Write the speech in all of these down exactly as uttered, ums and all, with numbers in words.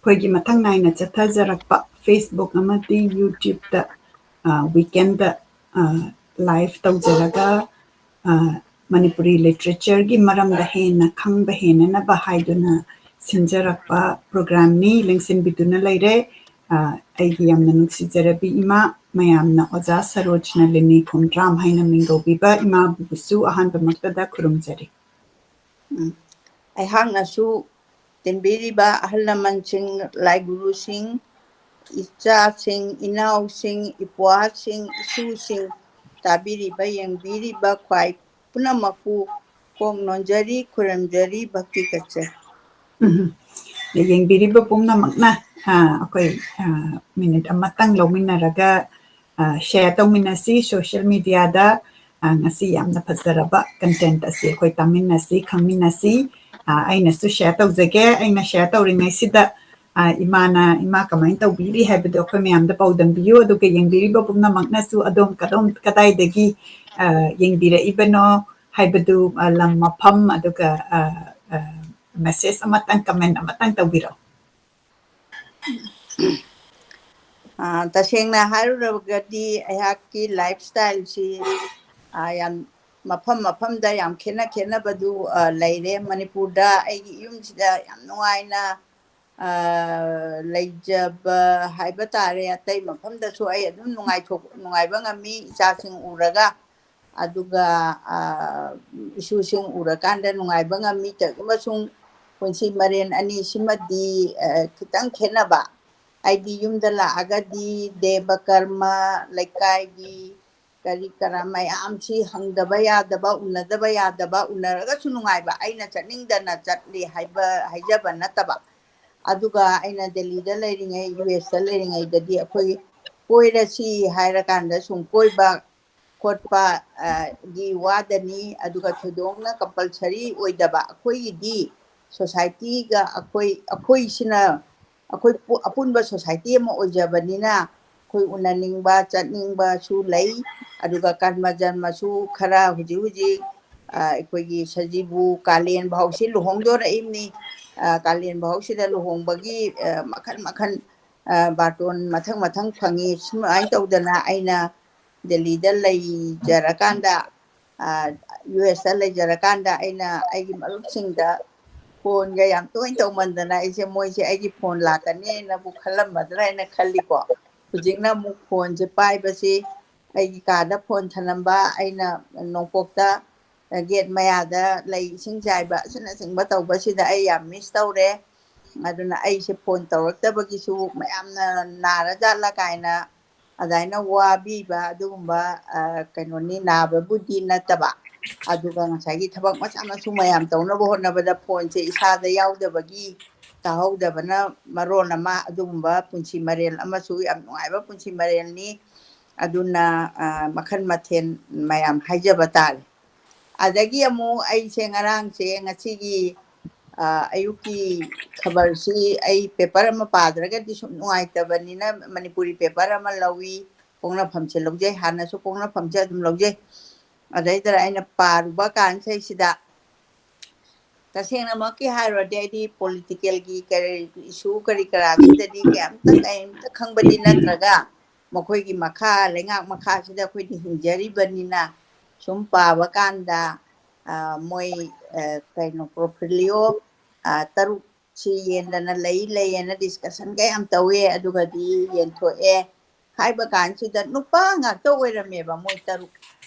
ꯑꯩꯈꯣꯏꯒꯤ ꯃꯊꯪ ꯅꯥꯏꯅ ꯆꯠꯊꯖꯔꯛꯄ Facebook ꯑꯃꯗꯤ YouTubeꯇ, ꯑ, weekendꯗ, ꯑ, live ꯇꯧꯖꯔꯒ, ꯑ, ꯃꯅꯤꯄꯨꯔꯤ literatureꯒꯤ ꯃꯔꯝꯗ ꯍꯦꯟꯅ ꯈꯪꯕ ꯍꯦꯟꯅꯅꯕ ꯍꯥꯏꯗꯨꯅ ꯁꯤꯟꯖꯔꯛꯄ programꯅꯤ꯫ ꯂꯦꯡꯁꯤꯟꯕꯤꯗꯨꯅ ꯂꯩꯔꯦ꯫ ꯑ, ꯑꯩꯒꯤ ꯌꯥꯝꯅ ꯅꯨꯡꯁꯤꯖꯔꯕꯤ ꯏꯃꯥ, ꯃꯌꯥꯝꯅ ꯑꯣꯖꯥ ꯁꯔꯣꯖꯅ ꯂꯤꯅꯤ ꯈꯣꯡꯗ꯭ꯔꯥꯝ ꯍꯥꯏꯅ ꯃꯤꯡꯒꯧꯕꯤꯕ ꯏꯃꯥꯕꯨꯁꯨ ꯑꯍꯥꯟꯕꯃꯛꯇꯗ ꯈꯨꯔꯨꯝꯖꯔꯤ꯫ ꯎꯝ꯫ ꯑꯩꯍꯥꯛꯅꯁꯨ ꯇꯤꯟꯕꯤꯔꯤꯕ ꯑꯍꯜ ꯂꯃꯟꯁꯤꯡ, ꯂꯥꯏꯒꯨꯔꯨꯁꯤꯡ, ꯏꯆꯥꯁꯤꯡ, ꯏꯅꯥꯎꯁꯤꯡ, ꯏꯄ꯭ꯋꯥꯁꯤꯡ, ꯏꯁꯨꯁꯤꯡ, ꯇꯥꯕꯤꯔꯤꯕ, ꯌꯦꯡꯕꯤꯔꯤꯕ ꯈ꯭ꯋꯥꯏ ꯄꯨꯝꯅꯃꯛꯄꯨ ꯀꯣꯛ ꯅꯣꯟꯖꯔꯤ, ꯈꯨꯔꯨꯝꯖꯔꯤ, ꯚꯛꯇꯤ ꯀꯠꯆꯩ꯫ ꯎꯝ꯫ ꯌꯦꯡꯕꯤꯔꯤꯕ ꯄꯨꯝꯅꯃꯛꯅ, ꯑ, ꯑꯩꯈꯣꯏ, ꯑ, minute ꯑꯃꯇꯪ ꯂꯧꯃꯤꯟꯅꯔꯒ, ꯑ, share ꯇꯧꯃꯤꯟꯅꯁꯤ social mediaꯗ꯫ ꯑ, ꯉꯁꯤ ꯌꯥꯝꯅ ꯐꯖꯔꯕ content ꯑꯁꯤ ꯑꯩꯈꯣꯏ ꯇꯥꯃꯤꯟꯅꯁꯤ, ꯈꯪꯃꯤꯟꯅꯁꯤ꯫ ꯑ, ꯑꯩꯅꯁꯨ share ꯇꯧꯖꯒꯦ꯫ ꯑꯩꯅ share ꯇꯧꯔꯤꯉꯩꯁꯤꯗ, ꯑ, ꯏꯃꯥꯅ, ꯏꯃꯥ ꯀꯃꯥꯏꯅ ꯇꯧꯕꯤꯔꯤ ꯍꯥꯏꯕꯗꯨ ꯑꯩꯈꯣꯏ ꯃꯌꯥꯝꯗ ꯄꯥꯎꯗꯝꯕꯤꯌꯨ꯫ ꯑꯗꯨꯒ ꯌꯦꯡꯕꯤꯔꯤꯕ ꯄꯨꯝꯅꯃꯛꯅꯁꯨ ꯑꯗꯣꯝ ꯀꯗꯣꯝ, ꯀꯗꯥꯏꯗꯒꯤ, ꯑ, ꯌꯦꯡꯕꯤꯔꯛꯏꯕꯅꯣ ꯍꯥꯏꯕꯗꯨ, ꯑ, ꯂꯝ, ꯃꯐꯝ, ꯑꯗꯨꯒ, ꯑ, ꯑ, message ꯑꯃꯇꯪ, comment ꯑꯃꯇꯪ ꯇꯧꯕꯤꯔꯛꯑꯣ꯫ ꯑ, ꯇꯁꯦꯡꯅ ꯍꯥꯏꯔꯨꯔꯒꯗꯤ ꯑꯩꯍꯥꯛꯀꯤ lifestyleꯁꯤ, ꯑ, ꯌꯥꯝ ꯃꯐꯝ ꯃꯐꯝꯗ ꯌꯥꯝ ꯈꯦꯠꯅ ꯈꯦꯠꯅꯕꯗꯨ, ꯑ, ꯂꯩꯔꯦ꯫ ꯃꯅꯤꯄꯨꯔꯗ ꯑꯩꯒꯤ ꯌꯨꯝꯁꯤꯗ ꯌꯥꯝ ꯅꯨꯡꯉꯥꯏꯅ, ꯑ, ꯂꯩꯖꯕ ꯍꯥꯏꯕ ꯇꯥꯔꯦ꯫ ꯑꯇꯩ ꯃꯐꯝꯗꯁꯨ ꯑꯩ ꯑꯗꯨꯝ ꯅꯨꯡꯉꯥꯏꯊꯣꯛ-, ꯅꯨꯡꯉꯥꯏꯕ ꯉꯝꯃꯤ ꯏꯆꯥꯁꯤꯡ ꯎꯔꯒ꯫ ꯑꯗꯨꯒ, ꯑ, ꯏꯁꯨꯁꯤꯡ ꯎꯔꯀꯥꯟꯗ ꯅꯨꯡꯉꯥꯏꯕ ꯉꯝꯃꯤ꯫ ꯀꯔꯤꯒꯨꯝꯕ ꯁꯨꯝ ꯄꯨꯟꯁꯤ ꯃꯔꯦꯟ ꯑꯅꯤꯁꯤꯃꯗꯤ, ꯑ, ꯈꯤꯇꯪ ꯈꯦꯠꯅꯕ꯫ ꯍꯥꯏꯗꯤ ꯌꯨꯝꯗ ꯂꯥꯛꯑꯒꯗꯤ ꯗꯦꯕ ꯀꯔꯃ, ꯂꯩꯀꯥꯏꯒꯤ ꯀꯔꯤ ꯀꯔꯥ ꯃꯌꯥꯝꯁꯤ ꯍꯪꯗꯕ ꯌꯥꯗꯕ, ꯎꯅꯗꯕ ꯌꯥꯗꯕ, ꯎꯅꯔꯒꯁꯨ ꯅꯨꯡꯉꯥꯏꯕ꯫ ꯑꯩꯅ ꯆꯠꯅꯤꯡꯗꯅ ꯆꯠꯂꯤ ꯍꯥꯏꯕ, ꯍꯥꯏꯖꯕ ꯅꯠꯇꯕ꯫ ꯑꯗꯨꯒ ꯑꯩꯅ ꯗꯦꯜꯂꯤꯗ ꯂꯩꯔꯤꯉꯩ, ꯌꯨ ꯑꯦꯁꯇ ꯂꯩꯔꯤꯉꯩꯗꯗꯤ ꯑꯩꯈꯣꯏ ꯀꯣꯏꯔꯁꯤ ꯍꯥꯏꯔꯀꯥꯟꯗ ꯁꯨꯝ ꯀꯣꯏꯕ ꯈꯣꯠꯄ, ꯑ, ꯒꯤ ꯋꯥꯗꯅꯤ꯫ ꯑꯗꯨꯒ ꯊꯣꯏꯗꯣꯛꯅ compulsory ꯑꯣꯏꯗꯕ꯫ ꯑꯩꯈꯣꯏꯒꯤꯗꯤ societyꯒ ꯑꯩꯈꯣꯏ, ꯑꯩꯈꯣꯏꯁꯤꯅ, ꯑꯩꯈꯣꯏ ꯄꯨ-, ꯑꯄꯨꯟꯕ society ꯑꯃ ꯑꯣꯏꯖꯕꯅꯤꯅ ꯑꯩꯈꯣꯏ ꯎꯅꯅꯤꯡꯕ, ꯆꯠꯅꯤꯡꯕꯁꯨ ꯂꯩ꯫ ꯑꯗꯨꯒ ꯀꯔꯃ ꯖꯔꯃꯁꯨ ꯈꯔ ꯍꯧꯖꯤꯛ ꯍꯧꯖꯤꯛ, ꯑ, ꯑꯩꯈꯣꯏꯒꯤ ꯁꯖꯤꯕꯨ ꯀꯥꯂꯦꯟ ꯐꯥꯎꯁꯤ ꯂꯨꯍꯣꯡꯗꯣꯔꯛꯏꯕꯅꯤ꯫ ꯀꯥꯂꯦꯟ ꯐꯥꯎꯁꯤꯗ ꯂꯨꯍꯣꯡꯕꯒꯤ ꯃꯈꯜ ꯃꯈꯜ ꯕꯥꯔꯇꯣꯟ ꯃꯊꯪ ꯃꯊꯪ ꯐꯪꯉꯤ꯫ ꯁꯨꯃꯥꯏꯅ ꯇꯧꯗꯅ ꯑꯩꯅ ꯗꯦꯜꯂꯤꯗ ꯂꯩꯖꯔꯀꯥꯟꯗ, ꯌꯨ ꯑꯦꯁꯇ ꯂꯩꯖꯔꯀꯥꯟꯗ ꯑꯩꯅ ꯑꯩꯒꯤ ꯃꯔꯨꯞꯁꯤꯡꯗ ꯐꯣꯟꯒ ꯌꯥꯝ ꯇꯣꯏꯅ ꯇꯧꯃꯟꯗꯅ ꯑꯩꯁꯦ, ꯃꯣꯏꯁꯦ ꯑꯩꯒꯤ ꯐꯣꯟ ꯂꯥꯛꯀꯅꯤꯅꯕꯨ ꯈꯜꯂꯝꯃꯗ꯭ꯔꯥ ꯍꯥꯏꯅ ꯈꯜꯂꯤꯀꯣ꯫ ꯍꯧꯖꯤꯛꯅ ꯑꯃꯨꯛ ꯐꯣꯟꯁꯦ ꯄꯥꯏꯕꯁꯤ, ꯑꯩꯒꯤ ꯀꯥꯗ ꯐꯣꯟ ꯊꯅꯝꯕ, ꯑꯩꯅ ꯅꯣꯡꯄꯣꯛꯇ ꯒꯦꯠ ꯃꯌꯥꯗ ꯂꯩ ꯏꯁꯤꯡ ꯆꯥꯏꯕ ꯑꯁꯤꯅꯆꯤꯡꯕ ꯇꯧꯕꯁꯤꯗ ꯑꯩ ꯌꯥꯝ ꯃꯤꯁ ꯇꯧꯔꯦ꯫ ꯑꯗꯨꯅ ꯑꯩꯁꯦ ꯐꯣꯟ ꯇꯧꯔꯛꯇꯕꯒꯤꯁꯨ ꯃꯌꯥꯝꯅ ꯅꯥꯔꯖꯥꯠꯂ ꯀꯥꯏꯅ ꯑꯗꯨꯃꯥꯏꯅ ꯋꯥꯕꯤꯕ ꯑꯗꯨꯒꯨꯝꯕ ꯀꯩꯅꯣꯅꯤ, ꯅꯥꯕꯕꯨꯗꯤ ꯅꯠꯇꯕ꯫ ꯑꯗꯨꯒ ꯉꯁꯥꯏꯒꯤ ꯊꯕꯛ ꯃꯆꯥ ꯃꯁꯨ ꯃꯌꯥꯝ ꯇꯧꯅꯕ ꯍꯣꯠꯅꯕꯗ ꯐꯣꯟꯁꯦ ꯏꯁꯥꯗ ꯌꯥꯎꯗꯕꯒꯤ, ꯇꯥꯍꯧꯗꯕꯅ ꯃꯔꯣꯜ ꯑꯃ, ꯑꯗꯨꯒꯨꯝꯕ ꯄꯨꯟꯁꯤ ꯃꯔꯦꯜ ꯑꯃꯁꯨ, ꯌꯥꯝ ꯅꯨꯡꯉꯥꯏꯕ ꯄꯨꯟꯁꯤ ꯃꯔꯦꯜꯅꯤ꯫ ꯑꯗꯨꯅ ꯃꯈꯜ ꯃꯊꯦꯜ ꯃꯌꯥꯝ ꯍꯥꯏꯖꯕ ꯇꯥꯔꯦ꯫ ꯑꯗꯒꯤ ꯑꯃꯨꯛ ꯑꯩꯁꯦ ꯉꯔꯥꯡꯁꯦ, ꯉꯁꯤꯒꯤ ꯑꯌꯨꯛꯀꯤ ꯈꯕꯔꯁꯤ ꯑꯩ ꯄꯦꯄꯔ ꯑꯃ ꯄꯥꯗ꯭ꯔꯒꯗꯤ ꯁꯨꯝ ꯅꯨꯡꯉꯥꯏꯇꯕꯅꯤꯅ ꯃꯅꯤꯄꯨꯔꯤ ꯄꯦꯄꯔ ꯑꯃ ꯂꯧꯏ꯫ ꯄꯣꯛꯅꯐꯝꯁꯦ ꯂꯧꯖꯩ, ꯍꯥꯟꯅꯁꯨ ꯄꯣꯛꯅꯐꯝꯁꯦ ꯑꯗꯨꯝ ꯂꯧꯖꯩ꯫ ꯑꯗꯩꯗ ꯑꯩꯅ ꯄꯥꯔꯨꯕ ꯀꯥꯟꯁꯤꯗꯩꯁꯤꯗ, ꯇꯁꯦꯡꯅꯃꯛꯀꯤ ꯍꯥꯏꯔꯨꯔꯗꯤ ꯑꯩꯗꯤ ꯄꯣꯂꯤꯇꯤꯀꯦꯜꯒꯤ ꯀꯔꯤ ꯏꯁꯨ ꯀꯔꯤ ꯀꯔꯥꯁꯤꯗꯗꯤ ꯀꯩꯝꯇ ꯀꯩꯝꯇ ꯈꯪꯕꯗꯤ ꯅꯠꯇ꯭ꯔꯒ, ꯃꯈꯣꯏꯒꯤ ꯃꯈꯥ, ꯂꯩꯉꯥꯛ ꯃꯈꯥꯁꯤꯗ ꯑꯩꯈꯣꯏꯗꯤ ꯍꯤꯡꯖꯔꯤꯕꯅꯤꯅ, ꯁꯨꯝ ꯄꯥꯕ ꯀꯥꯟꯗ ꯃꯣꯏ ꯀꯩꯅꯣ, ꯄꯣꯔꯠꯐꯣꯂꯤꯑꯣ ꯇꯔꯨꯛ ꯁꯤ ꯌꯦꯟꯗꯅ ꯂꯩ ꯂꯩꯌꯦꯅ ꯗꯤꯁꯀꯁꯟꯒ ꯌꯥꯝ ꯇꯧꯋꯦ꯫ ꯑꯗꯨꯒꯗꯤ ꯌꯦꯟꯊꯣꯛꯑꯦ꯫ ꯍꯥꯏꯕ ꯀꯥꯟꯁꯤꯗ ꯅꯨꯄꯥ ꯉꯥꯛꯇ ꯑꯣꯏꯔꯝꯃꯦꯕ ꯃꯣꯏ ꯇꯔꯨꯛ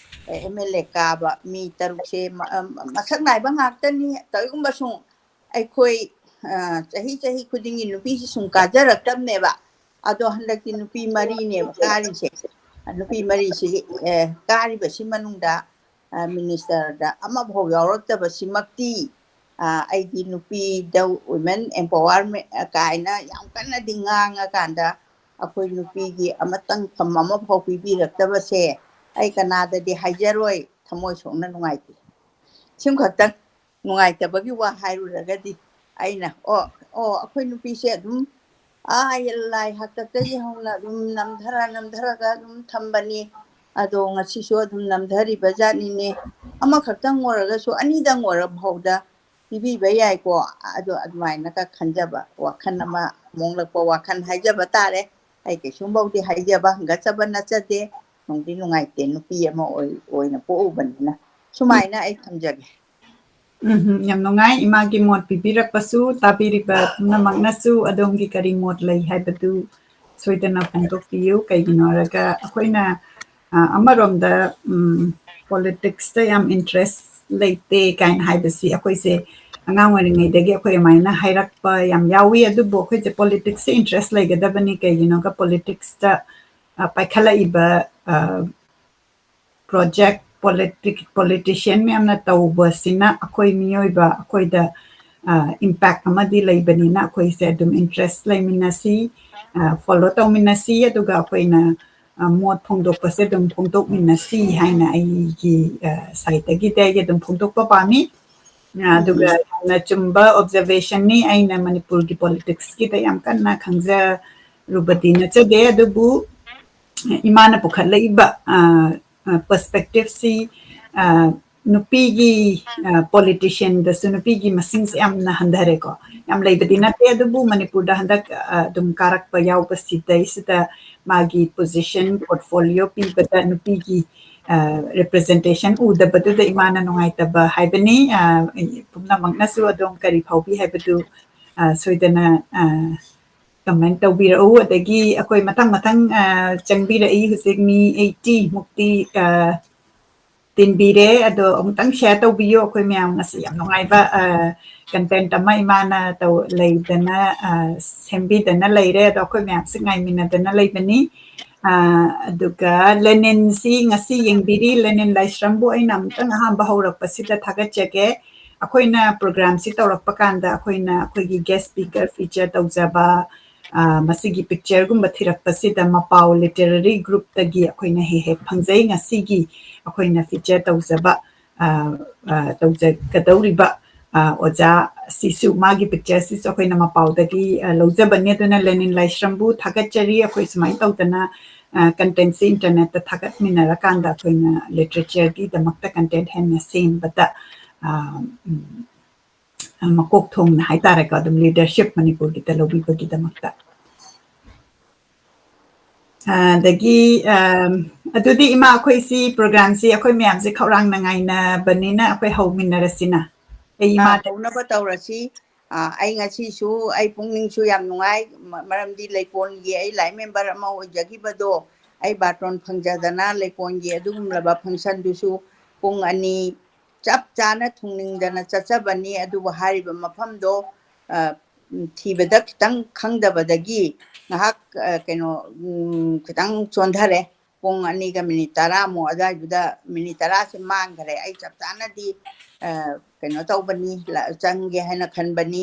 ꯑꯦꯝ ꯑꯦꯜ ꯑꯦ ꯀꯥꯕ ꯃꯤ ꯇꯔꯨꯛꯁꯦ ꯃꯁꯛ ꯅꯥꯏꯕ ꯉꯥꯛꯇꯅꯤ꯫ ꯀꯔꯤꯒꯨꯝꯕ ꯁꯨꯝ ꯑꯩꯈꯣꯏ ꯆꯍꯤ ꯆꯍꯤ ꯈꯨꯗꯤꯡꯒꯤ ꯅꯨꯄꯤꯁꯤ ꯁꯨꯝ ꯀꯥꯖꯔꯛꯇꯕꯅꯦꯕ꯫ ꯑꯗꯣ ꯍꯟꯗꯛꯇꯤ ꯅꯨꯄꯤ ꯃꯔꯤꯅꯦꯕ ꯀꯥꯔꯤꯁꯦ꯫ ꯅꯨꯄꯤ ꯃꯔꯤꯁꯤ ꯀꯥꯔꯤꯕꯁꯤ ꯃꯅꯨꯡꯗ ꯃꯤꯅꯤꯁꯇꯔꯗ ꯑꯃꯐꯥꯎ ꯌꯥꯎꯔꯛꯇꯕꯁꯤꯃꯛꯇꯤ, ꯑꯩꯗꯤ ꯅꯨꯄꯤꯗ ꯋꯨꯃꯦꯟ ꯑꯦꯝꯄꯥꯋꯔꯃꯦꯟ ꯀꯥꯏꯅ ꯌꯥꯝ ꯀꯟꯅꯗꯤ ꯉꯥꯡꯉꯀꯥꯟꯗ, ꯑꯩꯈꯣꯏ ꯅꯨꯄꯤꯒꯤ ꯑꯃꯇꯪ ꯐꯝ ꯑꯃꯐꯥꯎ ꯄꯤꯕꯤꯔꯛꯇꯕꯁꯦ ꯑꯩ ꯀꯅꯥꯗꯗꯤ ꯍꯥꯏꯖꯔꯣꯏ, ꯊꯃꯣꯏ ꯁꯣꯛꯅ ꯅꯨꯡꯉꯥꯏꯇꯦ꯫ ꯁꯤꯝ ꯈꯛꯇꯪ ꯅꯨꯡꯉꯥꯏꯇꯕꯒꯤ ꯋꯥ ꯍꯥꯏꯔꯨꯔꯒꯗꯤ, ꯑꯩꯅ, ꯑꯣ, ꯑꯣ, ꯑꯩꯈꯣꯏ ꯅꯨꯄꯤꯁꯦ ꯑꯗꯨꯝ ꯑꯥ ꯂꯥꯏ ꯍꯥꯛꯇꯛꯇꯒꯤ ꯍꯧꯅ ꯑꯗꯨꯝ ꯅꯝꯊꯔ ꯅꯝꯊꯔꯒ ꯑꯗꯨꯝ ꯊꯝꯕꯅꯤ꯫ ꯑꯗꯣ ꯉꯁꯤꯁꯨ ꯑꯗꯨꯝ ꯅꯝꯊꯔꯤꯕ ꯖꯥꯠꯅꯤꯅꯦ꯫ ꯑꯃꯈꯛꯇꯪ ꯑꯣꯏꯔꯒꯁꯨ, ꯑꯅꯤꯗꯪ ꯑꯣꯏꯔ ꯐꯥꯎꯗ ꯄꯤꯕꯤꯕ ꯌꯥꯏꯀꯣ꯫ ꯑꯗꯣ ꯑꯗꯨꯃꯥꯏꯅꯒ ꯈꯟꯖꯕ ꯋꯥꯈꯜ ꯑꯃ ꯃꯣꯡꯂꯛꯄ ꯋꯥꯈꯜ ꯍꯥꯏꯖꯕ ꯇꯥꯔꯦ꯫ ꯑꯩ ꯀꯩꯁꯨꯝꯐꯧꯗꯤ ꯍꯥꯏꯖꯕ ꯍꯪꯒꯠꯆꯕ ꯅꯠꯆꯗꯦ꯫ ꯅꯨꯡꯗꯤ ꯅꯨꯡꯉꯥꯏꯇꯦ, ꯅꯨꯄꯤ ꯑꯃ ꯑꯣꯏ-, ꯑꯣꯏꯅ ꯄꯣꯛꯎꯕꯅꯤꯅ꯫ ꯁꯨꯃꯥꯏꯅ ꯑꯩ ꯊꯝꯖꯒꯦ꯫ ꯎꯝ, ꯌꯥꯝ ꯅꯨꯡꯉꯥꯏ꯫ ꯏꯃꯥꯒꯤ ꯃꯣꯠ ꯄꯤꯕꯤꯔꯛꯄꯁꯨ, ꯇꯥꯕꯤꯔꯤꯕ ꯄꯨꯝꯅꯃꯛꯅꯁꯨ ꯑꯗꯣꯝꯒꯤ ꯀꯔꯤ ꯃꯣꯠ ꯂꯩ ꯍꯥꯏꯕꯗꯨ ꯁꯣꯏꯗꯅ ꯐꯣꯡꯗꯣꯛꯄꯤꯌꯨ꯫ ꯀꯩꯒꯤꯅꯣ ꯍꯥꯏꯔꯒ ꯑꯩꯈꯣꯏꯅ, ꯑ, ꯑꯃꯔꯣꯝꯗ, ꯎꯝ, politics ꯇ ꯌꯥꯝ interest ꯂꯩꯇꯦ ꯀꯥꯏꯅ ꯍꯥꯏꯕꯁꯤ ꯑꯩꯈꯣꯏꯁꯦ ꯑꯉꯥꯡ ꯑꯣꯏꯔꯤꯉꯩꯗꯒꯤ ꯑꯩꯈꯣꯏ ꯑꯗꯨꯃꯥꯏꯅ ꯍꯥꯏꯔꯛꯄ ꯌꯥꯝ ꯌꯥꯎꯏ꯫ ꯑꯗꯨꯕꯨ ꯑꯩꯈꯣꯏꯁꯦ politics ꯇ interest ꯂꯩꯒꯗꯕꯅꯤ꯫ ꯀꯩꯒꯤꯅꯣꯒ politics ꯇ, ꯑ, ꯄꯥꯏꯈꯠꯂꯛꯏꯕ, ꯑ, project, politic-, politician ꯃꯌꯥꯝꯅ ꯇꯧꯕꯁꯤꯅ ꯑꯩꯈꯣꯏ ꯃꯤꯑꯣꯏꯕ ꯑꯩꯈꯣꯏꯗ, ꯑ, impact ꯑꯃꯗꯤ ꯂꯩꯕꯅꯤꯅ ꯑꯩꯈꯣꯏꯁꯦ ꯑꯗꯨꯝ interest ꯂꯩꯃꯤꯟꯅꯁꯤ, ꯑ, follow ꯇꯧꯃꯤꯟꯅꯁꯤ, ꯑꯗꯨꯒ ꯑꯩꯈꯣꯏꯅ, ꯑ, ꯃꯣꯠ ꯐꯣꯡꯗꯣꯛꯄꯁꯦ ꯑꯗꯨꯝ ꯐꯣꯡꯗꯣꯛꯃꯤꯟꯅꯁꯤ ꯍꯥꯏꯅ ꯑꯩꯒꯤ, ꯑ, side ꯇꯒꯤꯗꯤ ꯑꯩ ꯑꯗꯨꯝ ꯐꯣꯡꯗꯣꯛꯄ ꯄꯥꯝꯃꯤ꯫ ꯑ, ꯑꯗꯨꯒ ꯌꯥꯝꯅ ꯆꯨꯝꯕ observation ꯅꯤ꯫ ꯑꯩꯅ ꯃꯅꯤꯄꯨꯔꯒꯤ politics ꯀꯤꯗ ꯌꯥꯝ ꯀꯟꯅ ꯈꯪꯖꯔꯨꯕꯗꯤ ꯅꯠꯆꯗꯦ, ꯑꯗꯨꯕꯨ ꯏꯃꯥꯅ ꯄꯨꯈꯠꯂꯛꯏꯕ, ꯑ, ꯑ, perspective ꯁꯤ, ꯑ, ꯅꯨꯄꯤꯒꯤ, ꯑ, politician ꯗꯁꯨ ꯅꯨꯄꯤꯒꯤ ꯃꯁꯤꯡꯁꯦ ꯌꯥꯝꯅ ꯍꯟꯊꯔꯦꯀꯣ꯫ ꯌꯥꯝ ꯂꯩꯕꯗꯤ ꯅꯠꯇꯦ, ꯑꯗꯨꯕꯨ ꯃꯅꯤꯄꯨꯔꯗ ꯍꯟꯗꯛ, ꯑ, ꯑꯗꯨꯝ ꯀꯥꯔꯛꯄ ꯌꯥꯎꯕꯁꯤꯗꯩꯁꯤꯗ ꯃꯥꯒꯤ position, portfolio ꯄꯤꯕꯗ ꯅꯨꯄꯤꯒꯤ, ꯑ, representation ꯎꯗꯕꯗꯨꯗ ꯏꯃꯥꯅ ꯅꯨꯡꯉꯥꯏꯇꯕ ꯍꯥꯏꯕꯅꯤ꯫ ꯑ, ꯄꯨꯝꯅꯃꯛꯅꯁꯨ ꯑꯗꯣꯝ ꯀꯔꯤ ꯐꯥꯎꯕꯤ ꯍꯥꯏꯕꯗꯨ, ꯑ, ꯁꯣꯏꯗꯅ, ꯑ, comment ꯇꯧꯕꯤꯔꯛꯎ꯫ ꯑꯗꯒꯤ ꯑꯩꯈꯣꯏ ꯃꯊꯪ ꯃꯊꯪ, ꯑ, ꯆꯪꯕꯤꯔꯛꯏ꯫ ꯍꯧꯖꯤꯛ ꯃꯤ eighty ꯃꯨꯛꯇꯤ, ꯑ, ꯇꯤꯟꯕꯤꯔꯦ꯫ ꯑꯗꯣ ꯑꯃꯨꯛꯇꯪ share ꯇꯧꯕꯤꯌꯨ꯫ ꯑꯩꯈꯣꯏ ꯃꯌꯥꯝ ꯉꯁꯤ ꯌꯥꯝ ꯅꯨꯡꯉꯥꯏꯕ, ꯑ, content ꯑꯃ ꯏꯃꯥꯅ ꯇꯧ-, ꯂꯩꯗꯅ, ꯑ, ꯁꯦꯝꯕꯤꯗꯅ ꯂꯩꯔꯦ꯫ ꯑꯗꯣ ꯑꯩꯈꯣꯏ ꯃꯌꯥꯝꯁꯦ ꯉꯥꯏꯃꯤꯟꯅꯗꯅ ꯂꯩꯕꯅꯤ꯫ ꯑ, ꯑꯗꯨꯒ ꯂꯦꯅꯤꯟꯁꯤ ꯉꯁꯤ ꯌꯦꯡꯕꯤꯔꯤ꯫ ꯂꯦꯅꯤꯟ ꯂꯥꯏꯁ꯭ꯔꯝꯕꯨ ꯑꯩꯅ ꯑꯃꯨꯛꯇꯪ ꯑꯍꯥꯟꯕ ꯍꯧꯔꯛꯄꯁꯤꯗ ꯊꯥꯒꯠꯆꯒꯦ꯫ ꯑꯩꯈꯣꯏꯅ program ꯁꯤ ꯇꯧꯔꯛꯄ ꯀꯥꯟꯗ ꯑꯩꯈꯣꯏꯅ ꯑꯩꯈꯣꯏꯒꯤ guest speaker feature ꯇꯧꯖꯕ, ꯑ, ꯃꯁꯤꯒꯤ picture ꯒꯨꯝꯕ ꯊꯤꯔꯛꯄꯁꯤꯗ ꯃꯄꯥꯎ literary group ꯇꯒꯤ ꯑꯩꯈꯣꯏꯅ ꯍꯦꯛ ꯍꯦꯛ ꯐꯪꯖꯩ꯫ ꯉꯁꯤꯒꯤ ꯑꯩꯈꯣꯏꯅ feature ꯇꯧꯖꯕ, ꯑ, ꯑ, ꯇꯧꯖꯒꯗꯧꯔꯤꯕ, ꯑ, ꯑꯣꯖꯥ ꯁꯤꯁꯨ, ꯃꯥꯒꯤ picture ꯁꯤꯁꯨ ꯑꯩꯈꯣꯏꯅ ꯃꯄꯥꯎꯗꯒꯤ, ꯑ, ꯂꯧꯖꯕꯅꯤ꯫ ꯑꯗꯨꯅ ꯂꯦꯅꯤꯟ ꯂꯥꯏꯁ꯭ꯔꯝꯕꯨ ꯊꯥꯒꯠꯆꯔꯤ꯫ ꯑꯩꯈꯣꯏ ꯁꯨꯃꯥꯏꯅ ꯇꯧꯗꯅ, ꯑ, content ꯁꯤ internet ꯇ ꯊꯥꯒꯠꯃꯤꯟꯅꯔꯀꯥꯟꯗ ꯑꯩꯈꯣꯏꯅ literature ꯒꯤꯗꯃꯛꯇ content ꯍꯦꯟꯅ ꯁꯦꯝꯕꯗ, ꯑ, ꯎꯝ, ꯃꯀꯣꯛ ꯊꯣꯡꯅ ꯍꯥꯏꯇꯥꯔꯦꯀꯣ, ꯑꯗꯨꯝ leadership ꯃꯅꯤꯄꯨꯔꯒꯤꯗ ꯂꯧꯕꯤꯕꯒꯤꯗꯃꯛꯇ꯫ ꯑꯗꯒꯤ ꯑꯗꯨꯗꯤ ꯏꯃꯥ, ꯑꯩꯈꯣꯏ ꯁꯤ programꯁꯤ ꯑꯩꯈꯣꯏ ꯃꯌꯥꯝꯁꯦ ꯈꯧꯔꯥꯡꯅ ꯉꯥꯏꯅꯕꯅꯤꯅ ꯑꯩꯈꯣꯏ ꯍꯧꯃꯤꯟꯅꯔꯁꯤꯅ꯫ ꯑꯩ ꯏꯃꯥ ꯑꯥ, ꯍꯧꯅꯕ ꯇꯧꯔꯁꯤ꯫ ꯑꯥ, ꯑꯩ ꯉꯁꯤꯁꯨ ꯑꯩ ꯄꯨꯛꯅꯤꯡꯁꯨ ꯌꯥꯝ ꯅꯨꯡꯉꯥꯏ, ꯃ-, ꯃꯔꯝꯗꯤ ꯂꯩꯀꯣꯟꯒꯤ ꯑꯩ line member ꯑꯃ ꯑꯣꯏꯖꯈꯤꯕꯗꯣ, ꯑꯩ ꯕꯥꯇꯣꯟ ꯐꯪꯖꯗꯅ ꯂꯩꯀꯣꯟꯒꯤ ꯑꯗꯨꯒꯨꯝꯂꯕ functionꯗꯨꯁꯨ ꯄꯨꯡ ꯑꯅꯤ ꯆꯞ ꯆꯥꯅ ꯊꯨꯡꯅꯤꯡꯗꯅ ꯆꯠꯆꯕꯅꯤ꯫ ꯑꯗꯨꯕꯨ ꯍꯥꯏꯔꯤꯕ ꯃꯐꯝꯗꯣ, ꯑ, ꯊꯤꯕꯗ ꯈꯤꯇꯪ ꯈꯪꯗꯕꯗꯒꯤ ꯉꯥꯏꯍꯥꯛ, ꯑ, ꯀꯩꯅꯣ, ꯎꯝ, ꯈꯤꯇꯪ ꯆꯣꯟꯊꯔꯦ꯫ ꯄꯨꯡ ꯑꯅꯤꯒ minute ꯇꯔꯥꯃꯨꯛ ꯑꯗꯨꯋꯥꯏꯗꯨꯗ minute ꯇꯔꯥꯁꯦ ꯃꯥꯡꯈꯔꯦ꯫ ꯑꯩ ꯆꯞ ꯆꯥꯅꯗꯤ, ꯑ, ꯀꯩꯅꯣ ꯇꯧꯕꯅꯤ, ꯂ-, ꯆꯪꯒꯦ ꯍꯥꯏꯅ ꯈꯟꯕꯅꯤ꯫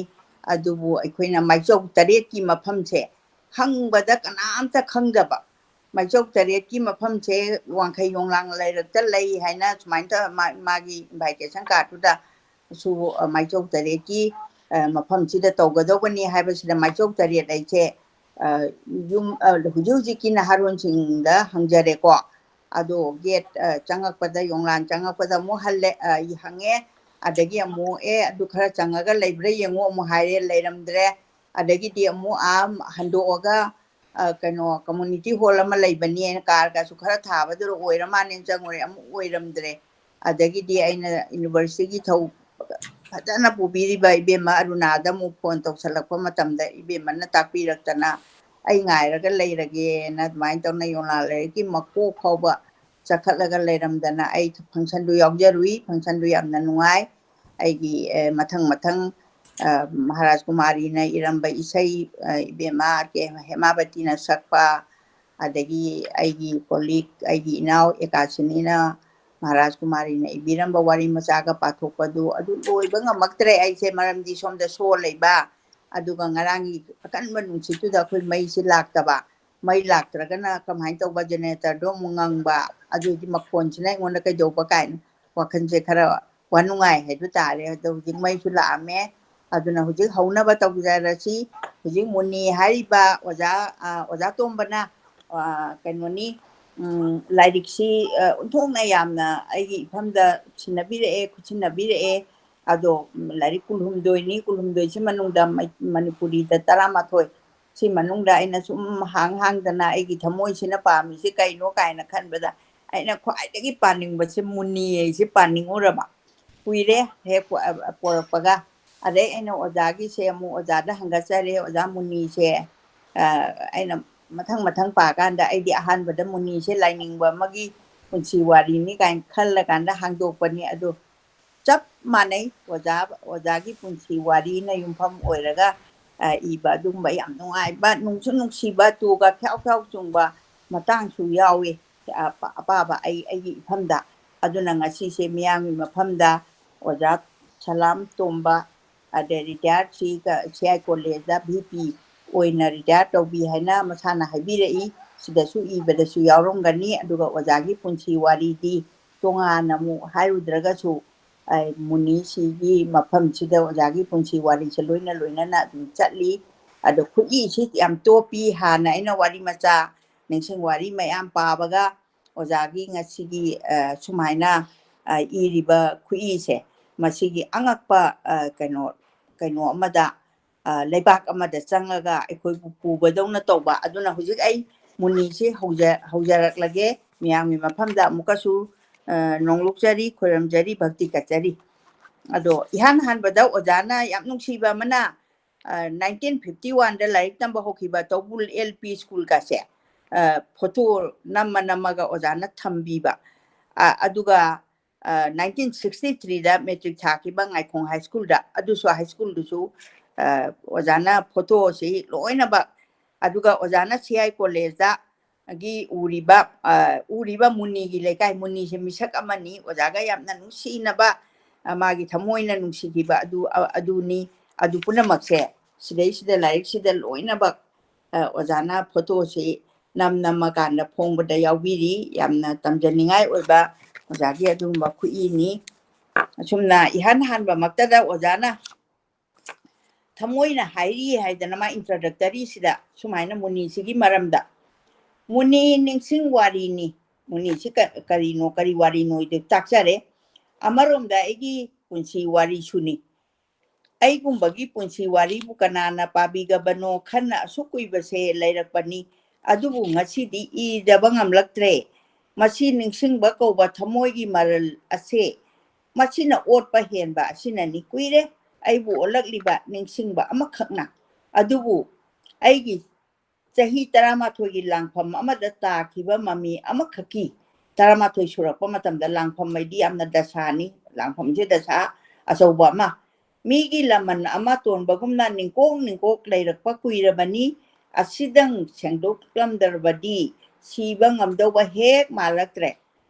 ꯑꯗꯨꯕꯨ ꯑꯩꯈꯣꯏꯅ ꯃꯥꯏꯆꯧ ꯇꯔꯦꯠꯀꯤ ꯃꯐꯝꯁꯦ ꯍꯪꯕꯗ ꯀꯅꯥꯝꯇ ꯈꯪꯗꯕ, ꯃꯥꯏꯆꯧ ꯇꯔꯦꯠꯀꯤ ꯃꯐꯝꯁꯦ ꯋꯥꯡꯈꯩ ꯌꯣꯡꯂꯥꯡ ꯂꯩꯔꯛꯇ ꯂꯩ ꯍꯥꯏꯅ ꯁꯨꯃꯥꯏꯅ ꯇꯧ-, ꯃꯥ-, ꯃꯥꯒꯤ invitation cardꯇꯨꯗ ꯁꯨ, ꯑ, ꯃꯥꯏꯆꯧ ꯇꯔꯦꯠꯀꯤ, ꯑ, ꯃꯐꯝꯁꯤꯗ ꯇꯧꯒꯗꯧꯕꯅꯤ ꯍꯥꯏꯕꯁꯤꯗ ꯃꯥꯏꯆꯧ ꯇꯔꯦꯠ ꯑꯩꯁꯦ, ꯑ, ꯌꯨꯝ, ꯑ, ꯍꯧꯖꯤꯛ ꯍꯧꯖꯤꯛꯀꯤ ꯅꯍꯥꯔꯣꯟꯁꯤꯡꯗ ꯍꯪꯖꯔꯦꯀꯣ꯫ ꯑꯗꯣ gate, ꯑ, ꯆꯪꯉꯛꯄꯗ, ꯌꯣꯡꯂꯥꯟ ꯆꯪꯉꯛꯄꯗ ꯑꯃꯨꯛ ꯍꯜꯂꯦ, ꯑ, ꯍꯪꯉꯦ꯫ ꯑꯗꯒꯤ ꯑꯃꯨꯛ, "ꯑꯦ, ꯑꯗꯨ ꯈꯔ ꯆꯪꯉꯒ ꯂꯩꯕ꯭ꯔꯥ ꯌꯦꯡꯉꯨ" ꯑꯃꯨꯛ ꯍꯥꯏꯔꯦ, ꯂꯩꯔꯝꯗ꯭ꯔꯦ꯫ ꯑꯗꯒꯤꯗꯤ ꯑꯃꯨꯛ ꯑꯥ ꯍꯟꯗꯣꯛꯑꯒ, ꯑ, ꯀꯩꯅꯣ, community hall ꯑꯃ ꯂꯩꯕꯅꯦꯅ, ꯀꯥꯔꯒꯁꯨ ꯈꯔ ꯊꯥꯕꯗꯨꯗ ꯑꯣꯏꯔ ꯃꯥꯜꯂꯦꯅ ꯆꯪꯉꯨꯔꯦ, ꯑꯃꯨꯛ ꯑꯣꯏꯔꯝꯗ꯭ꯔꯦ꯫ ꯑꯗꯒꯤꯗꯤ ꯑꯩꯅ universityꯒꯤ ꯊꯧ ꯐꯖꯅ ꯄꯨꯕꯤꯔꯤꯕ ꯏꯕꯦꯝꯃ ꯑꯔꯨꯅꯥꯗ ꯑꯃꯨꯛ phone ꯇꯧꯁꯜꯂꯛꯄ ꯃꯇꯝꯗ, ꯏꯕꯦꯝꯃꯅ ꯇꯥꯛꯄꯤꯔꯛꯇꯅ, ꯑꯩ ꯉꯥꯏꯔꯒ ꯂꯩꯔꯒꯦꯅ ꯑꯗꯨꯃꯥꯏꯅ ꯇꯧꯅ ꯌꯣꯡꯂꯥ ꯂꯩꯔꯛꯀꯤ ꯃꯀꯣꯛ ꯐꯥꯎꯕ ꯆꯈꯠꯂꯒ ꯂꯩꯔꯝꯗꯅ ꯑꯩ functionꯗꯨ ꯌꯥꯎꯖꯔꯨꯏ꯫ Functionꯗꯨ ꯌꯥꯝꯅ ꯅꯨꯡꯉꯥꯏ꯫ ꯑꯩꯒꯤ, ꯑ, ꯃꯊꯪ ꯃꯊꯪ, ꯑ, ꯃꯍꯥꯔꯥꯖ ꯀꯨꯃꯥꯔꯤꯅ ꯏꯔꯝꯕ ꯏꯁꯩ, ꯑ, ꯏꯕꯦꯝꯃ ꯑꯥꯔ ꯀꯦ ꯍꯦꯃꯥꯕꯇꯤꯅ ꯁꯛꯄ, ꯑꯗꯒꯤ ꯑꯩꯒꯤ colleague, ꯑꯩꯒꯤ ꯏꯅꯥꯎ ꯑꯦꯀꯥꯁꯤꯅꯤꯅ ꯃꯍꯥꯔꯥꯖ ꯀꯨꯃꯥꯔꯤꯅ ꯏꯕꯤꯔꯝꯕ ꯋꯥꯔꯤ ꯃꯆꯥꯒ ꯄꯥꯊꯣꯛꯄꯗꯨ, ꯑꯗꯨ ꯂꯣꯏꯕ ꯉꯝꯃꯛꯇ꯭ꯔꯦ ꯑꯩꯁꯦ, ꯃꯔꯝꯗꯤ ꯁꯣꯝꯗ show ꯂꯩꯕ, ꯑꯗꯨꯒ ꯉꯔꯥꯡꯒꯤ ꯑꯀꯟꯕ ꯅꯨꯡꯁꯤꯠꯇꯨꯗ ꯑꯩꯈꯣꯏ ꯃꯩꯁꯤ ꯂꯥꯛꯇꯕ, ꯃꯩ ꯂꯥꯛꯇ꯭ꯔꯒꯅ ꯀꯃꯥꯏꯅ ꯇꯧꯕ, generatorꯗꯣ ꯑꯃꯨꯛ ꯉꯪꯕ, ꯑꯗꯨꯗꯤ ꯃꯈꯣꯟꯁꯤꯅ ꯑꯩꯉꯣꯟꯗ ꯀꯩꯗꯧꯕ ꯀꯥꯏꯅ ꯋꯥꯈꯜꯁꯦ ꯈꯔ ꯋꯥ ꯅꯨꯡꯉꯥꯏ ꯍꯥꯏꯕ ꯇꯥꯔꯦ꯫ ꯑꯗꯣ ꯍꯧꯖꯤꯛ ꯃꯩꯁꯨ ꯂꯥꯛꯑꯝꯃꯦ, ꯑꯗꯨꯅ ꯍꯧꯖꯤꯛ ꯍꯧꯅꯕ ꯇꯧꯖꯔꯁꯤ꯫ ꯍꯧꯖꯤꯛ ꯃꯨꯅꯤ ꯍꯥꯏꯔꯤꯕ ꯑꯣꯖꯥ, ꯑ, ꯑꯣꯖꯥ ꯇꯣꯝꯕꯅ, ꯑ, ꯀꯩꯅꯣꯅꯤ, ꯎꯝ, ꯂꯥꯏꯔꯤꯛꯁꯤ, ꯑ, ꯑꯣꯟꯊꯣꯛꯅ ꯌꯥꯝꯅ ꯑꯩꯒꯤ ꯏꯐꯝꯗ ꯁꯤꯟꯅꯕꯤꯔꯛꯑꯦ, ꯈꯨꯠꯁꯤꯟꯅꯕꯤꯔꯛꯑꯦ꯫ ꯑꯗꯣ ꯂꯥꯏꯔꯤꯛ ꯀꯨꯟꯍꯨꯝꯗꯣꯏꯅꯤ, ꯀꯨꯟꯍꯨꯝꯗꯣꯏꯁꯤ ꯃꯅꯨꯡꯗ ꯃꯅꯤꯄꯨꯔꯤꯗ ꯇꯔꯥꯃꯥꯊꯣꯏ, ꯁꯤ ꯃꯅꯨꯡꯗ ꯑꯩꯅ ꯁꯨꯝ ꯍꯥꯡ ꯍꯥꯡꯗꯅ ꯑꯩꯒꯤ ꯊꯃꯣꯏꯁꯤꯅ ꯄꯥꯝꯃꯤꯁꯤ ꯀꯩꯅꯣ ꯀꯥꯏꯅ ꯈꯟꯕꯗ, ꯑꯩꯅ ꯈ꯭ꯋꯥꯏꯗꯒꯤ ꯄꯥꯅꯤꯡꯕꯁꯦ ꯃꯨꯅꯤ ꯑꯩꯁꯦ ꯄꯥꯅꯤꯡꯉꯨꯔꯕ ꯀꯨꯏꯔꯦ ꯍꯦꯛ ꯄꯣꯔꯛꯄꯒ꯫ ꯑꯗꯩ ꯑꯩꯅ ꯑꯣꯖꯥꯒꯤꯁꯦ ꯑꯃꯨꯛ ꯑꯣꯖꯥꯗ ꯍꯪꯒꯠꯆꯔꯦ, ꯑꯣꯖꯥ ꯃꯨꯅꯤꯁꯦ ꯑꯩꯅ ꯃꯊꯪ ꯃꯊꯪ ꯄꯥꯀꯥꯟꯗ ꯑꯩꯗꯤ ꯑꯍꯥꯟꯕꯗ ꯃꯨꯅꯤꯁꯦ ꯂꯥꯏꯅꯤꯡꯕ ꯑꯃꯒꯤ ꯄꯨꯟꯁꯤ ꯋꯥꯔꯤꯅꯤ ꯀꯥꯏꯅ ꯈꯜꯂꯀꯥꯟꯗ ꯍꯥꯡꯗꯣꯛꯄꯅꯤ꯫ ꯑꯗꯣ ꯆꯞ ꯃꯥꯟꯅꯩ ꯑꯣꯖꯥ, ꯑꯣꯖꯥꯒꯤ ꯄꯨꯟꯁꯤ ꯋꯥꯔꯤꯅ ꯌꯨꯝꯐꯝ ꯑꯣꯏꯔꯒ ꯏꯕ ꯑꯗꯨꯒꯨꯝꯕ ꯌꯥꯝ ꯅꯨꯡꯉꯥꯏꯕ, ꯅꯨꯡꯁꯨ ꯅꯨꯡꯁꯤꯕ, ꯇꯨꯒ ꯈ꯭ꯌꯥꯎ ꯈ꯭ꯌꯥꯎ ꯆꯨꯡꯕ ꯃꯇꯥꯡꯁꯨ ꯌꯥꯎꯏ꯫ ꯑꯄꯥꯕ ꯑꯩ ꯑꯩꯒꯤ ꯏꯐꯝꯗ꯫ ꯑꯗꯨꯅ ꯉꯁꯤꯁꯦ ꯃꯤꯌꯥꯝꯒꯤ ꯃꯐꯝꯗ ꯑꯣꯖꯥ ꯁꯂꯥꯝ ꯇꯣꯝꯕ, ꯑꯗꯩ ꯔꯤꯇꯥꯌꯔꯠ ꯁꯤ ꯁꯤ ꯑꯥꯏ ꯀꯣꯂꯦꯖꯇ ꯚꯤ ꯄꯤ ꯑꯣꯏꯅ ꯔꯤꯇꯥꯌꯔ ꯇꯧꯕꯤ ꯍꯥꯏꯅ ꯃꯁꯥꯅ ꯍꯥꯏꯕꯤꯔꯛꯏ꯫ ꯁꯤꯗꯁꯨ ꯏꯕꯗꯁꯨ ꯌꯥꯎꯔꯝꯒꯅꯤ꯫ ꯑꯗꯨꯒ ꯑꯣꯖꯥꯒꯤ ꯄꯨꯟꯁꯤ ꯋꯥꯔꯤꯗꯤ ꯇꯣꯉꯥꯟꯅ ꯑꯃꯨꯛ ꯍꯥꯏꯔꯨꯗ꯭ꯔꯒꯁꯨ, ꯃꯨꯅꯤꯁꯤꯒꯤ ꯃꯐꯝꯁꯤꯗ ꯑꯣꯖꯥꯒꯤ ꯄꯨꯟꯁꯤ ꯋꯥꯔꯤꯁꯦ ꯂꯣꯏꯅ ꯂꯣꯏꯅꯅ ꯑꯗꯨꯝ ꯆꯠꯂꯤ꯫ ꯑꯗꯣ ꯈꯨꯠꯏꯁꯤ ꯌꯥꯝ ꯇꯣꯞꯄꯤ꯫ ꯍꯥꯟꯅ ꯑꯩꯅ ꯋꯥꯔꯤ ꯃꯆꯥ, ꯅꯤꯡꯁꯤꯡ ꯋꯥꯔꯤ ꯃꯌꯥꯝ ꯄꯥꯕꯒ ꯑꯣꯖꯥꯒꯤ ꯉꯁꯤꯒꯤ ꯁꯨꯃꯥꯏꯅ ꯏꯔꯤꯕ ꯈꯨꯠꯏꯁꯦ, ꯃꯁꯤꯒꯤ ꯑꯉꯛꯄ ꯀꯩꯅꯣ ꯀꯩꯅꯣ ꯑꯃꯗ, ꯂꯩꯕꯥꯛ ꯑꯃꯗ ꯆꯪꯉꯒ ꯑꯩꯈꯣꯏꯕꯨ ꯄꯨꯕꯗꯧꯅ ꯇꯧꯕ꯫ ꯑꯗꯨꯅ ꯍꯧꯖꯤꯛ ꯑꯩ ꯃꯨꯅꯤꯁꯤ ꯍꯧꯖ-, ꯍꯧꯖꯔꯛꯂꯒꯦ꯫ ꯃꯤꯌꯥꯝꯒꯤ ꯃꯐꯝꯗ ꯑꯃꯨꯛꯀꯁꯨ ꯅꯣꯡꯂꯨꯛꯆꯔꯤ, ꯈꯣꯏꯔꯝꯖꯔꯤ, ꯚꯛꯇꯤ ꯀꯠꯆꯔꯤ꯫ ꯑꯗꯣ ꯏꯍꯥꯟ ꯍꯥꯟꯕꯗ ꯑꯣꯖꯥꯅ ꯌꯥꯝ ꯅꯨꯡꯁꯤꯕ ꯑꯃꯅ, nineteen fifty one ꯗ ꯂꯥꯏꯔꯤꯛ ꯇꯝꯕ ꯍꯧꯈꯤꯕ ꯇꯧꯕꯨꯜ ꯑꯦꯜ ꯄꯤ ꯁ꯭ꯀꯨꯜꯒꯁꯦ ꯐꯣꯇꯣ ꯅꯝꯃ ꯅꯝꯃꯒ ꯑꯣꯖꯥꯅ ꯊꯝꯕꯤꯕ꯫ ꯑꯗꯨꯒ nineteen sixty three ꯗ ꯃꯦꯇ꯭ꯔꯤꯛ ꯊꯥꯈꯤꯕ ꯉꯥꯏꯈꯣꯡ ꯍꯥꯏ ꯁ꯭ꯀꯨꯜꯗ, ꯑꯗꯨꯁꯨ ꯍꯥꯏ ꯁ꯭ꯀꯨꯜꯗꯨꯁꯨ ꯑꯣꯖꯥꯅ ꯐꯣꯇꯣꯁꯤ ꯂꯣꯏꯅꯃꯛ꯫ ꯑꯗꯨꯒ ꯑꯣꯖꯥꯅ ꯁꯤ ꯑꯥꯏ ꯀꯣꯂꯦꯖꯇ ꯒꯤ ꯎꯔꯤꯕ, ꯎꯔꯤꯕ ꯃꯨꯅꯤꯒꯤ ꯂꯩꯀꯥꯏ, ꯃꯨꯅꯤꯁꯦ ꯃꯤꯁꯛ ꯑꯃꯅꯤ, ꯑꯣꯖꯥꯒ ꯌꯥꯝꯅ ꯅꯨꯡꯁꯤꯅꯕ, ꯃꯥꯒꯤ ꯊꯃꯣꯏꯅ ꯅꯨꯡꯁꯤꯈꯤꯕ ꯑꯗꯨ, ꯑꯗꯨꯅꯤ꯫ ꯑꯗꯨ ꯄꯨꯝꯅꯃꯛꯁꯦ ꯁꯤꯗꯩꯁꯤꯗ ꯂꯥꯏꯔꯤꯛꯁꯤꯗ ꯂꯣꯏꯅꯃꯛ ꯑꯣꯖꯥꯅ ꯐꯣꯇꯣꯁꯤ ꯅꯝ ꯅꯝꯃꯀꯥꯟꯗ ꯐꯣꯡꯕꯗ ꯌꯥꯎꯕꯤꯔꯤ꯫ ꯌꯥꯝꯅ ꯇꯝꯖꯅꯤꯡꯉꯥꯏ ꯑꯣꯏꯕ ꯑꯣꯖꯥꯒꯤ ꯑꯗꯨꯒꯨꯝꯕ ꯈꯨꯠꯏꯅꯤ꯫ ꯑꯁꯨꯝꯅ ꯏꯍꯥꯟ ꯍꯥꯟꯕꯃꯛꯇꯗ ꯑꯣꯖꯥꯅ ꯊꯃꯣꯏꯅ ꯍꯥꯏꯔꯤ ꯍꯥꯏꯗꯅ ꯃꯥ introductory ꯁꯤꯗ ꯁꯨꯃꯥꯏꯅ ꯃꯨꯅꯤꯁꯤꯒꯤ ꯃꯔꯝꯗ, "ꯃꯨꯅꯤ ꯅꯤꯡꯁꯤꯡ ꯋꯥꯔꯤꯅꯤ"꯫ ꯃꯨꯅꯤꯁꯤ ꯀꯔꯤꯅꯣ, ꯀꯔꯤ ꯋꯥꯔꯤꯅꯣ ꯇꯥꯛꯆꯔꯦ꯫ ꯑꯃꯔꯣꯝꯗ ꯑꯩꯒꯤ ꯄꯨꯟꯁꯤ ꯋꯥꯔꯤꯁꯨꯅꯤ꯫ ꯑꯩꯒꯨꯝꯕꯒꯤ ꯄꯨꯟꯁꯤ ꯋꯥꯔꯤꯕꯨ ꯀꯅꯥꯅ ꯄꯥꯕꯤꯒꯕꯅꯣ ꯈꯟꯅ ꯑꯁꯨꯛ ꯀꯨꯏꯕꯁꯦ ꯂꯩꯔꯛꯄꯅꯤ꯫ ꯑꯗꯨꯕꯨ ꯉꯁꯤꯗꯤ ꯏꯗꯕ ꯉꯝꯂꯛꯇ꯭ꯔꯦ꯫ ꯃꯁꯤ ꯅꯤꯡꯁꯤꯡꯕ ꯀꯧꯕ ꯊꯃꯣꯏꯒꯤ ꯃꯔꯜ ꯑꯁꯦ, ꯃꯁꯤꯅ ꯑꯣꯠꯄ ꯍꯦꯟꯕ ꯑꯁꯤꯅꯅꯤ꯫ ꯀꯨꯏꯔꯦ ꯑꯩꯕꯨ ꯑꯣꯠꯂꯛꯂꯤꯕ ꯅꯤꯡꯁꯤꯡꯕ ꯑꯃꯈꯛꯅ꯫ ꯑꯗꯨꯕꯨ ꯑꯩꯒꯤ ꯆꯍꯤ ꯇꯔꯥꯃꯥꯊꯣꯏꯒꯤ ꯂꯥꯡꯐꯝ ꯑꯃꯗ ꯇꯥꯈꯤꯕ ꯃꯃꯤ ꯑꯃꯈꯛꯀꯤ, ꯇꯔꯥꯃꯥꯊꯣꯏ ꯁꯨꯔꯛꯄ ꯃꯇꯝꯗ, ꯂꯥꯡꯐꯝ ꯍꯥꯏꯗꯤ ꯌꯥꯝꯅ ꯗꯁꯥꯅꯤ, ꯂꯥꯡꯐꯝꯁꯦ ꯗꯁꯥ ꯑꯆꯧꯕ ꯑꯃ, ꯃꯤꯒꯤ ꯂꯃꯟ ꯑꯃ ꯇꯣꯟꯕꯒꯨꯝꯅ ꯅꯤꯡꯀꯣꯛ ꯅꯤꯡꯀꯣꯛ ꯂꯩꯔꯛꯄ ꯀꯨꯏꯔꯕꯅꯤ꯫ ꯑꯁꯤꯗꯪ ꯁꯦꯡꯗꯣꯛꯂꯝꯗ꯭ꯔꯕꯗꯤ ꯁꯤꯕ ꯉꯝꯗꯧꯕ ꯍꯦꯛ ꯃꯥꯜꯂꯛꯇ꯭ꯔꯦ꯫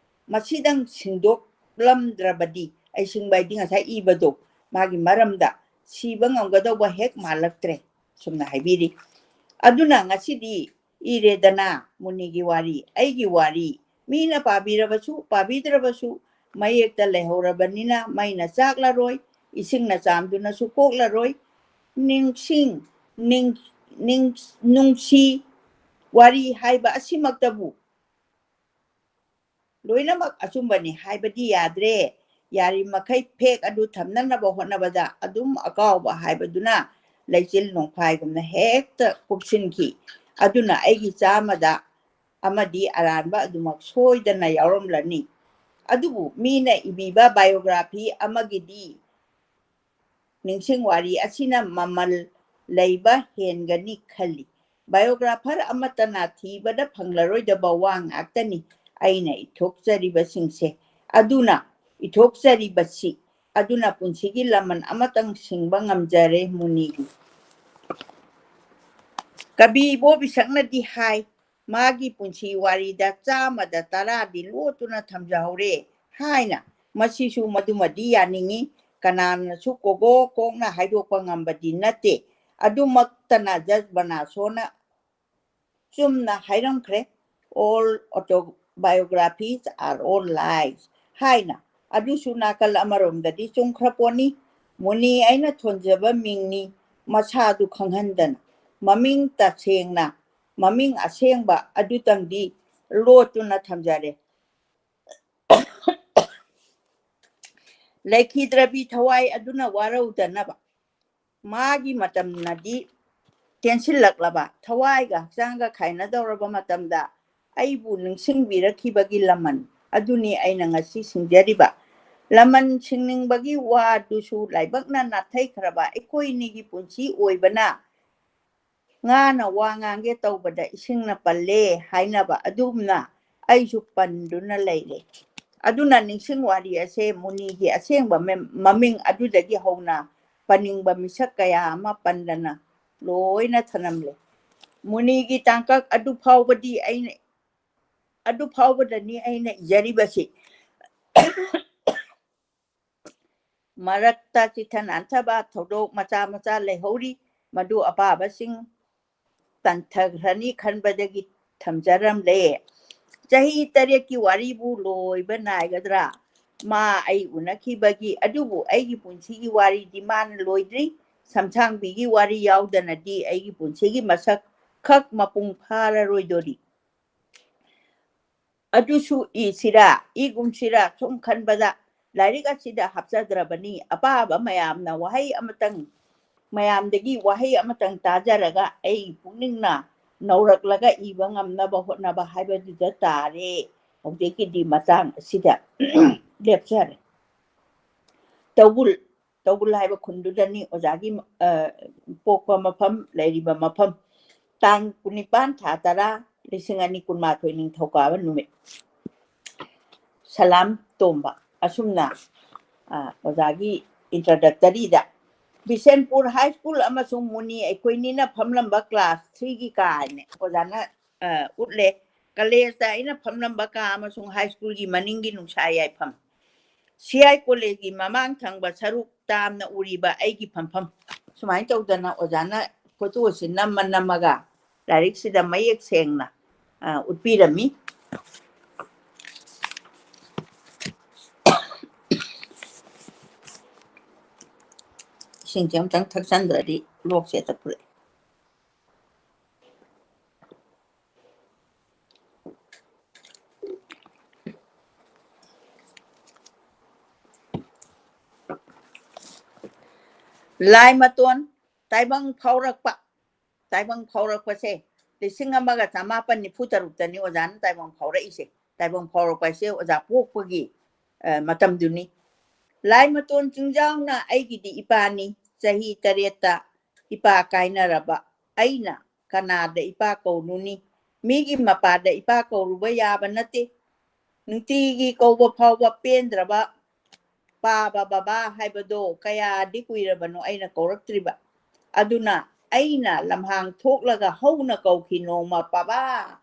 ꯃꯁꯤꯗꯪ ꯁꯦꯡꯗꯣꯛꯂꯝꯗ꯭ꯔꯕꯗꯤ, ꯑꯩ ꯁꯤꯡꯕ ꯍꯥꯏꯗꯤ ꯉꯁꯥꯏ ꯏꯕꯗꯣ, ꯃꯥꯒꯤ ꯃꯔꯝꯗ, ꯁꯤꯕ ꯉꯝꯒꯗꯧꯕ ꯍꯦꯛ ꯃꯥꯜꯂꯛꯇ꯭ꯔꯦ꯫ ꯁꯨꯝꯅ ꯍꯥꯏꯕꯤꯔꯤ꯫ ꯑꯗꯨꯅ ꯉꯁꯤꯗꯤ ꯏꯔꯦꯗꯅ ꯃꯨꯅꯤꯒꯤ ꯋꯥꯔꯤ, ꯑꯩꯒꯤ ꯋꯥꯔꯤ, ꯃꯤꯅ ꯄꯥꯕꯤꯔꯕꯁꯨ ꯄꯥꯕꯤꯗ꯭ꯔꯕꯁꯨ ꯃꯌꯦꯛꯇ ꯂꯩꯍꯧꯔꯕꯅꯤꯅ ꯃꯩꯅ ꯆꯥꯛꯂꯔꯣꯏ, ꯏꯁꯤꯡꯅ ꯆꯥꯝꯗꯨꯅꯁꯨ ꯀꯣꯛꯂꯔꯣꯏ꯫ ꯅꯤꯡꯁꯤꯡ, ꯅꯤꯡ, ꯅꯤꯡ, ꯅꯨꯡꯁꯤ ꯋꯥꯔꯤ ꯍꯥꯏꯕ ꯑꯁꯤꯃꯛꯇꯕꯨ ꯂꯣꯏꯅꯃꯛ ꯑꯆꯨꯝꯕꯅꯤ ꯍꯥꯏꯕꯗꯤ ꯌꯥꯗ꯭ꯔꯦ꯫ ꯌꯥꯔꯤꯃꯈꯩ ꯐꯦꯛ ꯑꯗꯨ ꯊꯝꯅꯅꯕ ꯍꯣꯠꯅꯕꯗ ꯑꯗꯨꯝ ꯑꯀꯥꯎꯕ ꯍꯥꯏꯕꯗꯨꯅ ꯂꯩꯆꯤꯜ ꯅꯣꯡꯐꯥꯏꯒꯨꯝꯅ ꯍꯦꯛꯇ ꯀꯨꯞꯁꯤꯟꯈꯤ꯫ ꯑꯗꯨꯅ ꯑꯩꯒꯤ ꯆꯥꯝꯃꯗ ꯑꯃꯗꯤ ꯑꯔꯥꯟꯕ ꯑꯗꯨꯃꯛ ꯁꯣꯏꯗꯅ ꯌꯥꯎꯔꯝꯂꯅꯤ꯫ ꯑꯗꯨꯕꯨ ꯃꯤꯅ ꯏꯕꯤꯕ biography ꯑꯃꯒꯤꯗꯤ ꯅꯤꯡꯁꯤꯡ ꯋꯥꯔꯤ ꯑꯁꯤꯅ ꯃꯃꯜ ꯂꯩꯕ ꯍꯦꯟꯒꯅꯤ ꯈꯜꯂꯤ꯫ Biographer ꯑꯃꯠꯇꯅ ꯊꯤꯕꯗ ꯐꯪꯂꯔꯣꯏꯗꯕ ꯋꯥ ꯉꯥꯛꯇꯅꯤ ꯑꯩꯅ ꯏꯊꯣꯛꯆꯔꯤꯕꯁꯤꯡꯁꯦ꯫ ꯑꯗꯨꯅ, ꯏꯊꯣꯛꯆꯔꯤꯕꯁꯤ ꯑꯗꯨꯅ ꯄꯨꯟꯁꯤꯒꯤ ꯂꯃꯟ ꯑꯃꯇꯪ ꯁꯤꯡꯕ ꯉꯝꯖꯔꯦ ꯃꯨꯅꯤꯒꯤ꯫ ꯀꯕꯤ ꯏꯕꯣꯕꯤꯁꯛꯅꯗꯤ ꯍꯥꯏ, ꯃꯥꯒꯤ ꯄꯨꯟꯁꯤ ꯋꯥꯔꯤꯗ ꯆꯥꯝꯃꯗ ꯇꯔꯥꯗꯤ ꯂꯣꯠꯇꯨꯅ ꯊꯝꯖꯍꯧꯔꯦ ꯍꯥꯏꯅ꯫ ꯃꯁꯤꯁꯨ ꯃꯗꯨꯃꯗꯤ ꯌꯥꯅꯤꯡꯉꯤ, ꯀꯅꯥꯅꯁꯨ ꯀꯣꯒꯣ ꯀꯣꯛꯅ ꯍꯥꯏꯗꯣꯛꯄ ꯉꯝꯕꯗꯤ ꯅꯠꯇꯦ꯫ ꯑꯗꯨꯃꯛꯇꯅ ꯖꯁ ꯕꯅꯥꯁꯣꯅ ꯆꯨꯝꯅ ꯍꯥꯏꯔꯝꯈ꯭ꯔꯦ, "All autobiographies are all lies" ꯍꯥꯏꯅ꯫ ꯑꯗꯨꯁꯨ ꯅꯥꯀꯜ ꯑꯃꯔꯣꯝꯗꯗꯤ ꯆꯨꯝꯈ꯭ꯔ ꯄꯣꯠꯅꯤ꯫ ꯃꯨꯅꯤ ꯑꯩꯅ ꯊꯣꯟꯖꯕ ꯃꯤꯡꯅꯤ, ꯃꯁꯥꯗꯨ ꯈꯪꯍꯟꯗꯅ ꯃꯃꯤꯡ ꯇꯁꯦꯡꯅ, ꯃꯃꯤꯡ ꯑꯁꯦꯡꯕ ꯑꯗꯨꯇꯪꯗꯤ ꯂꯣꯠꯇꯨꯅ ꯊꯝꯖꯔꯦ꯫ ꯂꯩꯈꯤꯗ꯭ꯔꯕꯤ ꯊꯋꯥꯏ ꯑꯗꯨꯅ ꯋꯥꯔꯧꯗꯅꯕ꯫ ꯃꯥꯒꯤ ꯃꯇꯝꯅꯗꯤ ꯇꯦꯟꯁꯤꯜꯂꯛꯂꯕ, ꯊꯋꯥꯏꯒ ꯍꯛꯆꯥꯡꯒ ꯈꯥꯏꯅꯗꯧꯔꯕ ꯃꯇꯝꯗ ꯑꯩꯕꯨ ꯅꯤꯡꯁꯤꯡꯕꯤꯔꯛꯈꯤꯕꯒꯤ ꯂꯃꯟ ꯑꯗꯨꯅꯤ ꯑꯩꯅ ꯉꯁꯤ ꯁꯤꯡꯖꯔꯤꯕ꯫ ꯂꯃꯟ ꯁꯤꯡꯅꯤꯡꯕꯒꯤ ꯋꯥꯗꯨꯁꯨ ꯂꯥꯏꯕꯛꯅ ꯅꯥꯊꯩꯈ꯭ꯔꯕ ꯑꯩꯈꯣꯏꯅꯤꯒꯤ ꯄꯨꯟꯁꯤ ꯑꯣꯏꯕꯅ, ꯉꯥꯅ ꯋꯥ ꯉꯥꯡꯒꯦ ꯇꯧꯕꯗ ꯏꯁꯤꯡꯅ ꯄꯜꯂꯦ ꯍꯥꯏꯅꯕ ꯑꯗꯨꯝꯅ ꯑꯩꯁꯨ ꯄꯟꯗꯨꯅ ꯂꯩꯔꯦ꯫ ꯑꯗꯨꯅ ꯅꯤꯡꯁꯤꯡ ꯋꯥꯔꯤ ꯑꯁꯦ ꯃꯨꯅꯤꯒꯤ ꯑꯁꯦꯡꯕ ꯃꯦꯝ-, ꯃꯃꯤꯡ ꯑꯗꯨꯗꯒꯤ ꯍꯧꯅ ꯄꯟꯅꯤꯡꯕ ꯃꯤꯁꯛ ꯀꯌꯥ ꯑꯃ ꯄꯟꯗꯅ ꯂꯣꯏꯅ ꯊꯅꯝꯂꯦ꯫ ꯃꯨꯅꯤꯒꯤ ꯇꯥꯡꯀꯛ ꯑꯗꯨ ꯐꯥꯎꯕꯗꯤ ꯑꯩꯅ, ꯑꯗꯨ ꯐꯥꯎꯕꯗꯅꯤ ꯑꯩꯅ ꯏꯖꯔꯤꯕꯁꯤ꯫ ꯃꯔꯛꯇ ꯆꯤꯊ ꯅꯥꯟꯊꯕ ꯊꯧꯗꯣꯛ ꯃꯆꯥ ꯃꯆꯥ ꯂꯩꯍꯧꯔꯤ, ꯃꯗꯨ ꯑꯄꯥꯕꯁꯤꯡ ꯇꯟꯊꯈ꯭ꯔꯅꯤ ꯈꯟꯕꯗꯒꯤ ꯊꯝꯖꯔꯝꯂꯦ꯫ ꯆꯍꯤ ꯇꯔꯦꯠꯀꯤ ꯋꯥꯔꯤꯕꯨ ꯂꯣꯏꯕ ꯅꯥꯏꯒꯗ꯭ꯔꯥ? ꯃꯥ ꯑꯩ ꯎꯅꯈꯤꯕꯒꯤ, ꯑꯗꯨꯕꯨ ꯑꯩꯒꯤ ꯄꯨꯟꯁꯤꯒꯤ ꯋꯥꯔꯤꯗꯤ ꯃꯥꯅ ꯂꯣꯏꯗ꯭ꯔꯤ꯫ ꯁꯝꯁꯥꯡꯕꯤꯒꯤ ꯋꯥꯔꯤ ꯌꯥꯎꯗꯅꯗꯤ ꯑꯩꯒꯤ ꯄꯨꯟꯁꯤꯒꯤ ꯃꯁꯛ ꯈꯛ ꯃꯄꯨꯡ ꯐꯥꯔꯔꯣꯏꯗꯣꯔꯤ꯫ ꯑꯗꯨꯁꯨ ꯏꯁꯤꯔꯥ, ꯏꯒꯨꯝꯁꯤꯔꯥ ꯁꯨꯝ ꯈꯟꯕꯗ ꯂꯥꯏꯔꯤꯛ ꯑꯁꯤꯗ ꯍꯥꯞꯆꯗ꯭ꯔꯕꯅꯤ꯫ ꯑꯄꯥꯕ ꯃꯌꯥꯝꯅ ꯋꯥꯍꯩ ꯑꯃꯇꯪ, ꯃꯌꯥꯝꯗꯒꯤ ꯋꯥꯍꯩ ꯑꯃꯇꯪ ꯇꯥꯖꯔꯒ ꯑꯩ ꯄꯨꯛꯅꯤꯡꯅ ꯅꯧꯔꯛꯂꯒ ꯏꯕ ꯉꯝꯅꯕ ꯍꯣꯠꯅꯕ ꯍꯥꯏꯕꯗꯨꯗ ꯇꯥꯔꯦ꯫ ꯍꯧꯖꯤꯛꯀꯤꯗꯤ ꯃꯇꯥꯡ ꯑꯁꯤꯗ ꯂꯦꯞꯆꯔꯦ꯫ ꯇꯧꯕꯨꯜ, ꯇꯧꯕꯨꯜ ꯍꯥꯏꯕ ꯈꯨꯟꯗꯨꯗꯅꯤ ꯑꯣꯖꯥꯒꯤ, ꯑ, ꯄꯣꯛꯄ ꯃꯐꯝ, ꯂꯩꯔꯤꯕ ꯃꯐꯝ꯫ ꯇꯥꯡ ꯀꯨꯟꯅꯤꯄꯥꯟ ꯊꯥ ꯇꯔꯥ, ꯂꯤꯁꯤꯡ ꯑꯅꯤ ꯀꯨꯟꯃꯥꯊꯣꯏ ꯅꯤꯡꯊꯧꯀꯥꯕ ꯅꯨꯃꯤꯠ꯫ ꯁꯂꯥꯝ ꯇꯣꯝꯕ꯫ ꯑꯁꯨꯝꯅ, ꯑ, ꯑꯣꯖꯥꯒꯤ introductoryꯗ ꯕꯤꯁꯦꯟꯄꯨꯔ ꯍꯥꯏ ꯁ꯭ꯀꯨꯜ ꯑꯃꯁꯨꯡ ꯃꯨꯅꯤ ꯑꯩꯈꯣꯏꯅꯤꯅ ꯐꯝꯂꯝꯕ class threeꯒꯤ ꯀꯥ ꯍꯥꯏꯅ ꯑꯣꯖꯥꯅ, ꯑ, ꯎꯠꯂꯦ꯫ ꯀꯂꯦꯖꯇ ꯑꯩꯅ ꯐꯝꯂꯝꯕ ꯀꯥ ꯑꯃꯁꯨꯡ ꯍꯥꯏ ꯁ꯭ꯀꯨꯜꯒꯤ ꯃꯅꯤꯡꯒꯤ ꯅꯨꯡꯁꯥ ꯌꯥꯏꯐꯝ꯫ ꯁꯤ ꯑꯥꯏ ꯀꯣꯂꯦꯖꯀꯤ ꯃꯃꯥꯡ ꯊꯪꯕ ꯁꯔꯨꯛ ꯇꯥꯝꯅ ꯎꯔꯤꯕ ꯑꯩꯒꯤ ꯐꯝꯐꯝ꯫ ꯁꯨꯃꯥꯏꯅ ꯇꯧꯗꯅ ꯑꯣꯖꯥꯅ ꯐꯣꯇꯣꯁꯤ ꯅꯝꯃ ꯅꯝꯃꯒ ꯂꯥꯏꯔꯤꯛꯁꯤꯗ ꯃꯌꯦꯛ ꯁꯦꯡꯅ, ꯑ, ꯎꯠꯄꯤꯔꯝꯃꯤ꯫ ꯏꯁꯤꯡꯁꯦ ꯑꯃꯨꯛꯇꯪ ꯊꯛꯆꯟꯗ꯭ꯔꯗꯤ ꯂꯣꯛꯁꯦ ꯍꯦꯛꯇ ꯄꯨꯔꯛꯑꯦ꯫ ꯂꯥꯏꯃꯇꯣꯟ ꯇꯥꯏꯕꯪ ꯐꯥꯎꯔꯛꯄ꯫ ꯇꯥꯏꯕꯪ ꯐꯥꯎꯔꯛꯄꯁꯦ ꯂꯤꯁꯤꯡ ꯑꯃꯒ ꯆꯃꯥꯄꯟ ꯅꯤꯐꯨ ꯇꯔꯨꯛꯇꯅꯤ ꯑꯣꯖꯥꯅ ꯇꯥꯏꯕꯪ ꯐꯥꯎꯔꯛꯏꯁꯦ꯫ ꯇꯥꯏꯕꯪ ꯐꯥꯎꯔꯛꯄ ꯍꯥꯏꯁꯦ ꯑꯣꯖꯥ ꯄꯣꯛꯄꯒꯤ, ꯑ, ꯃꯇꯝꯗꯨꯅꯤ꯫ ꯂꯥꯏꯃꯇꯣꯟ ꯆꯤꯡꯖꯥꯎꯅ ꯑꯩꯒꯤꯗꯤ ꯏꯄꯥꯅꯤ꯫ ꯆꯍꯤ ꯇꯔꯦꯠꯇ ꯏꯄꯥ ꯀꯥꯏꯅꯔꯕ ꯑꯩꯅ ꯀꯅꯥꯗ ꯏꯄꯥ ꯀꯧꯔꯨꯅꯤ? ꯃꯤꯒꯤ ꯃꯄꯥꯗ ꯏꯄꯥ ꯀꯧꯔꯨꯕ ꯌꯥꯕ ꯅꯠꯇꯦ꯫ ꯅꯨꯡꯇꯤꯒꯤ ꯀꯧꯕ ꯐꯥꯎꯕ ꯄꯦꯟꯗ꯭ꯔꯕ ꯄꯥꯕ ꯕꯕꯥ ꯍꯥꯏꯕꯗꯣ ꯀꯌꯥꯗꯤ ꯀꯨꯏꯔꯕꯅꯣ ꯑꯩꯅ ꯀꯧꯔꯛꯇ꯭ꯔꯤꯕ꯫ ꯑꯗꯨꯅ ꯑꯩꯅ ꯂꯝꯍꯥꯡ ꯊꯣꯛꯂꯒ ꯍꯧꯅ ꯀꯧꯈꯤ ꯅꯣꯡꯃ, "ꯄꯥꯕꯥ!"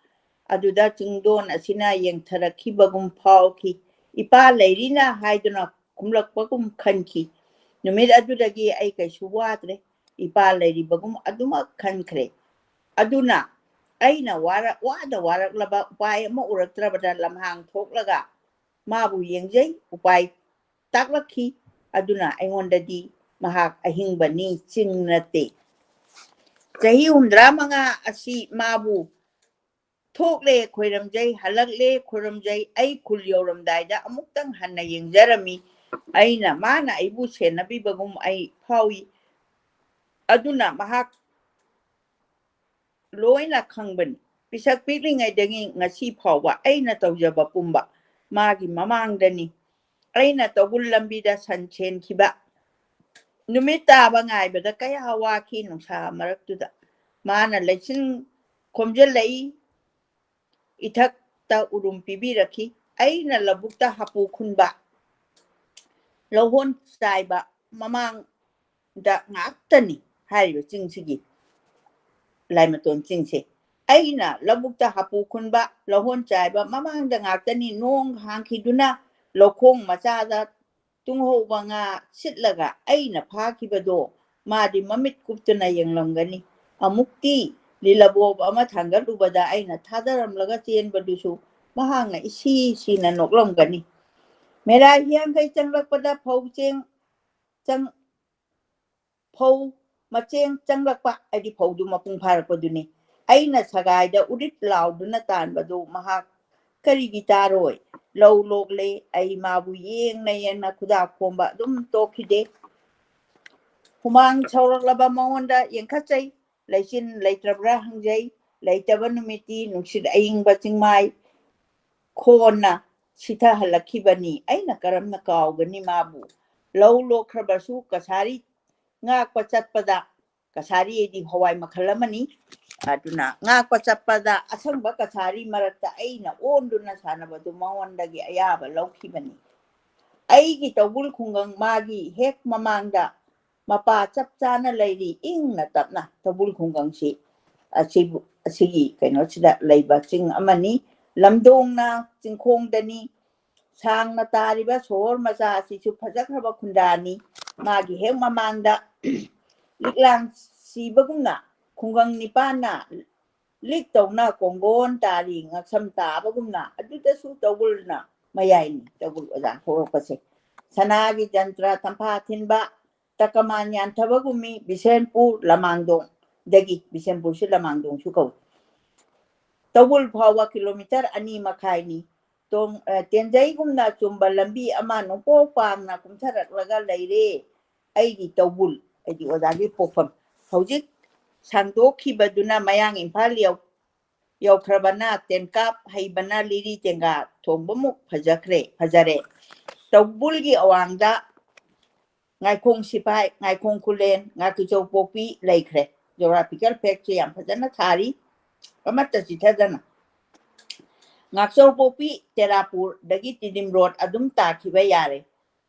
ꯑꯗꯨꯗ ꯆꯤꯡꯗꯣꯟ ꯑꯁꯤꯅ ꯌꯦꯡꯊꯔꯛꯈꯤꯕꯒꯨꯝ ꯐꯥꯎꯈꯤ꯫ "ꯏꯄꯥ ꯂꯩꯔꯤꯅ" ꯍꯥꯏꯗꯨꯅ ꯈꯨꯝꯂꯛꯄꯒꯨꯝ ꯈꯟꯈꯤ꯫ ꯅꯨꯃꯤꯠ ꯑꯗꯨꯗꯒꯤ ꯑꯩ ꯀꯩꯁꯨ ꯋꯥꯗ꯭ꯔꯦ꯫ ꯏꯄꯥ ꯂꯩꯔꯤꯕꯒꯨꯝ ꯑꯗꯨꯃꯛ ꯈꯟꯈ꯭ꯔꯦ꯫ ꯑꯗꯨꯅ ꯑꯩꯅ ꯋꯥꯔꯛ-, ꯋꯥꯗ ꯋꯥꯔꯛꯂꯕ ꯎꯄꯥꯏ ꯑꯃ ꯎꯔꯛꯇ꯭ꯔꯕꯗ ꯂꯝꯍꯥꯡ ꯊꯣꯛꯂꯒ ꯃꯥꯕꯨ ꯌꯦꯡꯖꯩ꯫ ꯎꯄꯥꯏ ꯇꯥꯛꯂꯛꯈꯤ꯫ ꯑꯗꯨꯅ ꯑꯩꯉꯣꯟꯗꯗꯤ ꯃꯍꯥꯛ ꯑꯍꯤꯡꯕꯅꯤ, ꯆꯤꯡ ꯅꯠꯇꯦ꯫ ꯆꯍꯤ ꯍꯨꯝꯗ꯭ꯔꯥ ꯃꯉꯥ ꯑꯁꯤ ꯃꯥꯕꯨ ꯊꯣꯛꯂꯦ ꯈꯣꯏꯔꯝꯖꯩ, ꯍꯜꯂꯛꯂꯦ ꯈꯣꯏꯔꯝꯖꯩ꯫ ꯑꯩ ꯈꯨꯜ ꯌꯧꯔꯝꯗꯥꯏꯗ ꯑꯃꯨꯛꯇꯪ ꯍꯟꯅ ꯌꯦꯡꯖꯔꯝꯃꯤ꯫ ꯑꯩꯅ, ꯃꯥꯅ ꯑꯩꯕꯨ ꯁꯦꯟꯅꯕꯤꯕꯒꯨꯝ ꯑꯩ ꯐꯥꯎꯏ꯫ ꯑꯗꯨꯅ ꯃꯍꯥꯛ ꯂꯣꯏꯅ ꯈꯪꯕꯅꯤ꯫ ꯄꯤꯁꯛ ꯄꯤꯛꯂꯤꯉꯩꯗꯒꯤ ꯉꯁꯤ ꯐꯥꯎꯕ ꯑꯩꯅ ꯇꯧꯖꯕ ꯄꯨꯝꯕ ꯃꯥꯒꯤ ꯃꯃꯥꯡꯗꯅꯤ꯫ ꯑꯩꯅ ꯇꯧꯕꯨꯜ ꯂꯝꯕꯤꯗ ꯁꯟ ꯁꯦꯟꯈꯤꯕ ꯅꯨꯃꯤꯠ ꯇꯥꯕ ꯉꯥꯏꯕꯗ ꯀꯌꯥ ꯋꯥꯈꯤ ꯅꯨꯡꯁꯥ ꯃꯔꯛꯇꯨꯗ꯫ ꯃꯥꯅ ꯂꯩꯆꯤꯜ ꯈꯣꯝꯖꯤꯜꯂꯛꯏ, ꯏꯊꯛꯇ ꯎꯔꯨꯝ ꯄꯤꯕꯤꯔꯛꯈꯤ꯫ ꯑꯩꯅ ꯂꯧꯕꯨꯛꯇ ꯍꯥꯄꯨ ꯈꯨꯟꯕ, ꯂꯧꯍꯣꯟ ꯆꯥꯏꯕ ꯃꯃꯥꯡꯗ ꯉꯥꯛꯇꯅꯤ ꯍꯥꯏꯔꯤꯕ ꯆꯤꯡꯁꯤꯒꯤ ꯂꯥꯏꯃꯇꯣꯟ ꯆꯤꯡꯁꯦ꯫ ꯑꯩꯅ ꯂꯧꯕꯨꯛꯇ ꯍꯥꯄꯨ ꯈꯨꯟꯕ, ꯂꯧꯍꯣꯟ ꯆꯥꯏꯕ ꯃꯃꯥꯡꯗ ꯉꯥꯛꯇꯅꯤ꯫ ꯅꯣꯡ ꯍꯥꯡꯈꯤꯗꯨꯅ ꯂꯧꯈꯣꯡ ꯃꯆꯥꯗ ꯇꯨꯡꯍꯧꯕ ꯉꯥ ꯁꯤꯠꯂꯒ ꯑꯩꯅ ꯐꯥꯈꯤꯕꯗꯣ ꯃꯥꯗꯤ ꯃꯃꯤꯠ ꯀꯨꯞꯇꯨꯅ ꯌꯦꯡꯂꯝꯒꯅꯤ꯫ ꯑꯃꯨꯛꯇꯤ ꯂꯤꯂꯕꯣꯞ ꯑꯃ ꯊꯥꯡꯒꯠꯂꯨꯕꯗ ꯑꯩꯅ ꯊꯥꯗꯔꯝꯂꯒ ꯆꯦꯟꯕꯗꯨꯁꯨ ꯃꯍꯥꯛꯅ ꯏꯁꯤ ꯁꯤꯅ ꯅꯣꯛꯂꯝꯒꯅꯤ꯫ ꯃꯦꯔꯥ ꯍꯤꯌꯥꯡꯈꯩ ꯆꯪꯂꯛꯄꯗ ꯐꯧ ꯆꯦꯡ ꯆꯪ-, ꯐꯧ ꯃꯆꯦꯡ ꯆꯪꯂꯛꯄ, ꯍꯥꯏꯗꯤ ꯐꯧꯗꯨ ꯃꯄꯨꯡ ꯐꯥꯔꯛꯄꯗꯨꯅꯤ꯫ ꯑꯩꯅ ꯁꯒꯥꯏꯗ ꯎꯔꯤꯠ ꯂꯥꯎꯗꯨꯅ ꯇꯥꯟꯕꯗꯨ ꯃꯍꯥꯛ ꯀꯔꯤꯒꯤ ꯇꯥꯔꯣꯏ? ꯂꯧ ꯂꯣꯛꯂꯦ꯫ ꯑꯩ ꯃꯥꯕꯨ ꯌꯦꯡꯅ ꯌꯦꯡꯅ ꯈꯨꯗꯥ ꯈꯣꯝꯕ ꯑꯗꯨꯝ ꯇꯣꯛꯈꯤꯗꯦ꯫ ꯍꯨꯃꯥꯡ ꯁꯧꯔꯛꯂꯕ ꯃꯉꯣꯟꯗ ꯌꯦꯡꯈꯠꯆꯩ꯫ ꯂꯩꯆꯤꯟ ꯂꯩꯇ꯭ꯔꯕ꯭ꯔꯥ ꯍꯪꯖꯩ꯫ ꯂꯩꯇꯕ ꯅꯨꯃꯤꯠꯇꯤ ꯅꯨꯡꯁꯤꯠ ꯑꯏꯪꯕ ꯆꯤꯡꯃꯥꯏ ꯈꯣꯟꯅ ꯁꯤꯊꯍꯜꯂꯛꯈꯤꯕꯅꯤ꯫ ꯑꯩꯅ ꯀꯔꯝꯅ ꯀꯥꯎꯒꯅꯤ ꯃꯥꯕꯨ? ꯂꯧ ꯂꯣꯛꯈ꯭ꯔꯕꯁꯨ ꯀꯁꯥꯔꯤ ꯉꯥꯛꯄ ꯆꯠꯄꯗ, ꯀꯁꯥꯔꯤ ꯍꯥꯏꯗꯤ ꯍꯋꯥꯏ ꯃꯈꯜ ꯑꯃꯅꯤ꯫ ꯑꯗꯨꯅ ꯉꯥꯛꯄ ꯆꯠꯄꯗ ꯑꯁꯪꯕ ꯀꯁꯥꯔꯤ ꯃꯔꯛꯇ ꯑꯩꯅ ꯑꯣꯟꯗꯨꯅ ꯁꯥꯟꯅꯕꯗꯨ ꯃꯉꯣꯟꯗꯒꯤ ꯑꯌꯥꯕ ꯂꯧꯈꯤꯕꯅꯤ꯫ ꯑꯩꯒꯤ ꯇꯧꯕꯨꯜ ꯈꯨꯡꯒꯪ ꯃꯥꯒꯤ ꯍꯦꯛ ꯃꯃꯥꯡꯗ ꯃꯄꯥ ꯆꯞ ꯆꯥꯅ ꯂꯩꯔꯤ꯫ ꯏꯪꯅ ꯇꯞꯅ ꯇꯧꯕꯨꯜ ꯈꯨꯡꯒꯪꯁꯤ ꯑꯁꯤꯕꯨ, ꯑꯁꯤꯒꯤ ꯀꯩꯅꯣꯁꯤꯗ ꯂꯩꯕ ꯆꯤꯡ ꯑꯃꯅꯤ꯫ ꯂꯝꯗꯣꯡꯅ ꯆꯤꯡꯈꯣꯡꯗꯅꯤ꯫ ꯁꯥꯡꯅ ꯇꯥꯔꯤꯕ ꯁꯣꯍꯣꯔ ꯃꯆꯥ ꯑꯁꯤꯁꯨ ꯐꯖꯈ꯭ꯔꯕ ꯈꯨꯟꯗꯥꯅꯤ꯫ ꯃꯥꯒꯤ ꯍꯦꯛ ꯃꯃꯥꯡꯗ ꯂꯤꯛꯂꯥꯡ ꯁꯤꯕꯒꯨꯝꯅ ꯈꯨꯡꯒꯪ ꯅꯤꯄꯥꯟꯅ ꯂꯤꯛ ꯇꯧꯅ ꯀꯣꯡꯒꯣꯟ ꯇꯥꯔꯤ꯫ ꯉꯛꯁꯝ ꯇꯥꯕꯒꯨꯝꯅ ꯑꯗꯨꯗꯁꯨ ꯇꯧꯕꯨꯜꯅ ꯃꯌꯥꯏꯅꯤ꯫ ꯇꯧꯕꯨꯜ ꯑꯣꯖꯥ ꯊꯣꯛꯂꯛꯄꯁꯦ ꯁꯅꯥꯒꯤ ꯖꯟꯇ꯭ꯔ ꯇꯝꯐꯥ ꯊꯤꯟꯕ ꯇꯀꯃꯥꯟ ꯌꯥꯟꯊꯕꯒꯨꯝꯃꯤ꯫ ꯕꯤꯁꯦꯟꯄꯨꯔ ꯂꯃꯥꯡꯗꯣꯡꯗꯒꯤ, ꯕꯤꯁꯦꯟꯄꯨꯔꯁꯤ ꯂꯃꯥꯡꯗꯣꯡꯁꯨ ꯀꯧꯏ, ꯇꯧꯕꯨꯜ ꯐꯥꯎꯕ ꯀꯤꯂꯣꯃꯤꯇꯔ ꯑꯅꯤ ꯃꯈꯥꯏꯅꯤ꯫ ꯇꯣꯡ-, ꯑ, ꯇꯦꯟꯖꯩꯒꯨꯝꯅ ꯆꯨꯝꯕ ꯂꯝꯕꯤ ꯑꯃ ꯅꯣꯡꯄꯣꯛ ꯄꯥꯡꯅ ꯀꯨꯝꯊꯔꯛꯂꯒ ꯂꯩꯔꯦ꯫ ꯑꯩꯒꯤ ꯇꯧꯕꯨꯜ, ꯑꯩꯗꯤ ꯑꯣꯖꯥꯒꯤ ꯄꯣꯛꯐꯝ꯫ ꯍꯧꯖꯤꯛ ꯁꯥꯡꯗꯣꯛꯈꯤꯕꯗꯨꯅ ꯃꯌꯥꯡ ꯏꯝꯐꯥꯜ ꯌꯧ-, ꯌꯧꯈ꯭ꯔꯕꯅ ꯇꯦꯟꯀꯥꯞ ꯍꯩꯕꯅ ꯂꯤꯔꯤ ꯇꯦꯡꯒꯥ ꯊꯣꯡꯕꯃꯨꯛ ꯐꯖꯈ꯭ꯔꯦ, ꯐꯖꯔꯦ꯫ ꯇꯧꯕꯨꯜꯒꯤ ꯑꯋꯥꯡꯗ ꯉꯥꯏꯈꯣꯡ ꯁꯤꯐꯥꯏ, ꯉꯥꯏꯈꯣꯡ ꯈꯨꯂꯦꯟ, ꯉꯥꯀꯤꯆꯧ ꯄꯣꯛꯄꯤ ꯂꯩꯈ꯭ꯔꯦ꯫ Geographical factꯁꯦ ꯌꯥꯝ ꯐꯖꯅ ꯊꯥꯔꯤ, ꯑꯃꯠꯇ ꯆꯤꯊꯗꯅ꯫ ꯉꯥꯛꯆꯧ ꯄꯣꯛꯄꯤ ꯇꯦꯔꯥꯄꯨꯔꯗꯒꯤ ꯇꯤꯗꯤꯝ ꯔꯣꯗ ꯑꯗꯨꯝ ꯇꯥꯈꯤꯕ ꯌꯥꯔꯦ꯫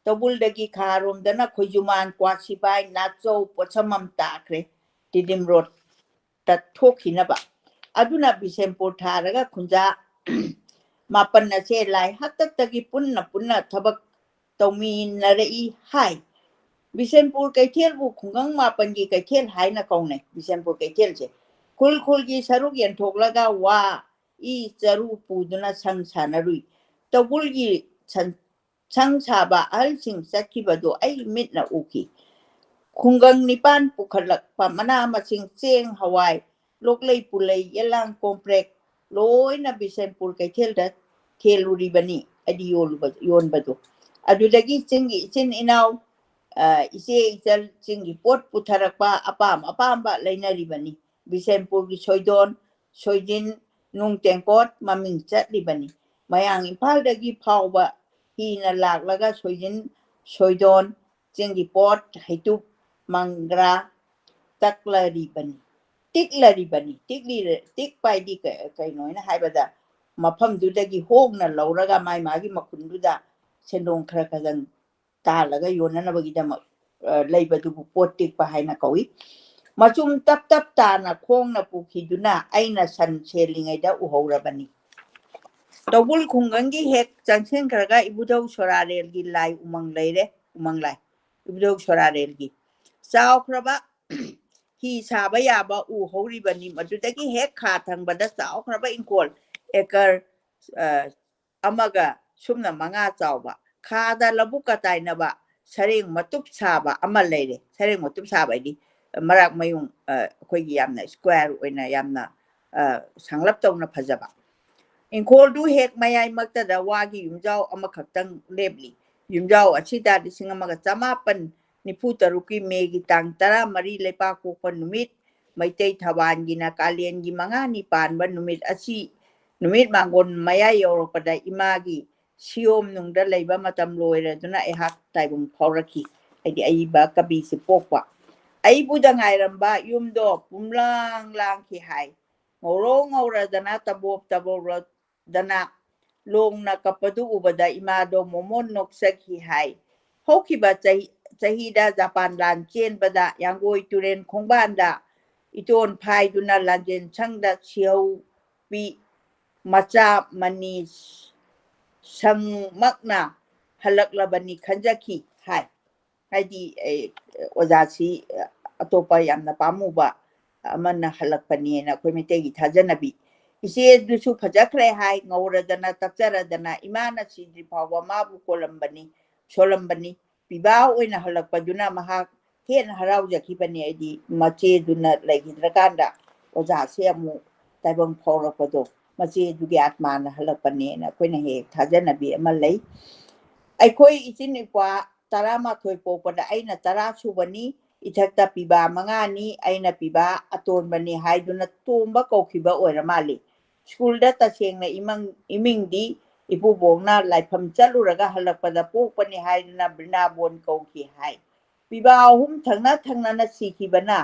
ꯇꯧꯕꯨꯜꯗꯒꯤ ꯈꯥꯔꯣꯝꯗꯅ ꯈꯣꯏꯖꯨꯃꯥꯟ, ꯀ꯭ꯋꯥꯛꯁꯤꯕꯥꯏ, ꯅꯥꯛꯆꯧ, ꯄꯣꯠꯁꯝꯃꯝ ꯇꯥꯈ꯭ꯔꯦ꯫ ꯇꯤꯗꯤꯝ ꯔꯣꯗ ꯇ ꯊꯣꯛꯈꯤꯅꯕ꯫ ꯑꯗꯨꯅ ꯕꯤꯁꯦꯝꯄꯨꯔ ꯊꯥꯔꯒ ꯈꯨꯟꯖꯥ ꯃꯥꯄꯟ ꯑꯁꯦ ꯂꯥꯏ ꯍꯥꯛꯇꯛꯇꯒꯤ ꯄꯨꯟꯅ ꯄꯨꯟꯅ ꯊꯕꯛ ꯇꯧꯃꯤꯟꯅꯔꯛꯏ ꯍꯥꯏ꯫ ꯕꯤꯁꯦꯝꯄꯨꯔ ꯀꯩꯊꯦꯜꯕꯨ ꯈꯨꯡꯒꯪ ꯃꯥꯄꯟꯒꯤ ꯀꯩꯊꯦꯜ ꯍꯥꯏꯅ ꯀꯧꯅꯩ꯫ ꯕꯤꯁꯦꯝꯄꯨꯔ ꯀꯩꯊꯦꯜꯁꯦ ꯈꯨꯜ ꯈꯨꯜꯒꯤ ꯁꯔꯨꯛ ꯌꯦꯟꯊꯣꯛꯂꯒ ꯋꯥ, ꯏ, ꯆꯔꯨ ꯄꯨꯗꯨꯅ ꯁꯪ ꯁꯥꯟꯅꯔꯨꯏ꯫ ꯇꯧꯕꯨꯜꯒꯤ ꯁꯟ-, ꯁꯪ ꯁꯥꯕ ꯑꯍꯜꯁꯤꯡ ꯆꯠꯈꯤꯕꯗꯨ ꯑꯩ ꯃꯤꯠꯅ ꯎꯈꯤ꯫ ꯈꯨꯡꯒꯪ ꯅꯤꯄꯥꯟ ꯄꯨꯈꯠꯂꯛꯄ ꯃꯅꯥ ꯃꯁꯤꯡ, ꯆꯦꯡ, ꯍꯋꯥꯏ, ꯂꯣꯛꯂꯩ ꯄꯨꯂꯩ, ꯌꯦꯂꯥꯡ, ꯀꯣꯝꯄ꯭ꯔꯦꯛ ꯂꯣꯏꯅ ꯕꯤꯁꯦꯝꯄꯨꯔ ꯀꯩꯊꯦꯜꯗ ꯊꯦꯜꯂꯨꯔꯤꯕꯅꯤ, ꯍꯥꯏꯗꯤ ꯌꯣꯜꯂꯨꯕ-, ꯌꯣꯟꯕꯗꯨ꯫ ꯑꯗꯨꯗꯒꯤ ꯆꯤꯡꯒꯤ ꯏꯆꯤꯟ ꯏꯅꯥꯎ, ꯏꯆꯦ ꯏꯆꯜꯁꯤꯡꯒꯤ ꯄꯣꯠ ꯄꯨꯊꯔꯛꯄ ꯑꯄꯥꯝ ꯑꯄꯥꯝꯕ ꯂꯩꯅꯔꯤꯕꯅꯤ꯫ ꯕꯤꯁꯦꯝꯄꯨꯔꯒꯤ ꯁꯣꯏꯗꯣꯟ, ꯁꯣꯏꯖꯤꯟ, ꯅꯨꯡ ꯇꯦꯡꯀꯣꯠ ꯃꯃꯤꯡ ꯆꯠꯂꯤꯕꯅꯤ꯫ ꯃꯌꯥꯡ ꯏꯝꯐꯥꯜꯗꯒꯤ ꯐꯥꯎꯕ ꯍꯤꯅ ꯂꯥꯛꯂꯒ ꯁꯣꯏꯖꯤꯟ, ꯁꯣꯏꯗꯣꯟ, ꯆꯦꯡꯒꯤ ꯄꯣꯠ, ꯍꯩꯇꯨꯞ, ꯃꯪꯒ꯭ꯔꯥ ꯇꯛꯂꯔꯤꯕꯅꯤ꯫ ꯇꯤꯛꯂꯔꯤꯕꯅꯤ꯫ ꯇꯤꯛꯂꯤ-, ꯇꯤꯛꯄ ꯍꯥꯏꯗꯤ ꯀ-, ꯀꯩꯅꯣ ꯍꯥꯏꯅ ꯍꯥꯏꯕꯗ, ꯃꯐꯝꯗꯨꯗꯒꯤ ꯍꯣꯡꯅ ꯂꯧꯔꯒ ꯃꯥꯏ ꯃꯥꯒꯤ ꯃꯈꯨꯟꯗꯨꯗ ꯁꯦꯟꯗꯣꯡ ꯈꯔ ꯈꯔ ꯇꯥꯜꯂꯒ ꯌꯣꯟꯅꯅꯕꯒꯤꯗꯃꯛ, ꯑ, ꯂꯩꯕꯗꯨꯕꯨ ꯄꯣꯠ ꯇꯤꯛꯄ ꯍꯥꯏꯅ ꯀꯧꯏ꯫ ꯃꯆꯨꯝ ꯇꯞ ꯇꯞ ꯇꯥꯅ ꯈꯣꯡꯅ ꯄꯨꯈꯤꯗꯨꯅ ꯑꯩꯅ ꯁꯟ ꯁꯦꯜꯂꯤꯉꯩꯗ ꯎꯍꯧꯔꯕꯅꯤ꯫ ꯇꯧꯕꯨꯜ ꯈꯨꯡꯒꯪꯒꯤ ꯍꯦꯛ ꯆꯪꯁꯤꯟꯈ꯭ꯔꯒ ꯏꯕꯨꯙꯧ ꯁꯣꯔꯥꯔꯦꯜꯒꯤ ꯂꯥꯏ ꯎꯃꯪ ꯂꯩꯔꯦ, ꯎꯃꯪ ꯂꯥꯏ꯫ ꯏꯕꯨꯙꯧ ꯁꯣꯔꯥꯔꯦꯜꯒꯤ ꯆꯥꯎꯈ꯭ꯔꯕ ꯍꯤ ꯁꯥꯕ ꯌꯥꯕ ꯎ ꯍꯧꯔꯤꯕꯅꯤ꯫ ꯃꯗꯨꯗꯒꯤ ꯍꯦꯛ ꯈꯥ ꯊꯪꯕꯗ ꯆꯥꯎꯈ꯭ꯔꯕ ꯏꯪꯈꯣꯜ ꯑꯦꯀꯔ, ꯑ, ꯑꯃꯒ ꯁꯨꯞꯅ ꯃꯉꯥ ꯆꯥꯎꯕ, ꯈꯥꯗ ꯂꯧꯕꯨꯛꯀ ꯇꯥꯏꯅꯕ ꯁꯔꯦꯡ ꯃꯇꯨꯞ ꯁꯥꯕ ꯑꯃ ꯂꯩꯔꯦ꯫ ꯁꯔꯦꯡ ꯃꯇꯨꯞ ꯁꯥꯕ ꯍꯥꯏꯗꯤ ꯃꯔꯥꯛ ꯃꯌꯨꯡ, ꯑ, ꯑꯩꯈꯣꯏꯒꯤ ꯌꯥꯝꯅ square ꯑꯣꯏꯅ ꯌꯥꯝꯅ, ꯑ, ꯁꯥꯡꯂꯞ ꯇꯧꯅ ꯐꯖꯕ꯫ ꯏꯪꯈꯣꯜꯗꯨ ꯍꯦꯛ ꯃꯌꯥꯏꯃꯛꯇꯗ ꯋꯥꯒꯤ ꯌꯨꯝꯖꯥꯎ ꯑꯃꯈꯛꯇꯪ ꯂꯦꯞꯂꯤ꯫ ꯌꯨꯝꯖꯥꯎ ꯑꯁꯤꯗ ꯂꯤꯁꯤꯡ ꯑꯃꯒ ꯆꯃꯥꯄꯟ ꯅꯤꯐꯨ ꯇꯔꯨꯛꯀꯤ ꯃꯦꯒꯤ ꯇꯥꯡ ꯇꯔꯥꯃꯔꯤ ꯂꯩꯄꯥꯛꯄꯣꯛꯄ ꯅꯨꯃꯤꯠ, ꯃꯩꯇꯩ ꯊꯧꯕꯥꯜꯒꯤꯅ ꯀꯥꯂꯦꯟꯒꯤ ꯃꯉꯥꯅꯤ ꯄꯥꯟꯕ ꯅꯨꯃꯤꯠ ꯑꯁꯤ, ꯅꯨꯃꯤꯠ ꯃꯥꯡꯒꯣꯟ ꯃꯌꯥ ꯌꯧꯔꯛꯄꯗ ꯏꯃꯥꯒꯤ ꯁꯤꯌꯣꯝ ꯅꯨꯡꯗ ꯂꯩꯕ ꯃꯇꯝ ꯂꯣꯏꯔꯗꯨꯅ ꯑꯩꯍꯥꯛ ꯇꯥꯏꯕꯪ ꯐꯥꯎꯔꯛꯈꯤ꯫ ꯍꯥꯏꯗꯤ ꯑꯏꯕ ꯀꯕꯤꯁꯤ ꯄꯣꯛꯄ꯫ ꯑꯩꯕꯨꯗ ꯉꯥꯏꯔꯝꯕ ꯌꯨꯝꯗꯣ ꯄꯨꯝꯂꯥꯡ ꯂꯥꯡꯈꯤ ꯍꯥꯏ꯫ ꯉꯧꯔꯣꯛ ꯉꯧꯔꯗꯅ ꯇꯕꯣꯞ ꯇꯕꯣꯞ ꯗꯅ ꯂꯣꯡꯅ ꯀꯞꯄꯗꯨ ꯎꯕꯗ ꯏꯃꯥꯗꯣ ꯃꯣꯃꯣꯟ ꯅꯣꯛꯆꯈꯤ ꯍꯥꯏ꯫ ꯍꯧꯈꯤꯕ ꯆꯍꯤ, ꯆꯍꯤꯗ ꯖꯄꯥꯟ ꯂꯥꯟ ꯆꯦꯟꯕꯗ ꯌꯥꯡꯒꯣꯏ ꯇꯨꯔꯦꯟ ꯈꯣꯡꯕꯥꯟꯗ ꯏꯇꯣꯟ ꯐꯥꯏꯗꯨꯅ ꯂꯥꯟꯖꯦꯟ ꯁꯪꯗ ꯁꯤꯍꯧꯕꯤ ꯃꯆꯥ ꯃꯅꯤ ꯁꯪꯃꯛꯅ ꯍꯜꯂꯛꯂꯕꯅꯤ ꯈꯟꯖꯈꯤ ꯍꯥꯏ꯫ ꯍꯥꯏꯗꯤ, ꯑꯦ, ꯑꯣꯖꯥꯁꯤ, ꯑ, ꯑꯇꯣꯞꯄ ꯌꯥꯝꯅ ꯄꯥꯝꯃꯨꯕ ꯑꯃꯅ ꯍꯜꯂꯛꯄꯅꯦꯅ ꯑꯩꯈꯣꯏ ꯃꯩꯇꯩꯒꯤ ꯊꯥꯖꯅꯕꯤ꯫ ꯏꯆꯦꯗꯨꯁꯨ ꯐꯖꯈ꯭ꯔꯦ ꯍꯥꯏ, ꯉꯧꯔꯗꯅ ꯇꯛꯆꯔꯗꯅ ꯏꯃꯥꯅ ꯁꯤꯗ꯭ꯔꯤ ꯐꯥꯎꯕ ꯃꯥꯕꯨ ꯀꯣꯜꯂꯝꯕꯅꯤ, ꯁꯣꯜꯂꯝꯕꯅꯤ꯫ ꯄꯤꯕꯥ ꯑꯣꯏꯅ ꯍꯜꯂꯛꯄꯗꯨꯅ ꯃꯍꯥꯛ ꯍꯦꯟꯅ ꯍꯔꯥꯎꯖꯈꯤꯕꯅꯤ꯫ ꯍꯥꯏꯗꯤ ꯃꯆꯦꯗꯨꯅ ꯂꯩꯈꯤꯗ꯭ꯔꯀꯥꯟꯗ ꯑꯣꯖꯥꯁꯦ ꯑꯃꯨꯛ ꯇꯥꯏꯕꯪ ꯐꯥꯎꯔꯛꯄꯗꯣ ꯃꯆꯦꯗꯨꯒꯤ ꯑꯥꯠꯃꯥꯅ ꯍꯜꯂꯛꯄꯅꯦꯅ ꯑꯩꯈꯣꯏꯅ ꯍꯦꯛ ꯍꯦꯛ ꯊꯥꯖꯅꯕꯤ ꯑꯃ ꯂꯩ꯫ ꯑꯩꯈꯣꯏ ꯏꯆꯤꯟ ꯏꯄ꯭ꯋꯥ ꯇꯔꯥꯃꯥꯊꯣꯏ ꯄꯣꯛꯄꯗ ꯑꯩꯅ ꯇꯔꯥ ꯁꯨꯕꯅꯤ, ꯏꯊꯛꯇ ꯄꯤꯕꯥ ꯃꯉꯥꯅꯤ, ꯑꯩꯅ ꯄꯤꯕꯥ ꯑꯇꯣꯟꯕꯅꯤ ꯍꯥꯏꯗꯨꯅ ꯇꯣꯝꯕ ꯀꯧꯈꯤꯕ ꯑꯣꯏꯔ ꯃꯥꯜꯂꯤ꯫ ꯁ꯭ꯀꯨꯜꯗ ꯇꯁꯦꯡꯅ ꯏꯃꯪ-, ꯏꯃꯤꯡꯗꯤ ꯏꯄꯨꯕꯣꯛꯅ ꯂꯥꯏꯐꯝ ꯆꯠꯂꯨꯔꯒ ꯍꯜꯂꯛꯄꯗ ꯄꯣꯛꯄꯅꯤ ꯍꯥꯏꯗꯨꯅ ꯕ꯭ꯔꯤꯅꯥꯕꯣꯟ ꯀꯧꯈꯤ ꯍꯥꯏ꯫ ꯄꯤꯕꯥ ꯑꯍꯨꯝ ꯊꯪꯅ ꯊꯪꯅꯅ ꯁꯤꯈꯤꯕꯅ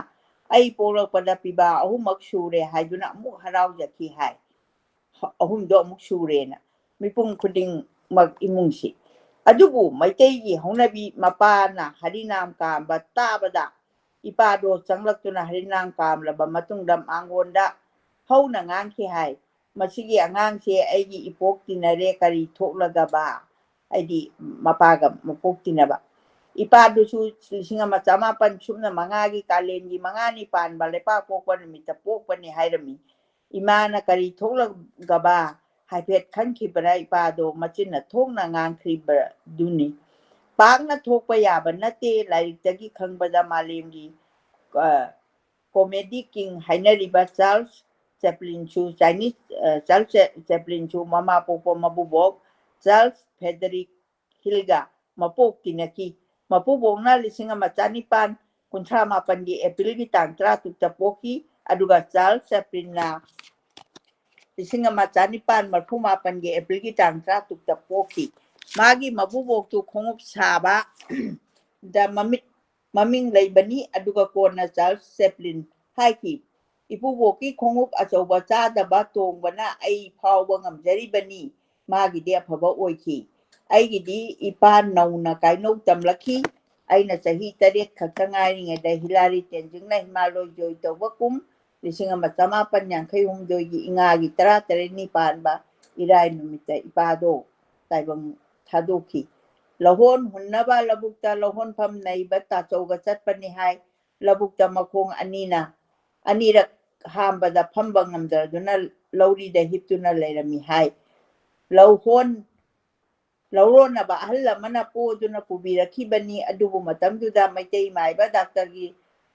ꯑꯩ ꯄꯣꯛꯂꯛꯄꯗ ꯄꯤꯕꯥ ꯑꯍꯨꯝꯃꯛ ꯁꯨꯔꯦ ꯍꯥꯏꯗꯨꯅ ꯑꯃꯨꯛ ꯍꯔꯥꯎꯖꯈꯤ ꯍꯥꯏ꯫ ꯑꯍꯨꯝꯗꯣ ꯑꯃꯨꯛ ꯁꯨꯔꯦꯅ ꯃꯤꯄꯨꯝ ꯈꯨꯗꯤꯡꯃꯛ ꯏꯃꯨꯡꯁꯤ꯫ ꯑꯗꯨꯕꯨ ꯃꯩꯇꯩꯒꯤ ꯍꯧꯅꯕꯤ ꯃꯄꯥꯅ ꯍꯔꯤꯅꯥꯝ ꯀꯥꯝꯕ ꯇꯥꯕꯗ ꯏꯄꯥꯗꯣ ꯆꯪꯂꯛꯇꯨꯅ ꯍꯔꯤꯅꯥꯝ ꯀꯥꯝꯂꯕ ꯃꯇꯨꯡꯗ ꯃꯉꯣꯟꯗ ꯍꯧꯅ ꯉꯥꯡꯈꯤ ꯍꯥꯏ, "ꯃꯁꯤꯒꯤ ꯑꯉꯥꯡꯁꯦ ꯑꯩꯒꯤ ꯏꯄꯣꯛ ꯇꯤꯟꯅꯔꯦ, ꯀꯔꯤ ꯊꯣꯛꯂꯒꯕ?" ꯍꯥꯏꯗꯤ ꯃꯄꯥꯒ ꯃꯄꯣꯛ ꯇꯤꯟꯅꯕ꯫ ꯏꯄꯥꯗꯨꯁꯨ ꯂꯤꯁꯤꯡ ꯑꯃ ꯆꯃꯥꯄꯟ ꯁꯨꯞꯅ ꯃꯉꯥꯒꯤ ꯀꯥꯂꯦꯟꯒꯤ ꯃꯉꯥꯅꯤ ꯄꯥꯟꯕ ꯂꯩꯄꯥꯛ ꯄꯣꯛꯄ ꯅꯨꯃꯤꯠꯇ ꯄꯣꯛꯄꯅꯤ ꯍꯥꯏꯔꯝꯃꯤ꯫ ꯏꯃꯥꯅ ꯀꯔꯤ ꯊꯣꯛꯂꯒꯕ ꯍꯥꯏꯐꯦꯠ ꯈꯟꯈꯤꯕ꯭ꯔꯥ? ꯏꯄꯥꯗꯣ ꯃꯆꯤꯟꯅ ꯊꯣꯛꯅ ꯉꯥꯡꯈ꯭ꯔꯤꯕꯗꯨꯅꯤ꯫ ꯄꯥꯛꯅ ꯊꯣꯛꯄ ꯌꯥꯕ ꯅꯠꯇꯦ꯫ ꯂꯥꯏꯔꯤꯛꯇꯒꯤ ꯈꯪꯕꯗ ꯃꯥꯂꯦꯝꯒꯤ, ꯑ, comedy king ꯍꯥꯏꯅꯔꯤꯕ ꯆꯥꯔꯜꯁ ꯆꯦꯄ꯭ꯂꯤꯟꯁꯨ, ꯆꯥꯏꯅꯤꯁ, ꯑ, ꯆꯥꯔꯜꯁ ꯆꯦ-, ꯆꯦꯄ꯭ꯂꯤꯟꯁꯨ ꯃꯃꯥ ꯄꯣꯛꯄ ꯃꯕꯨꯕꯣꯛ ꯆꯥꯔꯜꯁ ꯐꯦꯗꯔꯤꯛ ꯍꯤꯜꯒ ꯃꯄꯣꯛ ꯇꯤꯟꯅꯈꯤ꯫ ꯃꯄꯨꯕꯣꯛꯅ ꯂꯤꯁꯤꯡ ꯑꯃ ꯆꯅꯤꯄꯥꯟ ꯀꯨꯟꯊ꯭ꯔꯥ ꯃꯥꯄꯟꯒꯤ ꯑꯦꯄ꯭ꯔꯤꯜꯒꯤ ꯇꯥꯡ ꯇꯔꯥꯇꯔꯨꯛꯇ ꯄꯣꯛꯈꯤ, ꯑꯗꯨꯒ ꯆꯥꯔꯜꯁ ꯆꯦꯄ꯭ꯂꯤꯟꯅ ꯂꯤꯁꯤꯡ ꯑꯃ ꯆꯅꯤꯄꯥꯟ ꯃꯔꯤꯐꯨ ꯃꯥꯄꯟꯒꯤ ꯑꯦꯄ꯭ꯔꯤꯜꯒꯤ ꯇꯥꯡ ꯇꯔꯥꯇꯔꯨꯛꯇ ꯄꯣꯛꯈꯤ꯫ ꯃꯥꯒꯤ ꯃꯕꯨꯕꯣꯛꯇꯨ ꯈꯣꯡꯎꯞ ꯁꯥꯕ ꯗ ꯃꯃꯤꯠ, ꯃꯃꯤꯡ ꯂꯩꯕꯅꯤ, ꯑꯗꯨꯒ ꯀꯣꯟꯅ ꯆꯥꯔꯜꯁ ꯆꯦꯄ꯭ꯂꯤꯟ ꯍꯥꯏꯈꯤ, "ꯏꯄꯨꯕꯣꯛꯀꯤ ꯈꯣꯡꯎꯞ ꯑꯆꯧꯕ ꯆꯥꯗꯕ ꯇꯣꯡꯕꯅ ꯑꯩ ꯐꯥꯎꯕ ꯉꯝꯖꯔꯤꯕꯅꯤ, ꯃꯥꯒꯤꯗꯤ ꯑꯐꯕ ꯑꯣꯏꯈꯤ꯫ ꯑꯩꯒꯤꯗꯤ ꯏꯄꯥ ꯅꯧꯅ ꯀꯥꯏꯅꯧ ꯇꯝꯂꯛꯈꯤ꯫ ꯑꯩꯅ ꯆꯍꯤ ꯇꯔꯦꯠ ꯈꯛꯇ ꯉꯥꯏꯔꯤꯉꯩꯗ ꯍꯤꯂꯥꯔꯤ ꯇꯦꯟꯖꯤꯡꯅ ꯍꯤꯃꯥꯂꯣꯏ ꯖꯣꯏ ꯇꯧꯕ ꯀꯨꯝ ꯂꯤꯁꯤꯡ ꯑꯃ ꯆꯃꯥꯄꯟ ꯌꯥꯡꯈꯩ ꯍꯨꯝꯗꯣꯏꯒꯤ ꯏꯉꯥꯒꯤ ꯇꯔꯥ ꯇꯔꯦꯠꯅꯤ ꯄꯥꯟꯕ ꯏꯔꯥꯏ ꯅꯨꯃꯤꯠꯇ ꯏꯄꯥꯗꯣ ꯇꯥꯏꯕꯪ ꯊꯥꯗꯣꯛꯈꯤ꯫ ꯂꯧꯍꯣꯟ ꯍꯨꯟꯅꯕ ꯂꯧꯕꯨꯛꯇ ꯂꯧꯍꯣꯟꯐꯝ ꯅꯩꯕ ꯇꯥꯆꯧꯒ ꯆꯠꯄꯅꯤ ꯍꯥꯏ꯫ ꯂꯧꯕꯨꯛꯇ ꯃꯈꯣꯡ ꯑꯅꯤꯅ ꯑꯅꯤꯔꯛ ꯍꯥꯝꯕꯗ ꯐꯝꯕ ꯉꯝꯗꯗꯨꯅ ꯂꯧꯔꯤꯗ ꯍꯤꯞꯇꯨꯅ ꯂꯩꯔꯝꯃꯤ ꯍꯥꯏ꯫ ꯂꯧꯍꯣꯟ ꯂꯧꯔꯣꯟꯅꯕ ꯑꯍꯜ ꯑꯃꯅ ꯄꯣꯗꯨꯅ ꯄꯨꯕꯤꯔꯛꯈꯤꯕꯅꯤ꯫ ꯑꯗꯨꯕꯨ ꯃꯇꯝꯗꯨꯗ ꯃꯩꯇꯩ ꯃꯥꯏꯕ ꯗꯥꯛꯇꯔꯒꯤ,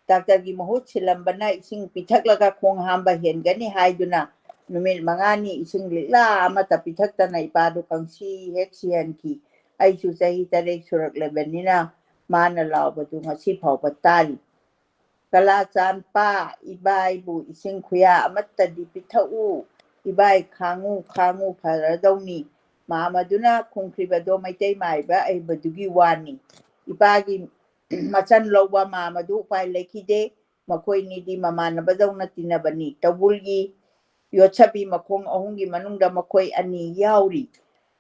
ꯗꯥꯛꯇꯔꯒꯤ ꯃꯍꯨꯠ ꯁꯤꯜꯂꯝꯕꯅ ꯏꯁꯤꯡ ꯄꯤꯊꯛꯂꯒ ꯈꯣꯡ ꯍꯥꯝꯕ ꯍꯦꯟꯒꯅꯤ ꯍꯥꯏꯗꯨꯅ ꯅꯨꯃꯤꯠ ꯃꯉꯥꯅꯤ ꯏꯁꯤꯡ ꯂꯤꯛꯂꯥ ꯑꯃꯠꯇ ꯄꯤꯊꯛꯇꯅ ꯏꯄꯥꯗꯨ ꯀꯪꯁꯤ ꯍꯦꯛ ꯁꯤꯍꯟꯈꯤ꯫ ꯑꯩꯁꯨ ꯆꯍꯤ ꯇꯔꯦꯠ ꯁꯨꯔꯛꯂꯕꯅꯤꯅ ꯃꯥꯅ ꯂꯥꯎꯕꯗꯨ ꯉꯁꯤ ꯐꯥꯎꯕ ꯇꯥꯔꯤ꯫ "ꯀꯂꯥꯆꯥꯟ ꯄꯥ, ꯏꯕꯥꯏꯕꯨ ꯏꯁꯤꯡ ꯈꯨꯌꯥ ꯑꯃꯠꯇꯗꯤ ꯄꯤꯊꯛꯎ, ꯏꯕꯥꯏ ꯈꯥꯡꯉꯨ, ꯈꯥꯡꯉꯨ, ꯐꯔꯗꯧꯅꯤ" ꯃꯥꯃꯗꯨꯅ ꯈꯨꯝꯈ꯭ꯔꯤꯕꯗꯣ ꯃꯩꯇꯩ ꯃꯥꯏꯕ ꯑꯍꯩꯕꯗꯨꯒꯤ ꯋꯥꯅꯤ꯫ ꯏꯄꯥꯒꯤ ꯃꯆꯟ ꯂꯧꯕ ꯃꯥꯃꯗꯨ ꯎꯄꯥꯏ ꯂꯩꯈꯤꯗꯦ꯫ ꯃꯈꯣꯏꯅꯤꯗꯤ ꯃꯃꯥꯟꯅꯕꯗꯧꯅ ꯇꯤꯟꯅꯕꯅꯤ꯫ ꯇꯧꯕꯨꯜꯒꯤ ꯌꯣꯠꯁꯕꯤ ꯃꯈꯣꯡ ꯑꯍꯨꯝꯒꯤ ꯃꯅꯨꯡꯗ ꯃꯈꯣꯏ ꯑꯅꯤ ꯌꯥꯎꯔꯤ꯫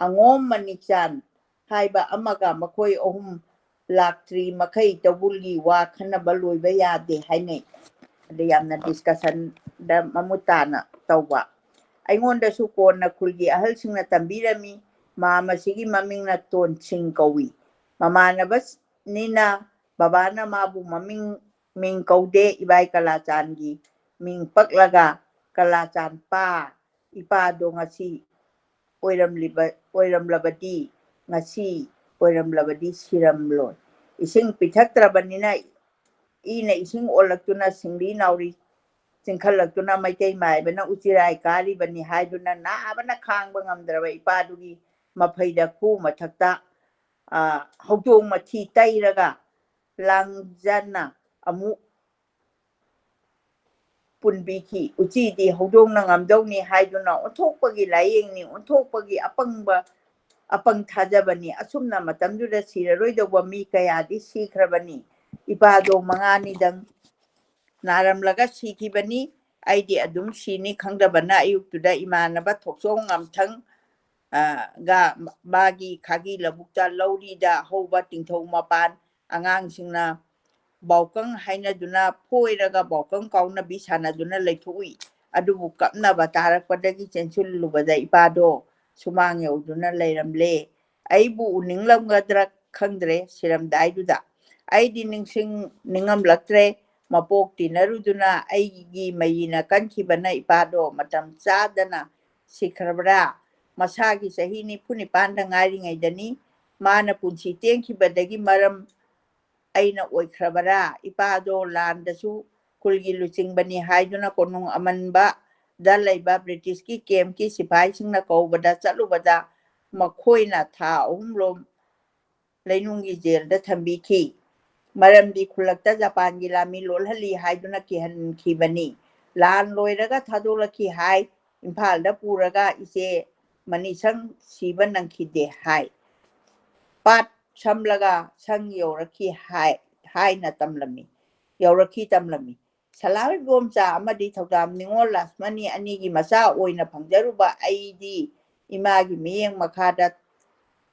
ꯑꯉꯣꯝ ꯃꯅꯤꯛꯆꯥꯟ ꯍꯥꯏꯕ ꯑꯃꯒ ꯃꯈꯣꯏ ꯑꯍꯨꯝ ꯂꯥꯛꯇ꯭ꯔꯤ ꯃꯈꯩ ꯇꯧꯕꯨꯜꯒꯤ ꯋꯥ ꯈꯟꯅꯕ ꯂꯣꯏꯕ ꯌꯥꯗꯦ ꯍꯥꯏꯅꯩ꯫ ꯑꯗ ꯌꯥꯝꯅ ꯗꯤꯁꯀꯁꯟꯗ ꯃꯃꯨꯠ ꯇꯥꯅ ꯇꯧꯕ꯫ ꯑꯩꯉꯣꯟꯗꯁꯨ ꯀꯣꯟꯅ ꯈꯨꯜꯒꯤ ꯑꯍꯜꯁꯤꯡꯅ ꯇꯝꯕꯤꯔꯝꯃꯤ, ꯃꯥꯃꯁꯤꯒꯤ ꯃꯃꯤꯡꯅ ꯇꯣꯟꯁꯤꯡ ꯀꯧꯏ꯫ ꯃꯃꯥꯟꯅꯕꯅꯤꯅ ꯕꯕꯥꯅ ꯃꯥꯕꯨ ꯃꯃꯤꯡ ꯃꯤꯡ ꯀꯧꯗꯦ, ꯏꯕꯥꯏ ꯀꯂꯥꯆꯥꯟꯒꯤ ꯃꯤꯡ ꯄꯛꯂꯒ ꯀꯂꯥꯆꯥꯟ ꯄꯥ, ꯏꯄꯥꯗꯣ ꯉꯁꯤ ꯑꯣꯏꯔꯝꯂꯤꯕ, ꯑꯣꯏꯔꯝꯂꯕꯗꯤ ꯉꯁꯤ ꯑꯣꯏꯔꯝꯂꯕꯗꯤ ꯁꯤꯔꯝꯂꯣꯏ꯫ ꯏꯁꯤꯡ ꯄꯤꯊꯛꯇ꯭ꯔꯕꯅꯤꯅ ꯏꯅ ꯏꯁꯤꯡ ꯑꯣꯜꯂꯛꯇꯨꯅ ꯁꯤꯡꯂꯤ ꯅꯥꯎꯔꯤ ꯆꯤꯡꯈꯠꯂꯛꯇꯨꯅ ꯃꯩꯇꯩ ꯃꯥꯏꯕꯅ ꯎꯆꯤꯔꯥꯏ ꯀꯥꯔꯤꯕꯅꯤ ꯍꯥꯏꯗꯨꯅ ꯅꯥꯕꯅ ꯈꯥꯡꯕ ꯉꯝꯗ꯭ꯔꯕ ꯏꯄꯥꯗꯨꯒꯤ ꯃꯐꯩꯗ ꯈꯨ ꯃꯊꯛꯇ, ꯑ, ꯍꯧꯗꯣꯡ ꯃꯊꯤ ꯇꯩꯔꯒ ꯂꯥꯡꯖꯟꯅ ꯑꯃꯨꯛ ꯄꯨꯟꯕꯤꯈꯤ꯫ ꯎꯆꯤꯗꯤ ꯍꯧꯗꯣꯡꯅ ꯉꯝꯗꯧꯅꯤ ꯍꯥꯏꯗꯨꯅ ꯑꯣꯟꯊꯣꯛꯄꯒꯤ ꯂꯥꯏꯌꯦꯡꯅꯤ, ꯑꯣꯟꯊꯣꯛꯄꯒꯤ ꯑꯄꯪꯕ, ꯑꯄꯪ ꯊꯥꯖꯕꯅꯤ꯫ ꯑꯁꯨꯝꯅ ꯃꯇꯝꯗꯨꯗ ꯁꯤꯔꯔꯣꯏꯗꯧꯕ ꯃꯤ ꯀꯌꯥꯗꯤ ꯁꯤꯈ꯭ꯔꯕꯅꯤ꯫ ꯏꯄꯥꯗꯣ ꯃꯉꯥꯅꯤꯗꯪ ꯅꯥꯔꯝꯂꯒ ꯁꯤꯈꯤꯕꯅꯤ꯫ ꯑꯩꯗꯤ ꯑꯗꯨꯝ ꯁꯤꯅꯤ ꯈꯪꯗꯕꯅ ꯑꯌꯨꯛꯇꯨꯗ ꯏꯃꯥꯟꯅꯕ ꯊꯣꯛꯆꯣꯝ ꯉꯝꯊꯪ, ꯑ, ꯒ ꯃꯥꯒꯤ ꯈꯥꯒꯤ ꯂꯧꯕꯨꯛꯇ ꯂꯧꯔꯤꯗ ꯍꯧꯕ ꯇꯤꯡꯊꯧ ꯃꯄꯥꯟ ꯑꯉꯥꯡꯁꯤꯡꯅ ꯕꯥꯎꯀꯪ ꯍꯥꯏꯅꯗꯨꯅ ꯐꯣꯏꯔꯒ ꯕꯥꯎꯀꯪ ꯀꯥꯎꯅꯕꯤ ꯁꯥꯟꯅꯗꯨꯅ ꯂꯩꯊꯣꯛꯎꯏ꯫ ꯑꯗꯨꯕꯨ ꯀꯞꯅꯕ ꯇꯥꯔꯛꯄꯗꯒꯤ ꯆꯦꯟꯁꯤꯜꯂꯨꯕꯗ ꯏꯄꯥꯗꯣ ꯁꯨꯃꯥꯡ ꯌꯧꯗꯨꯅ ꯂꯩꯔꯝꯂꯦ꯫ ꯑꯩꯕꯨ ꯎꯅꯤꯡꯂꯝꯒꯗ꯭ꯔꯥ ꯈꯪꯗ꯭ꯔꯦ ꯁꯤꯔꯝꯗꯥꯏꯗꯨꯗ꯫ ꯑꯩꯗꯤ ꯅꯤꯡꯁꯤꯡ ꯅꯤꯡꯉꯝꯂꯛꯇ꯭ꯔꯦ꯫ ꯃꯄꯣꯛ ꯇꯤꯟꯅꯔꯨꯗꯨꯅ ꯑꯩꯒꯤ ꯃꯌꯤꯅ ꯀꯟꯈꯤꯕꯅ ꯏꯄꯥꯗꯣ ꯃꯇꯝ ꯆꯥꯗꯅ ꯁꯤꯈ꯭ꯔꯕ꯭ꯔꯥ? ꯃꯁꯥꯒꯤ ꯆꯍꯤ ꯅꯤꯐꯨ ꯅꯤꯄꯥꯟꯗ ꯉꯥꯏꯔꯤꯉꯩꯗꯅꯤ꯫ ꯃꯥꯅ ꯄꯨꯟꯁꯤ ꯇꯦꯟꯈꯤꯕꯗꯒꯤ ꯃꯔꯝ ꯑꯩꯅ ꯑꯣꯏꯈ꯭ꯔꯕꯔꯥ? ꯏꯄꯥꯗꯣ ꯂꯥꯟꯗꯁꯨ ꯈꯨꯜꯒꯤ ꯂꯨꯆꯤꯡꯕꯅꯤ ꯍꯥꯏꯗꯨꯅ ꯀꯣꯅꯨꯡ ꯑꯃꯟꯕꯗ ꯂꯩꯕ ꯕ꯭ꯔꯤꯇꯤꯁꯀꯤ ꯀꯦꯝꯞꯀꯤ ꯁꯤꯐꯥꯏꯁꯤꯡꯅ ꯀꯧꯕꯗ ꯆꯠꯂꯨꯕꯗ ꯃꯈꯣꯏꯅ ꯊꯥ ꯑꯍꯨꯝ ꯔꯣꯝ ꯂꯩꯅꯨꯡꯒꯤ ꯖꯦꯜꯗ ꯊꯝꯕꯤꯈꯤ꯫ ꯃꯔꯝꯗꯤ ꯈꯨꯜꯂꯛꯇ ꯖꯄꯥꯟꯒꯤ ꯂꯥꯟꯃꯤ ꯂꯣꯠꯍꯜꯂꯤ ꯍꯥꯏꯗꯨꯅ ꯀꯤꯍꯟꯈꯤꯕꯅꯤ꯫ ꯂꯥꯟ ꯂꯣꯏꯔꯒ ꯊꯥꯗꯣꯛꯂꯛꯈꯤ ꯍꯥꯏ꯫ ꯏꯝꯐꯥꯜꯗ ꯄꯨꯔꯒ ꯏꯆꯦ ꯃꯅꯤꯁꯪ ꯁꯤꯕ ꯅꯪꯈꯤꯗꯦ ꯍꯥꯏ꯫ ꯄꯥꯠ ꯁꯝꯂꯒ ꯁꯪ ꯌꯧꯔꯛꯈꯤ ꯍꯥꯏ, ꯍꯥꯏꯅ ꯇꯝꯂꯝꯃꯤ, ꯌꯧꯔꯛꯈꯤ ꯇꯝꯂꯝꯃꯤ꯫ ꯁꯂꯥꯜ ꯏꯕꯣꯝꯆꯥ ꯑꯃꯗꯤ ꯊꯧꯗꯥꯝ ꯅꯤꯉꯣꯜ ꯂꯥꯁꯃꯅꯤ ꯑꯅꯤꯒꯤ ꯃꯆꯥ ꯑꯣꯏꯅ ꯐꯪꯖꯔꯨꯕ ꯑꯩꯗꯤ ꯏꯃꯥꯒꯤ ꯃꯤꯠꯌꯦꯡ ꯃꯈꯥꯗ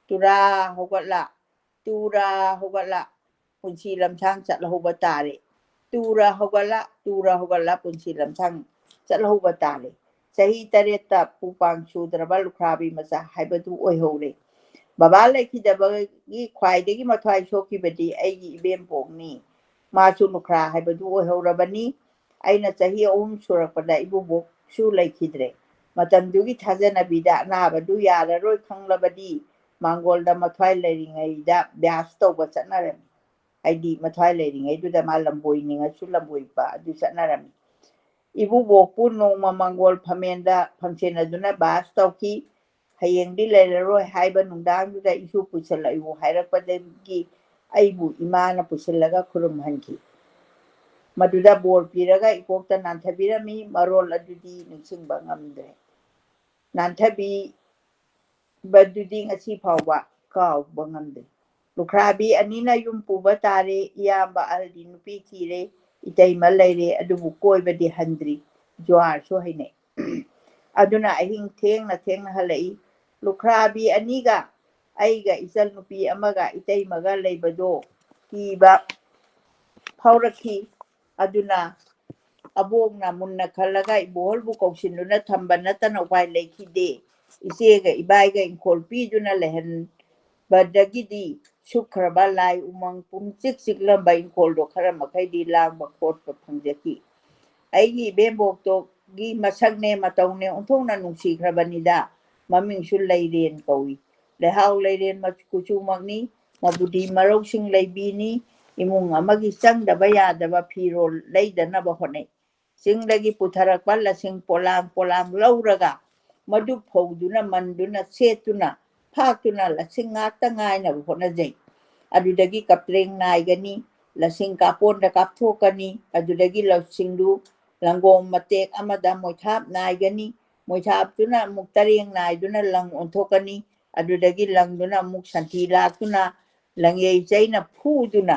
ꯇꯨꯔꯥ ꯍꯧꯒꯠꯂ, ꯇꯨꯔꯥ ꯍꯧꯒꯠꯂ ꯄꯨꯟꯁꯤ ꯂꯝꯁꯥꯡ ꯆꯠꯍꯧꯕ ꯇꯥꯔꯦ꯫ ꯇꯨꯔꯥ ꯍꯧꯒꯠꯂ, ꯇꯨꯔꯥ ꯍꯧꯒꯠꯂ ꯄꯨꯟꯁꯤ ꯂꯝꯁꯥꯡ ꯆꯠꯍꯧꯕ ꯇꯥꯔꯦ꯫ ꯆꯍꯤ ꯇꯔꯦꯠꯇ ꯄꯨꯄꯥꯡ ꯁꯨꯗ꯭ꯔꯕ ꯂꯨꯈ꯭ꯔꯥꯕꯤ ꯃꯆꯥ ꯍꯥꯏꯕꯗꯨ ꯑꯣꯏꯍꯧꯔꯦ꯫ ꯕꯕꯥ ꯂꯩꯈꯤꯗꯕꯒꯤ ꯈ꯭ꯋꯥꯏꯗꯒꯤ ꯃꯊ꯭ꯋꯥꯏ ꯁꯣꯛꯈꯤꯕꯗꯤ ꯑꯩꯒꯤ ꯏꯕꯦꯝꯕꯣꯛꯅꯤ꯫ ꯃꯥꯁꯨ ꯂꯨꯈ꯭ꯔꯥ ꯍꯥꯏꯕꯗꯨ ꯑꯣꯏꯍꯧꯔꯕꯅꯤ꯫ ꯑꯩꯅ ꯆꯍꯤ ꯑꯍꯨꯝ ꯁꯨꯔꯛꯄꯗ ꯏꯕꯨꯕꯣꯛꯁꯨ ꯂꯩꯈꯤꯗ꯭ꯔꯦ꯫ ꯃꯇꯝꯗꯨꯒꯤ ꯊꯥꯖꯅꯕꯤꯗ ꯑꯅꯥꯕꯗꯨ ꯌꯥꯔꯔꯣꯏ ꯈꯪꯂꯕꯗꯤ ꯃꯥꯡꯒꯣꯜꯗ ꯃꯊ꯭ꯋꯥꯏ ꯂꯩꯔꯤꯉꯩꯗ ꯕ꯭ꯌꯥꯁ ꯇꯧꯕ ꯆꯠꯅꯔꯝꯃꯤ꯫ ꯍꯥꯏꯗꯤ ꯃꯊ꯭ꯋꯥꯏ ꯂꯩꯔꯤꯉꯩꯗꯨꯗ ꯃꯥ ꯂꯝꯕꯣꯏ ꯅꯤꯡꯉꯁꯨ ꯂꯝꯕꯣꯏꯕ ꯑꯗꯨ ꯆꯠꯅꯔꯝꯃꯤ꯫ ꯏꯕꯨꯕꯣꯛꯄꯨ ꯅꯣꯡꯃ ꯃꯥꯡꯒꯣꯜ ꯐꯝꯃꯦꯟꯗ ꯐꯝꯁꯦꯟꯅꯗꯨꯅ ꯕꯥꯁ ꯇꯧꯈꯤ꯫ ꯍꯌꯦꯡꯗꯤ ꯂꯩꯔꯔꯣꯏ ꯍꯥꯏꯕ ꯅꯨꯡꯗꯥꯡꯗꯨꯗ ꯏꯁꯨ ꯄꯨꯁꯜꯂꯛꯎ ꯍꯥꯏꯔꯛꯄꯗꯒꯤ ꯑꯩꯕꯨ ꯏꯃꯥꯅ ꯄꯨꯁꯤꯜꯂꯒ ꯈꯨꯔꯨꯝꯍꯟꯈꯤ꯫ ꯃꯗꯨꯗ ꯕꯣꯔ ꯄꯤꯔꯒ ꯏꯀꯣꯛꯇ ꯅꯥꯟꯊꯕꯤꯔꯝꯃꯤ꯫ ꯃꯔꯣꯜ ꯑꯗꯨꯗꯤ ꯅꯤꯡꯁꯤꯡꯕ ꯉꯝꯗ꯭ꯔꯦ꯫ ꯅꯥꯟꯊꯕꯤꯕꯗꯨꯗꯤ ꯉꯁꯤ ꯐꯥꯎꯕ ꯀꯥꯎꯕ ꯉꯝꯗ꯭ꯔꯤ꯫ ꯂꯨꯈ꯭ꯔꯥꯕꯤ ꯑꯅꯤꯅ ꯌꯨꯝ ꯄꯨꯕ ꯇꯥꯔꯦ꯫ ꯏꯌꯥꯝꯕ ꯑꯍꯜꯗꯤ ꯅꯨꯄꯤ ꯊꯤꯔꯦ, ꯏꯇꯩꯃ ꯂꯩꯔꯦ, ꯑꯗꯨꯕꯨ ꯀꯣꯏꯕꯗꯤ ꯍꯟꯗ꯭ꯔꯤ꯫ ꯖꯨꯋꯥꯔꯁꯨ ꯍꯩꯅꯩ꯫ ꯑꯗꯨꯅ ꯑꯍꯤꯡ ꯊꯦꯡꯅ ꯊꯦꯡꯅ ꯍꯜꯂꯛꯏ꯫ ꯂꯨꯈ꯭ꯔꯥꯕꯤ ꯑꯅꯤꯒ ꯑꯩꯒ ꯏꯆꯜ ꯅꯨꯄꯤ ꯑꯃꯒ ꯏꯇꯩꯃꯒ ꯂꯩꯕꯗꯣ ꯀꯤꯕ ꯐꯥꯎꯔꯛꯈꯤ꯫ ꯑꯗꯨꯅ ꯑꯕꯣꯛꯅ ꯃꯨꯟꯅ ꯈꯜꯂꯒ ꯏꯕꯣꯍꯜꯕꯨ ꯀꯧꯁꯤꯟꯗꯨꯅ ꯊꯝꯕ ꯅꯠꯇꯅ ꯎꯄꯥꯏ ꯂꯩꯈꯤꯗꯦ꯫ ꯏꯆꯦꯒ ꯏꯕꯥꯏꯒ ꯏꯪꯈꯣꯜ ꯄꯤꯗꯨꯅ ꯂꯩꯍꯟꯕꯗꯒꯤꯗꯤ ꯁꯨꯛꯈ꯭ꯔꯕ ꯂꯥꯏ ꯎꯃꯪ ꯄꯨꯡꯆꯤꯛ ꯆꯤꯛꯂꯝꯕ ꯏꯪꯈꯣꯜꯗꯣ ꯈꯔ ꯃꯈꯩꯗꯤ ꯂꯥꯡꯕ ꯈꯣꯠꯄ ꯐꯪꯖꯈꯤ꯫ ꯑꯩꯒꯤ ꯏꯕꯦꯝꯕꯣꯛꯇꯣꯒꯤ ꯃꯁꯛꯅꯦ ꯃꯇꯧꯅꯦ ꯑꯣꯟꯊꯣꯛꯅ ꯅꯨꯡꯁꯤꯈ꯭ꯔꯕꯅꯤꯗ꯫ ꯃꯃꯤꯡꯁꯨ ꯂꯩꯔꯦꯟ ꯀꯧꯏ꯫ ꯂꯩꯍꯥꯎ ꯂꯩꯔꯦꯟ ꯃꯆꯨ ꯀꯨꯆꯨꯃꯛꯅꯤ꯫ ꯃꯕꯨꯗꯤ ꯃꯔꯧꯁꯤꯡ ꯂꯩꯕꯤꯅꯤ꯫ ꯏꯃꯨꯡ ꯑꯃꯒꯤ ꯆꯪꯗꯕ ꯌꯥꯗꯕ ꯐꯤꯔꯣꯜ ꯂꯩꯗꯅꯕ ꯍꯣꯠꯅꯩ꯫ ꯆꯤꯡꯗꯒꯤ ꯄꯨꯊꯔꯛꯄ ꯂꯁꯤꯡ ꯄꯣꯂꯥꯡ ꯄꯣꯂꯥꯡ ꯂꯧꯔꯒ ꯃꯗꯨ ꯐꯧꯗꯨꯅ ꯃꯟꯗꯨꯅ ꯁꯦꯠꯇꯨꯅ ꯐꯥꯛꯇꯨꯅ ꯂꯁꯤꯡ ꯉꯥꯛꯇ ꯉꯥꯏꯅꯕ ꯍꯣꯠꯅꯖꯩ꯫ ꯑꯗꯨꯗꯒꯤ ꯀꯞꯇ꯭ꯔꯦꯡ ꯅꯥꯏꯒꯅꯤ, ꯂꯁꯤꯡ ꯀꯥꯞꯄꯣꯟꯗ ꯀꯥꯞꯊꯣꯛꯀꯅꯤ, ꯑꯗꯨꯗꯒꯤ ꯂꯁꯤꯡꯗꯨ ꯂꯪꯒꯣꯝ ꯃꯇꯦꯛ ꯑꯃꯗ ꯃꯣꯏꯊꯥꯞ ꯅꯥꯏꯒꯅꯤ, ꯃꯣꯏꯊꯥꯞꯇꯨꯅ ꯑꯃꯨꯛ ꯇꯔꯦꯡ ꯅꯥꯏꯗꯨꯅ ꯂꯪ ꯑꯣꯟꯊꯣꯛꯀꯅꯤ, ꯑꯗꯨꯗꯒꯤ ꯂꯪꯗꯨꯅ ꯑꯃꯨꯛ ꯁꯟꯊꯤ ꯂꯥꯛꯇꯨꯅ ꯂꯪꯌꯩ ꯆꯩꯅ ꯐꯨꯗꯨꯅ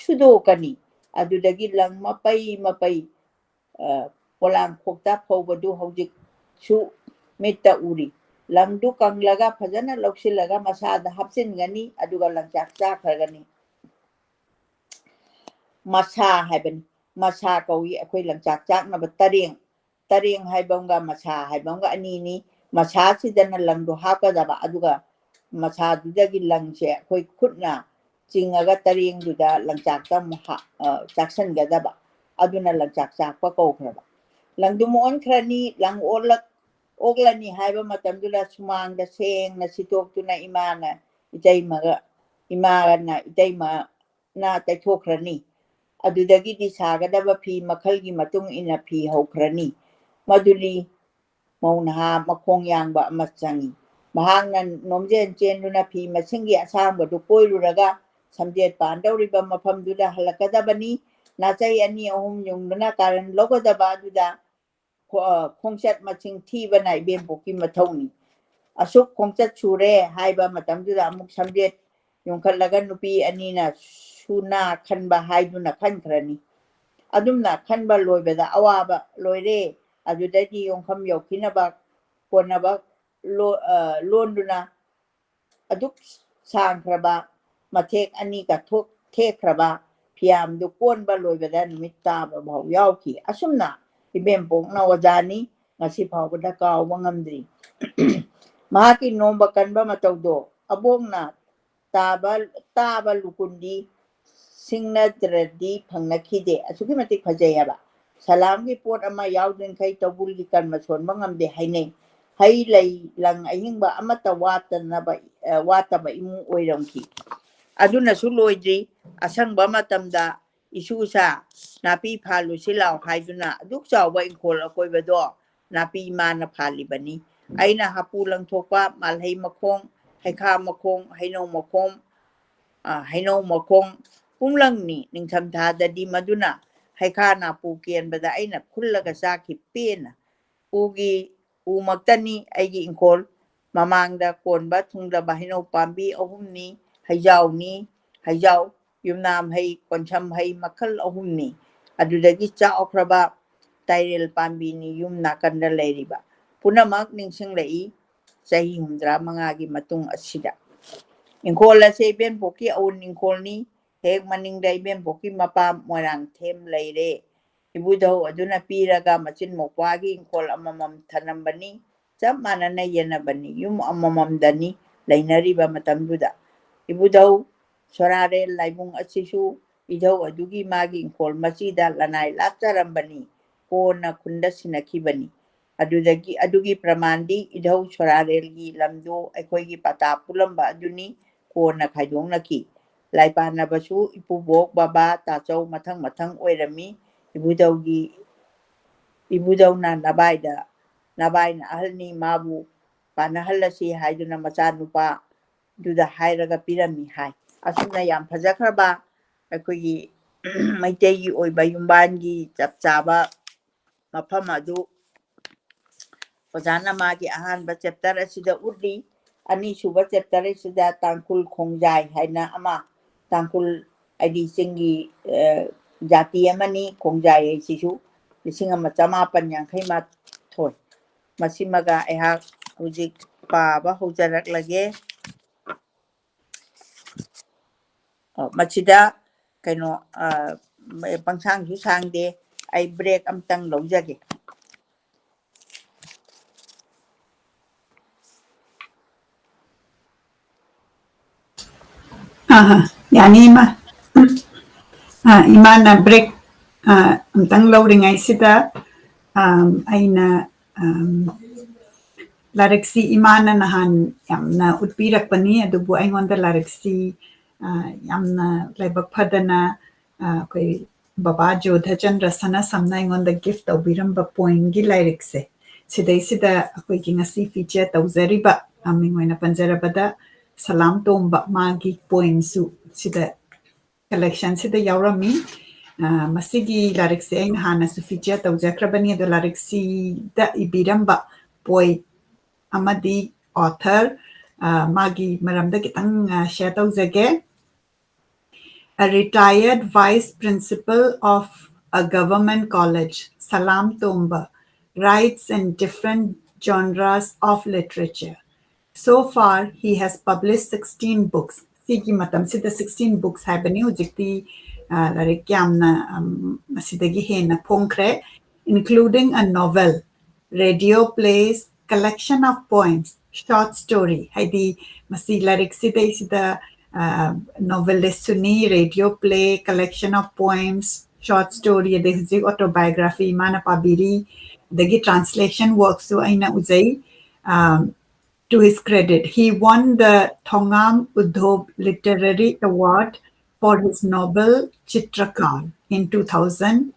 ꯁꯨꯗꯣꯛꯀꯅꯤ꯫ ꯑꯗꯨꯗꯒꯤ ꯂꯪ ꯃꯄꯩ ꯃꯄꯩ, ꯑ, ꯄꯣꯂꯥꯡ ꯈꯣꯛꯇ ꯐꯧꯕꯗꯨ ꯍꯧꯖꯤꯛꯁꯨ ꯃꯤꯠꯇ ꯎꯔꯤ꯫ ꯂꯪꯗꯨ ꯀꯪꯂꯒ ꯐꯖꯅ ꯂꯧꯁꯤꯜꯂꯒ ꯃꯁꯥꯗ ꯍꯥꯞꯆꯤꯟꯒꯅꯤ, ꯑꯗꯨꯒ ꯂꯪꯆꯥꯛ ꯆꯥꯛꯈ꯭ꯔꯒꯅꯤ꯫ ꯃꯁꯥ ꯍꯥꯏꯕꯅꯤ, ꯃꯁꯥ ꯀꯧꯏ ꯑꯩꯈꯣꯏ ꯂꯪꯆꯥꯛ ꯆꯥꯛꯅꯕ ꯇꯔꯦꯡ꯫ ꯇꯔꯦꯡ ꯍꯥꯏꯕ ꯑꯃꯒ ꯃꯁꯥ ꯍꯥꯏꯕ ꯑꯃꯒ ꯑꯅꯤꯅꯤ꯫ ꯃꯁꯥꯁꯤꯗꯅ ꯂꯪꯗꯣ ꯍꯥꯞꯀꯗꯕ, ꯑꯗꯨꯒ ꯃꯁꯥꯗꯨꯗꯒꯤ ꯂꯪꯁꯦ ꯑꯩꯈꯣꯏ ꯈꯨꯠꯅ ꯆꯤꯡꯉꯒ ꯇꯔꯦꯡꯗꯨꯗ ꯂꯪꯆꯥꯛꯇ ꯑꯃꯨꯛ ꯍꯥ-, ꯑ, ꯆꯥꯛꯁꯤꯟꯒꯗꯕ꯫ ꯑꯗꯨꯅ ꯂꯪꯆꯥꯛ ꯆꯥꯛꯄ ꯀꯧꯈ꯭ꯔꯕ꯫ ꯂꯪꯗꯨ ꯑꯣꯟꯈ꯭ꯔꯅꯤ, ꯂꯪ ꯑꯣꯜꯂꯛ-, ꯑꯣꯛꯂꯅꯤ ꯍꯥꯏꯕ ꯃꯇꯝꯗꯨꯗ ꯁꯨꯃꯥꯡꯗ ꯁꯦꯡꯅ ꯁꯤꯠꯇꯣꯛꯇꯨꯅ ꯏꯃꯥꯅ ꯏꯇꯩꯃꯒ, ꯏꯃꯥꯅ ꯏꯇꯩꯃꯅ ꯇꯩꯊꯣꯛꯈ꯭ꯔꯅꯤ꯫ ꯑꯗꯨꯗꯒꯤꯗꯤ ꯁꯥꯒꯗꯕ ꯐꯤ ꯃꯈꯜꯒꯤ ꯃꯇꯨꯡ ꯏꯟꯅ ꯐꯤ ꯍꯧꯈ꯭ꯔꯅꯤ꯫ ꯃꯗꯨꯂꯤ ꯃꯧ ꯅꯍꯥ ꯃꯈꯣꯡ ꯌꯥꯡꯕ ꯑꯃ ꯆꯪꯏ꯫ ꯃꯍꯥꯛꯅ ꯅꯣꯝꯖꯦꯟ ꯆꯦꯟꯗꯨꯅ ꯐꯤ ꯃꯁꯤꯡꯒꯤ ꯑꯁꯥꯡꯕꯗꯨ ꯀꯣꯏꯔꯨꯔꯒ ꯁꯝꯖꯦꯠ ꯄꯥꯟꯗꯧꯔꯤꯕ ꯃꯐꯝꯗꯨꯗ ꯍꯜꯂꯛꯀꯗꯕꯅꯤ꯫ ꯅꯥꯆꯩ ꯑꯅꯤ ꯑꯍꯨꯝ ꯌꯨꯡꯗꯨꯅ ꯀꯥꯔꯟ ꯂꯧꯒꯗꯕ ꯑꯗꯨꯗ ꯈꯣ-, ꯈꯣꯡꯆꯠ ꯃꯁꯤꯡ ꯊꯤꯕꯅ ꯏꯕꯦꯝꯄꯣꯛꯀꯤ ꯃꯊꯧꯅꯤ꯫ ꯑꯁꯨꯛ ꯈꯣꯡꯆꯠ ꯁꯨꯔꯦ ꯍꯥꯏꯕ ꯃꯇꯝꯗꯨꯗ ꯑꯃꯨꯛ ꯁꯝꯖꯦꯠ ꯌꯨꯡꯈꯠꯂꯒ ꯅꯨꯄꯤ ꯑꯅꯤꯅ ꯁꯨꯅꯥ ꯈꯟꯕ ꯍꯥꯏꯗꯨꯅ ꯈꯟꯈ꯭ꯔꯅꯤ꯫ ꯑꯗꯨꯝꯅ ꯈꯟꯕ ꯂꯣꯏꯕꯗ ꯑꯋꯥꯕ ꯂꯣꯏꯔꯦ, ꯑꯗꯨꯗꯩꯗꯤ ꯌꯣꯡꯐꯝ ꯌꯧꯈꯤꯅꯕ ꯀꯣꯟꯅꯕ ꯂꯣ-, ꯑ, ꯂꯣꯟꯗꯨꯅ ꯑꯗꯨꯛ ꯁꯥꯡꯈ꯭ꯔꯕ ꯃꯊꯦꯛ ꯑꯅꯤꯒ ꯊꯣꯛ-, ꯊꯦꯛꯈ꯭ꯔꯕ ꯐꯤꯌꯥꯝꯗꯨ ꯀꯣꯟꯕ ꯂꯣꯏꯕꯗ ꯅꯨꯃꯤꯠ ꯇꯥꯕ ꯐꯥꯎ ꯌꯥꯎꯈꯤ꯫ ꯑꯁꯨꯝꯅ ꯏꯕꯦꯝꯄꯣꯛꯅ ꯑꯣꯖꯥꯅꯤ, ꯉꯁꯤ ꯐꯥꯎꯕꯗ ꯀꯥꯎꯕ ꯉꯝꯗ꯭ꯔꯤ꯫ ꯃꯍꯥꯛꯀꯤ ꯅꯣꯝꯕ ꯀꯟꯕ ꯃꯇꯧꯗꯣ ꯑꯕꯣꯛꯅ ꯇꯥꯕ, ꯇꯥꯕ ꯂꯨꯀꯨꯟꯗꯤ ꯁꯤꯡꯅꯗ꯭ꯔꯗꯤ ꯐꯪꯅꯈꯤꯗꯦ꯫ ꯑꯁꯨꯛꯀꯤ ꯃꯇꯤꯛ ꯐꯖꯩ ꯍꯥꯏꯕ꯫ ꯁꯂꯥꯝꯒꯤ ꯄꯣꯠ ꯑꯃ ꯌꯥꯎꯗ꯭ꯔꯤꯡꯈꯩ ꯇꯧꯕꯨꯜꯒꯤ ꯀꯔꯃ ꯁꯣꯟꯕ ꯉꯝꯗꯦ ꯍꯥꯏꯅꯩ꯫ ꯍꯩ ꯂꯩ ꯂꯪ ꯑꯍꯤꯡꯕ ꯑꯃꯠꯇ ꯋꯥꯠꯇꯅꯕ, ꯑ, ꯋꯥꯠꯇꯕ ꯏꯃꯨꯡ ꯑꯣꯏꯔꯝꯈꯤ꯫ ꯑꯗꯨꯅꯁꯨ ꯂꯣꯏꯗ꯭ꯔꯤ, ꯑꯁꯪꯕ ꯃꯇꯝꯗ ꯏꯁꯨ ꯏꯁꯥ ꯅꯥꯄꯤ ꯐꯥꯜꯂꯨꯁꯤ ꯂꯥꯎ ꯍꯥꯏꯗꯨꯅ ꯑꯗꯨꯛ ꯆꯥꯎꯕ ꯏꯪꯈꯣꯜ ꯑꯀꯣꯏꯕꯗꯣ ꯅꯥꯄꯤ ꯏꯃꯥꯅ ꯐꯥꯜꯂꯤꯕꯅꯤ꯫ ꯑꯩꯅ ꯍꯥꯄꯨ ꯂꯪꯊꯣꯛꯄ, ꯃꯥꯜꯍꯩ ꯃꯈꯣꯡ, ꯍꯩꯈꯥ ꯃꯈꯣꯡ, ꯍꯩꯅꯧ ꯃꯈꯣꯡ, ꯑ, ꯍꯩꯅꯧ ꯃꯈꯣꯡ ꯄꯨꯝꯂꯪꯅꯤ꯫ ꯅꯤꯡꯊꯝꯊꯥꯗꯗꯤ ꯃꯗꯨꯅ ꯍꯩꯈꯥ ꯅꯥꯄꯨ ꯀꯦꯟꯕꯗ ꯑꯩꯅ ꯈꯨꯜꯂꯒ ꯆꯥꯈꯤ ꯄꯦꯟꯅ꯫ ꯎꯒꯤ ꯎꯃꯛꯇꯅꯤ ꯑꯩꯒꯤ ꯏꯪꯈꯣꯜ꯫ ꯃꯃꯥꯡꯗ ꯀꯣꯟꯕ ꯊꯨꯡꯂꯕ ꯍꯩꯅꯧ ꯄꯥꯝꯕꯤ ꯑꯍꯨꯝꯅꯤ, ꯍꯩꯖꯥꯎꯅꯤ, ꯍꯩꯖꯥꯎ, ꯌꯨꯝꯅꯥꯝ ꯍꯩ, ꯀꯣꯟꯁꯝ ꯍꯩ ꯃꯈꯜ ꯑꯍꯨꯝꯅꯤ꯫ ꯑꯗꯨꯗꯒꯤ ꯆꯥꯎꯈ꯭ꯔꯕ ꯇꯥꯏꯔꯦꯜ ꯄꯥꯝꯕꯤꯅꯤ ꯌꯨꯝ ꯅꯥꯀꯟꯗ ꯂꯩꯔꯤꯕ꯫ ꯄꯨꯝꯅꯃꯛ ꯅꯤꯡꯁꯤꯡꯂꯛꯏ ꯆꯍꯤ ꯍꯨꯝꯗ꯭ꯔꯥ ꯃꯉꯥꯒꯤ ꯃꯇꯨꯡ ꯑꯁꯤꯗ꯫ ꯏꯪꯈꯣꯜ ꯑꯁꯦ ꯏꯕꯦꯝꯄꯣꯛꯀꯤ ꯑꯎꯟ ꯏꯪꯈꯣꯜꯅꯤ꯫ ꯍꯦꯛ ꯃꯅꯤꯡꯗ ꯏꯕꯦꯝꯄꯣꯛꯀꯤ ꯃꯄꯥꯝ ꯃꯣꯏꯔꯥꯡꯊꯦꯝ ꯂꯩꯔꯦ꯫ ꯏꯕꯨꯙꯧ ꯑꯗꯨꯅ ꯄꯤꯔꯒ ꯃꯆꯤꯟ ꯃꯧꯄ꯭ꯋꯥꯒꯤ ꯏꯪꯈꯣꯜ ꯑꯃꯃꯝ ꯊꯅꯝꯕꯅꯤ꯫ ꯆꯞ ꯃꯥꯟꯅꯅ ꯌꯦꯟꯅꯕꯅꯤ꯫ ꯌꯨꯝ ꯑꯃꯃꯝꯗꯅꯤ ꯂꯩꯅꯔꯤꯕ ꯃꯇꯝꯗꯨꯗ꯫ ꯏꯕꯨꯙꯧ ꯁꯣꯔꯥꯔꯦꯜ ꯂꯥꯏꯕꯨꯡ ꯑꯁꯤꯁꯨ ꯏꯙꯧ ꯑꯗꯨꯒꯤ ꯃꯥꯒꯤ ꯏꯪꯈꯣꯜ ꯃꯆꯤꯗ ꯂꯅꯥꯏ ꯂꯥꯠꯆꯔꯝꯕꯅꯤ꯫ ꯀꯣꯟꯅ ꯈꯨꯟꯗ ꯁꯤꯟꯅꯈꯤꯕꯅꯤ꯫ ꯑꯗꯨꯗꯒꯤ, ꯑꯗꯨꯒꯤ ꯄ꯭ꯔꯃꯥꯟꯗꯤ ꯏꯙꯧ ꯁꯣꯔꯥꯔꯦꯜꯒꯤ ꯂꯝꯗꯨ ꯑꯩꯈꯣꯏꯒꯤ ꯄꯇꯥ ꯄꯨꯜꯂꯝꯕ ꯑꯗꯨꯅꯤ꯫ ꯀꯣꯟꯅ ꯈꯥꯏꯗꯣꯛꯅꯈꯤ꯫ ꯂꯥꯏꯄꯥꯟꯅꯕꯁꯨ ꯏꯄꯨꯕꯣꯛ, ꯕꯕꯥ, ꯇꯥꯆꯧ ꯃꯊꯪ ꯃꯊꯪ ꯑꯣꯏꯔꯝꯃꯤ꯫ ꯏꯕꯨꯙꯧꯒꯤ, ꯏꯕꯨꯙꯧꯅ ꯅꯚꯥꯏꯗ, ꯅꯚꯥꯏꯅ ꯑꯍꯜꯅꯤ, ꯃꯥꯕꯨ ꯄꯥꯟꯅꯍꯜꯂꯁꯤ ꯍꯥꯏꯗꯨꯅ ꯃꯆꯥꯅꯨꯄꯥꯗꯨꯗ ꯍꯥꯏꯔꯒ ꯄꯤꯔꯝꯃꯤ ꯍꯥꯏ꯫ ꯑꯁꯨꯝꯅ ꯌꯥꯝ ꯐꯖꯈ꯭ꯔꯕ ꯑꯩꯈꯣꯏꯒꯤ ꯃꯩꯇꯩꯒꯤ ꯑꯣꯏꯕ ꯌꯨꯝꯕꯥꯟꯒꯤ ꯆꯞ ꯆꯥꯕ ꯃꯐꯝ ꯑꯗꯨ ꯑꯣꯖꯥꯅ ꯃꯥꯒꯤ ꯑꯍꯥꯟꯕ chapter ꯑꯁꯤꯗ ꯎꯠꯂꯤ꯫ ꯑꯅꯤꯁꯨꯕ chapter ꯑꯁꯤꯗ ꯇꯥꯡꯈꯨꯜ ꯈꯣꯡꯖꯥꯏ ꯍꯥꯏꯅ ꯑꯃ, ꯇꯥꯡꯈꯨꯜ ꯍꯥꯏꯗꯤ ꯆꯤꯡꯒꯤ, ꯑ, ꯖꯥꯇꯤ ꯑꯃꯅꯤ꯫ ꯈꯣꯡꯖꯥꯏ ꯍꯥꯏꯁꯤꯁꯨ ꯂꯤꯁꯤꯡ ꯑꯃ ꯆꯃꯥꯄꯟ ꯌꯥꯡꯈꯩ ꯃꯥꯊꯣꯏ꯫ ꯃꯁꯤꯃꯒ ꯑꯩꯍꯥꯛ ꯍꯧꯖꯤꯛ ꯄꯥꯕ ꯍꯧꯖꯔꯛꯂꯒꯦ꯫ ꯑꯣ, ꯃꯁꯤꯗ ꯀꯩꯅꯣ, ꯑ, ꯄꯪꯁꯥꯡꯁꯨ ꯁꯥꯡꯗꯦ꯫ ꯑꯩ break ꯑꯝꯇꯪ ꯂꯧꯖꯒꯦ꯫ ꯑꯥ, ꯌꯥꯅꯤ, ꯏꯃꯥ꯫ ꯑꯥ, ꯏꯃꯥꯅ break, ꯑꯥ, ꯑꯝꯇꯪ ꯂꯧꯔꯤꯉꯩꯁꯤꯗ, ꯑꯥ, ꯑꯩꯅ, ꯑꯥ, ꯂꯥꯏꯔꯤꯛꯁꯤ ꯏꯃꯥꯅ ꯅꯍꯥꯟ ꯌꯥꯝꯅ ꯎꯠꯄꯤꯔꯛꯄꯅꯤ, ꯑꯗꯨꯕꯨ ꯑꯩꯉꯣꯟꯗ ꯂꯥꯏꯔꯤꯛꯁꯤ, ꯑꯥ, ꯌꯥꯝꯅ ꯂꯥꯏꯕꯛ ꯐꯗꯅ, ꯑꯥ, ꯑꯩꯈꯣꯏ ꯕꯕꯥ ꯖꯣꯙꯆꯟꯗ꯭ꯔ ꯁꯅꯥꯁꯝꯅ ꯑꯩꯉꯣꯟꯗ gift ꯇꯧꯕꯤꯔꯝꯕ poem ꯒꯤ ꯂꯥꯏꯔꯤꯛꯁꯦ, ꯁꯤꯗꯩꯁꯤꯗ ꯑꯩꯈꯣꯏꯒꯤ ꯉꯁꯤ feature ꯇꯧꯖꯔꯤꯕ ꯃꯤꯡ ꯑꯣꯏꯅ ꯄꯟꯖꯔꯕꯗ ꯁꯂꯥꯝ ꯇꯣꯝꯕ, ꯃꯥꯒꯤ ꯄꯣꯏꯝꯁꯨ ꯁꯤꯗ ꯀꯂꯦꯛꯁꯟꯁꯤꯗ ꯌꯥꯎꯔꯝꯃꯤ꯫ ꯑ, ꯃꯁꯤꯒꯤ ꯂꯥꯏꯔꯤꯛꯁꯦ ꯑꯩꯅ ꯍꯥꯟꯅꯁꯨ ꯐꯤꯆꯔ ꯇꯧꯖꯈ꯭ꯔꯕꯅꯤ꯫ ꯑꯗꯣ ꯂꯥꯏꯔꯤꯛꯁꯤꯗ ꯏꯕꯤꯔꯝꯕ ꯄꯣꯏꯠ ꯑꯃꯗꯤ ꯑꯣꯊꯔ, ꯑ, ꯃꯥꯒꯤ ꯃꯔꯝꯗ ꯈꯤꯇꯪ, ꯑ, ꯁꯤꯌꯔ ꯇꯧꯖꯒꯦ꯫ A retired vice principal of a government college, Salam Tomba writes in different genres of literature. So far, he has published sixteen books. ꯁꯤꯒꯤ ꯃꯇꯝꯁꯤꯗ sixteen books ꯍꯥꯏꯕꯅꯤ꯫ ꯍꯧꯖꯤꯛꯇꯤ, ꯑ, ꯂꯥꯏꯔꯤꯛ ꯌꯥꯝꯅ, ꯑꯝ, ꯃꯁꯤꯗꯒꯤ ꯍꯦꯟꯅ ꯐꯣꯡꯈ꯭ꯔꯦ, including a novel, radio plays, collection of poems, short story, ꯍꯥꯏꯗꯤ ꯃꯁꯤ ꯂꯥꯏꯔꯤꯛꯁꯤꯗꯩꯁꯤꯗ, ꯑ, ꯅꯣꯚꯦꯂꯤꯁꯁꯨꯅꯤ, radio play, collection of poems, short story, ꯑꯗꯩ ꯍꯧꯖꯤꯛ ꯑꯣꯇꯣꯕꯥꯏꯑꯣꯒ꯭ꯔꯥꯐꯤ ꯃꯥꯅ ꯄꯥꯕꯤꯔꯤ, ꯑꯗꯒꯤ ꯇ꯭ꯔꯥꯟꯁꯂꯦꯁꯟ ꯋꯥꯔꯛꯁꯨ ꯑꯩꯅ ꯎꯖꯩ꯫ ꯑ, to his credit, he won the Thongam Udhob Literary Award for his novel Chitrakar in two thousand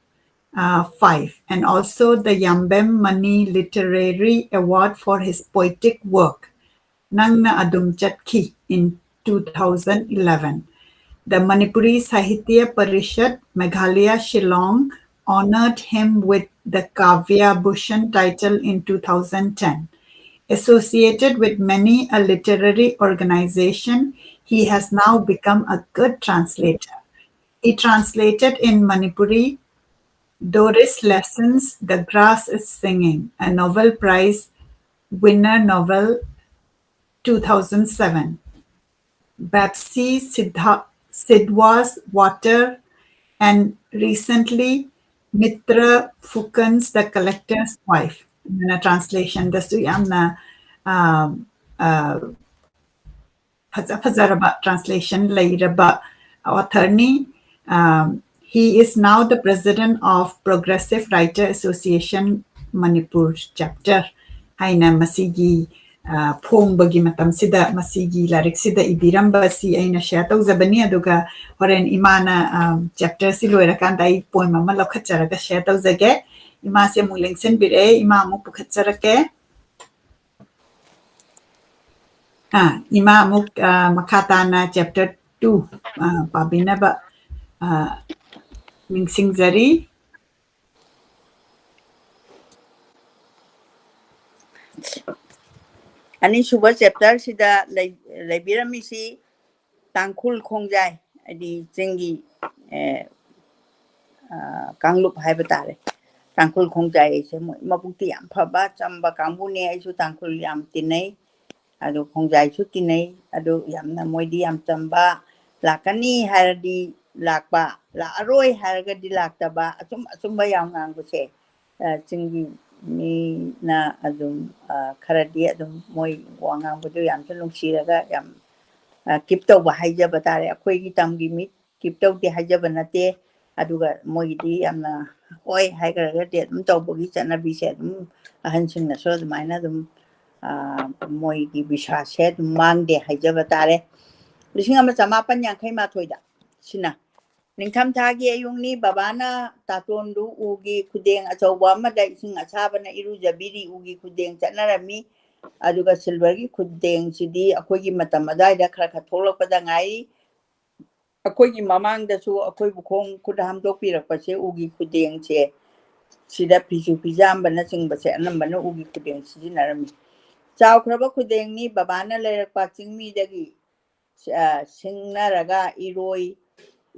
five, and also the Yambem Mani Literary Award for his poetic work, Nangna Adum Chatki, in two thousand eleven. The Manipuri Sahitya Parishad, Meghalaya, Shillong, honored him with the Kavya Bhushan title in two thousand ten. Associated with many a literary organization, he has now become a good translator. He translated in Manipuri Doris Lessons, The Grass is Singing, a Nobel Prize winner novel, two thousand seven. Babsi Sidha-, Sidhwa's Water, and recently Mitra Phukan's The Collector's Wife. ꯅ ꯇ꯭ꯔꯥꯟꯁꯂꯦꯁꯟꯗꯁꯨ ꯌꯥꯝꯅ, ꯑ, ꯑ, ꯐꯖ ꯐꯖꯔꯕ translation ꯂꯩꯔꯕ ꯑꯣꯊꯔꯅꯤ꯫ Um, he is now the president of Progressive Writer Association Manipur Chapter ꯍꯥꯏꯅ ꯃꯁꯤꯒꯤ, ꯑ, ꯐꯣꯡꯕꯒꯤ ꯃꯇꯝꯁꯤꯗ ꯃꯁꯤꯒꯤ ꯂꯥꯏꯔꯤꯛꯁꯤꯗ ꯏꯕꯤꯔꯝꯕ ꯑꯁꯤ ꯑꯩꯅ ꯁꯤꯌꯔ ꯇꯧꯖꯕꯅꯤ꯫ ꯑꯗꯨꯒ ꯍꯣꯔꯦꯟ ꯏꯃꯥꯅ, ꯑ, ꯆꯦꯞꯇꯔꯁꯤ ꯂꯣꯏꯔꯀꯥꯟꯗ ꯑꯩ ꯄꯣꯏꯝ ꯑꯃ ꯂꯧꯈꯠꯆꯔꯒ ꯁꯤꯌꯔ ꯇꯧꯖꯒꯦ꯫ ꯏꯃꯥꯁꯦ ꯑꯃꯨꯛ ꯂꯦꯡꯁꯤꯟꯕꯤꯔꯛꯑꯦ꯫ ꯏꯃꯥ ꯑꯃꯨꯛ ꯄꯨꯈꯠꯆꯔꯛꯀꯦ꯫ ꯑꯥ, ꯏꯃꯥ ꯑꯃꯨꯛ, ꯑꯥ, ꯃꯈꯥ ꯇꯥꯅ chapter two, ꯑꯥ, ꯄꯥꯕꯤꯅꯕ, ꯑꯥ, ꯅꯤꯡꯁꯤꯡꯖꯔꯤ꯫ ꯑꯅꯤꯁꯨꯕ chapter ꯁꯤꯗ ꯂꯩ-, ꯂꯩꯕꯤꯔꯝꯃꯤꯁꯤ ꯇꯥꯡꯈꯨꯜ ꯈꯣꯡꯖꯥꯏ, ꯍꯥꯏꯗꯤ ꯆꯤꯡꯒꯤ, ꯑꯦ, ꯑ, ꯀꯥꯡꯂꯨꯞ ꯍꯥꯏꯕ ꯇꯥꯔꯦ꯫ ꯇꯥꯡꯈꯨꯜ ꯈꯣꯡꯖꯥꯏ ꯍꯥꯏꯁꯦ ꯃꯣꯏ ꯃꯕꯨꯛꯇꯤ ꯌꯥꯝ ꯐꯕ, ꯆꯝꯕ ꯀꯥꯡꯕꯨꯅꯦ꯫ ꯑꯩꯁꯨ ꯇꯥꯡꯈꯨꯜ ꯌꯥꯝ ꯇꯤꯟꯅꯩ, ꯑꯗꯨ ꯈꯣꯡꯖꯥꯏꯁꯨ ꯇꯤꯟꯅꯩ꯫ ꯑꯗꯨ ꯌꯥꯝꯅ ꯃꯣꯏꯗꯤ ꯌꯥꯝ ꯆꯝꯕ, ꯂꯥꯛꯀꯅꯤ ꯍꯥꯏꯔꯗꯤ ꯂꯥꯛꯄ, ꯂꯥꯛꯑꯔꯣꯏ ꯍꯥꯏꯔꯒꯗꯤ ꯂꯥꯛꯇꯕ, ꯑꯆꯨꯝ ꯑꯆꯨꯝꯕ ꯌꯥꯝ ꯉꯥꯡꯕꯁꯦ꯫ ꯑ, ꯆꯤꯡꯒꯤ ꯃꯤꯅ ꯑꯗꯨꯝ, ꯑ, ꯈꯔꯗꯤ ꯑꯗꯨꯝ ꯃꯣꯏ ꯋꯥ ꯉꯥꯡꯕꯗꯨ ꯌꯥꯝꯁꯨ ꯅꯨꯡꯁꯤꯔꯒ ꯌꯥꯝ, ꯑ, keep ꯇꯧꯕ ꯍꯥꯏꯖꯕ ꯇꯥꯔꯦ꯫ ꯑꯩꯈꯣꯏꯒꯤ ꯇꯝꯒꯤ ꯃꯤ keep ꯇꯧꯗꯦ ꯍꯥꯏꯖꯕ ꯅꯠꯇꯦ꯫ ꯑꯗꯨꯒ ꯃꯣꯏꯒꯤꯗꯤ ꯌꯥꯝꯅ ꯍꯣꯏ ꯍꯥꯏꯈ꯭ꯔꯒꯗꯤ ꯑꯗꯨꯝ ꯇꯧꯕꯒꯤ ꯆꯠꯅꯕꯤꯁꯦ ꯑꯗꯨꯝ ꯑꯍꯟꯁꯤꯡꯅꯁꯨ ꯑꯗꯨꯃꯥꯏꯅ ꯑꯗꯨꯝ, ꯑ, ꯃꯣꯏꯒꯤ ꯕꯤꯁ꯭ꯋꯥꯁꯁꯦ ꯑꯗꯨꯝ ꯃꯥꯡꯗꯦ ꯍꯥꯏꯖꯕ ꯇꯥꯔꯦ꯫ ꯂꯤꯁꯤꯡ ꯑꯃ ꯆꯃꯥꯄꯟ ꯌꯥꯡꯈꯩ ꯃꯥꯊꯣꯏꯗ ꯁꯤꯅ ꯅꯤꯡꯊꯝꯊꯥꯒꯤ ꯑꯌꯨꯛꯅꯤ꯫ ꯕꯕꯥꯅ ꯇꯥꯇꯣꯟꯗꯨ ꯎꯒꯤ ꯈꯨꯗꯦꯡ ꯑꯆꯧꯕ ꯑꯃꯗ ꯏꯁꯤꯡ ꯑꯁꯥꯕꯅ ꯏꯔꯨꯖꯕꯤꯔꯤ꯫ ꯎꯒꯤ ꯈꯨꯗꯦꯡ ꯆꯠꯅꯔꯝꯃꯤ꯫ ꯑꯗꯨꯒ silverꯒꯤ ꯈꯨꯗꯦꯡꯁꯤꯗꯤ ꯑꯩꯈꯣꯏꯒꯤ ꯃꯇꯝ ꯑꯗꯨꯋꯥꯏꯗ ꯈꯔ ꯈꯔ ꯊꯣꯛꯂꯛꯄꯗ ꯉꯥꯏꯔꯤ꯫ ꯑꯩꯈꯣꯏꯒꯤ ꯃꯃꯥꯡꯗꯁꯨ ꯑꯩꯈꯣꯏꯕꯨ ꯈꯣꯡ ꯈꯨꯠ ꯍꯥꯝꯗꯣꯛꯄꯤꯔꯛꯄꯁꯦ ꯎꯒꯤ ꯈꯨꯗꯦꯡꯁꯦ, ꯁꯤꯗ ꯐꯤꯁꯨ ꯐꯤꯖꯥꯝꯕꯅꯆꯤꯡꯕꯁꯦ ꯑꯅꯝꯕꯅ ꯎꯒꯤ ꯈꯨꯗꯦꯡ ꯁꯤꯖꯤꯟꯅꯔꯝꯃꯤ꯫ ꯆꯥꯎꯈ꯭ꯔꯕ ꯈꯨꯗꯦꯡꯅꯤ꯫ ꯕꯕꯥꯅ ꯂꯩꯔꯛꯄ ꯆꯤꯡꯃꯤꯗꯒꯤ, ꯑ, ꯁꯤꯡꯅꯔꯒ ꯏꯔꯣꯏ,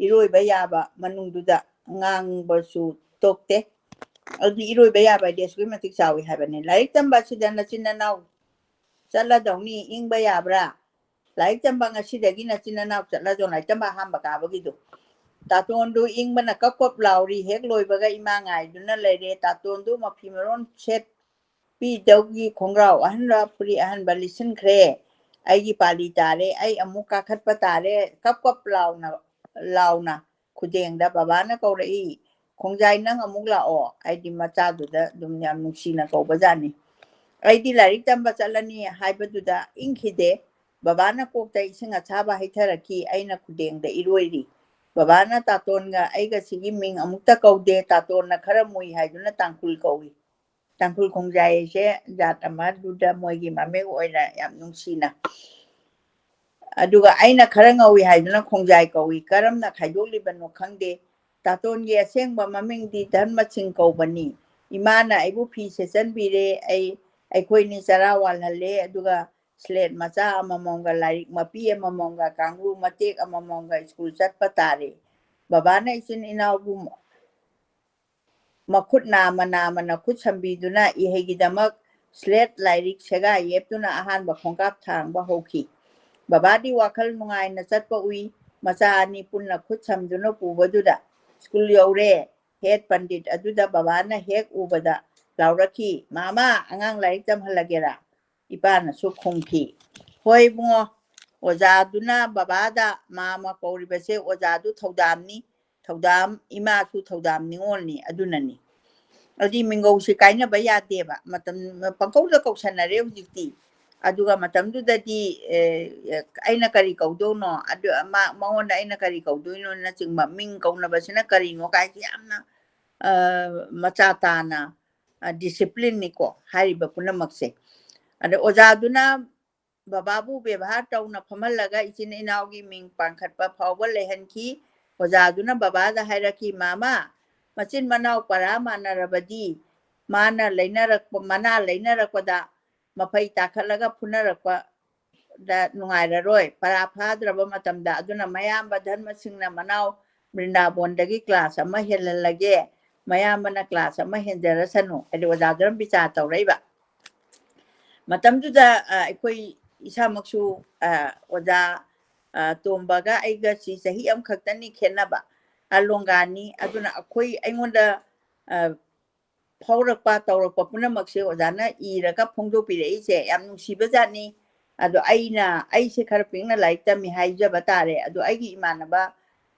ꯏꯔꯣꯏꯕ ꯌꯥꯕ ꯃꯅꯨꯡꯗꯨꯗ ꯉꯥꯡꯕꯁꯨ ꯇꯣꯛꯇꯦ꯫ ꯑꯗꯨꯗꯤ ꯏꯔꯣꯏꯕ ꯌꯥꯕ ꯍꯥꯏꯗꯤ ꯑꯁꯨꯛꯀꯤ ꯃꯇꯤꯛ ꯆꯥꯎꯏ ꯍꯥꯏꯕꯅꯤ꯫ ꯂꯥꯏꯔꯤꯛ ꯇꯝꯕ ꯑꯁꯤꯗ ꯅꯆꯤꯟ ꯅꯅꯥꯎ ꯆꯠꯂꯗꯧꯅꯤ, ꯏꯪꯕ ꯌꯥꯕ꯭ꯔꯥ? ꯂꯥꯏꯔꯤꯛ ꯇꯝꯕ ꯉꯁꯤꯗꯒꯤ ꯅꯆꯤꯟ ꯅꯅꯥꯎ ꯆꯠꯂꯗꯧ, ꯂꯥꯏꯔꯤꯛ ꯇꯝꯕ ꯑꯍꯥꯟꯕ ꯀꯥꯕꯒꯤꯗꯣ꯫ ꯇꯥꯇꯣꯟꯗꯨ ꯏꯪꯕꯅ ꯀꯞ ꯀꯞ ꯂꯥꯎꯔꯤ꯫ ꯍꯦꯛ ꯂꯣꯏꯕꯒ ꯏꯃꯥ ꯉꯥꯏꯗꯨꯅ ꯂꯩꯔꯦ꯫ ꯇꯥꯇꯣꯟꯗꯨ ꯃꯐꯤ ꯃꯔꯣꯟ ꯁꯦꯠꯄꯤꯗꯧꯒꯤ ꯈꯣꯡꯒ꯭ꯔꯥꯎ ꯑꯍꯟꯕ, ꯐꯨꯔꯤꯠ ꯑꯍꯟꯕ ꯂꯤꯠꯁꯤꯟꯈ꯭ꯔꯦ꯫ ꯑꯩꯒꯤ ꯄꯥꯂꯤ ꯇꯥꯔꯦ꯫ ꯑꯩ ꯑꯃꯨꯛ ꯀꯥꯈꯠꯄ ꯇꯥꯔꯦ꯫ ꯀꯞ ꯀꯞ ꯂꯥꯎꯅ, ꯂꯥꯎꯅ ꯈꯨꯗꯦꯡꯗ ꯕꯕꯥꯅ ꯀꯧꯔꯛꯏ, "ꯈꯣꯡꯖꯥꯏ, ꯅꯪ ꯑꯃꯨꯛ ꯂꯥꯛꯑꯣ"꯫ ꯑꯩꯗꯤ ꯃꯆꯥꯗꯨꯗ ꯑꯗꯨꯝ ꯌꯥꯝ ꯅꯨꯡꯁꯤꯅ ꯀꯧꯕꯖꯥꯠꯅꯤ꯫ ꯑꯩꯗꯤ ꯂꯥꯏꯔꯤꯛ ꯇꯝꯕ ꯆꯠꯂꯅꯤ ꯍꯥꯏꯕꯗꯨꯗ ꯏꯪꯈꯤꯗꯦ꯫ ꯕꯕꯥꯅ ꯀꯣꯛꯇ ꯏꯁꯤꯡ ꯑꯁꯥꯕ ꯍꯩꯊꯔꯛꯈꯤ꯫ ꯑꯩꯅ ꯈꯨꯗꯦꯡꯗ ꯏꯔꯣꯏꯔꯤ꯫ ꯕꯕꯥꯅ ꯇꯥꯇꯣꯟꯒ ꯑꯩꯒꯁꯤꯒꯤ ꯃꯤꯡ ꯑꯃꯨꯛꯇ ꯀꯧꯗꯦ꯫ ꯇꯥꯇꯣꯟꯅ ꯈꯔ ꯃꯨꯏ ꯍꯥꯏꯗꯨꯅ ꯇꯥꯡꯈꯨꯜ ꯀꯧꯏ꯫ ꯇꯥꯡꯈꯨꯜ ꯈꯣꯡꯖꯥꯏꯁꯦ ꯖꯥꯠ ꯑꯃꯗꯨꯗ ꯃꯣꯏꯒꯤ ꯃꯃꯤꯡ ꯑꯣꯏꯅ ꯌꯥꯝ ꯅꯨꯡꯁꯤꯅ꯫ ꯑꯗꯨꯒ ꯑꯩꯅ ꯈꯔ ꯉꯧꯏ ꯍꯥꯏꯗꯨꯅ ꯈꯣꯡꯖꯥꯏ ꯀꯧꯏ꯫ ꯀꯔꯝꯅ ꯈꯥꯏꯗꯣꯛꯂꯤꯕꯅꯣ ꯈꯪꯗꯦ꯫ ꯇꯥꯇꯣꯟꯒꯤ ꯑꯁꯦꯡꯕ ꯃꯃꯤꯡꯗꯤ ꯙꯔꯃꯁꯤꯡ ꯀꯧꯕꯅꯤ꯫ ꯏꯃꯥꯅ ꯑꯩꯕꯨ ꯐꯤ ꯁꯦꯠꯆꯟꯕꯤꯔꯦ꯫ ꯑꯩ, ꯑꯩꯈꯣꯏꯅꯤ ꯆꯔꯥ ꯋꯥꯜꯍꯜꯂꯦ꯫ ꯑꯗꯨꯒ ꯁ꯭ꯂꯦꯠ ꯃꯆꯥ ꯑꯃꯃꯝꯒ, ꯂꯥꯏꯔꯤꯛ ꯃꯄꯤ ꯑꯃꯃꯝꯒ, ꯀꯥꯡꯒ꯭ꯔꯨ ꯃꯇꯦꯛ ꯑꯃꯃꯝꯒ ꯁ꯭ꯀꯨꯜ ꯆꯠꯄ ꯇꯥꯔꯦ꯫ ꯕꯕꯥꯅ ꯏꯆꯤꯟ ꯏꯅꯥꯎꯕꯨ ꯃꯈꯨꯠ ꯅꯥꯝꯃ ꯅꯥꯝꯃꯅ ꯈꯨꯠ ꯁꯝꯕꯤꯗꯨꯅ ꯏꯍꯩꯒꯤꯗꯃꯛ ꯁ꯭ꯂꯦꯠ ꯂꯥꯏꯔꯤꯛ ꯁꯦꯒꯥ ꯌꯦꯞꯇꯨꯅ ꯑꯍꯥꯟꯕ ꯈꯣꯡꯀꯥꯞ ꯊꯥꯡꯕ ꯍꯧꯈꯤ꯫ ꯕꯕꯥꯗꯤ ꯋꯥꯈꯜ ꯅꯨꯡꯉꯥꯏꯅ ꯆꯠꯄ ꯎꯏ꯫ ꯃꯆꯥ ꯑꯅꯤ ꯄꯨꯟꯅ ꯈꯨꯠ ꯁꯝꯗꯨꯅ ꯄꯨꯕꯗꯨꯗ ꯁ꯭ꯀꯨꯜ ꯌꯧꯔꯦ꯫ ꯍꯦꯗ ꯄꯟꯗꯤꯠ ꯑꯗꯨꯗ ꯕꯕꯥꯅ ꯍꯦꯛ ꯎꯕꯗ ꯂꯥꯎꯔꯛꯈꯤ, "ꯃꯥꯃꯥ, ꯑꯉꯥꯡ ꯂꯥꯏꯔꯤꯛ ꯇꯝꯍꯜꯂꯒꯦꯔꯥ?" ꯏꯄꯥꯅꯁꯨ ꯈꯨꯝꯈꯤ, "ꯍꯣꯏ ꯏꯕꯨꯡꯉꯣ, ꯑꯣꯖꯥꯗꯨꯅ ꯕꯕꯥꯗ ꯃꯥꯃ ꯀꯧꯔꯤꯕꯁꯦ ꯑꯣꯖꯥꯗꯨ ꯊꯧꯗꯥꯝꯅꯤ, ꯊꯧꯗꯥꯝ ꯏꯃꯥꯁꯨ ꯊꯧꯗꯥꯝ ꯅꯤꯉꯣꯜꯅꯤ, ꯑꯗꯨꯅꯅꯤ꯫ ꯑꯗꯨꯗꯤ ꯃꯤꯡꯒꯧꯁꯤ ꯀꯥꯏꯅꯕ ꯌꯥꯗꯦꯕ, ꯃꯇꯝ ꯄꯪꯀꯧꯗ ꯀꯧꯁꯟꯅꯔꯦ ꯍꯧꯖꯤꯛꯇꯤ꯫ ꯑꯗꯨꯒ ꯃꯇꯝꯗꯨꯗꯗꯤ, ꯑꯦ, ꯑꯩꯅ ꯀꯔꯤ ꯀꯧꯗꯧꯅꯣ, ꯑꯗꯨ ꯃꯥ-, ꯃꯉꯣꯟꯗ ꯑꯩꯅ ꯀꯔꯤ ꯀꯧꯗꯣꯏꯅꯣꯅꯆꯤꯡꯕ ꯃꯤꯡ ꯀꯧꯅꯕꯁꯤꯅ ꯀꯔꯤꯅꯣ ꯀꯥꯏꯁꯦ ꯌꯥꯝꯅ, ꯑ, ꯃꯆꯥ ꯇꯥꯅ, ꯑ, ꯗꯤꯁꯤꯄ꯭ꯂꯤꯟꯅꯤꯀꯣ ꯍꯥꯏꯔꯤꯕ ꯄꯨꯝꯅꯃꯛꯁꯦ꯫ ꯑꯗ ꯑꯣꯖꯥꯗꯨꯅ ꯕꯕꯥꯕꯨ ꯕꯦꯕꯥꯔ ꯇꯧꯅ ꯐꯝꯍꯜꯂꯒ ꯏꯆꯤꯟ ꯏꯅꯥꯎꯒꯤ ꯃꯤꯡ ꯄꯥꯟꯈꯠꯄ ꯐꯥꯎꯕ ꯂꯩꯍꯟꯈꯤ꯫ ꯑꯣꯖꯥꯗꯨꯅ ꯕꯕꯥꯗ ꯍꯥꯏꯔꯛꯈꯤ, "ꯃꯥꯃꯥ, ꯃꯆꯤꯟ ꯃꯅꯥꯎ ꯄꯔꯥ ꯃꯥꯟꯅꯔꯕꯗꯤ ꯃꯥꯅ ꯂꯩꯅꯔꯛꯄ, ꯃꯅꯥ ꯂꯩꯅꯔꯛꯄꯗ ꯃꯐꯩ ꯇꯥꯈꯠꯂꯒ ꯐꯨꯅꯔꯛꯄꯗ ꯅꯨꯡꯉꯥꯏꯔꯔꯣꯏ꯫ ꯄꯔꯥ ꯐꯥꯗ꯭ꯔꯕ ꯃꯇꯝꯗ ꯑꯗꯨꯅ ꯃꯌꯥꯝꯕ ꯙꯔꯃꯁꯤꯡꯅ ꯃꯅꯥꯎ ꯕ꯭ꯔꯤꯟꯗꯥꯕꯣꯟꯗꯒꯤ ꯀ꯭ꯂꯥꯁ ꯑꯃ ꯍꯦꯜꯍꯜꯂꯒꯦ, ꯃꯌꯥꯝꯕꯅ ꯀ꯭ꯂꯥꯁ ꯑꯃ ꯍꯦꯟꯖꯔꯁꯅꯨ"꯫ ꯍꯥꯏꯗꯤ ꯑꯣꯖꯥꯗꯨꯅ ꯕꯤꯆꯥꯔ ꯇꯧꯔꯛꯏꯕ꯫ ꯃꯇꯝꯗꯨꯗ, ꯑ, ꯑꯩꯈꯣꯏ ꯏꯁꯥꯃꯛꯁꯨ, ꯑ, ꯑꯣꯖꯥ, ꯑ, ꯇꯣꯝꯕꯒ ꯑꯩꯒꯁꯤ ꯆꯍꯤ ꯑꯃꯈꯛꯇꯅꯤ ꯈꯦꯠꯅꯕ, ꯑ, ꯂꯣꯡꯒꯥꯅꯤ꯫ ꯑꯗꯨꯅ ꯑꯩꯈꯣꯏ, ꯑꯩꯉꯣꯟꯗ, ꯑ, ꯐꯥꯎꯔꯛꯄ, ꯇꯧꯔꯛꯄ ꯄꯨꯝꯅꯃꯛꯁꯦ ꯑꯣꯖꯥꯅ ꯏꯔꯒ ꯐꯣꯡꯗꯣꯛꯄꯤꯔꯛꯏꯁꯦ ꯌꯥꯝ ꯅꯨꯡꯁꯤꯕꯖꯥꯠꯅꯤ꯫ ꯑꯗꯣ ꯑꯩꯅ, ꯑꯩꯁꯦ ꯈꯔ ꯄꯤꯛꯅ ꯂꯥꯏꯔꯤꯛ ꯇꯝꯃꯤ ꯍꯥꯏꯖꯕ ꯇꯥꯔꯦ꯫ ꯑꯗꯣ ꯑꯩꯒꯤ ꯏꯃꯥꯟꯅꯕ,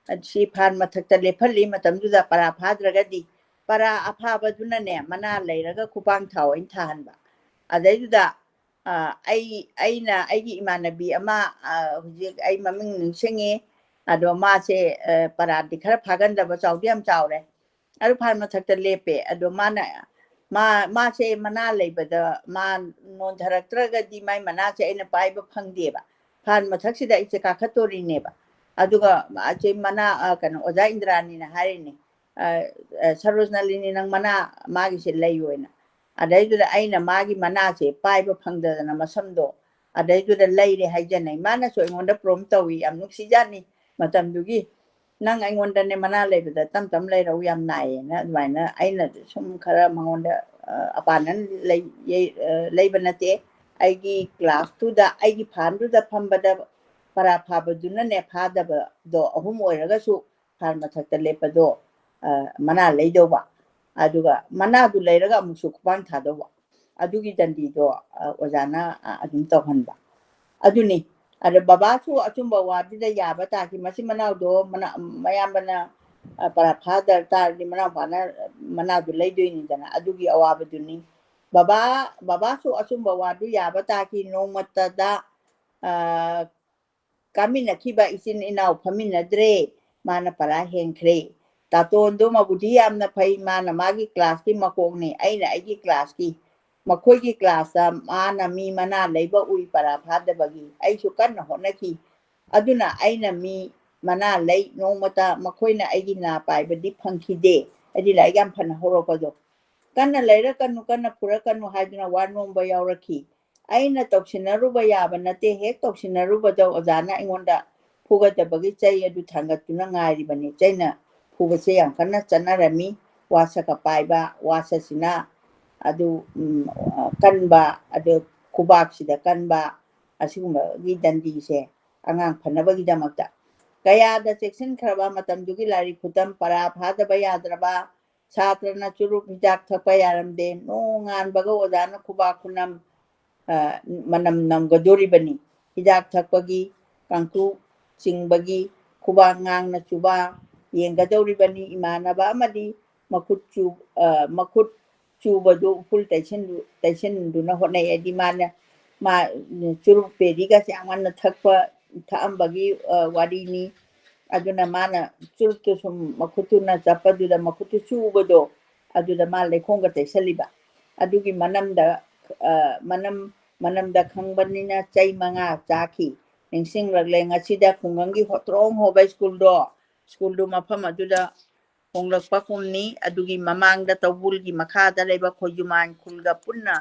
ꯑ, ꯁꯤ ꯐꯥꯟ ꯃꯊꯛꯇ ꯂꯦꯞꯍꯜꯂꯤ ꯃꯇꯝꯗꯨꯗ, ꯄꯔꯥ ꯐꯥꯗ꯭ꯔꯒꯗꯤ ꯄꯔꯥ ꯑꯐꯥꯕꯗꯨꯅꯅꯦ ꯃꯅꯥ ꯂꯩꯔꯒ ꯈꯨꯄꯥꯡ ꯊꯥꯎ ꯑꯣꯏꯅ ꯊꯥꯍꯟꯕ꯫ ꯑꯗꯩꯗꯨꯗ, ꯑ, ꯑꯩ, ꯑꯩꯅ ꯑꯩꯒꯤ ꯏꯃꯥꯟꯅꯕꯤ ꯑꯃ, ꯑ, ꯍꯧꯖꯤꯛ ꯑꯩ ꯃꯃꯤꯡ ꯅꯤꯡꯁꯤꯡꯉꯤ꯫ ꯑꯗꯣ ꯃꯥꯁꯦ, ꯑ, ꯄꯔꯥꯗꯤ ꯈꯔ ꯐꯥꯒꯟꯗꯕ, ꯆꯥꯎꯗꯤ ꯌꯥꯝ ꯆꯥꯎꯔꯦ꯫ ꯑꯗꯨ ꯐꯥꯟ ꯃꯊꯛꯇ ꯂꯦꯞꯄꯦ꯫ ꯑꯗꯣ ꯃꯥꯅ ꯃꯥ ꯃꯥꯁꯦ ꯃꯅꯥ ꯂꯩꯕꯗ ꯃꯥ ꯅꯣꯟꯊꯔꯛꯇ꯭ꯔꯒꯗꯤ ꯃꯥꯏ ꯃꯅꯥꯁꯦ ꯑꯩꯅ ꯄꯥꯏꯕ ꯐꯪꯗꯦꯕ꯫ ꯐꯥꯟ ꯃꯊꯛꯁꯤꯗ ꯑꯩꯁꯦ ꯀꯥꯈꯠꯇꯣꯔꯤꯅꯦꯕ꯫ ꯑꯗꯨꯒ ꯑꯁꯤ ꯃꯅꯥ ꯑ, ꯀꯩꯅꯣ ꯑꯣꯖꯥ ꯏꯟꯗ꯭ꯔꯥꯅꯤꯅ ꯍꯥꯏꯔꯤꯅꯦ, ꯑ, ꯑ, "ꯁꯔꯣꯖꯅꯥꯂꯤꯅꯤ, ꯅꯪ ꯃꯅꯥ ꯃꯥꯒꯤꯁꯦ ꯂꯩꯌꯣꯅ"꯫ ꯑꯗꯩꯗꯨꯗ ꯑꯩꯅ ꯃꯥꯒꯤ ꯃꯅꯥꯁꯦ ꯄꯥꯏꯕ ꯐꯪꯗꯗꯅ ꯃꯁꯝꯗꯣ ꯑꯗꯩꯗꯨꯗ ꯂꯩꯔꯦ ꯍꯥꯏꯖꯅꯩ꯫ ꯃꯥꯅꯁꯨ ꯑꯩꯉꯣꯟꯗ ꯄ꯭ꯔꯣꯝ ꯇꯧꯏ, ꯌꯥꯝ ꯅꯨꯡꯁꯤꯖꯥꯠꯅꯤ꯫ ꯃꯇꯝꯗꯨꯒꯤ "ꯅꯪ ꯑꯩꯉꯣꯟꯗꯅꯦ ꯃꯅꯥ ꯂꯩꯕꯗ ꯇꯝ ꯇꯝ ꯂꯩꯔꯛꯎ, ꯌꯥꯝ ꯅꯥꯏꯌꯦꯅ" ꯑꯗꯨꯃꯥꯏꯅ ꯑꯩꯅ ꯁꯨꯝ ꯈꯔ ꯃꯉꯣꯟꯗ, ꯑ, ꯑꯄꯥꯅ ꯂꯩ-, ꯌꯩ-, ꯑ, ꯂꯩꯕ ꯅꯠꯇꯦ꯫ ꯑꯩꯒꯤ ꯀ꯭ꯂꯥꯁꯇꯨꯗ, ꯑꯩꯒꯤ ꯐꯥꯟꯗꯨꯗ ꯐꯝꯕꯗ ꯄꯔꯥ ꯐꯥꯕꯗꯨꯅꯅꯦ ꯐꯥꯗꯕꯗꯣ ꯑꯍꯨꯝ ꯑꯣꯏꯔꯒꯁꯨ ꯐꯥꯟ ꯃꯊꯛꯇ ꯂꯦꯞꯄꯗꯣ, ꯑ, ꯃꯅꯥ ꯂꯩꯗꯧꯕ꯫ ꯑꯗꯨꯒ ꯃꯅꯥꯗꯨ ꯂꯩꯔꯒ ꯑꯃꯨꯛꯁꯨ ꯈꯨꯄꯥꯡ ꯊꯥꯗꯧꯕ꯫ ꯑꯗꯨꯒꯤ ꯗꯟꯗꯤꯗꯣ, ꯑ, ꯑꯣꯖꯥꯅ, ꯑ, ꯑꯗꯨꯝ ꯇꯧꯍꯟꯕ꯫ ꯑꯗꯨꯅꯤ꯫ ꯑꯗ ꯕꯕꯥꯁꯨ ꯑꯆꯨꯝꯕ ꯋꯥꯗꯨꯗ ꯌꯥꯕ ꯇꯥꯈꯤ꯫ ꯃꯆꯤꯟ ꯃꯅꯥꯎꯗꯣ ꯃꯅꯥ-, ꯃꯌꯥꯝꯕꯅ, ꯑ, ꯄꯔꯥ ꯐꯥꯗ ꯇꯥꯔꯗꯤ ꯃꯅꯥꯎꯄꯥꯅ ꯃꯅꯥꯗꯨ ꯂꯩꯗꯣꯏꯅꯤꯗꯅ꯫ ꯑꯗꯨꯒꯤ ꯑꯋꯥꯕꯗꯨꯅꯤ꯫ ꯕꯕꯥ, ꯕꯕꯥꯁꯨ ꯑꯆꯨꯝꯕ ꯋꯥꯗꯨ ꯌꯥꯕ ꯇꯥꯈꯤ꯫ ꯅꯣꯡꯃꯇꯗ, ꯑ, ꯀꯥꯃꯤꯟꯅꯈꯤꯕ ꯏꯆꯤꯟ ꯏꯅꯥꯎ ꯐꯝꯃꯤꯟꯅꯗ꯭ꯔꯦ꯫ ꯃꯥꯅ ꯄꯔꯥ ꯍꯦꯟꯈ꯭ꯔꯦ꯫ ꯇꯥꯇꯣꯟꯗꯣ ꯃꯕꯨꯗꯤ ꯌꯥꯝꯅ ꯐꯩ꯫ ꯃꯥꯅ ꯃꯥꯒꯤ ꯀ꯭ꯂꯥꯁꯀꯤ ꯃꯀꯣꯛꯅꯤ, ꯑꯩꯅ ꯑꯩꯒꯤ ꯀ꯭ꯂꯥꯁꯀꯤ꯫ ꯃꯈꯣꯏꯒꯤ ꯀ꯭ꯂꯥꯁꯇ ꯃꯥꯅ ꯃꯤ ꯃꯅꯥ ꯂꯩꯕ ꯎꯏ ꯄꯔꯥ ꯐꯥꯗꯕꯒꯤ꯫ ꯑꯩꯁꯨ ꯀꯟꯅ ꯍꯣꯠꯅꯈꯤ꯫ ꯑꯗꯨꯅ ꯑꯩꯅ ꯃꯤ ꯃꯅꯥ ꯂꯩ꯫ ꯅꯣꯡꯃꯇ ꯃꯈꯣꯏꯅ ꯑꯩꯒꯤ ꯅꯥ ꯄꯥꯏꯕꯗꯤ ꯐꯪꯈꯤꯗꯦ꯫ ꯑꯩꯗꯤ ꯂꯥꯏꯔꯤꯛ ꯌꯥꯝ ꯐꯅ ꯍꯧꯔꯛꯄꯗꯣ꯫ "ꯀꯟꯅ ꯂꯩꯔꯛꯀꯅꯨ, ꯀꯟꯅ ꯐꯨꯔꯛꯀꯅꯨ" ꯍꯥꯏꯗꯨꯅ ꯋꯥ ꯅꯣꯝꯕ ꯌꯥꯎꯔꯛꯈꯤ꯫ ꯑꯩꯅ ꯇꯧꯁꯤꯟꯅꯔꯨꯕ ꯌꯥꯕ ꯅꯠꯇꯦ꯫ ꯍꯦꯛ ꯇꯧꯁꯤꯟꯅꯔꯨꯕꯗ ꯑꯣꯖꯥꯅ ꯑꯩꯉꯣꯟꯗ ꯐꯨꯒꯗꯕꯒꯤ ꯆꯩ ꯑꯗꯨ ꯊꯥꯡꯒꯠꯇꯨꯅ ꯉꯥꯏꯔꯤꯕꯅꯤ꯫ ꯆꯩꯅ ꯐꯨꯕꯁꯦ ꯌꯥꯝ ꯀꯟꯅ ꯆꯠꯅꯔꯝꯃꯤ꯫ ꯋꯥꯁꯛꯀ ꯄꯥꯏꯕ, ꯋꯥꯁꯛꯁꯤꯅ ꯑꯗꯨ, ꯎꯝ, ꯑ, ꯀꯟꯕ, ꯑꯗꯨ ꯈꯨꯕꯥꯛꯁꯤꯗ ꯀꯟꯕ, ꯑꯁꯤꯒꯨꯝꯕꯒꯤ ꯗꯟꯗꯤꯁꯦ ꯑꯉꯥꯡ ꯐꯅꯕꯒꯤꯗꯃꯛꯇ꯫ ꯀꯌꯥꯗ ꯆꯦꯛꯁꯤꯟꯈ꯭ꯔꯕ ꯃꯇꯝꯗꯨꯒꯤ ꯂꯥꯏꯔꯤꯛ ꯈꯨꯇꯝ, ꯄꯔꯥ ꯐꯥꯗꯕ ꯌꯥꯗ꯭ꯔꯕ, ꯁꯥꯇ꯭ꯔꯅ ꯆꯨꯔꯨꯞ ꯍꯤꯗꯥꯛ ꯊꯛꯄ ꯌꯥꯔꯝꯗꯦ꯫ ꯅꯣꯡꯉꯥꯟꯕꯒ ꯑꯣꯖꯥꯅ ꯈꯨꯕꯥꯛ ꯈꯨꯅꯝ, ꯑ, ꯃꯅꯝ ꯅꯝꯒꯗꯣꯔꯤꯕꯅꯤ꯫ ꯍꯤꯗꯥꯛ ꯊꯛꯄꯒꯤ, ꯀꯥꯡꯀꯨ ꯆꯤꯡꯕꯒꯤ, ꯈꯨꯕꯥꯛ ꯉꯥꯡꯅ ꯆꯨꯕꯥꯛ ꯌꯦꯡꯒꯗꯧꯔꯤꯕꯅꯤ꯫ ꯏꯃꯥꯟꯅꯕ ꯑꯃꯗꯤ ꯃꯈꯨꯠ ꯆꯨ-, ꯑ, ꯃꯈꯨꯠ ꯆꯨꯕꯗꯨ ꯎꯐꯨꯜ ꯇꯩꯁꯤꯟꯗꯨ-, ꯇꯩꯁꯤꯟꯗꯨꯅ ꯍꯣꯠꯅꯩ꯫ ꯍꯥꯏꯗꯤ ꯃꯥꯅ, ꯃꯥ ꯆꯨꯔꯨꯞ ꯄꯦꯔꯤꯒꯁꯦ ꯌꯥꯝ ꯉꯟꯅ ꯊꯛꯄ, ꯊꯛꯑꯝꯕꯒꯤ, ꯑ, ꯋꯥꯔꯤꯅꯤ꯫ ꯑꯗꯨꯅ ꯃꯥꯅ ꯆꯨꯔꯨꯞꯇꯨ ꯁꯨꯝ ꯃꯈꯨꯠꯇꯨꯅ ꯆꯞꯄꯗꯨꯗ ꯃꯈꯨꯠꯇꯨ ꯆꯨꯕꯗꯣ, ꯑꯗꯨꯗ ꯃꯥ ꯂꯩꯈꯣꯝꯒ ꯇꯩꯁꯜꯂꯤꯕ꯫ ꯑꯗꯨꯒꯤ ꯃꯅꯝꯗ, ꯑ, ꯃꯅꯝ, ꯃꯅꯝꯗ ꯈꯪꯕꯅꯤꯅ ꯆꯩ ꯃꯉꯥ ꯆꯥꯈꯤ꯫ ꯅꯤꯡꯁꯤꯡꯂꯛꯂꯦ ꯉꯁꯤꯗ ꯈꯨꯡꯒꯪꯒꯤ ꯍꯣꯇ꯭ꯔꯣꯡ ꯍꯣꯕ ꯁ꯭ꯀꯨꯜꯗꯣ, ꯁ꯭ꯀꯨꯜꯗꯨ ꯃꯐꯝ ꯑꯗꯨꯗ ꯍꯣꯡꯂꯛꯄ ꯀꯨꯝꯅꯤ꯫ ꯑꯗꯨꯒꯤ ꯃꯃꯥꯡꯗ ꯇꯧꯕꯨꯜꯒꯤ ꯃꯈꯥꯗ ꯂꯩꯕ ꯈꯣꯏꯖꯨꯃꯥꯟ ꯈꯨꯜꯒ ꯄꯨꯟꯅ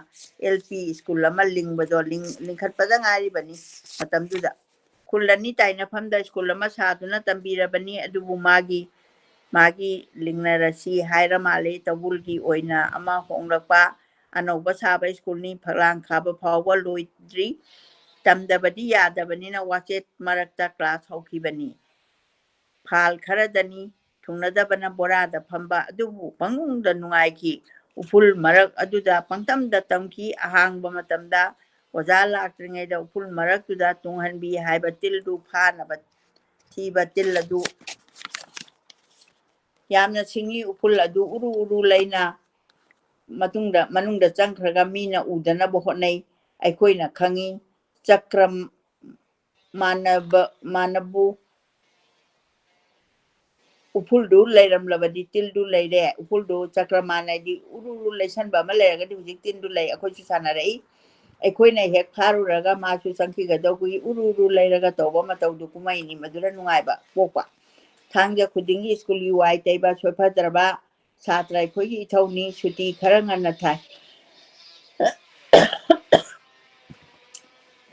L P ꯁ꯭ꯀꯨꯜ ꯑꯃ ꯂꯤꯡꯕꯗꯣ ꯂꯤꯡ-, ꯂꯤꯡꯈꯠꯄꯗ ꯉꯥꯏꯔꯤꯕꯅꯤ꯫ ꯃꯇꯝꯗꯨꯗ ꯈꯨꯜ ꯑꯅꯤ ꯇꯥꯏꯅꯐꯝꯗ ꯁ꯭ꯀꯨꯜ ꯑꯃ ꯁꯥꯗꯨꯅ ꯇꯝꯕꯤꯔꯕꯅꯤ꯫ ꯑꯗꯨꯕꯨ ꯃꯥꯒꯤ, ꯃꯥꯒꯤ ꯂꯤꯡꯅꯔꯁꯤ ꯍꯥꯏꯔ ꯃꯥꯜꯂꯦ꯫ ꯇꯧꯕꯨꯜꯒꯤ ꯑꯣꯏꯅ ꯑꯃ ꯍꯣꯡꯂꯛꯄ ꯑꯅꯧꯕ ꯁꯥꯕ ꯁ꯭ꯀꯨꯜꯅꯤ꯫ ꯐꯛꯂꯥꯡ ꯈꯥꯕ ꯐꯥꯎꯕ ꯂꯣꯏꯗ꯭ꯔꯤ꯫ ꯇꯝꯗꯕꯗꯤ ꯌꯥꯗꯕꯅꯤꯅ ꯋꯥꯆꯦꯠ ꯃꯔꯛꯇ ꯀ꯭ꯂꯥꯁ ꯍꯧꯈꯤꯕꯅꯤ꯫ ꯐꯥꯜ ꯈꯔꯗꯅꯤ ꯊꯨꯡꯅꯗꯕꯅ ꯕꯣꯔꯥꯗ ꯐꯝꯕ, ꯑꯗꯨꯕꯨ ꯄꯪꯅꯨꯡꯗ ꯅꯨꯡꯉꯥꯏꯈꯤ꯫ ꯎꯐꯨꯜ ꯃꯔꯛ ꯑꯗꯨꯗ ꯄꯪꯇꯝꯗ ꯇꯝꯈꯤ꯫ ꯑꯍꯥꯡꯕ ꯃꯇꯝꯗ ꯑꯣꯖꯥ ꯂꯥꯛꯇ꯭ꯔꯤꯉꯩꯗ ꯎꯐꯨꯜ ꯃꯔꯛꯇꯨꯗ ꯇꯨꯡꯍꯟꯕꯤ ꯍꯥꯏꯕ ꯇꯤꯜꯗꯨ ꯐꯥꯅꯕ ꯊꯤꯕ ꯇꯤꯜ ꯑꯗꯨ ꯌꯥꯝꯅ ꯁꯤꯡꯏ꯫ ꯎꯐꯨꯜ ꯑꯗꯨ ꯎꯔꯨ ꯎꯔꯨ ꯂꯩꯅ ꯃꯇꯨꯡꯗ, ꯃꯅꯨꯡꯗ ꯆꯪꯈ꯭ꯔꯒ ꯃꯤꯅ ꯎꯗꯅꯕ ꯍꯣꯠꯅꯩ꯫ ꯑꯩꯈꯣꯏꯅ ꯈꯪꯏ, ꯆꯀ꯭ꯔꯝ ꯃꯥꯟꯅꯕ, ꯃꯥꯟꯅꯕꯨ ꯎꯐꯨꯜꯗꯨ ꯂꯩꯔꯝꯂꯕꯗꯤ ꯇꯤꯜꯗꯨ ꯂꯩꯔꯦ꯫ ꯎꯐꯨꯜꯗꯨ ꯆꯀ꯭ꯔꯃꯥꯟ ꯍꯥꯏꯗꯤ ꯎꯔꯨ ꯎꯔꯨ ꯂꯩꯁꯟꯕ ꯑꯃ ꯂꯩꯔꯒꯗꯤ ꯍꯧꯖꯤꯛ ꯇꯤꯟꯗꯨ ꯂꯩ꯫ ꯑꯩꯈꯣꯏꯁꯨ ꯁꯥꯟꯅꯔꯛꯏ꯫ ꯑꯩꯈꯣꯏꯅ ꯍꯦꯛ ꯐꯥꯔꯨꯔꯒ ꯃꯥꯁꯨ ꯆꯪꯈꯤꯒꯗꯧꯕꯒꯤ ꯎꯔꯨ ꯎꯔꯨ ꯂꯩꯔꯒ ꯇꯧꯕ ꯃꯇꯧꯗꯨ ꯀꯨꯝꯍꯩꯅꯤ꯫ ꯃꯗꯨꯅ ꯅꯨꯡꯉꯥꯏꯕ ꯄꯣꯛꯄ꯫ ꯊꯥꯡꯖ ꯈꯨꯗꯤꯡꯒꯤ ꯁ꯭ꯀꯨꯜꯒꯤ ꯋꯥꯏ ꯇꯩꯕ, ꯁꯣꯏꯐꯗ꯭ꯔꯕ ꯁꯥꯇ꯭ꯔ ꯑꯩꯈꯣꯏꯒꯤ ꯏꯊꯧꯅꯤ꯫ ꯁꯨꯇꯤ ꯈꯔ ꯉꯟꯅ ꯊꯥꯏ꯫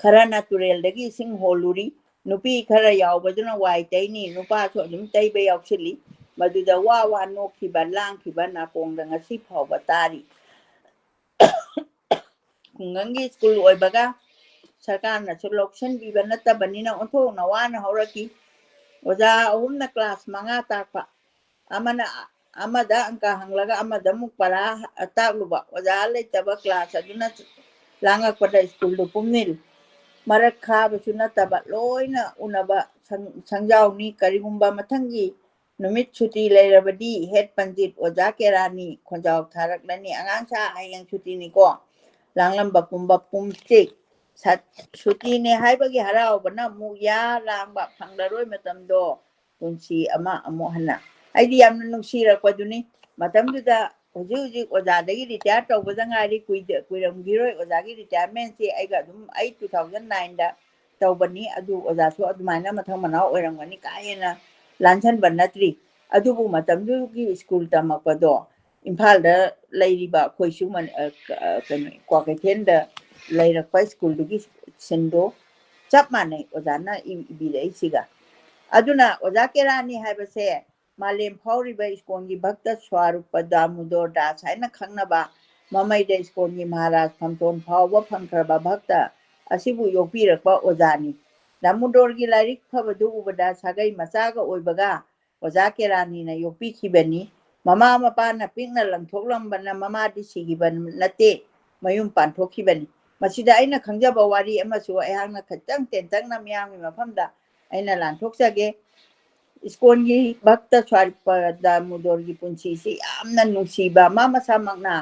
ꯈꯔꯅ ꯇꯨꯔꯦꯜꯗꯒꯤ ꯏꯁꯤꯡ ꯍꯣꯜꯂꯨꯔꯤ꯫ ꯅꯨꯄꯤ ꯈꯔ ꯌꯥꯎꯕꯗꯨꯅ ꯋꯥꯏ ꯇꯩꯅꯤ, ꯅꯨꯄꯥꯁꯨ ꯑꯗꯨꯝ ꯇꯩꯕ ꯌꯥꯎꯁꯤꯜꯂꯤ꯫ ꯃꯗꯨꯗ ꯋꯥ ꯋꯥ ꯅꯣꯛꯈꯤꯕ, ꯂꯥꯡꯈꯤꯕ ꯅꯥꯀꯣꯡꯗ ꯉꯁꯤ ꯐꯥꯎꯕ ꯇꯥꯔꯤ꯫ ꯈꯨꯡꯒꯪꯒꯤ ꯁ꯭ꯀꯨꯜ ꯑꯣꯏꯕꯒ ꯁꯔꯀꯥꯔꯅꯁꯨ ꯂꯧꯁꯤꯟꯕꯤꯕ ꯅꯠꯇꯕꯅꯤꯅ ꯑꯣꯟꯊꯣꯛꯅ ꯋꯥꯅ ꯍꯧꯔꯛꯈꯤ꯫ ꯑꯣꯖꯥ ꯑꯍꯨꯝꯅ ꯀ꯭ꯂꯥꯁ ꯃꯉꯥ ꯇꯥꯛꯄ, ꯑꯃꯅ ꯑꯃꯗ ꯑꯪꯀ ꯍꯪꯂꯒ ꯑꯃꯗ ꯑꯃꯨꯛ ꯄꯔꯥ ꯇꯥꯛꯂꯨꯕ꯫ ꯑꯣꯖꯥ ꯂꯩꯇꯕ ꯀ꯭ꯂꯥꯁ ꯑꯗꯨꯅ ꯂꯥꯡꯉꯛꯄꯗ ꯁ꯭ꯀꯨꯜꯗꯨ ꯄꯨꯝꯅꯤꯜ꯫ ꯃꯔꯛ ꯈꯥꯕꯁꯨ ꯅꯠꯇꯕ ꯂꯣꯏꯅ ꯎꯅꯕ ꯁꯪ-, ꯁꯪꯖꯥꯎꯅꯤ꯫ ꯀꯔꯤꯒꯨꯝꯕ ꯃꯊꯪꯒꯤ ꯅꯨꯃꯤꯠ ꯁꯨꯇꯤ ꯂꯩꯔꯕꯗꯤ ꯍꯦꯠ ꯄꯟꯗꯤꯠ ꯑꯣꯖꯥ ꯀꯦꯔꯥꯅꯤ ꯈꯣꯟꯖꯥꯎ ꯊꯥꯔꯛꯂꯅꯤ, "ꯑꯉꯥꯡꯁꯥ, ꯍꯌꯦꯡ ꯁꯨꯇꯤꯅꯤꯀꯣ, ꯂꯥꯡꯂꯝꯕ ꯄꯨꯝꯕ ꯄꯨꯝꯆꯤꯛ"꯫ ꯁꯠ-, ꯁꯨꯇꯤꯅꯦ ꯍꯥꯏꯕꯒꯤ ꯍꯔꯥꯎꯕꯅ ꯑꯃꯨꯛ ꯌꯥ ꯂꯥꯡꯕ ꯐꯪꯂꯔꯣꯏ ꯃꯇꯝꯗꯣ꯫ ꯄꯨꯟꯁꯤ ꯑꯃ ꯑꯃꯨꯛ ꯍꯟꯅ꯫ ꯑꯩꯗꯤ ꯌꯥꯝꯅ ꯅꯨꯡꯁꯤꯔꯛꯄꯗꯨꯅꯤ꯫ ꯃꯇꯝꯗꯨꯗ ꯍꯧꯖꯤꯛ ꯍꯧꯖꯤꯛ ꯑꯣꯖꯥꯗꯒꯤ ꯔꯤꯇꯥꯌꯔ ꯇꯧꯕꯗ ꯉꯥꯏꯔꯤ, ꯀꯨꯏꯗ-, ꯀꯨꯏꯔꯝꯈꯤꯔꯣꯏ ꯑꯣꯖꯥꯒꯤ ꯔꯤꯇꯥꯌꯔꯃꯦꯟꯁꯦ꯫ ꯑꯩꯒ ꯑꯗꯨꯝ, ꯑꯩ two thousand nineꯗ ꯇꯧꯕꯅꯤ, ꯑꯗꯨ ꯑꯣꯖꯥꯁꯨ ꯑꯗꯨꯃꯥꯏꯅ ꯃꯊꯪ ꯃꯅꯥꯎ ꯑꯣꯏꯔꯝꯒꯅꯤ, ꯀꯥ ꯍꯦꯟꯅ ꯂꯥꯟꯁꯟꯕ ꯅꯠꯇ꯭ꯔꯤ꯫ ꯑꯗꯨꯕꯨ ꯃꯇꯝꯗꯨꯒꯤ ꯁ꯭ꯀꯨꯜ ꯇꯝꯃꯛꯄꯗꯣ, ꯏꯝꯐꯥꯜꯗ ꯂꯩꯔꯤꯕ ꯑꯩꯈꯣꯏꯁꯨ ꯃꯅꯤ-, ꯑ, ꯀ-, ꯑ, ꯀꯩꯅꯣ, ꯀ꯭ꯋꯥꯀꯩꯊꯦꯜꯗ ꯂꯩꯔꯛꯄ ꯁ꯭ꯀꯨꯜꯗꯨꯒꯤ ꯁꯤꯟꯗꯣ ꯆꯞ ꯃꯥꯟꯅꯩ ꯑꯣꯖꯥꯅ ꯏ-, ꯏꯕꯤꯔꯛꯏꯁꯤꯒ꯫ ꯑꯗꯨꯅ ꯑꯣꯖꯥ ꯀꯦꯔꯥꯅꯤ ꯍꯥꯏꯕꯁꯦ ꯃꯥꯂꯦꯝ ꯐꯥꯎꯔꯤꯕ ꯏꯁꯀꯣꯟꯒꯤ ꯚꯛꯇ ꯁ꯭ꯋꯥꯔꯨꯄ ꯗꯥꯃꯨꯗꯣꯔ ꯗꯥꯁ ꯍꯥꯏꯅ ꯈꯪꯅꯕ, ꯃꯃꯩꯗ ꯏꯁꯀꯣꯟꯒꯤ ꯃꯍꯥꯔꯥꯖ ꯐꯝꯇꯣꯟ ꯐꯥꯎꯕ ꯐꯪꯈ꯭ꯔꯕ ꯚꯛꯇ ꯑꯁꯤꯕꯨ ꯌꯣꯛꯄꯤꯔꯛꯄ ꯑꯣꯖꯥꯅꯤ꯫ ꯗꯥꯃꯨꯗꯣꯔꯒꯤ ꯂꯥꯏꯔꯤꯛ ꯐꯕꯗꯨ ꯎꯕꯗ ꯁꯥꯒꯩ ꯃꯆꯥꯒ ꯑꯣꯏꯕꯒ ꯑꯣꯖꯥ ꯀꯦꯔꯥꯅꯤꯅ ꯌꯣꯛꯄꯤꯈꯤꯕꯅꯤ꯫ ꯃꯃꯥ ꯃꯄꯥꯅ ꯄꯤꯛꯅ ꯂꯪꯊꯣꯛꯂꯝꯕꯅ ꯃꯃꯥꯗꯤ ꯁꯤꯈꯤꯕ ꯅꯠꯇꯦ, ꯃꯌꯨꯝ ꯄꯥꯟꯊꯣꯛꯈꯤꯕꯅꯤ꯫ ꯃꯁꯤꯗ ꯑꯩꯅ ꯈꯪꯖꯕ ꯋꯥꯔꯤ ꯑꯃꯁꯨ ꯑꯩꯍꯥꯛꯅ ꯈꯤꯇꯪ ꯇꯦꯟꯇꯛꯅ ꯃꯤꯌꯥꯝꯒꯤ ꯃꯐꯝꯗ ꯑꯩꯅ ꯂꯥꯟꯊꯣꯛꯆꯒꯦ꯫ ꯏꯁꯀꯣꯟꯒꯤ ꯚꯛꯇ ꯁ꯭ꯋꯥꯔꯨꯄ ꯗꯥꯃꯨꯗꯣꯔꯒꯤ ꯄꯨꯟꯁꯤꯁꯤ ꯌꯥꯝꯅ ꯅꯨꯡꯁꯤꯕ, ꯃꯥ ꯃꯁꯥꯃꯛꯅ,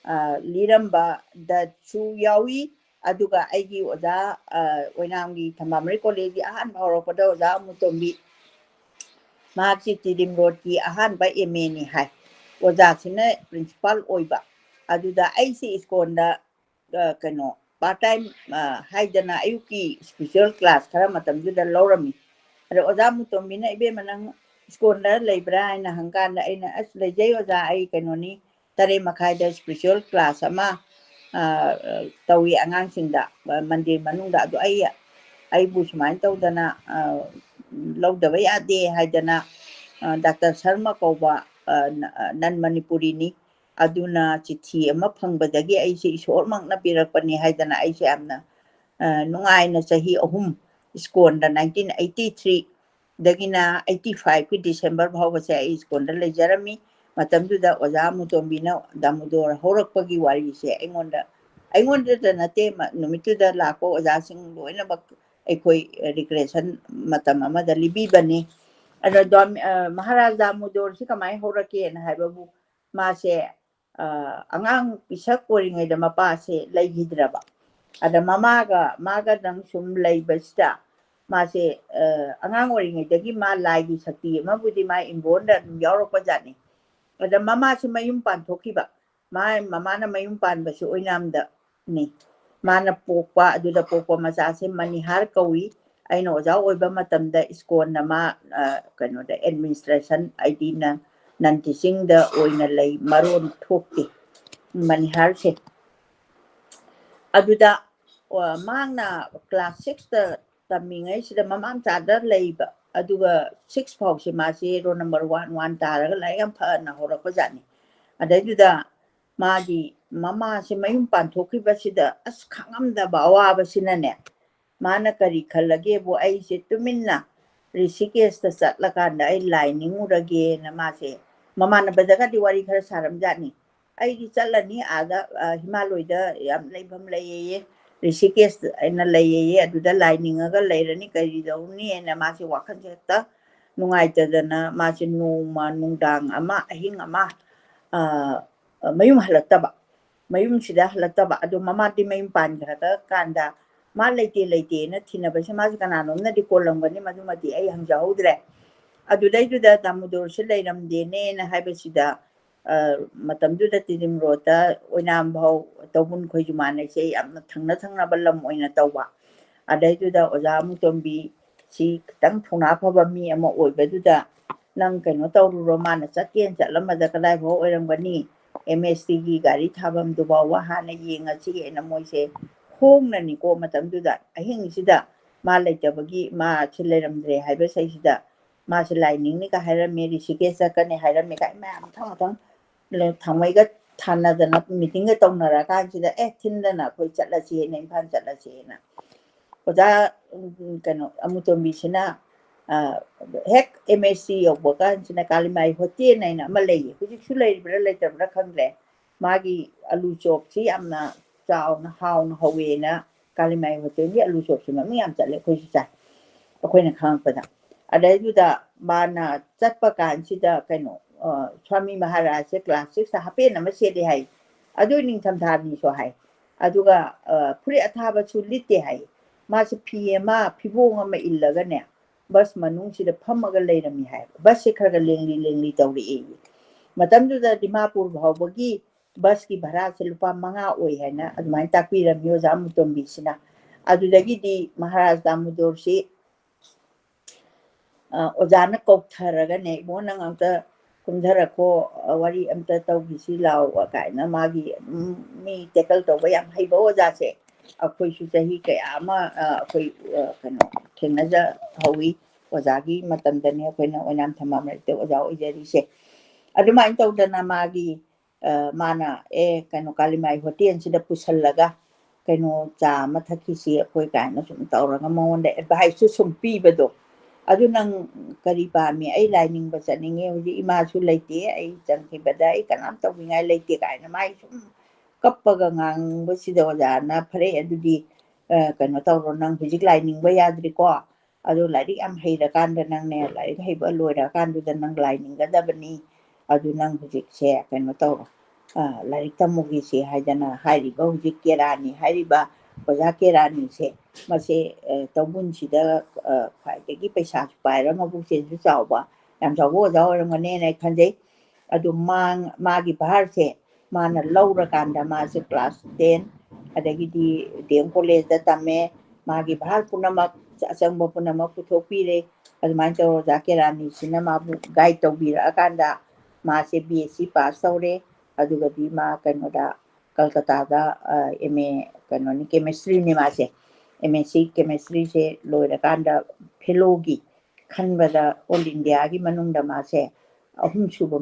ꯑ, ꯂꯤꯔꯝꯕꯗꯁꯨ ꯌꯥꯎꯏ꯫ ꯑꯗꯨꯒ ꯑꯩꯒꯤ ꯑꯣꯖꯥ, ꯑ, ꯑꯣꯏꯅꯥꯝꯒꯤ ꯊꯝꯕꯥꯜ ꯃꯔꯤ ꯀꯣꯂꯦꯖꯀꯤ ꯑꯍꯥꯟꯕ ꯍꯧꯔꯛꯄꯗ ꯑꯣꯖꯥ ꯑꯃꯨꯇꯣꯝꯕꯤ, ꯃꯍꯥꯛꯁꯤ ꯇꯤꯗꯤꯝ ꯔꯣꯗꯀꯤ ꯑꯍꯥꯟꯕ ꯑꯦꯝ ꯑꯦꯅꯤ ꯍꯥꯏ꯫ ꯑꯣꯖꯥꯁꯤꯅ ꯄ꯭ꯔꯤꯟꯁꯤꯄꯥꯜ ꯑꯣꯏꯕ꯫ ꯑꯗꯨꯗ ꯑꯩꯁꯤ ꯏꯁꯀꯣꯟꯗ, ꯑ, ꯀꯩꯅꯣ, ꯄꯥꯔꯠ ꯇꯥꯏꯝ, ꯑ, ꯍꯥꯏꯗꯅ ꯑꯌꯨꯛꯀꯤ ꯏꯁꯄꯤꯁꯦꯜ ꯀ꯭ꯂꯥꯁ ꯈꯔ ꯃꯇꯝꯗꯨꯗ ꯂꯧꯔꯝꯃꯤ꯫ ꯑꯗꯣ ꯑꯣꯖꯥ ꯃꯨꯇꯣꯝꯕꯤꯅ, "ꯏꯕꯦꯝꯃ, ꯅꯪ ꯏꯁꯀꯣꯟꯗ ꯂꯩꯕ꯭ꯔꯥ?" ꯍꯥꯏꯅ ꯍꯪꯀꯥꯟꯗ ꯑꯩꯅ, "ꯑꯁ, ꯂꯩꯖꯩ ꯑꯣꯖꯥ, ꯑꯩ ꯀꯩꯅꯣꯅꯤ, ꯇꯔꯦꯠ ꯃꯈꯥꯏꯗ ꯏꯁꯄꯤꯁꯦꯜ ꯀ꯭ꯂꯥꯁ ꯑꯃ, ꯑ, ꯇꯧꯏ ꯑꯉꯥꯡꯁꯤꯡꯗ, ꯑ, ꯃꯟꯗꯤꯔ ꯃꯅꯨꯡꯗ꯫ ꯑꯗꯣ ꯑꯩ, ꯑꯩꯕꯨ ꯁꯨꯃꯥꯏꯅ ꯇꯧꯗꯅ, ꯑ, ꯂꯧꯗꯕ ꯌꯥꯗꯦ" ꯍꯥꯏꯗꯅ, ꯑ, ꯗꯥꯛꯇꯔ ꯁꯔꯃ ꯀꯧꯕ, ꯑ, ꯅ-, ꯑ, ꯅꯟ ꯃꯅꯤꯄꯨꯔꯤꯅꯤ꯫ ꯑꯗꯨꯅ ꯆꯤꯊꯤ ꯑꯃ ꯐꯪꯕꯗꯒꯤ ꯑꯩꯁꯦ ꯏꯁꯣꯔꯃꯛꯅ ꯄꯤꯔꯛꯄꯅꯤ ꯍꯥꯏꯗꯅ ꯑꯩꯁꯦ ꯌꯥꯝꯅ, ꯑ, ꯅꯨꯡꯉꯥꯏꯅ ꯆꯍꯤ ꯑꯍꯨꯝ ꯏꯁꯀꯣꯟꯗ nineteen eighty three ꯗꯒꯤꯅ eighty five ꯀꯤ December ꯐꯥꯎꯕꯁꯦ ꯑꯩ ꯏꯁꯀꯣꯟꯗ ꯂꯩꯖꯔꯝꯃꯤ꯫ ꯃꯇꯝꯗꯨꯗ ꯑꯣꯖꯥ ꯑꯃꯨꯇꯣꯝꯕꯤꯅ ꯗꯥꯃꯨꯗꯣꯔ ꯍꯧꯔꯛꯄꯒꯤ ꯋꯥꯔꯤꯁꯦ ꯑꯩꯉꯣꯟꯗ, ꯑꯩꯉꯣꯟꯗꯇ ꯅꯠꯇꯦ, ꯃ-, ꯅꯨꯃꯤꯠꯇꯨꯗ ꯂꯥꯛꯄ ꯑꯣꯖꯥꯁꯤꯡ ꯂꯣꯏꯅꯃꯛ ꯑꯩꯈꯣꯏ, ꯑ, recreation ꯃꯇꯝ ꯑꯃꯗ ꯂꯤꯕꯤꯕꯅꯤ꯫ ꯑꯗ ꯗꯥꯝ-, ꯑ, ꯃꯍꯥꯔꯥꯖ ꯗꯥꯃꯨꯗꯣꯔꯁꯤ ꯀꯃꯥꯏꯅ ꯍꯧꯔꯛꯀꯦꯅ ꯍꯥꯏꯕꯕꯨ, ꯃꯥꯁꯦ, ꯑ, ꯑꯉꯥꯡ ꯄꯤꯁꯛ ꯑꯣꯏꯔꯤꯉꯩꯗ ꯃꯄꯥꯁꯦ ꯂꯩꯈꯤꯗ꯭ꯔꯕ꯫ ꯑꯗ ꯃꯃꯥꯒ ꯃꯥꯒꯗꯪ ꯁꯨꯝ ꯂꯩꯕꯁꯤꯗ ꯃꯥꯁꯦ, ꯑ, ꯑꯉꯥꯡ ꯑꯣꯏꯔꯤꯉꯩꯗꯒꯤ ꯃꯥ ꯂꯥꯏꯒꯤ ꯁꯛꯇꯤ ꯑꯃꯕꯨꯗꯤ ꯃꯥ inborn-ꯗ ꯑꯗꯨꯝ ꯌꯥꯎꯔꯛꯄ ꯖꯥꯠꯅꯤ꯫ ꯑꯗ ꯃꯃꯥꯁꯤ ꯃꯌꯨꯝ ꯄꯥꯟꯊꯣꯛꯈꯤꯕ꯫ ꯃꯥ, ꯃꯃꯥꯅ ꯃꯌꯨꯝ ꯄꯥꯟꯕꯁꯤ ꯑꯣꯏꯅꯥꯝꯗꯅꯤ꯫ ꯃꯥꯅ ꯄꯣꯛꯄ, ꯑꯗꯨꯗ ꯄꯣꯛꯄ ꯃꯆꯥꯁꯦ ꯃꯅꯤꯍꯥꯔ ꯀꯧꯏ꯫ ꯑꯩꯅ ꯑꯣꯖꯥ ꯑꯣꯏꯕ ꯃꯇꯝꯗ ꯏꯁꯀꯣꯟꯅ ꯃꯥ, ꯑ, ꯀꯩꯅꯣꯗ, ꯑꯦꯗꯃꯤꯅꯤꯁꯇ꯭ꯔꯦꯁꯟ, ꯍꯥꯏꯗꯤ ꯅꯟ ꯇꯤꯆꯤꯡꯗ ꯑꯣꯏꯅ ꯂꯩ, ꯃꯔꯣꯟ ꯊꯣꯛꯇꯦ ꯃꯅꯤꯍꯥꯔꯁꯦ꯫ ꯑꯗꯨꯗ, ꯑ, ꯃꯍꯥꯛꯅ ꯀ꯭ꯂꯥꯁ ꯁꯤꯛꯁꯇ ꯇꯝꯃꯤꯉꯩꯁꯤꯗ ꯃꯃꯥ ꯃꯆꯥꯗ ꯂꯩꯕ, ꯑꯗꯨꯒ ꯁꯤꯛꯁ ꯐꯥꯎꯁꯦ ꯃꯥꯁꯦ ꯔꯣꯜ ꯅꯝꯕꯔ ꯋꯥꯟ ꯋꯥꯟ ꯇꯥꯔꯒ ꯂꯥꯏꯔꯤꯛ ꯌꯥꯝ ꯐꯅ ꯍꯧꯔꯛꯄꯖꯥꯠꯅꯤ꯫ ꯑꯗꯩꯗꯨꯗ ꯃꯥꯗꯤ ꯃꯃꯥꯁꯦ ꯃꯌꯨꯝ ꯄꯥꯟꯊꯣꯛꯈꯤꯕꯁꯤꯗ ꯑꯁ ꯈꯥꯡꯉꯝꯗꯕ ꯑꯋꯥꯕꯁꯤꯅꯅꯦ, ꯃꯥꯅ ꯀꯔꯤ ꯈꯜꯂꯒꯦꯕꯨ, ꯑꯩꯁꯦ ꯇꯨꯃꯤꯟꯅ ꯔꯤꯁꯤꯀꯦꯁꯇ ꯆꯠꯂꯀꯥꯟꯗ ꯑꯩ ꯂꯥꯏ ꯅꯤꯡꯉꯨꯔꯒꯦꯅ ꯃꯥꯁꯦ ꯃꯃꯥꯟꯅꯕꯗꯒꯗꯤ ꯋꯥꯔꯤ ꯈꯔ ꯁꯥꯔꯝꯖꯥꯠꯅꯤ꯫ "ꯑꯩꯗꯤ ꯆꯠꯂꯅꯤ ꯑꯥꯗ, ꯑ, ꯍꯤꯃꯥꯂꯣꯏꯗ ꯌꯥꯝ ꯂꯩꯐꯝ ꯂꯩꯌꯦꯌꯦ, ꯔꯤꯁꯤꯀꯦꯁ ꯍꯥꯏꯅ ꯂꯩꯌꯦꯌꯦ, ꯑꯗꯨꯗ ꯂꯥꯏ ꯅꯤꯡꯉꯒ ꯂꯩꯔꯅꯤ, ꯀꯔꯤ ꯇꯧꯅꯤꯅ" ꯃꯥꯁꯦ ꯋꯥꯈꯜꯁꯦ ꯍꯦꯛꯇ ꯅꯨꯡꯉꯥꯏꯇꯗꯅ ꯃꯥꯁꯦ ꯅꯣꯡꯃ ꯅꯨꯡꯗꯥꯡ ꯑꯃ ꯑꯍꯤꯡ ꯑꯃ, ꯑ, ꯃꯌꯨꯝ ꯍꯜꯂꯛꯇꯕ, ꯃꯌꯨꯝꯁꯤꯗ ꯍꯜꯂꯛꯇꯕ꯫ ꯑꯗꯣ ꯃꯃꯥꯗꯤ ꯃꯌꯨꯝ ꯄꯥꯟꯈ꯭ꯔꯀꯥꯟꯗ ꯃꯥ ꯂꯩꯇꯦ ꯂꯩꯇꯦꯅ ꯊꯤꯅꯕꯁꯦ ꯃꯥꯁꯦ ꯀꯅꯥꯅꯣꯝꯅꯗꯤ ꯀꯣꯜꯂꯝꯒꯅꯤ, ꯃꯗꯨꯃꯗꯤ ꯑꯩ ꯍꯪꯖꯍꯧꯗ꯭ꯔꯦ꯫ ꯑꯗꯨꯗꯩꯗꯨꯗ ꯗꯥꯃꯨꯗꯣꯔꯁꯦ ꯂꯩꯔꯝꯗꯦꯅꯦꯅ ꯍꯥꯏꯕꯁꯤꯗ, ꯑ, ꯃꯇꯝꯗꯨꯗ ꯇꯤꯗꯤꯝ ꯔꯣꯗꯇ ꯑꯣꯏꯅꯥꯝꯐꯥꯎ ꯇꯧꯕꯨꯟ ꯈꯣꯏꯁꯨ ꯃꯥꯟꯅꯩꯁꯦ ꯌꯥꯝꯅ ꯊꯪꯅ ꯊꯪꯅꯕ ꯂꯝ ꯑꯣꯏꯅ ꯇꯧꯕ꯫ ꯑꯗꯩꯗꯨꯗ ꯑꯣꯖꯥ ꯑꯃꯨꯇꯣꯝꯕꯤ ꯁꯤ ꯈꯤꯇꯪ ꯊꯧꯅꯥ ꯐꯕ ꯃꯤ ꯑꯃ ꯑꯣꯏꯕꯗꯨꯗ, "ꯅꯪ ꯀꯩꯅꯣ ꯇꯧꯔꯨꯔꯣ, ꯃꯥꯅ ꯆꯠꯀꯦꯅ ꯆꯠꯂꯝꯕꯗ ꯀꯗꯥꯏꯐꯥꯎ ꯑꯣꯏꯔꯝꯒꯅꯤ, ꯑꯦꯝ ꯑꯦꯁ ꯇꯤꯒꯤ ꯒꯥꯔꯤ ꯊꯥꯐꯝꯗꯨ ꯐꯥꯎꯕ ꯍꯥꯟꯅ ꯌꯦꯡꯉꯁꯤ" ꯍꯥꯏꯅ ꯃꯣꯏꯁꯦ ꯍꯣꯡꯅꯅꯤꯀꯣ ꯃꯇꯝꯗꯨꯗ꯫ ꯑꯍꯤꯡꯁꯤꯗ ꯃꯥ ꯂꯩꯇꯕꯒꯤ, ꯃꯥꯁꯦ ꯂꯩꯔꯝꯗ꯭ꯔꯦ ꯍꯥꯏꯕꯁꯤꯗ ꯃꯥꯁꯦ ꯂꯥꯏ ꯅꯤꯡꯅꯤꯒ ꯍꯥꯏꯔꯝꯃꯦ, ꯔꯤꯁꯤꯀꯦꯁ ꯆꯠꯀꯅꯤ ꯍꯥꯏꯔꯝꯃꯦ ꯀꯥꯏ ꯃꯌꯥꯝ ꯃꯊꯪ ꯃꯊꯪ ꯊꯥꯡꯃꯩꯒ ꯊꯥꯅꯗꯅ ꯃꯤꯇꯤꯡꯒ ꯇꯧꯅꯔꯀꯥꯟꯁꯤꯗ, "ꯑꯦ, ꯊꯤꯟꯗꯅ ꯑꯩꯈꯣꯏ ꯆꯠꯂꯁꯦꯅ, ꯏꯝꯐꯥꯜ ꯆꯠꯂꯁꯦꯅ"꯫ ꯑꯣꯖꯥ, ꯎꯝ, ꯀꯩꯅꯣ, ꯑꯃꯨꯇꯣꯝꯕꯤꯁꯤꯅ, ꯑ, ꯍꯦꯛ ꯑꯦꯝ ꯑꯦꯁ ꯁꯤ ꯌꯧꯕ ꯀꯥꯟꯁꯤꯅ ꯀꯥꯂꯤꯃꯥꯏ ꯍꯣꯇꯦꯜ ꯍꯥꯏꯅ ꯑꯃ ꯂꯩꯌꯦ, ꯍꯧꯖꯤꯛꯁꯨ ꯂꯩꯔꯤꯕ꯭ꯔꯥ ꯂꯩꯇꯕ꯭ꯔꯥ ꯈꯪꯗ꯭ꯔꯦ꯫ ꯃꯥꯒꯤ ꯑꯂꯨ ꯆꯣꯞꯁꯤ ꯌꯥꯝꯅ ꯆꯥꯎꯅ ꯍꯥꯎꯅ ꯍꯧꯋꯦꯅ, ꯀꯥꯂꯤꯃꯥꯏ ꯍꯣꯇꯦꯜꯒꯤ ꯑꯂꯨ ꯆꯣꯞꯁꯤ ꯃꯃꯤꯡ ꯌꯥꯝ ꯆꯠꯂꯦ, ꯑꯩꯈꯣꯏꯁꯨ ꯆꯥꯏ꯫ ꯑꯩꯈꯣꯏꯅ ꯈꯪꯉꯛꯄꯗ꯫ ꯑꯗꯩꯗꯨꯗ ꯃꯥꯅ ꯆꯠꯄ ꯀꯥꯟꯁꯤꯗ ꯀꯩꯅꯣ, ꯑ, ꯁ꯭ꯋꯥꯃꯤ ꯃꯍꯥꯔꯥꯖꯁꯦ ꯀ꯭ꯂꯥꯁ ꯁꯤꯛꯁꯇ ꯍꯥꯄꯦꯟ ꯑꯃ ꯁꯦꯠꯂꯤ ꯍꯥꯏ꯫ ꯑꯗꯨ ꯅꯤꯡꯊꯝꯊꯥꯅꯤꯁꯨ ꯍꯥꯏ꯫ ꯑꯗꯨꯒ, ꯑ, ꯐꯨꯔꯤꯠ ꯑꯊꯥꯕꯁꯨ ꯂꯤꯠꯇꯦ ꯍꯥꯏ꯫ ꯃꯥꯁꯦ ꯐꯤ ꯑꯃ, ꯐꯤꯕꯣꯡ ꯑꯃ ꯏꯜꯂꯒꯅꯦ, ꯕꯁ ꯃꯅꯨꯡꯁꯤꯗ ꯐꯝꯃꯒ ꯂꯩꯔꯝꯃꯤ ꯍꯥꯏ꯫ ꯕꯁꯁꯦ ꯈꯔ ꯈꯔ ꯂꯦꯡꯂꯤ ꯂꯦꯡꯂꯤ ꯇꯧꯔꯛꯑꯦ꯫ ꯃꯇꯝꯗꯨꯗ ꯗꯤꯃꯥꯄꯨꯔ ꯐꯥꯎꯕꯒꯤ ꯕꯁꯀꯤ ꯚꯔꯥꯁꯦ ꯂꯨꯄꯥ ꯃꯉꯥ ꯑꯣꯏ ꯍꯥꯏꯅ ꯑꯗꯨꯃꯥꯏꯅ ꯇꯥꯛꯄꯤꯔꯝꯃꯤ ꯑꯣꯖꯥ ꯑꯃꯨꯇꯣꯝꯕꯤꯁꯤꯅ꯫ ꯑꯗꯨꯗꯒꯤꯗꯤ ꯃꯍꯥꯔꯥꯖ ꯗꯥꯃꯨꯗꯣꯔꯁꯤ ꯑ, ꯑꯣꯖꯥꯅ ꯀꯧꯊꯔꯒꯅꯦ, "ꯏꯕꯨꯡꯉꯣ, ꯅꯪ ꯑꯝꯇ ꯀꯨꯝꯊꯔꯛꯈꯣ, ꯑ, ꯋꯥꯔꯤ ꯑꯝꯇ ꯇꯧꯈꯤꯁꯤ ꯂꯥꯛꯑꯣ" ꯀꯥꯏꯅ ꯃꯥꯒꯤ ꯑꯗꯨꯝ ꯃꯤ ꯇꯦꯀꯜ ꯇꯧꯕ ꯌꯥꯝ ꯍꯩꯕ ꯑꯣꯖꯥꯁꯦ ꯑꯩꯈꯣꯏꯁꯨ ꯆꯍꯤ ꯀꯌꯥ ꯑꯃ, ꯑ, ꯑꯩꯈꯣꯏ, ꯑ, ꯀꯩꯅꯣ, ꯊꯦꯡꯅꯖꯍꯧꯋꯤ꯫ ꯑꯣꯖꯥꯒꯤ ꯃꯇꯝꯗꯅꯦ ꯑꯩꯈꯣꯏꯅ ꯑꯣꯏꯅꯥꯝ ꯊꯝꯕꯥꯜ ꯃꯔꯛꯇ ꯑꯣꯖꯥ ꯑꯣꯏꯖꯔꯤꯁꯦ꯫ ꯑꯗꯨꯃꯥꯏꯅ ꯇꯧꯗꯅ ꯃꯥꯒꯤ, ꯑ, ꯃꯥꯅ, "ꯑꯦ, ꯀꯩꯅꯣ, ꯀꯥꯂꯤꯃꯥꯏ ꯍꯣꯇꯦꯜꯁꯤꯗ ꯄꯨꯁꯜꯂꯒ ꯀꯩꯅꯣ, ꯆꯥ ꯑꯃ ꯊꯛꯈꯤꯁꯤ ꯑꯩꯈꯣꯏ" ꯀꯥꯏꯅ ꯁꯨꯝ ꯇꯧꯔꯒ ꯃꯉꯣꯟꯗ ꯑꯦꯗꯚꯥꯏꯁꯁꯨ ꯁꯨꯝ ꯄꯤꯕꯗꯣ꯫ "ꯑꯗꯨ ꯅꯪ ꯀꯔꯤ ꯄꯥꯝꯃꯤ?" "ꯑꯩ ꯂꯥꯏ ꯅꯤꯡꯕ ꯆꯠꯅꯤꯡꯉꯦ, ꯍꯧꯖꯤꯛ ꯏꯃꯥꯁꯨ ꯂꯩꯇꯦ, ꯑꯩ ꯆꯪꯈꯤꯕꯗ ꯑꯩ ꯀꯅꯥꯝ ꯇꯧꯕꯤꯉꯥꯏ ꯂꯩꯇꯦ" ꯀꯥꯏꯅ ꯃꯥꯏ ꯁꯨꯝ ꯀꯞꯄꯒ ꯉꯥꯡꯕꯁꯤꯗ ꯑꯣꯖꯥꯅ, "ꯐꯔꯦ, ꯑꯗꯨꯗꯤ, ꯑ, ꯀꯩꯅꯣ ꯇꯧꯔꯣ, ꯅꯪ ꯍꯧꯖꯤꯛ ꯂꯥꯏ ꯅꯤꯡꯕ ꯌꯥꯗ꯭ꯔꯤꯀꯣ, ꯑꯗꯣ ꯂꯥꯏꯔꯤꯛ ꯌꯥꯝ ꯍꯩꯔꯀꯥꯟꯗ ꯅꯪꯅꯦ, ꯂꯥꯏꯔꯤꯛ ꯍꯩꯕ ꯂꯣꯏꯔꯀꯥꯟꯗꯨꯗ ꯅꯪ ꯂꯥꯏ ꯅꯤꯡꯒꯗꯕꯅꯤ, ꯑꯗꯨ ꯅꯪ ꯍꯧꯖꯤꯛꯁꯦ ꯀꯩꯅꯣ ꯇꯧꯔꯣ, ꯑ, ꯂꯥꯏꯔꯤꯛ ꯇꯝꯃꯨꯒꯤꯁꯤ" ꯍꯥꯏꯗꯅ ꯍꯥꯏꯔꯤꯕ ꯍꯧꯖꯤꯛ ꯀꯦꯔꯥꯅꯤ ꯍꯥꯏꯔꯤꯕ ꯑꯣꯖꯥ ꯀꯦꯔꯥꯅꯤꯁꯦ, ꯃꯁꯦ, ꯑ, ꯇꯧꯕꯨꯟꯁꯤꯗ, ꯑ, ꯈ꯭ꯋꯥꯏꯗꯒꯤ ꯄꯩꯁꯥꯁꯨ ꯄꯥꯏꯔ ꯃꯕꯨꯛꯆꯦꯜꯁꯨ ꯆꯥꯎꯕ, ꯌꯥꯝ ꯆꯥꯎꯕ ꯑꯣꯖꯥ ꯑꯣꯏꯔꯝꯒꯅꯦꯅ ꯑꯩ ꯈꯟꯖꯩ꯫ ꯑꯗꯨ ꯃꯥꯡ-, ꯃꯥꯒꯤ ꯚꯥꯔꯁꯦ ꯃꯥꯅ ꯂꯧꯔꯀꯥꯟꯗ ꯃꯥꯁꯦ class ten, ꯑꯗꯒꯤꯗꯤ ꯗꯤ ꯑꯦꯝ ꯀꯣꯂꯦꯖꯇ ꯇꯝꯃꯦ꯫ ꯃꯥꯒꯤ ꯚꯥꯔ ꯄꯨꯝꯅꯃꯛ, ꯑꯆꯪꯕ ꯄꯨꯝꯅꯃꯛ ꯄꯨꯊꯣꯛꯄꯤꯔꯦ꯫ ꯑꯗꯨꯃꯥꯏꯅ ꯇꯧꯔꯒ ꯑꯣꯖꯥ ꯀꯦꯔꯥꯅꯤꯁꯤꯅ ꯃꯥꯕꯨ guide ꯇꯧꯕꯤꯔꯛꯑꯀꯥꯟꯗ ꯃꯥꯁꯦ ꯕꯤ ꯑꯦꯁ ꯁꯤ ꯄꯥꯁ ꯇꯧꯔꯦ꯫ ꯑꯗꯨꯒꯗꯤ ꯃꯥ ꯀꯩꯅꯣꯗ, ꯀꯜꯀꯇꯥꯗ, ꯑ, ꯑꯦꯝ ꯑꯦ, ꯀꯩꯅꯣꯅꯤ, ꯀꯦꯃꯤꯁꯇ꯭ꯔꯤꯅꯤ ꯃꯥꯁꯦ꯫ ꯑꯦꯝ ꯑꯦꯁ ꯁꯤ ꯀꯦꯃꯤꯁꯇ꯭ꯔꯤꯁꯦ ꯂꯣꯏꯔꯀꯥꯟꯗ ꯐꯦꯂꯣꯒꯤ ꯈꯟꯕꯗ ꯑꯣꯜ ꯏꯟꯗꯤꯌꯥꯒꯤ ꯃꯅꯨꯡꯗ ꯃꯥꯁꯦ ꯑꯍꯨꯝꯁꯨꯕ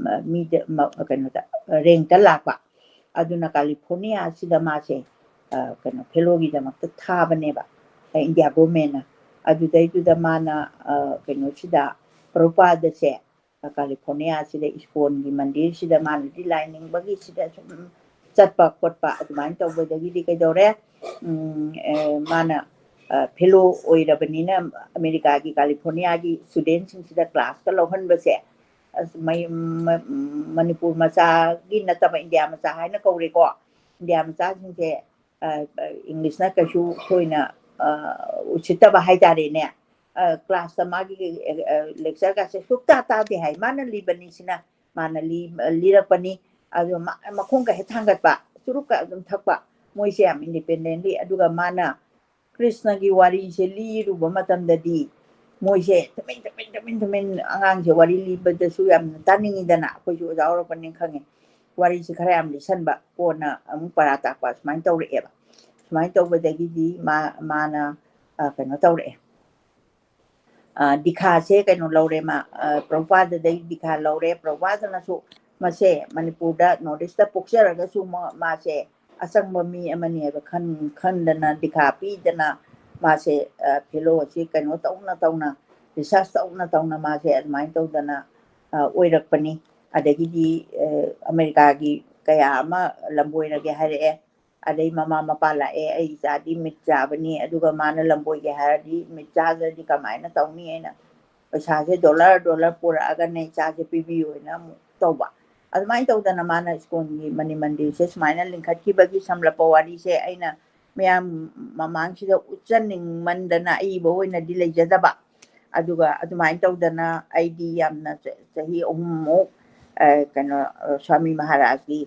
ꯃ-, ꯃꯤꯗ, ꯃ-, ꯀꯩꯅꯣꯗ, ꯔꯦꯡꯛꯇ ꯂꯥꯛꯄ꯫ ꯑꯗꯨꯅ ꯀꯥꯂꯤꯐꯣꯔꯅꯤꯌꯥꯁꯤꯗ ꯃꯥꯁꯦ, ꯑ, ꯀꯩꯅꯣ, ꯐꯦꯂꯣꯒꯤꯗꯃꯛꯇ ꯊꯥꯕꯅꯦꯕ, ꯑ, ꯏꯟꯗꯤꯌꯥ ꯒꯣꯔꯃꯦꯟꯅ꯫ ꯑꯗꯨꯗꯩꯗꯨꯗ ꯃꯥꯅ, ꯑ, ꯀꯩꯅꯣꯁꯤꯗ, ꯄ꯭ꯔꯚꯨꯄꯥꯗꯁꯦ, ꯑ, ꯀꯥꯂꯤꯐꯣꯔꯅꯤꯌꯥꯁꯤꯗ ꯏꯁꯀꯣꯟꯒꯤ ꯃꯟꯗꯤꯔꯁꯤꯗ ꯃꯥꯅꯗꯤ ꯂꯥꯏ ꯅꯤꯡꯕꯒꯤ ꯁꯤꯗ ꯁꯨꯝ ꯆꯠꯄ ꯈꯣꯠꯄ ꯑꯗꯨꯃꯥꯏꯅ ꯇꯧꯕꯗꯒꯤꯗꯤ ꯀꯩꯗꯧꯔꯦ? ꯎꯝ, ꯑꯦ, ꯃꯥꯅ, ꯑ, ꯐꯦꯂꯣ ꯑꯣꯏꯔꯕꯅꯤꯅ ꯑꯃꯦꯔꯤꯀꯥꯒꯤ ꯀꯥꯂꯤꯐꯣꯔꯅꯤꯌꯥꯒꯤ ꯏꯁꯇꯨꯗꯦꯟꯁꯤꯡꯁꯤꯗ ꯀ꯭ꯂꯥꯁꯀ ꯂꯧꯍꯟꯕꯁꯦ, ꯑꯁ, ꯃꯩ-, ꯃ-, ꯃꯅꯤꯄꯨꯔ ꯃꯆꯥꯒꯤ ꯅꯠꯇꯕ ꯏꯟꯗꯤꯌꯥ ꯃꯆꯥ ꯍꯥꯏꯅ ꯀꯧꯔꯦꯀꯣ꯫ ꯏꯟꯗꯤꯌꯥ ꯃꯆꯥꯁꯤꯡꯁꯦ, ꯑ, ꯑ, ꯏꯪꯂꯤꯁꯅ ꯀꯩꯁꯨ ꯊꯣꯏꯅ, ꯑ, ꯎꯁꯤꯠꯇꯕ ꯍꯥꯏꯇꯥꯔꯦꯅꯦ꯫ ꯑ, ꯀ꯭ꯂꯥꯁꯇ ꯃꯥꯒꯤ, ꯑ, ꯑ, ꯂꯦꯛꯆꯔꯒꯁꯦ ꯁꯨꯛꯇꯥ ꯇꯥꯗꯦ ꯍꯥꯏ꯫ ꯃꯥꯅ ꯂꯤꯕꯅꯤꯁꯤꯅ ꯃꯥꯅ ꯂꯤ-, ꯂꯤꯔꯛꯄꯅꯤ꯫ ꯑꯗꯣ ꯃꯥ-, ꯃꯈꯣꯡꯒ ꯍꯦꯛ ꯊꯥꯡꯒꯠꯄ, ꯆꯨꯔꯨꯞꯀ ꯑꯗꯨꯝ ꯊꯛꯄ, ꯃꯣꯏꯁꯦ ꯌꯥꯝ independently꯫ ꯑꯗꯨꯒ ꯃꯥꯅ ꯀ꯭ꯔꯤꯁꯅꯒꯤ ꯋꯥꯔꯤꯁꯦ ꯂꯤꯔꯨꯕ ꯃꯇꯝꯗꯗꯤ ꯃꯣꯏꯁꯦ ꯇꯨꯃꯤꯟ, ꯇꯨꯃꯤꯟ, ꯇꯨꯃꯤꯟ, ꯇꯨꯃꯤꯟ, ꯑꯉꯥꯡꯁꯦ ꯋꯥꯔꯤ ꯂꯤꯕꯗꯁꯨ ꯌꯥꯝꯅ ꯇꯥꯅꯤꯡꯉꯤꯗꯅ, ꯑꯩꯈꯣꯏꯁꯨ ꯑꯣꯖꯥ ꯑꯣꯏꯔꯛꯄꯅꯤꯅ ꯈꯪꯉꯦ꯫ ꯋꯥꯔꯤꯁꯦ ꯈꯔ ꯌꯥꯝ ꯂꯤꯁꯟꯕ, ꯀꯣꯟꯅ ꯑꯃꯨꯛ ꯄꯔꯥ ꯇꯥꯛꯄ ꯁꯨꯃꯥꯏꯅ ꯇꯧꯔꯛꯑꯦꯕ꯫ ꯁꯨꯃꯥꯏꯅ ꯇꯧꯕꯗꯒꯤꯗꯤ ꯃꯥ-, ꯃꯥꯅ, ꯑ, ꯀꯩꯅꯣ ꯇꯧꯔꯛꯑꯦ꯫ ꯑ, ꯗꯤꯈꯥꯁꯦ ꯀꯩꯅꯣ ꯂꯧꯔꯦ ꯃꯥ, ꯑ, ꯄ꯭ꯔꯚꯨꯄꯥꯗꯗꯩ ꯗꯤꯈꯥ ꯂꯧꯔꯦ꯫ ꯄ꯭ꯔꯚꯨꯄꯥꯗꯅꯁꯨ ꯃꯁꯦ ꯃꯅꯤꯄꯨꯔꯗ, North East ꯇ ꯄꯣꯛꯆꯔꯒꯁꯨ ꯃꯥ-, ꯃꯥꯁꯦ ꯑꯆꯪꯕ ꯃꯤ ꯑꯃꯅꯤ ꯍꯥꯏꯕ ꯈꯟ-, ꯈꯟꯗꯅ ꯗꯤꯈꯥ ꯄꯤꯗꯅ ꯃꯥꯁꯦ, ꯑ, fellow ꯑꯁꯤ ꯀꯩꯅꯣ ꯇꯧꯅ ꯇꯧꯅ, research ꯇꯧꯅ ꯇꯧꯅ ꯃꯥꯁꯦ ꯑꯗꯨꯃꯥꯏꯅ ꯇꯧꯗꯅ, ꯑ, ꯑꯣꯏꯔꯛꯄꯅꯤ꯫ ꯑꯗꯒꯤꯗꯤ, ꯑ, ꯑꯃꯦꯔꯤꯀꯥꯒꯤ ꯀꯌꯥ ꯑꯃ ꯂꯝꯕꯣꯏꯔꯒꯦ ꯍꯥꯏꯔꯛꯑꯦ꯫ ꯑꯗꯩ ꯃꯃꯥ ꯃꯄꯥ ꯂꯥꯛꯑꯦ, "ꯑꯩ ꯏꯆꯥꯗꯤ ꯃꯤꯠ ꯆꯥꯕꯅꯤ, ꯑꯗꯨꯒ ꯃꯥꯅ ꯂꯝꯕꯣꯏꯒꯦ ꯍꯥꯏꯔꯗꯤ ꯃꯤꯠ ꯆꯥꯗ꯭ꯔꯗꯤ ꯀꯃꯥꯏꯅ ꯇꯧꯅꯤ?" ꯍꯥꯏꯅ ꯄꯩꯁꯥꯁꯦ dollar dollar ꯄꯨꯔꯛꯑꯒꯅꯦ ꯏꯆꯥꯁꯦ ꯄꯤꯕꯤꯌꯨ ꯍꯥꯏꯅ ꯑꯃꯨꯛ ꯇꯧꯕ꯫ ꯑꯗꯨꯃꯥꯏꯅ ꯇꯧꯗꯅ ꯃꯥꯅ ꯁ꯭ꯀꯣꯟꯒꯤ ꯃꯅꯤ ꯃꯟꯗꯤꯔꯁꯦ ꯁꯨꯃꯥꯏꯅ ꯂꯤꯡꯈꯠꯈꯤꯕꯒꯤ ꯁꯝꯂꯞꯄ ꯋꯥꯔꯤꯁꯦ ꯑꯩꯅ ꯃꯌꯥꯝ ꯃꯃꯥꯡꯁꯤꯗ ꯎꯠꯆꯅꯤꯡꯃꯟꯗꯅ ꯑꯏꯕ ꯑꯣꯏꯅꯗꯤ ꯂꯩꯖꯗꯕ꯫ ꯑꯗꯨꯒ ꯑꯗꯨꯃꯥꯏꯅ ꯇꯧꯗꯅ ꯑꯩꯗꯤ ꯌꯥꯝꯅ ꯆ-, ꯆꯍꯤ ꯑꯍꯨꯝꯃꯨꯛ, ꯑ, ꯀꯩꯅꯣ, ꯑ, ꯁ꯭ꯋꯥꯃꯤ ꯃꯍꯥꯔꯥꯖꯀꯤ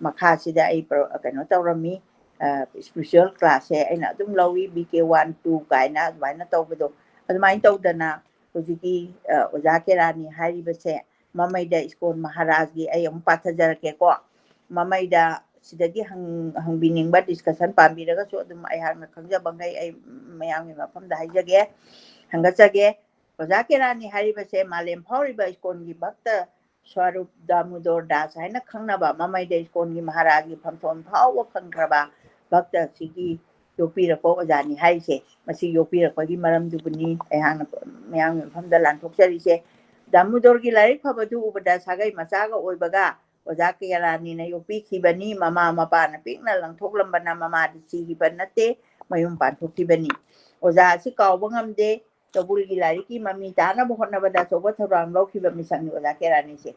ꯃꯈꯥꯁꯤꯗ ꯑꯩ ꯄ꯭ꯔꯣ-, ꯀꯩꯅꯣ ꯇꯧꯔꯝꯃꯤ꯫ ꯑ, spiritual class ꯁꯦ ꯑꯩꯅ ꯑꯗꯨꯝ ꯂꯧꯏ, B K one, two ꯀꯥꯏꯅ ꯑꯗꯨꯃꯥꯏꯅ ꯇꯧꯕꯗꯣ꯫ ꯑꯗꯨꯃꯥꯏꯅ ꯇꯧꯗꯅ ꯍꯧꯖꯤꯛꯀꯤ, ꯑ, ꯑꯣꯖꯥ ꯀꯦꯔꯥꯅꯤ ꯍꯥꯏꯔꯤꯕꯁꯦ ꯃꯃꯩꯗ ꯁ꯭ꯀꯣꯟ ꯃꯍꯥꯔꯥꯖꯀꯤ ꯑꯩ ꯑꯃꯨꯛ ꯄꯥꯊꯖꯔꯛꯀꯦꯀꯣ꯫ ꯃꯃꯩꯗ ꯁꯤꯗꯒꯤ ꯍꯪ-, ꯍꯪꯕꯤꯅꯤꯡꯕ discussion ꯄꯥꯝꯕꯤꯔꯒꯁꯨ ꯑꯗꯨꯝ ꯑꯩꯍꯥꯛꯅ ꯈꯪꯖꯕꯈꯩ ꯑꯩ ꯃꯌꯥꯝꯒꯤ ꯃꯐꯝꯗ ꯍꯥꯏꯖꯒꯦ, ꯍꯪꯒꯠꯆꯒꯦ꯫ ꯑꯣꯖꯥ ꯀꯦꯔꯥꯅꯤ ꯍꯥꯏꯔꯤꯕꯁꯦ ꯃꯥꯂꯦꯝ ꯐꯥꯎꯔꯤꯕ ꯁ꯭ꯀꯣꯟꯒꯤ ꯚꯛꯇ ꯁ꯭ꯋꯔꯨꯞ ꯗꯥꯃꯨꯗꯣꯔ ꯗꯥꯁ ꯍꯥꯏꯅ ꯈꯪꯅꯕ, ꯃꯃꯩꯗ ꯁ꯭ꯀꯣꯟꯒꯤ ꯃꯍꯥꯔꯥꯖꯒꯤ ꯐꯝꯐꯝ ꯐꯥꯎꯕ ꯐꯪꯈ꯭ꯔꯕ ꯚꯛꯇ ꯑꯁꯤꯒꯤ ꯌꯣꯛꯄꯤꯔꯛꯄ ꯑꯣꯖꯥꯅꯤ ꯍꯥꯏꯔꯤꯁꯦ꯫ ꯃꯁꯤ ꯌꯣꯛꯄꯤꯔꯛꯄꯒꯤ ꯃꯔꯝꯗꯨꯕꯨꯅꯤ ꯑꯩꯍꯥꯛꯅ ꯃꯌꯥꯝꯒꯤ ꯃꯐꯝꯗ ꯂꯥꯟꯊꯣꯛꯆꯔꯤꯁꯦ꯫ ꯗꯥꯃꯨꯗꯣꯔꯒꯤ ꯂꯥꯏꯔꯤꯛ ꯐꯕꯗꯨ ꯎꯕꯗ ꯁꯥꯒꯩ ꯃꯆꯥꯒ ꯑꯣꯏꯕꯒ ꯑꯣꯖꯥ ꯀꯦꯔꯥꯅꯤꯅ ꯌꯣꯛꯄꯤꯈꯤꯕꯅꯤ꯫ ꯃꯃꯥ ꯃꯄꯥꯅ ꯄꯤꯛꯅ ꯂꯪꯊꯣꯛꯂꯝꯕꯅ ꯃꯃꯥꯗꯤ ꯁꯤꯈꯤꯕ ꯅꯠꯇꯦ, ꯃꯌꯨꯝ ꯄꯥꯟꯊꯣꯛꯈꯤꯕꯅꯤ꯫ ꯑꯣꯖꯥ ꯑꯁꯤ ꯀꯥꯎꯕ ꯉꯝꯗꯦ꯫ ꯇꯧꯕꯨꯜꯒꯤ ꯂꯥꯏꯔꯤꯛꯀꯤ ꯃꯃꯤ ꯇꯥꯅꯕ ꯍꯣꯠꯅꯕꯗ ꯑꯆꯧꯕ ꯊꯧꯗꯥꯡ ꯂꯧꯈꯤꯕ ꯃꯤꯁꯛꯅꯤ ꯑꯣꯖꯥ ꯀꯦꯔꯥꯅꯤꯁꯦ꯫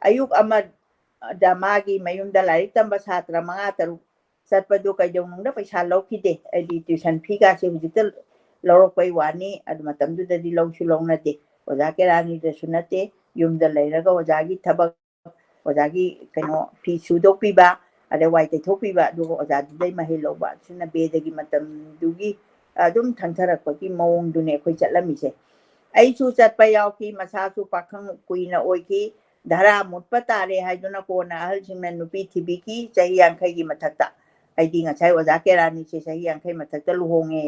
ꯑꯌꯨꯛ ꯑꯃꯗ ꯃꯥꯒꯤ ꯃꯌꯨꯝꯗ ꯂꯥꯏꯔꯤꯛ ꯇꯝꯕ ꯁꯥꯇ꯭ꯔ ꯃꯉꯥ ꯇꯔꯨꯛ ꯆꯠꯄꯗꯨ ꯀꯩꯗꯧꯅꯨꯡꯗ ꯄꯩꯁꯥ ꯂꯧꯈꯤꯗꯦ꯫ ꯑꯩꯗꯤ tuition fee ꯒꯥꯁꯦ ꯍꯧꯖꯤꯛꯇ ꯂꯧꯔꯛꯄꯩ ꯋꯥꯅꯤ, ꯑꯗꯨ ꯃꯇꯝꯗꯨꯗꯗꯤ ꯂꯧꯁꯨ ꯂꯧꯅꯗꯦ꯫ ꯑꯣꯖꯥ ꯀꯦꯔꯥꯅꯤꯗꯁꯨ ꯅꯠꯇꯦ, ꯌꯨꯝꯗ ꯂꯩꯔꯒ ꯑꯣꯖꯥꯒꯤ ꯊꯕꯛ, ꯑꯣꯖꯥꯒꯤ ꯀꯩꯅꯣ ꯐꯤ ꯁꯨꯗꯣꯛꯄꯤꯕ, ꯑꯗꯩ ꯋꯥꯏ ꯇꯩꯊꯣꯛꯄꯤꯕ, ꯑꯗꯨꯒ ꯑꯣꯖꯥꯗꯨꯗꯩ ꯃꯍꯩ ꯂꯧꯕ, ꯑꯁꯤꯅ ꯕꯦꯗꯒꯤ ꯃꯇꯝꯗꯨꯒꯤ ꯑꯗꯨꯝ ꯊꯪꯊꯔꯛꯄꯒꯤ ꯃꯑꯣꯡꯗꯨꯅꯦ ꯑꯩꯈꯣꯏ ꯆꯠꯂꯝꯃꯤꯁꯦ꯫ ꯑꯩꯁꯨ ꯆꯠꯄ ꯌꯥꯎꯈꯤ, ꯃꯁꯥꯁꯨ ꯄꯥꯈꯪ ꯀꯨꯏꯅ ꯑꯣꯏꯈꯤ, ꯙꯔꯥ ꯃꯨꯠꯄ ꯇꯥꯔꯦ ꯍꯥꯏꯗꯨꯅ ꯀꯣꯟꯅ ꯑꯍꯜꯁꯤꯡꯅ ꯅꯨꯄꯤ ꯊꯤꯕꯤꯈꯤ, ꯆꯍꯤ ꯌꯥꯡꯈꯩꯒꯤ ꯃꯊꯛꯇ꯫ ꯑꯩꯗꯤ ꯉꯁꯥꯏ ꯑꯣꯖꯥ ꯀꯦꯔꯥꯅꯤꯁꯦ ꯆꯍꯤ ꯌꯥꯡꯈꯩ ꯃꯊꯛꯇ ꯂꯨꯍꯣꯡꯉꯦ꯫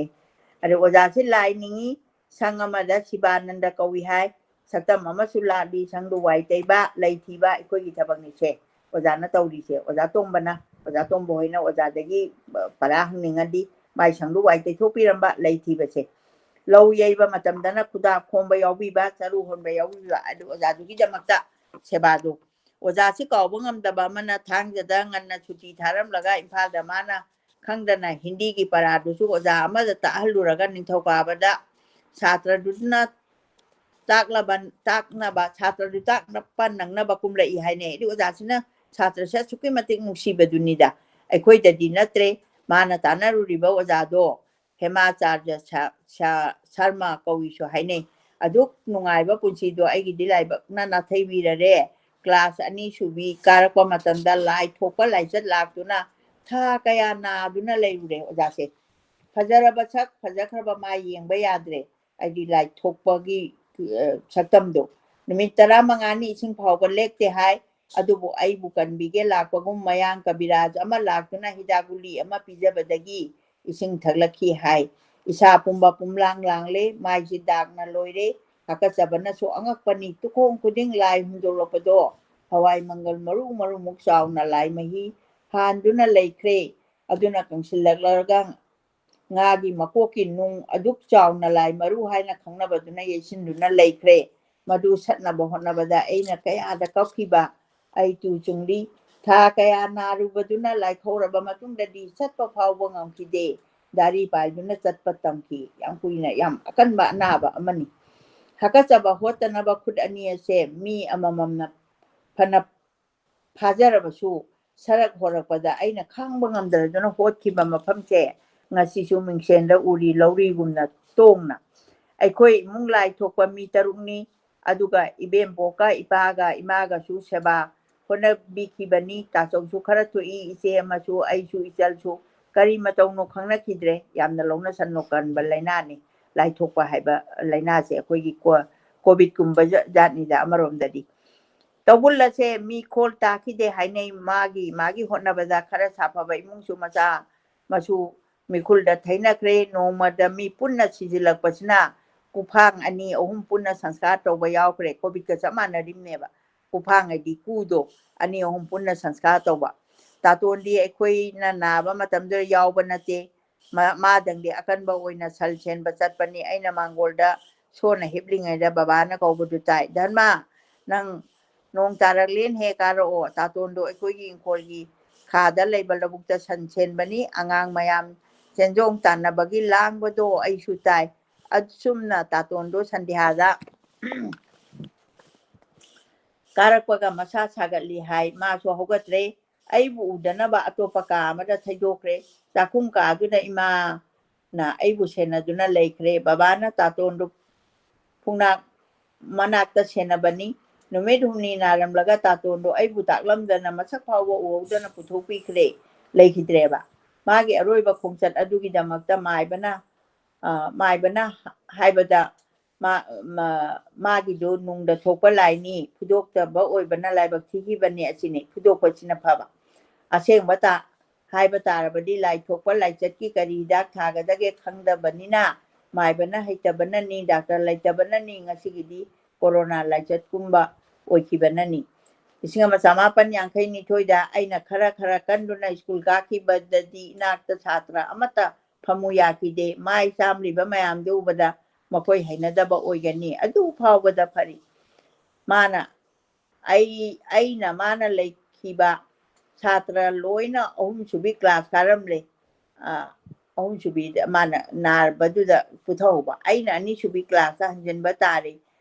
ꯑꯗꯩ ꯑꯣꯖꯥꯁꯤ ꯂꯥꯏ ꯅꯤꯡꯉꯤ, ꯁꯪ ꯑꯃꯗ ꯁꯤꯕꯥꯅꯟꯗ ꯀꯧꯏ ꯍꯥꯏ, ꯁꯛꯇꯝ ꯑꯃꯁꯨ ꯂꯥꯛꯂꯤ, ꯁꯪꯗꯨ ꯋꯥꯏ ꯇꯩꯕ, ꯂꯩ ꯊꯤꯕ ꯑꯩꯈꯣꯏꯒꯤ ꯊꯕꯛꯅꯤꯁꯦ꯫ ꯑꯣꯖꯥꯅ ꯇꯧꯔꯤꯁꯦ, ꯑꯣꯖꯥ ꯇꯣꯝꯕꯅ, ꯑꯣꯖꯥ ꯇꯣꯝꯕ ꯍꯣꯏꯅ ꯑꯣꯖꯥꯗꯒꯤ ꯄꯔꯥ ꯍꯪꯅꯤꯡꯉꯗꯤ ꯃꯥꯏ ꯁꯪꯗꯨ ꯋꯥꯏ ꯇꯩꯊꯣꯛꯄꯤꯔꯝꯕ, ꯂꯩ ꯊꯤꯕꯁꯦ꯫ ꯂꯧ ꯌꯩꯕ ꯃꯇꯝꯗꯅ ꯈꯨꯗꯥꯛ ꯈꯣꯝꯕ ꯌꯥꯎꯕꯤꯕ, ꯆꯔꯨ ꯍꯣꯟꯕ ꯌꯥꯎꯕꯤꯕ, ꯑꯗꯨ ꯑꯣꯖꯥꯗꯨꯒꯤꯗꯃꯛꯇ ꯁꯦꯕꯥꯗꯨ꯫ ꯑꯣꯖꯥꯁꯤ ꯀꯥꯎꯕ ꯉꯝꯗꯕ ꯑꯃꯅ ꯊꯥꯡꯖꯗ ꯉꯟꯅ ꯁꯨꯇꯤ ꯊꯥꯔꯝꯂꯒ ꯏꯝꯐꯥꯜꯗ ꯃꯥꯅ ꯈꯪꯗꯅ ꯍꯤꯟꯗꯤꯒꯤ ꯄꯔꯥꯗꯨꯁꯨ ꯑꯣꯖꯥ ꯑꯃꯗ ꯇꯥꯛꯍꯜꯂꯨꯔꯒ ꯅꯤꯡꯊꯧꯀꯥꯕꯗ ꯁꯥꯇ꯭ꯔꯗꯨꯅ ꯇꯥꯛꯂꯕ, ꯇꯥꯛꯅꯕ, ꯁꯥꯇ꯭ꯔꯗꯨ ꯇꯥꯛꯄ ꯅꯪꯅꯕ ꯀꯨꯝꯂꯛꯏ ꯍꯥꯏꯅꯩ꯫ ꯑꯗꯨ ꯑꯣꯖꯥꯁꯤꯅ ꯁꯥꯇ꯭ꯔꯁꯦ ꯑꯁꯨꯛꯀꯤ ꯃꯇꯤꯛ ꯅꯨꯡꯁꯤꯕꯗꯨꯅꯤꯗ꯫ ꯑꯩꯈꯣꯏꯗꯗꯤ ꯅꯠꯇ꯭ꯔꯦ, ꯃꯥꯅ ꯇꯥꯟꯅꯔꯨꯔꯤꯕ ꯑꯣꯖꯥꯗꯣ ꯍꯦꯃꯥꯆꯥꯔꯖ ꯁ-, ꯁ-, ꯁꯔꯃ ꯀꯧꯏꯁꯨ ꯍꯥꯏꯅꯩ꯫ ꯑꯗꯨꯛ ꯅꯨꯡꯉꯥꯏꯕ ꯄꯨꯟꯁꯤꯗꯣ ꯑꯩꯒꯤꯗꯤ ꯂꯥꯏꯕꯛꯅ ꯅꯥꯊꯩꯕꯤꯔꯔꯦ꯫ ꯀ꯭ꯂꯥꯁ ꯑꯅꯤ ꯁꯨꯕꯤ ꯀꯥꯔꯛꯄ ꯃꯇꯝꯗ ꯂꯥꯏ ꯊꯣꯛꯄ ꯂꯥꯏꯆꯠ ꯂꯥꯛꯇꯨꯅ ꯊꯥ ꯀꯌꯥ ꯅꯥꯗꯨꯅ ꯂꯩꯔꯨꯔꯦ ꯑꯣꯖꯥꯁꯦ꯫ ꯐꯖꯔꯕ ꯁꯛ, ꯐꯖꯈ꯭ꯔꯕ ꯃꯥꯏ ꯌꯦꯡꯕ ꯌꯥꯗ꯭ꯔꯦ꯫ ꯍꯥꯏꯗꯤ ꯂꯥꯏ ꯊꯣꯛꯄꯒꯤ, ꯑ, ꯁꯛꯇꯝꯗꯣ꯫ ꯅꯨꯃꯤꯠ ꯇꯔꯥꯃꯉꯥꯅꯤ ꯏꯁꯤꯡ ꯐꯥꯎꯕ ꯂꯦꯛꯇꯦ ꯍꯥꯏ꯫ ꯑꯗꯨꯕꯨ ꯑꯩꯕꯨ ꯀꯟꯕꯤꯒꯦ ꯂꯥꯛꯄꯒꯨꯝ ꯃꯌꯥꯡ ꯀꯕꯤꯔꯥꯖ ꯑꯃ ꯂꯥꯛꯇꯨꯅ ꯍꯤꯗꯥꯛ ꯒꯨꯂꯤ ꯑꯃ ꯄꯤꯖꯕꯗꯒꯤ ꯏꯁꯤꯡ ꯊꯛꯂꯛꯈꯤ ꯍꯥꯏ꯫ ꯏꯁꯥ ꯄꯨꯝꯕ ꯄꯨꯝꯂꯥꯡ ꯂꯥꯡꯂꯦ, ꯃꯥꯏꯁꯤ ꯗꯥꯛꯅ ꯂꯣꯏꯔꯦ꯫ ꯍꯥꯀꯠꯆꯕꯅꯁꯨ ꯑꯉꯛꯄꯅꯤ꯫ ꯇꯨꯈꯣꯡ ꯈꯨꯗꯤꯡ ꯂꯥꯏ ꯍꯨꯟꯗꯣꯛꯂꯛꯄꯗꯣ ꯍꯋꯥꯏ ꯃꯪꯒꯜ ꯃꯔꯨ ꯃꯔꯨꯃꯨꯛ ꯆꯥꯎꯅ ꯂꯥꯏ ꯃꯍꯤ ꯍꯥꯟꯗꯨꯅ ꯂꯩꯈ꯭ꯔꯦ꯫ ꯑꯗꯨꯅ ꯀꯪꯁꯤꯜꯂꯛꯂꯒ ꯉꯥꯒꯤ ꯃꯀꯣꯛꯀꯤ ꯅꯨꯡ ꯑꯗꯨꯛ ꯆꯥꯎꯅ ꯂꯥꯏ ꯃꯔꯨ ꯍꯥꯏꯅ ꯈꯪꯅꯕꯗꯨꯅ ꯌꯩꯁꯤꯟꯗꯨꯅ ꯂꯩꯈ꯭ꯔꯦ꯫ ꯃꯗꯨ ꯁꯠꯅꯕ ꯍꯣꯠꯅꯕꯗ ꯑꯩꯅ ꯀꯌꯥꯗ ꯀꯞꯈꯤꯕ꯫ ꯑꯩ ꯇꯨ ꯆꯨꯡꯂꯤ꯫ ꯊꯥ ꯀꯌꯥ ꯅꯥꯔꯨꯕꯗꯨꯅ ꯂꯥꯏꯈꯧꯔꯕ ꯃꯇꯨꯡꯗꯗꯤ ꯆꯠꯄ ꯐꯥꯎꯕ ꯉꯝꯈꯤꯗꯦ꯫ ꯗꯥꯔꯤ ꯄꯥꯏꯗꯨꯅ ꯆꯠꯄ ꯇꯝꯈꯤ꯫ ꯌꯥꯝ ꯀꯨꯏꯅ ꯌꯥꯝ ꯑꯀꯟꯕ ꯑꯅꯥꯕ ꯑꯃꯅꯤ꯫ ꯍꯥꯀꯠꯆꯕ ꯍꯣꯠꯇꯅꯕ ꯈꯨꯠ ꯑꯅꯤ ꯑꯁꯦ ꯃꯤ ꯑꯃꯃꯝꯅ ꯐꯅ ꯐꯥꯖꯔꯕꯁꯨ ꯁꯔꯛ ꯍꯣꯔꯛꯄꯗ ꯑꯩꯅ ꯈꯥꯡꯕ ꯉꯝꯗꯗꯨꯅ ꯍꯣꯠꯈꯤꯕ ꯃꯐꯝꯁꯦ ꯉꯁꯤꯁꯨ ꯃꯤꯡꯁꯦꯟꯗ ꯎꯔꯤ ꯂꯧꯔꯤꯒꯨꯝꯅ ꯇꯣꯡꯅ꯫ ꯑꯩꯈꯣꯏ ꯏꯃꯨꯡ ꯂꯥꯏ ꯊꯣꯛꯄ ꯃꯤ ꯇꯔꯨꯛꯅꯤ꯫ ꯑꯗꯨꯒ ꯏꯕꯦꯝꯄꯣꯛꯀ ꯏꯄꯥꯒ ꯏꯃꯥꯒꯁꯨ ꯁꯦꯕꯥ ꯍꯣꯠꯅꯕꯤꯈꯤꯕꯅꯤ꯫ ꯇꯥꯆꯧꯁꯨ ꯈꯔ ꯊꯣꯛꯏ, ꯏꯆꯦ ꯑꯃꯁꯨ, ꯑꯩꯁꯨ, ꯏꯆꯜꯁꯨ꯫ ꯀꯔꯤ ꯃꯇꯧꯅꯣ ꯈꯪꯅꯈꯤꯗ꯭ꯔꯦ꯫ ꯌꯥꯝꯅ ꯂꯧꯅ ꯁꯟꯗꯣꯛꯀꯟꯕ ꯂꯥꯏꯅꯥꯅꯤ꯫ ꯂꯥꯏꯊꯣꯛꯄ ꯍꯥꯏꯕ ꯂꯥꯏꯅꯥꯁꯦ ꯑꯩꯈꯣꯏꯒꯤ ꯀꯣ-, ꯀꯣꯚꯤꯗꯀꯨꯝꯕ ꯖ-, ꯖꯥꯠꯅꯤꯗ ꯑꯃꯔꯣꯝꯗꯗꯤ꯫ ꯇꯧꯕꯨꯜ ꯑꯁꯦ ꯃꯤ ꯈꯣꯜ ꯇꯥꯈꯤꯗꯦ ꯍꯥꯏꯅꯩ꯫ ꯃꯥꯒꯤ, ꯃꯥꯒꯤ ꯍꯣꯠꯅꯕꯗ ꯈꯔ ꯁꯥꯐꯕ ꯏꯃꯨꯡꯁꯨ ꯃꯆꯥ ꯃꯁꯨ ꯃꯤꯈꯨꯜꯗ ꯊꯩꯅꯈ꯭ꯔꯦ꯫ ꯅꯣꯡꯃꯗ ꯃꯤ ꯄꯨꯟꯅ ꯁꯤꯖꯤꯜꯂꯛꯄꯁꯤꯅ ꯀꯨꯐꯥꯡ ꯑꯅꯤ ꯑꯍꯨꯝ ꯄꯨꯟꯅ ꯁꯪꯁꯀꯥꯔ ꯇꯧꯕ ꯌꯥꯎꯈ꯭ꯔꯦ꯫ ꯀꯣꯚꯤꯗꯀ ꯆꯞ ꯃꯥꯟꯅꯔꯤꯕꯅꯦꯕ꯫ ꯀꯨꯐꯥꯡ ꯍꯥꯏꯗꯤ ꯀꯨꯗꯣ ꯑꯅꯤ ꯑꯍꯨꯝ ꯄꯨꯟꯅ ꯁꯪꯁꯀꯥꯔ ꯇꯧꯕ꯫ ꯇꯥꯇꯣꯟꯗꯤ ꯑꯩꯈꯣꯏꯅ ꯅꯥꯕ ꯃꯇꯝꯗꯨꯗ ꯌꯥꯎꯕ ꯅꯠꯇꯦ꯫ ꯃ-, ꯃꯥꯗꯪꯗꯤ ꯑꯀꯟꯕ ꯑꯣꯏꯅ ꯁꯜ ꯁꯦꯟꯕ ꯆꯠꯄꯅꯤ꯫ ꯑꯩꯅ ꯃꯥꯡꯒꯣꯜꯗ ꯁꯣꯟꯅ ꯍꯤꯞꯂꯤꯉꯩꯗ ꯕꯕꯥꯅ ꯀꯧꯕꯗꯨ ꯇꯥꯏ, "ꯙꯔꯃ, ꯅꯪ ꯅꯣꯡ ꯇꯥꯔꯛꯂꯦꯅ ꯍꯦꯛ ꯀꯥꯔꯛꯑꯣ꯫ ꯇꯥꯇꯣꯟꯗꯣ ꯑꯩꯈꯣꯏꯒꯤ ꯏꯪꯈꯣꯜꯒꯤ ꯈꯥꯗ ꯂꯩꯕ ꯂꯧꯕꯨꯛꯇ ꯁꯟ ꯁꯦꯟꯕꯅꯤ꯫ ꯑꯉꯥꯡ ꯃꯌꯥꯝ ꯆꯦꯟꯖꯣꯡ ꯇꯥꯟꯅꯕꯒꯤ ꯂꯥꯡꯕꯗꯣ ꯑꯩꯁꯨ ꯇꯥꯏ꯫" ꯑꯁꯨꯝꯅ ꯇꯥꯇꯣꯟꯗꯣ ꯁꯟꯙ꯭ꯌꯥꯗ ꯀꯥꯔꯛꯄꯒ ꯃꯁꯥ ꯁꯥꯒꯠꯂꯤ ꯍꯥꯏ꯫ ꯃꯥꯁꯨ ꯍꯧꯒꯠꯇ꯭ꯔꯦ꯫ ꯑꯩꯕꯨ ꯎꯗꯅꯕ ꯑꯇꯣꯞꯄ ꯀꯥ ꯑꯃꯗ ꯊꯩꯗꯣꯛꯈ꯭ꯔꯦ꯫ ꯆꯥꯛꯈꯨꯝ ꯀꯥꯗꯨꯅ ꯏꯃꯥꯅ ꯑꯩꯕꯨ ꯁꯦꯟꯅꯗꯨꯅ ꯂꯩꯈ꯭ꯔꯦ꯫ ꯕꯕꯥꯅ ꯇꯥꯇꯣꯟꯗꯨ ꯄꯨꯡꯅꯥꯛ ꯃꯅꯥꯛꯇ ꯁꯦꯟꯅꯕꯅꯤ꯫ ꯅꯨꯃꯤꯠ ꯍꯨꯝꯅꯤ ꯅꯥꯔꯝꯂꯒ ꯇꯥꯇꯣꯟꯗꯣ ꯑꯩꯕꯨ ꯇꯥꯛꯂꯝꯗꯅ ꯃꯁꯛ ꯐꯥꯎꯕ ꯎꯍꯧꯗꯅ ꯄꯨꯊꯣꯛꯄꯤꯈ꯭ꯔꯦ, ꯂꯩꯈꯤꯗ꯭ꯔꯦꯕ꯫ ꯃꯥꯒꯤ ꯑꯔꯣꯏꯕ ꯈꯣꯡꯆꯠ ꯑꯗꯨꯒꯤꯗꯃꯛꯇ ꯃꯥꯏꯕꯅ, ꯑ, ꯃꯥꯏꯕꯅ ꯍꯥꯏꯕꯗ ꯃꯥ-, ꯃ-, ꯃꯥꯒꯤꯗꯨ ꯅꯨꯡꯗ ꯊꯣꯛꯄ ꯂꯥꯏꯅꯤ, ꯐꯨꯗꯣꯛꯇꯕ ꯑꯣꯏꯕꯅ ꯂꯥꯏꯕꯛ ꯊꯤꯈꯤꯕꯅꯤ ꯑꯁꯤꯅꯤ꯫ ꯐꯨꯗꯣꯛꯄꯁꯤꯅ ꯐꯕ꯫ ꯑꯁꯦꯡꯕ ꯇꯥ-, ꯍꯥꯏꯕ ꯇꯥꯔꯕꯗꯤ ꯂꯥꯏ ꯊꯣꯛꯄ ꯂꯥꯏꯆꯠꯀꯤ ꯀꯔꯤ ꯍꯤꯗꯥꯛ ꯊꯥꯒꯗꯒꯦ ꯈꯪꯗꯕꯅꯤꯅ, ꯃꯥꯏꯕꯅ ꯍꯩꯇꯕꯅꯅꯤ, ꯗꯥꯛꯇꯔ ꯂꯩꯇꯕꯅꯅꯤ, ꯉꯁꯤꯒꯤꯗꯤ ꯀꯣꯔꯣꯅꯥ ꯂꯥꯏꯆꯠꯀꯨꯝꯕ ꯑꯣꯏꯈꯤꯕꯅꯅꯤ꯫ ꯂꯤꯁꯤꯡ ꯑꯃ ꯆꯃꯥꯄꯟ ꯌꯥꯡꯈꯩ ꯅꯤꯊꯣꯏꯗ ꯑꯩꯅ ꯈꯔ ꯈꯔ ꯀꯟꯗꯨꯅ ꯁ꯭ꯀꯨꯜ ꯀꯥꯈꯤꯕꯗꯗꯤ ꯏꯅꯥꯛꯇ ꯁꯥꯇ꯭ꯔ ꯑꯃꯠꯇ ꯐꯝꯃꯨ ꯌꯥꯈꯤꯗꯦ꯫ ꯃꯥꯏ ꯆꯥꯝꯂꯤꯕ ꯃꯌꯥꯝꯗꯨ ꯎꯕꯗ ꯃꯈꯣꯏ ꯍꯩꯅꯗꯕ ꯑꯣꯏꯒꯅꯤ꯫ ꯑꯗꯨ ꯐꯥꯎꯕꯗ ꯐꯔꯤ꯫ ꯃꯥꯅ, ꯑꯩ, ꯑꯩꯅ ꯃꯥꯅ ꯂꯩꯈꯤꯕ ꯁꯥꯇ꯭ꯔ ꯂꯣꯏꯅ ꯑꯍꯨꯝꯁꯨꯕꯤ ꯀ꯭ꯂꯥꯁ ꯀꯥꯔꯝꯂꯦ꯫ ꯑ, ꯑꯍꯨꯝꯁꯨꯕꯤꯗ ꯃꯥꯅ ꯅꯥꯔꯕꯗꯨꯗ ꯄꯨꯊꯍꯧꯕ꯫ ꯑꯩꯅ ꯑꯅꯤꯁꯨꯕꯤ ꯀ꯭ꯂꯥꯁꯇ ꯍꯟꯖꯤꯟꯕ ꯇꯥꯔꯦ꯫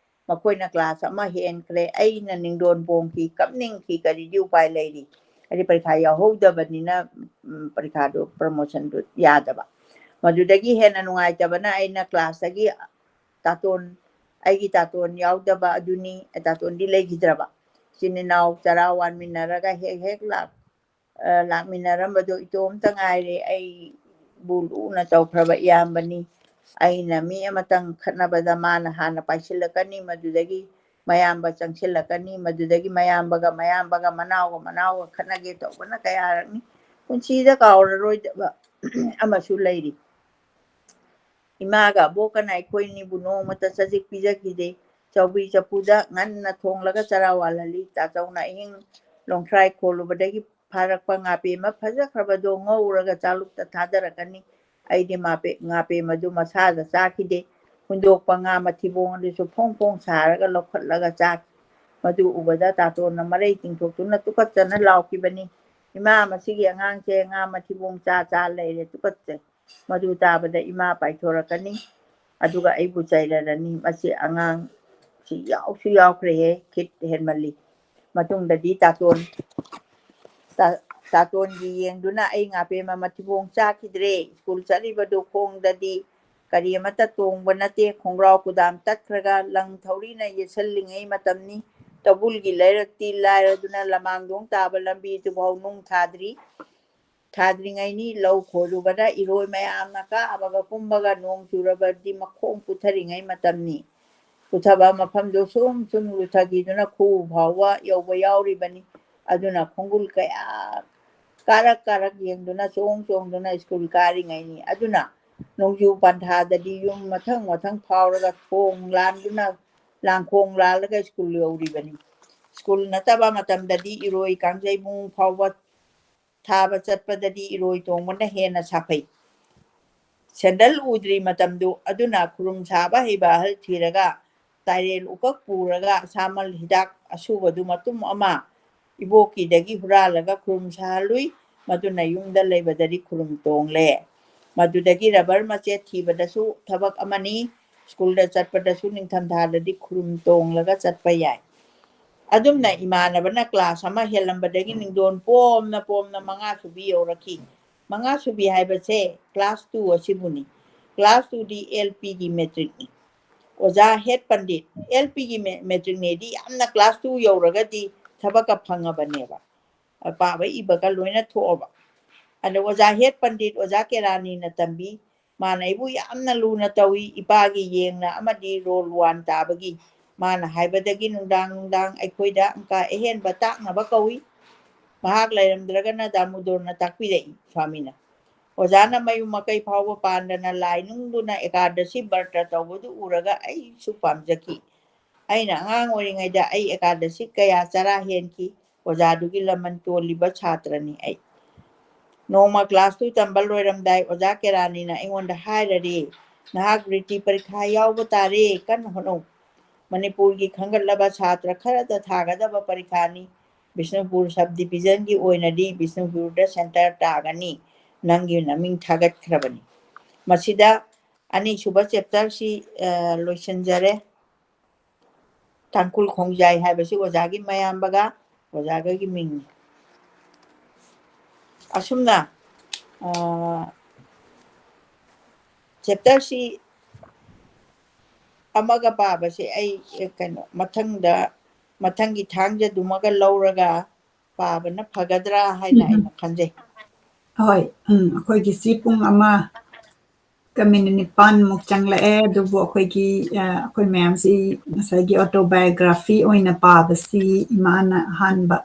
ꯃꯈꯣꯏꯅ ꯀ꯭ꯂꯥꯁ ꯑꯃ ꯍꯦꯟꯈ꯭ꯔꯦ꯫ ꯑꯩꯅ ꯅꯤꯡꯗꯣꯟ ꯄꯣꯡꯈꯤ, ꯀꯞꯅꯤꯡꯈꯤ, ꯀꯔꯤꯗꯤ ꯎꯄꯥꯏ ꯂꯩꯔꯤ? ꯍꯥꯏꯗꯤ ꯄꯔꯤꯈꯥ ꯌꯥꯎꯍꯧꯗꯕꯅꯤꯅ, ꯎꯝ, ꯄꯔꯤꯈꯥꯗꯨ, ꯄ꯭ꯔꯃꯣꯁꯟꯗꯨ ꯌꯥꯗꯕ꯫ ꯃꯗꯨꯗꯒꯤ ꯍꯦꯟꯅ ꯅꯨꯡꯉꯥꯏꯇꯕꯅ ꯑꯩꯅ ꯀ꯭ꯂꯥꯁꯇꯒꯤ ꯇꯥꯇꯣꯟ ꯑꯩꯒꯤ ꯇꯥꯇꯣꯟ ꯌꯥꯎꯗꯕ ꯑꯗꯨꯅꯤ꯫ ꯇꯥꯇꯣꯟꯗꯤ ꯂꯩꯈꯤꯗ꯭ꯔꯕ꯫ ꯏꯆꯤꯟ ꯏꯅꯥꯎ ꯆꯔꯥ ꯋꯥꯟꯃꯤꯟꯅꯔꯒ ꯍꯦꯛ ꯍꯦꯛ ꯂꯥꯛ-, ꯑ, ꯂꯥꯛꯃꯤꯟꯅꯔꯝꯕꯗꯣ ꯏꯇꯣꯝꯇ ꯉꯥꯏꯔꯦ꯫ ꯑꯩꯕꯨ ꯂꯨꯅ ꯇꯧꯈ꯭ꯔꯕ ꯏꯌꯥꯝꯕꯅꯤ꯫ ꯑꯩꯅ ꯃꯤ ꯑꯃꯇꯪ ꯈꯠꯅꯕꯗ ꯃꯥꯅ ꯍꯥꯟꯅ ꯄꯥꯏꯁꯤꯜꯂꯛꯀꯅꯤ, ꯃꯗꯨꯗꯒꯤ ꯃꯌꯥꯝꯕ ꯆꯪꯁꯤꯜꯂꯛꯀꯅꯤ, ꯃꯗꯨꯗꯒꯤ ꯃꯌꯥꯝꯕꯒ, ꯃꯌꯥꯝꯕꯒ ꯃꯅꯥꯎꯒ, ꯃꯅꯥꯎꯒ ꯈꯠꯅꯒꯦ ꯇꯧꯕꯅ ꯀꯌꯥꯔꯛꯅꯤ꯫ ꯄꯨꯟꯁꯤꯗ ꯀꯥꯎꯔꯔꯣꯏꯗꯕ ꯑꯃꯁꯨ ꯂꯩꯔꯤ꯫ ꯏꯃꯥꯒ ꯑꯕꯣꯛꯀꯅ ꯑꯩꯈꯣꯏꯅꯤꯕꯨ ꯅꯣꯡꯃꯇ ꯆꯖꯤꯛ ꯄꯤꯖꯈꯤꯗꯦ꯫ ꯆꯧꯕꯤ ꯆꯐꯨꯗ ꯉꯟꯅ ꯊꯣꯡꯂꯒ ꯆꯔꯥ ꯋꯥꯜꯍꯜꯂꯤ꯫ ꯇꯥꯆꯧꯅ ꯑꯍꯤꯡ ꯂꯣꯡꯊ꯭ꯔꯥꯏ ꯈꯣꯜꯂꯨꯕꯗꯒꯤ ꯐꯥꯔꯛꯄ ꯉꯥꯄꯦꯝꯃ ꯐꯖꯈ꯭ꯔꯕꯗꯣ ꯉꯧꯔꯒ ꯆꯥꯂꯨꯛꯇ ꯊꯥꯗꯔꯛꯀꯅꯤ꯫ ꯑꯩꯗꯤ ꯃꯥꯄꯦ-, ꯉꯥꯄꯦꯝꯃꯗꯨ ꯃꯁꯥꯗ ꯆꯥꯈꯤꯗꯦ꯫ ꯍꯨꯟꯗꯣꯛꯄ ꯉꯥ ꯃꯊꯤꯕꯣꯡ ꯑꯗꯨꯁꯨ ꯐꯣꯡ ꯐꯣꯡ ꯁꯥꯔꯒ ꯂꯧꯈꯠꯂꯒ ꯆꯥꯈꯤ꯫ ꯃꯗꯨ ꯎꯕꯗ ꯇꯥꯇꯣꯟꯅ ꯃꯔꯩ ꯇꯤꯡꯊꯣꯛꯇꯨꯅ ꯇꯨꯀꯠꯆꯅ ꯂꯥꯎꯈꯤꯕꯅꯤ꯫ "ꯏꯃꯥ, ꯃꯁꯤꯒꯤ ꯑꯉꯥꯡꯁꯦ ꯉꯥ ꯃꯊꯤꯕꯣꯡ ꯆꯥ ꯆꯥ ꯂꯩꯔꯦ, ꯇꯨꯀꯠꯆꯩ꯫ ꯃꯗꯨ ꯇꯥꯕꯗ ꯏꯃꯥ ꯄꯥꯏꯊꯣꯔꯛꯀꯅꯤ, ꯑꯗꯨꯒ ꯑꯩꯕꯨ ꯆꯩꯔꯔꯅꯤ꯫ ꯃꯁꯤ ꯑꯉꯥꯡ ꯁꯤ ꯌꯥꯎꯁꯨ ꯌꯥꯎꯈ꯭ꯔꯦꯍꯦ, ꯈꯤꯠ ꯍꯦꯟꯃꯜꯂꯤ"꯫ ꯃꯇꯨꯡꯗꯗꯤ ꯇꯥꯇꯣꯟ, ꯇꯥ-, ꯇꯥꯇꯣꯟꯒꯤ ꯌꯦꯡꯗꯨꯅ ꯑꯩ ꯉꯥꯄꯦꯝꯃ ꯃꯊꯤꯕꯣꯡ ꯆꯥꯈꯤꯗ꯭ꯔꯦ꯫ ꯁ꯭ꯀꯨꯜ ꯆꯠꯂꯤꯕꯗꯨ ꯈꯣꯡꯗꯗꯤ ꯀꯔꯤ ꯑꯃꯠꯇ ꯇꯣꯡꯕ ꯅꯠꯇꯦ꯫ ꯈꯣꯡꯒ꯭ꯔꯥꯎ ꯀꯨꯗꯥꯝ ꯇꯠꯈ꯭ꯔꯒ ꯂꯪ ꯊꯧꯔꯤꯅ ꯌꯦꯠꯁꯜꯂꯤꯉꯩ ꯃꯇꯝꯅꯤ꯫ ꯇꯧꯕꯨꯜꯒꯤ ꯂꯩꯔꯛꯇꯤ ꯂꯥꯏꯔꯗꯨꯅ ꯂꯃꯥꯡꯗꯣꯡ ꯇꯥꯕ ꯂꯝꯕꯤꯗꯨꯐꯥꯎ ꯅꯨꯡ ꯊꯥꯗ꯭ꯔꯤ꯫ ꯊꯥꯗ꯭ꯔꯤꯉꯩꯅꯤ꯫ ꯂꯧ ꯈꯣꯏꯔꯨꯕꯗ ꯏꯔꯣꯏ ꯃꯌꯥꯝꯅ ꯀꯥꯕꯒ ꯀꯨꯝꯕꯒ ꯅꯣꯡ ꯆꯨꯔꯕꯗꯤ ꯃꯈꯣꯡ ꯄꯨꯊꯔꯤꯉꯩ ꯃꯇꯝꯅꯤ꯫ ꯄꯨꯊꯕ ꯃꯐꯝꯗꯨ ꯁꯨꯝ ꯁꯨꯝ ꯂꯨꯊꯈꯤꯗꯨꯅ ꯈꯨꯎ ꯐꯥꯎꯕ ꯌꯧꯕ ꯌꯥꯎꯔꯤꯕꯅꯤ꯫ ꯑꯗꯨꯅ ꯈꯣꯡꯒꯨꯜ ꯀꯌꯥ ꯀꯥꯔꯛ ꯀꯥꯔꯛ ꯌꯦꯡꯗꯨꯅ ꯆꯣꯡ ꯆꯣꯡꯗꯨꯅ ꯁ꯭ꯀꯨꯜ ꯀꯥꯔꯤꯉꯩꯅꯤ꯫ ꯑꯗꯨꯅ ꯅꯣꯡꯖꯨ ꯄꯟꯊꯥꯗꯗꯤ ꯌꯨꯝ ꯃꯊꯪ ꯃꯊꯪ ꯐꯥꯎꯔꯒ ꯊꯣꯡ ꯂꯥꯟꯗꯨꯅ, ꯂꯥꯡꯈꯣꯡ ꯂꯥꯜꯂꯒ ꯁ꯭ꯀꯨꯜ ꯌꯧꯔꯤꯕꯅꯤ꯫ ꯁ꯭ꯀꯨꯜ ꯅꯠꯇꯕ ꯃꯇꯝꯗꯗꯤ ꯏꯔꯣꯏ ꯀꯥꯡꯖꯩꯕꯨꯡ ꯐꯥꯎꯕ ꯊꯥꯕ ꯆꯠꯄꯗꯗꯤ ꯏꯔꯣꯏ ꯇꯣꯡꯕꯅ ꯍꯦꯟꯅ ꯁꯥꯐꯩ꯫ ꯁꯦꯟꯗꯜ ꯎꯗ꯭ꯔꯤ ꯃꯇꯝꯗꯨ꯫ ꯑꯗꯨꯅ ꯈꯨꯔꯨꯝ ꯁꯥꯕ ꯍꯩꯕ ꯑꯍꯜ ꯊꯤꯔꯒ ꯇꯥꯏꯔꯦꯜ ꯎꯀꯛ ꯄꯨꯔꯒ ꯑꯁꯥꯃꯜ ꯍꯤꯗꯥꯛ ꯑꯁꯨꯕꯗꯨ ꯃꯇꯨꯝ ꯑꯃ ꯏꯕꯣꯛꯀꯤꯗꯒꯤ ꯍꯨꯔꯥꯜꯂꯒ ꯈꯨꯔꯨꯝ ꯁꯥꯍꯜꯂꯨꯏ꯫ ꯃꯗꯨꯅ ꯌꯨꯝꯗ ꯂꯩꯕꯗꯗꯤ ꯈꯨꯔꯨꯝ ꯇꯣꯡꯂꯦ꯫ ꯃꯗꯨꯗꯒꯤ ꯔꯕꯔ ꯃꯆꯦꯠ ꯊꯤꯕꯗꯁꯨ ꯊꯕꯛ ꯑꯃꯅꯤ꯫ ꯁ꯭ꯀꯨꯜꯗ ꯆꯠꯄꯗꯁꯨ ꯅꯤꯡꯊꯝꯊꯥꯗꯗꯤ ꯈꯨꯔꯨꯝ ꯇꯣꯡꯂꯒ ꯆꯠꯄ ꯌꯥꯏ꯫ ꯑꯗꯨꯝꯅ ꯏꯃꯥꯟꯅꯕꯅ ꯀ꯭ꯂꯥꯁ ꯑꯃ ꯍꯦꯜꯂꯝꯕꯗꯒꯤ ꯅꯤꯡꯗꯣꯟ ꯄꯣꯝꯅ ꯄꯣꯝꯅ ꯃꯉꯥ ꯁꯨꯕꯤ ꯌꯧꯔꯛꯈꯤ꯫ ꯃꯉꯥ ꯁꯨꯕꯤ ꯍꯥꯏꯕꯁꯦ ꯀ꯭ꯂꯥꯁ ꯇꯨ ꯑꯁꯤꯕꯨꯅꯤ꯫ ꯀ꯭ꯂꯥꯁ ꯇꯨꯗꯤ ꯑꯦꯜ ꯄꯤꯒꯤ ꯃꯦꯇ꯭ꯔꯤꯛꯅꯤ꯫ ꯑꯣꯖꯥ ꯍꯦꯠ ꯄꯟꯗꯤꯠ, ꯑꯦꯜ ꯄꯤꯒꯤ ꯃꯦ-, ꯃꯦꯇ꯭ꯔꯤꯛꯅꯦꯗꯤ ꯌꯥꯝꯅ ꯀ꯭ꯂꯥꯁ ꯇꯨ ꯌꯧꯔꯒꯗꯤ ꯊꯕꯛꯀ ꯐꯪꯉꯕꯅꯦꯕ꯫ ꯑ, ꯄꯥꯕ ꯏꯕꯒ ꯂꯣꯏꯅ ꯊꯣꯛꯑꯕ꯫ ꯑꯗ ꯑꯣꯖꯥ ꯍꯦꯠ ꯄꯟꯗꯤꯠ, ꯑꯣꯖꯥ ꯀꯦꯔꯥꯅꯤꯅ ꯇꯝꯕꯤ꯫ ꯃꯥꯅ ꯑꯩꯕꯨ ꯌꯥꯝꯅ ꯂꯨꯅ ꯇꯧꯏ, ꯏꯄꯥꯒꯤ ꯌꯦꯡꯅ ꯑꯃꯗꯤ ꯔꯣꯜ ꯋꯥꯟ ꯇꯥꯕꯒꯤ꯫ ꯃꯥꯅ ꯍꯥꯏꯕꯗꯒꯤ ꯅꯨꯡꯗꯥꯡ ꯅꯨꯡꯗꯥꯡ ꯑꯩꯈꯣꯏꯗ ꯑꯪꯀ ꯑꯍꯦꯟꯕ ꯇꯥꯛꯅꯕ ꯀꯧꯏ꯫ ꯃꯍꯥꯛ ꯂꯩꯔꯝꯗ꯭ꯔꯒꯅ ꯗꯥꯃꯨꯗꯣꯔꯅ ꯇꯥꯛꯄꯤꯔꯛꯏ, ꯁ꯭ꯋꯥꯃꯤꯅ꯫ ꯑꯣꯖꯥꯅ ꯃꯌꯨꯝ ꯃꯀꯩ ꯐꯥꯎꯕ ꯄꯥꯟꯗꯅ ꯂꯥꯏ ꯅꯨꯡꯗꯨꯅ ꯑꯦꯀꯥꯗꯁꯤ ꯕ꯭ꯔꯇ ꯇꯧꯕꯗꯨ ꯎꯔꯒ ꯑꯩꯁꯨ ꯄꯥꯝꯖꯈꯤ꯫ ꯑꯩꯅ ꯑꯉꯥꯡ ꯑꯣꯏꯔꯤꯉꯩꯗ ꯑꯩ ꯑꯦꯀꯥꯗꯁꯤ ꯀꯌꯥ ꯆꯔꯥ ꯍꯦꯟꯈꯤ꯫ ꯑꯣꯖꯥꯗꯨꯒꯤ ꯂꯃꯟ ꯇꯣꯜꯂꯤꯕ ꯁꯥꯇ꯭ꯔꯅꯤ ꯑꯩ꯫ ꯅꯣꯡꯃ ꯀ꯭ꯂꯥꯁ ꯇꯨ ꯇꯝꯕ ꯂꯣꯏꯔꯝꯗꯥꯏ ꯑꯣꯖꯥ ꯀꯦꯔꯥꯅꯤꯅ ꯑꯩꯉꯣꯟꯗ ꯍꯥꯏꯔꯔꯦ, "ꯅꯍꯥꯛ ꯔꯤꯇꯤ ꯄꯔꯤꯈꯥ ꯌꯥꯎꯕ ꯇꯥꯔꯦ, ꯀꯟꯅ ꯍꯣꯠꯅꯧ꯫ ꯃꯅꯤꯄꯨꯔꯒꯤ ꯈꯟꯒꯠꯂꯕ ꯁꯥꯇ꯭ꯔ ꯈꯔꯗ ꯊꯥꯒꯗꯕ ꯄꯔꯤꯈꯥꯅꯤ꯫ ꯕꯤꯁꯅꯨꯄꯨꯔ ꯁꯕ ꯗꯤꯕꯤꯖꯟꯒꯤ ꯑꯣꯏꯅꯗꯤ ꯕꯤꯁꯅꯨꯄꯨꯔꯗ ꯁꯦꯟꯇꯔ ꯇꯥꯒꯅꯤ꯫ ꯅꯪꯒꯤ ꯅꯃꯤꯡ ꯊꯥꯒꯠꯈ꯭ꯔꯕꯅꯤ꯫" ꯃꯁꯤꯗ ꯑꯅꯤꯁꯨꯕ ꯆꯦꯞꯇꯔꯁꯤ, ꯑ, ꯂꯣꯏꯁꯤꯟꯖꯔꯦ꯫ ꯇꯥꯡꯈꯨꯜ ꯈꯣꯡꯖꯥꯏ ꯍꯥꯏꯕꯁꯤ ꯑꯣꯖꯥꯒꯤ ꯃꯌꯥꯝꯕꯒ ꯑꯣꯖꯥꯒꯒꯤ ꯃꯤꯡꯅꯤ꯫ ꯑꯁꯨꯝꯅ, ꯑ, ꯆꯦꯞꯇꯔꯁꯤ ꯑꯃꯒ ꯄꯥꯕꯁꯦ ꯑꯩ, ꯑꯦ, ꯀꯩꯅꯣ, ꯃꯊꯪꯗ, ꯃꯊꯪꯒꯤ ꯊꯥꯡꯖꯗꯨꯃꯒ ꯂꯧꯔꯒ ꯄꯥꯕꯅ ꯐꯒꯗ꯭ꯔꯥ ꯍꯥꯏꯅ ꯎꯝ, ꯎꯝ꯫ ꯑꯩꯅ ꯈꯟꯖꯩ꯫ ꯍꯣꯏ, ꯎꯝ, ꯑꯩꯈꯣꯏꯒꯤ ꯁꯤ ꯄꯨꯡ ꯑꯃ ꯀ ꯃꯤꯅꯤꯠ ꯅꯤꯄꯥꯟꯃꯨꯛ ꯆꯪꯂꯛꯑꯦ, ꯑꯗꯨꯕꯨ ꯑꯩꯈꯣꯏꯒꯤ, ꯑ, ꯑꯩꯈꯣꯏ ꯃꯌꯥꯝꯁꯤ ꯉꯁꯥꯏꯒꯤ autobiography ꯑꯣꯏꯅ ꯄꯥꯕꯁꯤ ꯏꯃꯥꯅ ꯑꯍꯥꯟꯕ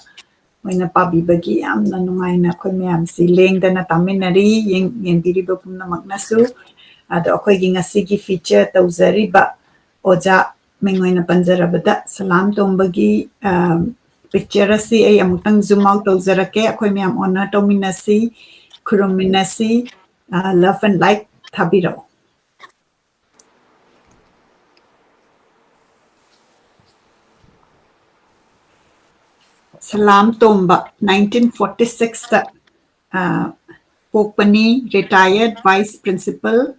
ꯑꯣꯏꯅ ꯄꯥꯕꯤꯕꯒꯤ ꯌꯥꯝꯅ ꯅꯨꯡꯉꯥꯏꯅ ꯑꯩꯈꯣꯏ ꯃꯌꯥꯝꯁꯤ ꯂꯦꯡꯗꯅ ꯇꯥꯃꯤꯟꯅꯔꯤ, ꯌꯦꯡ-, ꯌꯦꯡꯕꯤꯔꯤꯕ ꯄꯨꯝꯅꯃꯛꯅꯁꯨ꯫ ꯑꯗꯣ ꯑꯩꯈꯣꯏꯒꯤ ꯉꯁꯤꯒꯤ feature ꯇꯧꯖꯔꯤꯕ ꯑꯣꯖꯥ ꯃꯤꯡ ꯑꯣꯏꯅ ꯄꯟꯖꯔꯕꯗ ꯁꯂꯥꯝ ꯇꯣꯝꯕꯒꯤ, ꯑ, picture ꯑꯁꯤ ꯑꯩ ꯑꯃꯨꯛꯇꯪ zoom out ꯇꯧꯖꯔꯛꯀꯦ꯫ ꯑꯩꯈꯣꯏ ꯃꯌꯥꯝ honor ꯇꯧꯃꯤꯟꯅꯁꯤ, ꯈꯨꯔꯨꯝꯃꯤꯟꯅꯁꯤ꯫ ꯑ, love and like ꯊꯥꯕꯤꯔꯛꯎ꯫ ꯁꯂꯥꯝ ꯇꯣꯝꯕ, nineteen forty six ꯇ, ꯑ, ꯄꯣꯛꯄꯅꯤ, retired vice principal,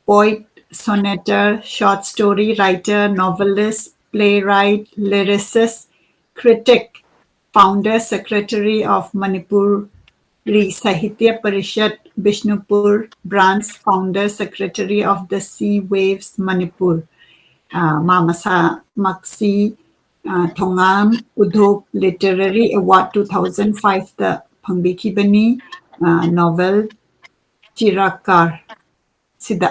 poet, sonneter, short story writer, novelist, playwright, lyricist, critic, founder secretary of Manipuri Sahitya Parishad, Bishnupur branch, founder secretary of the Sea Waves Manipur. ꯑ, ꯃꯥ ꯃꯁꯥꯃꯛꯁꯤ, ꯑ, ꯊꯣꯉꯥꯝ ꯎꯙꯣꯞ Literary Award two thousand five ꯇ ꯐꯪꯕꯤꯈꯤꯕꯅꯤ꯫ ꯑ, novel ꯆꯤꯔꯥꯀꯥꯔ ꯁꯤꯗ꯫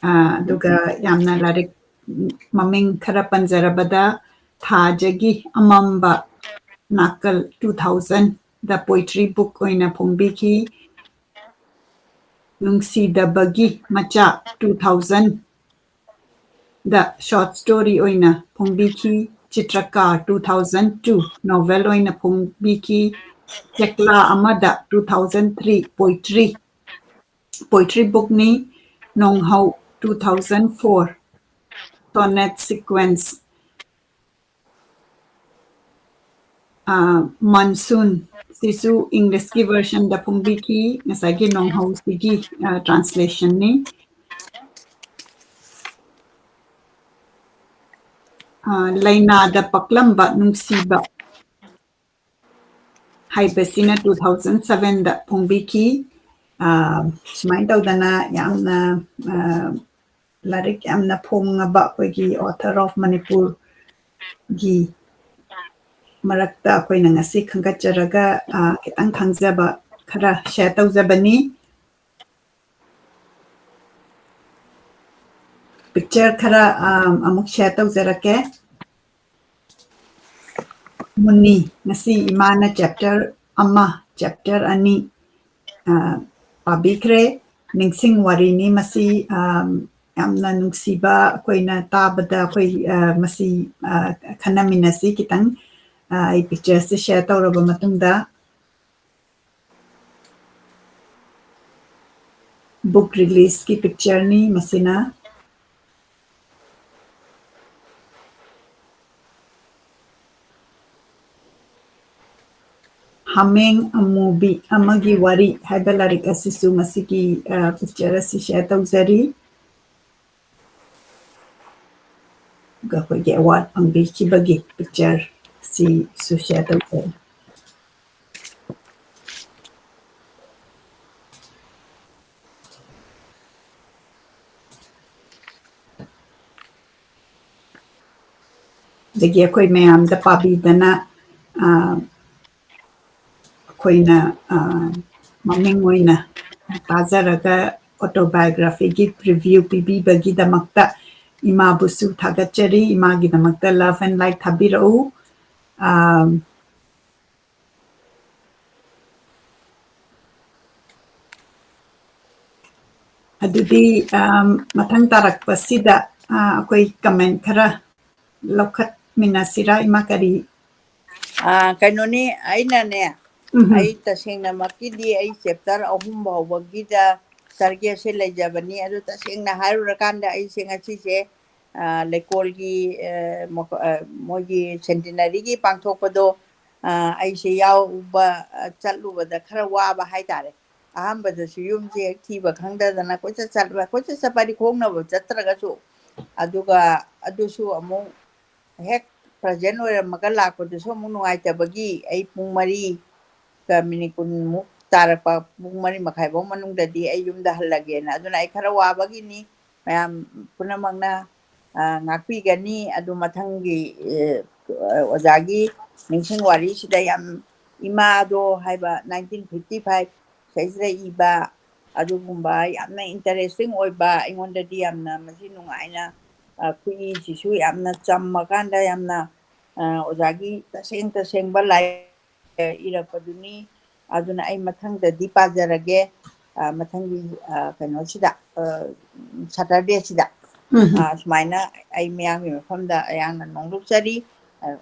ꯑ, ꯑꯗꯨꯒ ꯌꯥꯝꯅ ꯂꯥꯏꯔꯤꯛ ꯃꯃꯤꯡ ꯈꯔ ꯄꯟꯖꯔꯕꯗ, ꯊꯥꯖꯒꯤ ꯑꯃꯝꯕ ꯅꯥꯀꯜ two thousand ꯗ poetry book ꯑꯣꯏꯅ ꯐꯣꯡꯕꯤꯈꯤ꯫ ꯅꯨꯡꯁꯤꯗꯕꯒꯤ ꯃꯆꯥꯛ two thousand ꯗ short story ꯑꯣꯏꯅ ꯐꯣꯡꯕꯤꯈꯤ꯫ ꯆꯤꯇ꯭ꯔꯀꯥꯔ two thousand two novel ꯑꯣꯏꯅ ꯐꯣꯡꯕꯤꯈꯤ꯫ ꯆꯦꯛꯂꯥ ꯑꯃꯗ two thousand three poetry, poetry bookꯅꯤ꯫ ꯅꯣꯡꯍꯧ two thousand four sonnet sequence꯫ ꯑ, Monsoon ꯁꯤꯁꯨ Englishꯀꯤ versionꯗ ꯐꯣꯡꯕꯤꯈꯤ꯫ ꯉꯁꯥꯏꯒꯤ ꯅꯣꯡꯍꯧꯁꯤꯒꯤ, ꯑ, translationꯅꯤ꯫ ꯑ, ꯂꯥꯏꯅꯥꯗ ꯄꯛꯂꯝꯕ ꯅꯨꯡꯁꯤꯕ ꯍꯥꯏꯕꯁꯤꯅ two thousand sevenꯗ ꯐꯣꯡꯕꯤꯈꯤ꯫ ꯑ, ꯁꯨꯃꯥꯏꯅ ꯇꯧꯗꯅ ꯌꯥꯝꯅ, ꯑ, ꯂꯥꯏꯔꯤꯛ ꯌꯥꯝꯅ ꯐꯣꯡꯉꯕ ꯑꯩꯈꯣꯏꯒꯤ author of ꯃꯅꯤꯄꯨꯔꯒꯤ ꯃꯔꯛꯇ ꯑꯩꯈꯣꯏꯅ ꯉꯁꯤ ꯈꯟꯒꯠꯆꯔꯒ, ꯑ, ꯈꯤꯇꯪ ꯈꯪꯖꯕ ꯈꯔ share ꯇꯧꯖꯕꯅꯤ꯫ Picture ꯈꯔ, ꯑ, ꯑꯃꯨꯛ share ꯇꯧꯖꯔꯛꯀꯦ꯫ ꯃꯨꯟꯅꯤ, ꯉꯁꯤ ꯏꯃꯥꯅ chapter ꯑꯃ, chapter ꯑꯅꯤ, ꯑ, ꯄꯥꯕꯤꯈ꯭ꯔꯦ꯫ ꯅꯤꯡꯁꯤꯡ ꯋꯥꯔꯤꯅꯤ ꯃꯁꯤ, ꯑ, ꯌꯥꯝꯅ ꯅꯨꯡꯁꯤꯕ, ꯑꯩꯈꯣꯏꯅ ꯇꯥꯕꯗ ꯑꯩꯈꯣꯏ, ꯑ, ꯃꯁꯤ, ꯑ, ꯈꯟꯅꯃꯤꯟꯅꯁꯤ ꯈꯤꯇꯪ꯫ ꯑ, ꯑꯩ pictureꯁꯤ share ꯇꯧꯔꯕ ꯃꯇꯨꯡꯗ, book releaseꯀꯤ pictureꯅꯤ ꯃꯁꯤꯅ꯫ ꯍꯥꯃꯦꯡ ꯑꯃꯨꯕꯤ ꯑꯃꯒꯤ ꯋꯥꯔꯤ ꯍꯥꯏꯕ ꯂꯥꯏꯔꯤꯛ ꯑꯁꯤꯁꯨ ꯃꯁꯤꯒꯤ, ꯑ, picture ꯑꯁꯤ share ꯇꯧꯖꯔꯤ꯫ ꯑꯗꯨꯒ ꯑꯩꯈꯣꯏꯒꯤ award ꯐꯪꯕꯤꯈꯤꯕꯒꯤ picture ꯁꯤꯁꯨ share ꯇꯧꯖꯔꯤ꯫ ꯑꯗꯒꯤ ꯑꯩꯈꯣꯏ ꯃꯌꯥꯝꯗ ꯄꯥꯕꯤꯗꯅ, ꯑ, ꯑꯩꯈꯣꯏꯅ, ꯑ, ꯃꯃꯤꯡ ꯑꯣꯏꯅ ꯇꯥꯖꯔꯒ autobiographyꯒꯤ preview ꯄꯤꯕꯤꯕꯒꯤꯗꯃꯛꯇ ꯏꯃꯥꯕꯨꯁꯨ ꯊꯥꯒꯠꯆꯔꯤ꯫ ꯏꯃꯥꯒꯤꯗꯃꯛꯇ love and light ꯊꯥꯕꯤꯔꯛꯎ꯫ ꯑ, ꯑꯗꯨꯗꯤ, ꯑ, ꯃꯊꯪ ꯇꯥꯔꯛꯄꯁꯤꯗ, ꯑ, ꯑꯩꯈꯣꯏ comment ꯈꯔ ꯂꯧꯈꯠꯃꯤꯟꯅꯁꯤꯔꯥ, ꯏꯃꯥ? ꯀꯔꯤ? ꯑ, ꯀꯩꯅꯣꯅꯤ, ꯑꯩꯅꯅꯦ, ꯎꯝ꯫ ꯑꯩ ꯇꯁꯦꯡꯅꯃꯛꯀꯤꯗꯤ ꯑꯩ chapter ꯑꯍꯨꯝ ꯐꯥꯎꯕꯒꯤꯗ targetꯁꯦ ꯂꯩꯖꯕꯅꯤ꯫ ꯑꯗꯨ ꯇꯁꯦꯡꯅ ꯍꯥꯏꯔꯨꯔꯀꯥꯟꯗ ꯑꯩꯁꯦ ꯉꯁꯤꯁꯦ, ꯑ, ꯂꯩꯀꯣꯜꯒꯤ, ꯑ, ꯃꯈꯣ-, ꯑ, ꯃꯣꯏꯒꯤ centenaryꯒꯤ ꯄꯥꯡꯊꯣꯛꯄꯗꯣ, ꯑ, ꯑꯩꯁꯦ ꯌꯥꯎꯕ, ꯑ, ꯆꯠꯂꯨꯕꯗ ꯈꯔ ꯋꯥꯕ ꯍꯥꯏꯇꯥꯔꯦ꯫ ꯑꯍꯥꯟꯕꯗꯁꯨ ꯌꯨꯝꯁꯦ ꯍꯦꯛ ꯊꯤꯕ ꯈꯪꯗꯗꯅ ꯀꯣꯏꯆꯠ ꯆꯠꯄ, ꯀꯣꯏꯆꯠ ꯆꯠꯄ ꯍꯥꯏꯗꯤ ꯈꯣꯡꯅꯕ ꯆꯠꯇ꯭ꯔꯒꯁꯨ, ꯑꯗꯨꯒ ꯑꯗꯨꯁꯨ ꯑꯃꯨꯛ ꯍꯦꯛ present ꯑꯣꯏꯔꯝꯃꯒ ꯂꯥꯛꯄꯗꯨꯁꯨ ꯑꯃꯨꯛ ꯅꯨꯡꯉꯥꯏꯇꯕꯒꯤ ꯑꯩ ꯄꯨꯡ ꯃꯔꯤ ꯀ minute ꯀꯨꯟꯃꯨꯛ ꯇꯥꯔꯛꯄ, ꯄꯨꯡ ꯃꯔꯤ ꯃꯈꯥꯏ ꯐꯥꯎ ꯃꯅꯨꯡꯗꯗꯤ ꯑꯩ ꯌꯨꯝꯗ ꯍꯜꯂꯒꯦꯅ꯫ ꯑꯗꯨꯅ ꯑꯩ ꯈꯔ ꯋꯥꯕꯒꯤꯅꯤ, ꯃꯌꯥꯝ ꯄꯨꯝꯅꯃꯛꯅ, ꯑ, ꯉꯥꯛꯄꯤꯒꯅꯤ꯫ ꯑꯗꯨ ꯃꯊꯪꯒꯤ, ꯑ, ꯑꯣꯖꯥꯒꯤ ꯅꯤꯡꯁꯤꯡ ꯋꯥꯔꯤꯁꯤꯗ ꯌꯥꯝ ꯏꯃꯥꯗꯣ ꯍꯥꯏꯕ nineteen fifty five ꯁꯤꯗꯩꯁꯤꯗ ꯏꯕ ꯑꯗꯨꯒꯨꯝꯕ ꯌꯥꯝꯅ interesting ꯑꯣꯏꯕ, ꯑꯩꯉꯣꯟꯗꯗꯤ ꯌꯥꯝꯅ ꯃꯁꯤ ꯅꯨꯡꯉꯥꯏꯅ, ꯑ, ꯈꯨꯏꯁꯤꯁꯨ ꯌꯥꯝꯅ ꯆꯝꯃꯀꯥꯟꯗ ꯌꯥꯝꯅ, ꯑ, ꯑꯣꯖꯥꯒꯤ ꯇꯁꯦꯡ ꯇꯁꯦꯡꯕ ꯂꯥꯏꯔꯤꯛ ꯏꯔꯛꯄꯗꯨꯅꯤ꯫ ꯑꯗꯨꯅ ꯑꯩ ꯃꯊꯪꯗꯗꯤ ꯄꯥꯖꯔꯒꯦ꯫ ꯑ, ꯃꯊꯪꯒꯤ, ꯑ, ꯀꯩꯅꯣꯁꯤꯗ, ꯑ, Saturdayꯁꯤꯗ, ꯎꯝ꯫ ꯑ, ꯁꯨꯃꯥꯏꯅ ꯑꯩ ꯃꯤꯌꯥꯝꯒꯤ ꯃꯐꯝꯗ ꯑꯌꯥꯝꯅ ꯅꯣꯡꯂꯨꯛꯆꯔꯤ꯫ ꯑ,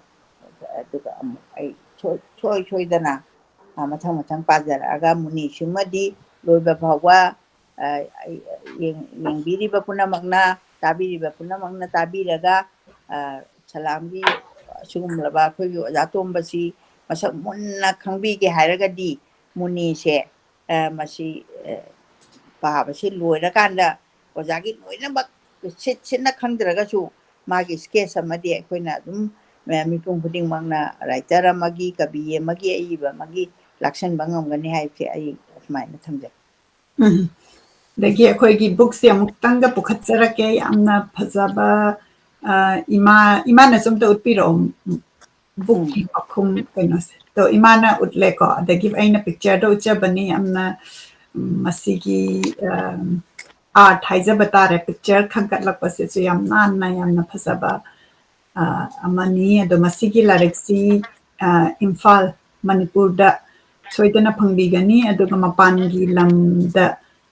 ꯑꯗꯨꯒ ꯑꯃꯨꯛ ꯑꯩ ꯁꯣꯏ-, ꯁꯣꯏ ꯁꯣꯏꯗꯅ, ꯑ, ꯃꯊꯪ ꯃꯊꯪ ꯄꯥꯖꯔꯛꯑꯒ ꯃꯨꯅꯤꯁꯤꯃꯗꯤ ꯂꯣꯏꯕ ꯐꯥꯎꯕ, ꯑ, ꯑꯩ, ꯌꯦꯡ-, ꯌꯦꯡꯕꯤꯔꯤꯕ ꯄꯨꯝꯅꯃꯛꯅ, ꯇꯥꯕꯤꯔꯤꯕ ꯄꯨꯝꯅꯃꯛꯅ ꯇꯥꯕꯤꯔꯒ, ꯑ, ꯁꯂꯥꯝꯒꯤ ꯑꯁꯤꯒꯨꯝꯂꯕ ꯑꯩꯈꯣꯏꯒꯤ ꯑꯣꯖꯥ ꯇꯣꯝꯕꯁꯤ ꯃꯁꯛ ꯃꯨꯟꯅ ꯈꯪꯕꯤꯒꯦ ꯍꯥꯏꯔꯒꯗꯤ ꯃꯨꯅꯤꯁꯦ, ꯑ, ꯃꯁꯤ, ꯑ, ꯄꯥꯕꯁꯤ ꯂꯣꯏꯔꯀꯥꯟꯗ ꯑꯣꯖꯥꯒꯤ ꯂꯣꯏꯅꯃꯛ ꯁꯤꯠ ꯁꯤꯠꯅ ꯈꯪꯗ꯭ꯔꯒꯁꯨ ꯃꯥꯒꯤ sketch ꯑꯃꯗꯤ ꯑꯩꯈꯣꯏꯅ ꯑꯗꯨꯝ, ꯑ, ꯃꯤꯄꯨꯝ ꯈꯨꯗꯤꯡꯃꯛꯅ writer ꯑꯃꯒꯤ, ꯀꯕꯤ ꯑꯃꯒꯤ, ꯑꯏꯕ ꯑꯃꯒꯤ ꯂꯥꯛꯁꯟꯕ ꯉꯝꯒꯅꯤ ꯍꯥꯏꯕꯁꯦ ꯑꯩ ꯑꯁꯨꯃꯥꯏꯅ ꯊꯝꯖꯒꯦ꯫ ꯎꯝ꯫ ꯑꯗꯒꯤ ꯑꯩꯈꯣꯏꯒꯤ bookꯁꯦ ꯑꯃꯨꯛꯇꯪꯒ ꯄꯨꯈꯠꯆꯔꯛꯀꯦ꯫ ꯌꯥꯝꯅ ꯐꯖꯕ, ꯑ, ꯏꯃꯥ, ꯏꯃꯥꯅꯁꯨ ꯑꯝꯇ ꯎꯠꯄꯤꯔꯛꯑꯣ, ꯎꯝ, bookꯀꯤ ꯎꯝ꯫ ꯃꯈꯨꯝ ꯀꯩꯅꯣꯁꯦ꯫ ꯑꯗꯣ ꯏꯃꯥꯅ ꯎꯠꯂꯦꯀꯣ, ꯑꯗꯒꯤ ꯑꯩꯅ pictureꯗꯣ ꯎꯠꯆꯕꯅꯤ꯫ ꯌꯥꯝꯅ, ꯎꯝ, ꯃꯁꯤꯒꯤ, ꯑ, art ꯍꯥꯏꯖꯕ ꯇꯥꯔꯦ, picture ꯈꯟꯒꯠꯂꯛꯄꯁꯤꯁꯨ ꯌꯥꯝ ꯅꯥꯟꯅ, ꯌꯥꯝꯅ ꯐꯖꯕ, ꯑ, ꯑꯃꯅꯤ꯫ ꯑꯗꯣ ꯃꯁꯤꯒꯤ ꯂꯥꯏꯔꯤꯛꯁꯤ, ꯑ, ꯏꯝꯐꯥꯜ, ꯃꯅꯤꯄꯨꯔꯗ ꯁꯣꯏꯗꯅ ꯐꯪꯕꯤꯒꯅꯤ꯫ ꯑꯗꯨꯒ ꯃꯄꯥꯟꯒꯤ ꯂꯝꯗ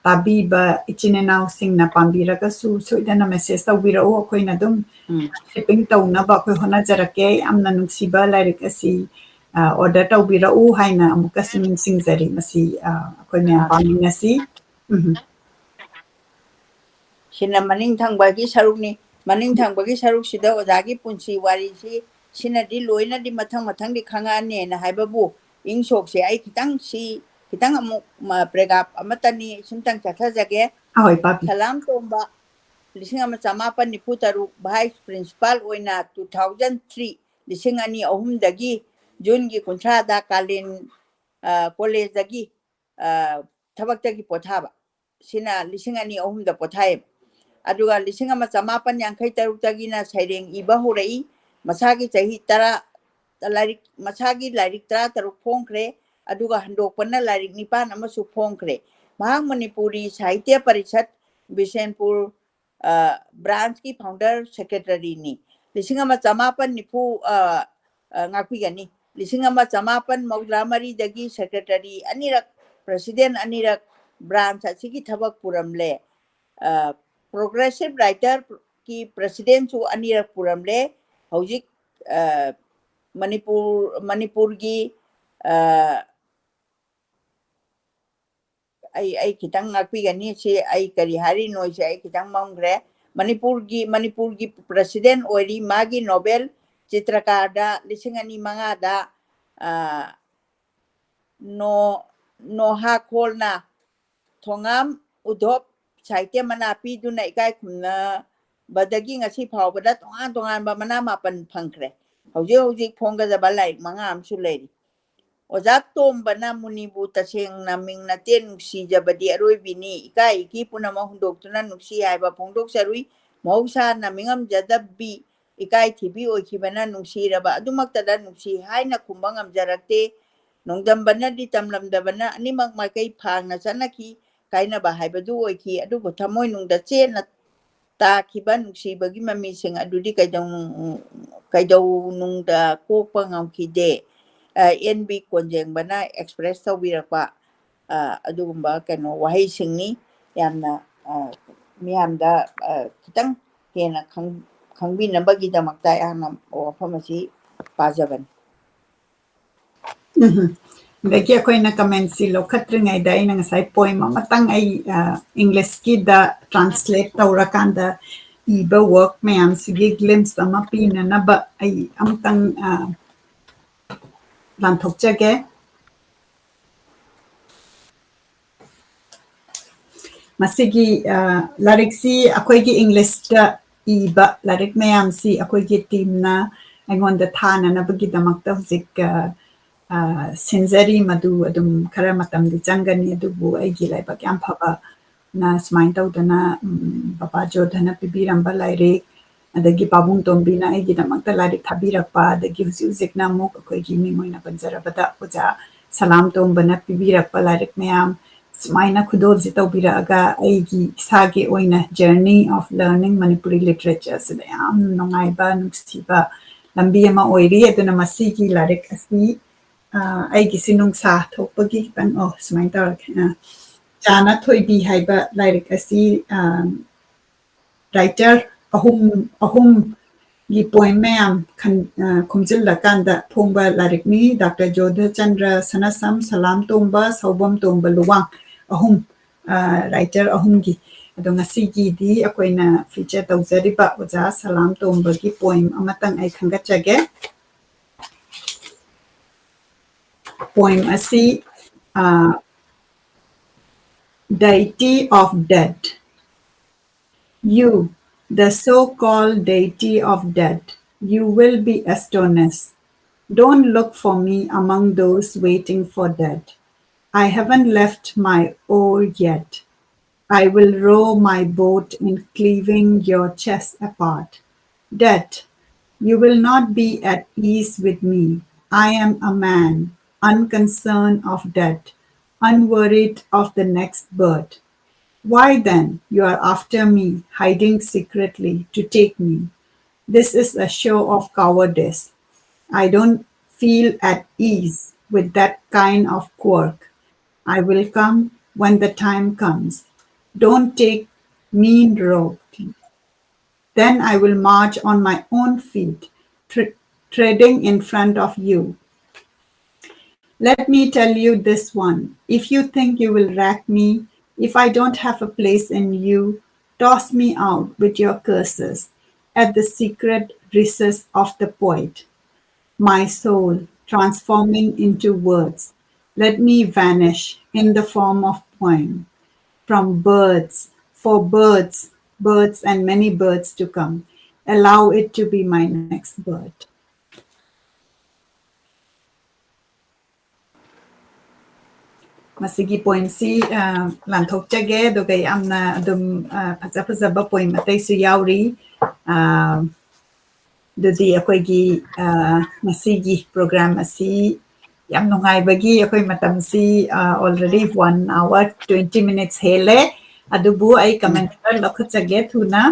ꯇꯥꯕꯤꯕ ꯏꯆꯤꯟ ꯏꯅꯥꯎꯁꯤꯡꯅ ꯄꯥꯝꯕꯤꯔꯒꯁꯨ ꯁꯣꯏꯗꯅ message ꯇꯧꯕꯤꯔꯛꯎ꯫ ꯑꯩꯈꯣꯏꯅ ꯑꯗꯨꯝ ꯎꯝ꯫ Shipping ꯇꯧꯅꯕ ꯑꯩꯈꯣꯏ ꯍꯣꯠꯅꯖꯔꯛꯀꯦ꯫ ꯌꯥꯝꯅ ꯅꯨꯡꯁꯤꯕ ꯂꯥꯏꯔꯤꯛ ꯑꯁꯤ, ꯑ, order ꯇꯧꯕꯤꯔꯛꯎ ꯍꯥꯏꯅ ꯑꯃꯨꯛꯀꯁꯨ ꯅꯤꯡꯁꯤꯡꯖꯔꯤ꯫ ꯃꯁꯤ, ꯑ, ꯑꯩꯈꯣꯏ ꯃꯌꯥꯝ ꯑꯥ꯫ ꯄꯥꯃꯤꯟꯅꯁꯤ꯫ ꯎꯝ꯫ ꯁꯤꯅ ꯃꯅꯤꯡ ꯊꯪꯕꯒꯤ ꯁꯔꯨꯛꯅꯤ꯫ ꯃꯅꯤꯡ ꯊꯪꯕꯒꯤ ꯁꯔꯨꯛꯁꯤꯗ ꯑꯣꯖꯥꯒꯤ ꯄꯨꯟꯁꯤ ꯋꯥꯔꯤꯁꯤ, ꯁꯤꯅꯗꯤ ꯂꯣꯏꯅꯗꯤ ꯃꯊꯪ ꯃꯊꯪꯗꯤ ꯈꯪꯉꯛꯑꯅꯤꯅ ꯍꯥꯏꯕꯕꯨ, ꯏꯪ ꯁꯣꯛꯁꯦ ꯑꯩ ꯈꯤꯇꯪ ꯁꯤ, ꯈꯤꯇꯪ ꯑꯃꯨꯛ ꯃ-, paragraph ꯑꯃꯇꯅꯤ, ꯁꯤꯝꯇꯪ ꯆꯠꯊꯖꯒꯦ꯫ ꯍꯣꯏ, ꯄꯥꯕꯤ꯫ ꯁꯂꯥꯝ ꯇꯣꯝꯕ, ꯂꯤꯁꯤꯡ ꯑꯃ ꯆꯃꯥꯄꯟ ꯅꯤꯐꯨ ꯇꯔꯨꯛ, vice principal ꯑꯣꯏꯅ two thousand three, ꯂꯤꯁꯤꯡ ꯑꯅꯤ ꯑꯍꯨꯝꯗꯒꯤ ꯖꯨꯟꯒꯤ ꯀꯨꯟꯊ꯭ꯔꯥꯗ ꯀꯥꯂꯦꯟ, ꯑ, ꯀꯣꯂꯦꯖꯇꯒꯤ, ꯑ, ꯊꯕꯛꯇꯒꯤ ꯄꯣꯊꯥꯕ꯫ ꯁꯤꯅ ꯂꯤꯁꯤꯡ ꯑꯅꯤ ꯑꯍꯨꯝꯗ ꯄꯣꯊꯥꯏꯌꯦꯕ꯫ ꯑꯗꯨꯒ ꯂꯤꯁꯤꯡ ꯑꯃ ꯆꯃꯥꯄꯟ ꯌꯥꯡꯈꯩ ꯇꯔꯨꯛꯇꯒꯤꯅ ꯁꯩꯔꯦꯡ ꯏꯕ ꯍꯧꯔꯛꯏ꯫ ꯃꯁꯥꯒꯤ ꯆꯍꯤ ꯇꯔꯥ, ꯂꯥꯏꯔꯤꯛ, ꯃꯁꯥꯒꯤ ꯂꯥꯏꯔꯤꯛ ꯇꯔꯥꯇꯔꯨꯛ ꯐꯣꯡꯈ꯭ꯔꯦ꯫ ꯑꯗꯨꯒ ꯍꯟꯗꯣꯛꯄꯅ ꯂꯥꯏꯔꯤꯛ ꯅꯤꯄꯥꯟ ꯑꯃꯁꯨ ꯐꯣꯡꯈ꯭ꯔꯦ꯫ ꯃꯍꯥꯛ ꯃꯅꯤꯄꯨꯔꯤ ꯁꯥꯍꯤꯇ꯭ꯌ ꯄꯔꯤꯁꯠ ꯕꯤꯁꯦꯟꯄꯨꯔ, ꯑ, branchꯀꯤ founder secretaryꯅꯤ꯫ ꯂꯤꯁꯤꯡ ꯑꯃ ꯆꯃꯥꯄꯟ ꯅꯤꯐꯨ, ꯑ, ꯑ, ꯉꯥꯛꯄꯤꯒꯅꯤ꯫ ꯂꯤꯁꯤꯡ ꯑꯃ ꯆꯃꯥꯄꯟ ꯃꯧꯗ꯭ꯔꯥ ꯃꯔꯤꯗꯒꯤ secretary ꯑꯅꯤꯔꯛ, president ꯑꯅꯤꯔꯛ, branch ꯑꯁꯤꯒꯤ ꯊꯕꯛ ꯄꯨꯔꯝꯂꯦ꯫ ꯑ, progressive writerꯒꯤ presidentꯁꯨ ꯑꯅꯤꯔꯛ ꯄꯨꯔꯝꯂꯦ꯫ ꯍꯧꯖꯤꯛ, ꯑ, ꯃꯅꯤꯄꯨꯔ, ꯃꯅꯤꯄꯨꯔꯒꯤ, ꯑ, ꯑꯩ, ꯑꯩ ꯈꯤꯇꯪ ꯉꯥꯛꯄꯤꯒꯅꯤ꯫ ꯁꯤ ꯑꯩ ꯀꯔꯤ ꯍꯥꯏꯔꯤꯅꯣ, ꯁꯤ ꯑꯩ ꯈꯤꯇꯪ ꯃꯝꯈ꯭ꯔꯦ꯫ ꯃꯅꯤꯄꯨꯔꯒꯤ, ꯃꯅꯤꯄꯨꯔꯒꯤ president ꯑꯣꯏꯔꯤ꯫ ꯃꯥꯒꯤ Nobel ꯆꯤꯇ꯭ꯔꯀꯥꯔꯗ ꯂꯤꯁꯤꯡ ꯑꯅꯤ ꯃꯉꯥꯗ, ꯑ, ꯅꯣ-, ꯅꯣꯍꯥꯈꯣꯜꯅ ꯊꯣꯉꯥꯝ ꯎꯙꯣꯞ ꯁꯥꯍꯤꯇ꯭ꯌ ꯃꯅꯥ ꯄꯤꯗꯨꯅ ꯏꯀꯥꯏ ꯈꯨꯝꯅꯕꯗꯒꯤ ꯉꯁꯤ ꯐꯥꯎꯕꯗ ꯇꯣꯉꯥꯟ ꯇꯣꯉꯥꯟꯕ ꯃꯅꯥ ꯃꯥꯄꯟ ꯐꯪꯈ꯭ꯔꯦ꯫ ꯍꯧꯖꯤꯛ ꯍꯧꯖꯤꯛ ꯐꯣꯡꯒꯗꯕ ꯂꯥꯏꯔꯤꯛ ꯃꯉꯥ ꯑꯃꯁꯨ ꯂꯩꯔꯤ꯫ ꯑꯣꯖꯥ ꯇꯣꯝꯕꯅ ꯃꯨꯅꯤꯕꯨ ꯇꯁꯦꯡꯅ ꯃꯤꯡ ꯅꯠꯇꯦ ꯅꯨꯡꯁꯤꯖꯕꯗꯤ ꯑꯔꯣꯏꯕꯤꯅꯤ꯫ ꯏꯀꯥꯏ ꯏꯀꯤ ꯄꯨꯝꯅꯃꯛ ꯍꯨꯟꯗꯣꯛꯇꯨꯅ ꯅꯨꯡꯁꯤ ꯍꯥꯏꯕ ꯐꯣꯡꯗꯣꯛꯆꯔꯨꯏ꯫ ꯃꯍꯧꯁꯥꯅ ꯃꯤꯉꯝꯖꯗꯕꯤ, ꯏꯀꯥꯏ ꯊꯤꯕꯤ ꯑꯣꯏꯈꯤꯕꯅ ꯅꯨꯡꯁꯤꯔꯕ ꯑꯗꯨꯃꯛꯇꯗ ꯅꯨꯡꯁꯤ ꯍꯥꯏꯅ ꯈꯨꯝꯕ ꯉꯝꯖꯔꯛꯇꯦ꯫ ꯅꯣꯡꯗꯝꯕꯅꯗꯤ ꯇꯝꯂꯝꯗꯕꯅ ꯑꯅꯤꯃꯛ ꯃꯥꯏꯀꯩ ꯐꯥꯡꯅ ꯆꯠꯅꯈꯤ꯫ ꯀꯥꯏꯅꯕ ꯍꯥꯏꯕꯗꯨ ꯑꯣꯏꯈꯤ꯫ ꯑꯗꯨꯕꯨ ꯊꯃꯣꯏꯅꯨꯡꯗ ꯆꯦꯠꯅ ꯇꯥꯈꯤꯕ ꯅꯨꯡꯁꯤꯕꯒꯤ ꯃꯃꯤꯁꯤꯡ ꯑꯗꯨꯗꯤ ꯀꯩꯗꯧꯅꯨꯡ-, ꯀꯩꯗꯧꯅꯨꯡꯗ ꯀꯣꯛꯄ ꯉꯝꯈꯤꯗꯦ꯫ ꯑ, ꯑꯦꯟ ꯕꯤ ꯀꯣꯟꯖꯦꯡꯕꯅ express ꯇꯧꯕꯤꯔꯛꯄ, ꯑ, ꯑꯗꯨꯒꯨꯝꯕ ꯀꯩꯅꯣ ꯋꯥꯍꯩꯁꯤꯡꯅꯤ꯫ ꯌꯥꯝꯅ, ꯑ, ꯃꯤꯌꯥꯝꯗ, ꯑ, ꯈꯤꯇꯪ ꯍꯦꯟꯅ ꯈꯪ-, ꯈꯪꯕꯤꯅꯕꯒꯤꯗꯃꯛꯇ ꯑꯩꯍꯥꯛꯅ ꯋꯥꯐꯝ ꯑꯁꯤ ꯄꯥꯖꯕꯅꯤ꯫ ꯎꯝ꯫ ꯑꯗꯒꯤ ꯑꯩꯈꯣꯏꯅ comment ꯁꯤ ꯂꯧꯈꯠꯇ꯭ꯔꯤꯉꯩꯗ ꯑꯩꯅ ꯉꯁꯥꯏ poem ꯑꯃꯇꯪ ꯑꯩ, ꯑ, English ꯀꯤꯗ translate ꯇꯧꯔꯀꯥꯟꯗ ꯏꯕ work ꯃꯌꯥꯝꯁꯤꯒꯤ glimpse ꯑꯃ ꯄꯤꯅꯅꯕ ꯑꯩ ꯑꯃꯇꯪ, ꯑ, ꯂꯥꯟꯊꯣꯛꯆꯒꯦ꯫ ꯃꯁꯤꯒꯤ, ꯑ, ꯂꯥꯏꯔꯤꯛꯁꯤ ꯑꯩꯈꯣꯏꯒꯤ English ꯇ ꯏꯕ ꯂꯥꯏꯔꯤꯛ ꯃꯌꯥꯝꯁꯤ ꯑꯩꯈꯣꯏꯒꯤ team ꯅ ꯑꯩꯉꯣꯟꯗ ꯊꯥꯅꯅꯕꯒꯤꯗꯃꯛꯇ ꯍꯧꯖꯤꯛ, ꯑ, ꯑ, ꯁꯤꯟꯖꯔꯤ꯫ ꯃꯗꯨ ꯑꯗꯨꯝ ꯈꯔ ꯃꯇꯝꯗꯤ ꯆꯪꯒꯅꯤ, ꯑꯗꯨꯕꯨ ꯑꯩꯒꯤ ꯂꯥꯏꯕꯛ ꯌꯥꯝ ꯐꯕꯅ ꯁꯨꯃꯥꯏꯅ ꯇꯧꯗꯅ, ꯎꯝ, ꯕꯕꯥ ꯖꯣꯙꯅ ꯄꯤꯕꯤꯔꯝꯕ ꯂꯥꯏꯔꯤꯛ, ꯑꯗꯒꯤ ꯄꯥꯕꯨꯡ ꯇꯣꯝꯕꯤꯅ ꯑꯩꯒꯤꯗꯃꯛꯇ ꯂꯥꯏꯔꯤꯛ ꯊꯥꯕꯤꯔꯛꯄ, ꯑꯗꯒꯤ ꯍꯧꯖꯤꯛ ꯍꯧꯖꯤꯛꯅ ꯑꯃꯨꯛ ꯑꯩꯈꯣꯏꯒꯤ ꯃꯤꯡ ꯑꯣꯏꯅ ꯄꯟꯖꯔꯕꯗ ꯑꯣꯖꯥ ꯁꯂꯥꯝ ꯇꯣꯝꯕꯅ ꯄꯤꯕꯤꯔꯛꯄ ꯂꯥꯏꯔꯤꯛ ꯃꯌꯥꯝ, ꯁꯨꯃꯥꯏꯅ ꯈꯨꯗꯣꯜꯁꯤ ꯇꯧꯕꯤꯔꯛꯑꯒ ꯑꯩꯒꯤ ꯏꯁꯥꯒꯤ ꯑꯣꯏꯅ journey of learning Manipuri literature ꯁꯤꯗ ꯌꯥꯝ ꯅꯨꯡꯉꯥꯏꯕ, ꯅꯨꯡꯁꯤꯕ ꯂꯝꯕꯤ ꯑꯃ ꯑꯣꯏꯔꯤ꯫ ꯑꯗꯨꯅ ꯃꯁꯤꯒꯤ ꯂꯥꯏꯔꯤꯛ ꯑꯁꯤ, ꯑ, ꯑꯩꯒꯤꯁꯤ ꯅꯨꯡꯁꯥ ꯊꯣꯛꯄꯒꯤ ꯈꯤꯇꯪ, ꯑꯣ, ꯁꯨꯃꯥꯏꯅ ꯇꯧꯔꯒꯦ꯫ ꯑ, ꯆꯥꯅ ꯊꯣꯏꯕꯤ ꯍꯥꯏꯕ ꯂꯥꯏꯔꯤꯛ ꯑꯁꯤ, ꯑ, writer ꯑꯍꯨꯝ, ꯑꯍꯨꯝꯒꯤ poem ꯃꯌꯥꯝ ꯈꯟ-, ꯑ, ꯈꯣꯝꯖꯤꯜꯂꯀꯥꯟꯗ ꯐꯣꯡꯕ ꯂꯥꯏꯔꯤꯛꯅꯤ꯫ ꯗꯥꯛꯇꯔ ꯖꯣꯙꯆꯟꯗ꯭ꯔ ꯁꯅꯥꯁꯝ, ꯁꯂꯥꯝ ꯇꯣꯝꯕ, ꯁꯥꯎꯕꯝ ꯇꯣꯝꯕ ꯂꯨꯋꯥꯡ ꯑꯍꯨꯝ, ꯑ, writer ꯑꯍꯨꯝꯒꯤ꯫ ꯑꯗꯣ ꯉꯁꯤꯒꯤꯗꯤ ꯑꯩꯈꯣꯏꯅ feature ꯇꯧꯖꯔꯤꯕ ꯑꯣꯖꯥ ꯁꯂꯥꯝ ꯇꯣꯝꯕꯒꯤ poem ꯑꯃꯇꯪ ꯑꯩ ꯈꯟꯒꯠꯆꯒꯦ꯫ Poem ꯑꯁꯤ, ꯑ, Deity of Death. You, the so-called deity of death, you will be astonished. Don't look for me among those waiting for death. I haven't left my oar yet. I will row my boat in cleaving your chest apart. Death, you will not be at ease with me. I am a man, unconcerned of death, unworried of the next birth. Why then you are after me, hiding secretly to take me? This is a show of cowardice. I don't feel at ease with that kind of quirk. I will come when the time comes. Don't take mean road. Then I will march on my own feet, tre- treading in front of you. Let me tell you this one. If you think you will wreck me, if I don't have a place in you, toss me out with your curses at the secret recess of the poet. My soul, transforming into words, let me vanish in the form of poem. From birds, for birds, birds and many birds to come. Allow it to be my next birth. ꯃꯁꯤꯒꯤ ꯄꯣꯏꯝꯁꯤ ꯂꯥꯟꯊꯣꯛꯆꯒꯦ, ꯑꯗꯨꯒ ꯌꯥꯝꯅ ꯑꯗꯨꯝ ꯐꯖ ꯐꯖꯕ poem ꯑꯇꯩꯁꯨ ꯌꯥꯎꯔꯤ꯫ ꯑꯗꯨꯗꯤ ꯑꯩꯈꯣꯏꯒꯤ ꯉꯁꯤꯒꯤ ꯄ꯭ꯔꯣꯒ꯭ꯔꯥꯝ ꯑꯁꯤ ꯌꯥꯝ ꯅꯨꯡꯉꯥꯏꯕꯒꯤ ꯑꯩꯈꯣꯏ ꯃꯇꯝꯁꯤ already one hour twenty minutes ꯍꯦꯜꯂꯦ꯫ ꯑꯗꯨꯕꯨ ꯑꯩ ꯀꯃꯦꯟ ꯈꯔ ꯂꯧꯈꯠꯆꯒꯦ ꯊꯨꯅ꯫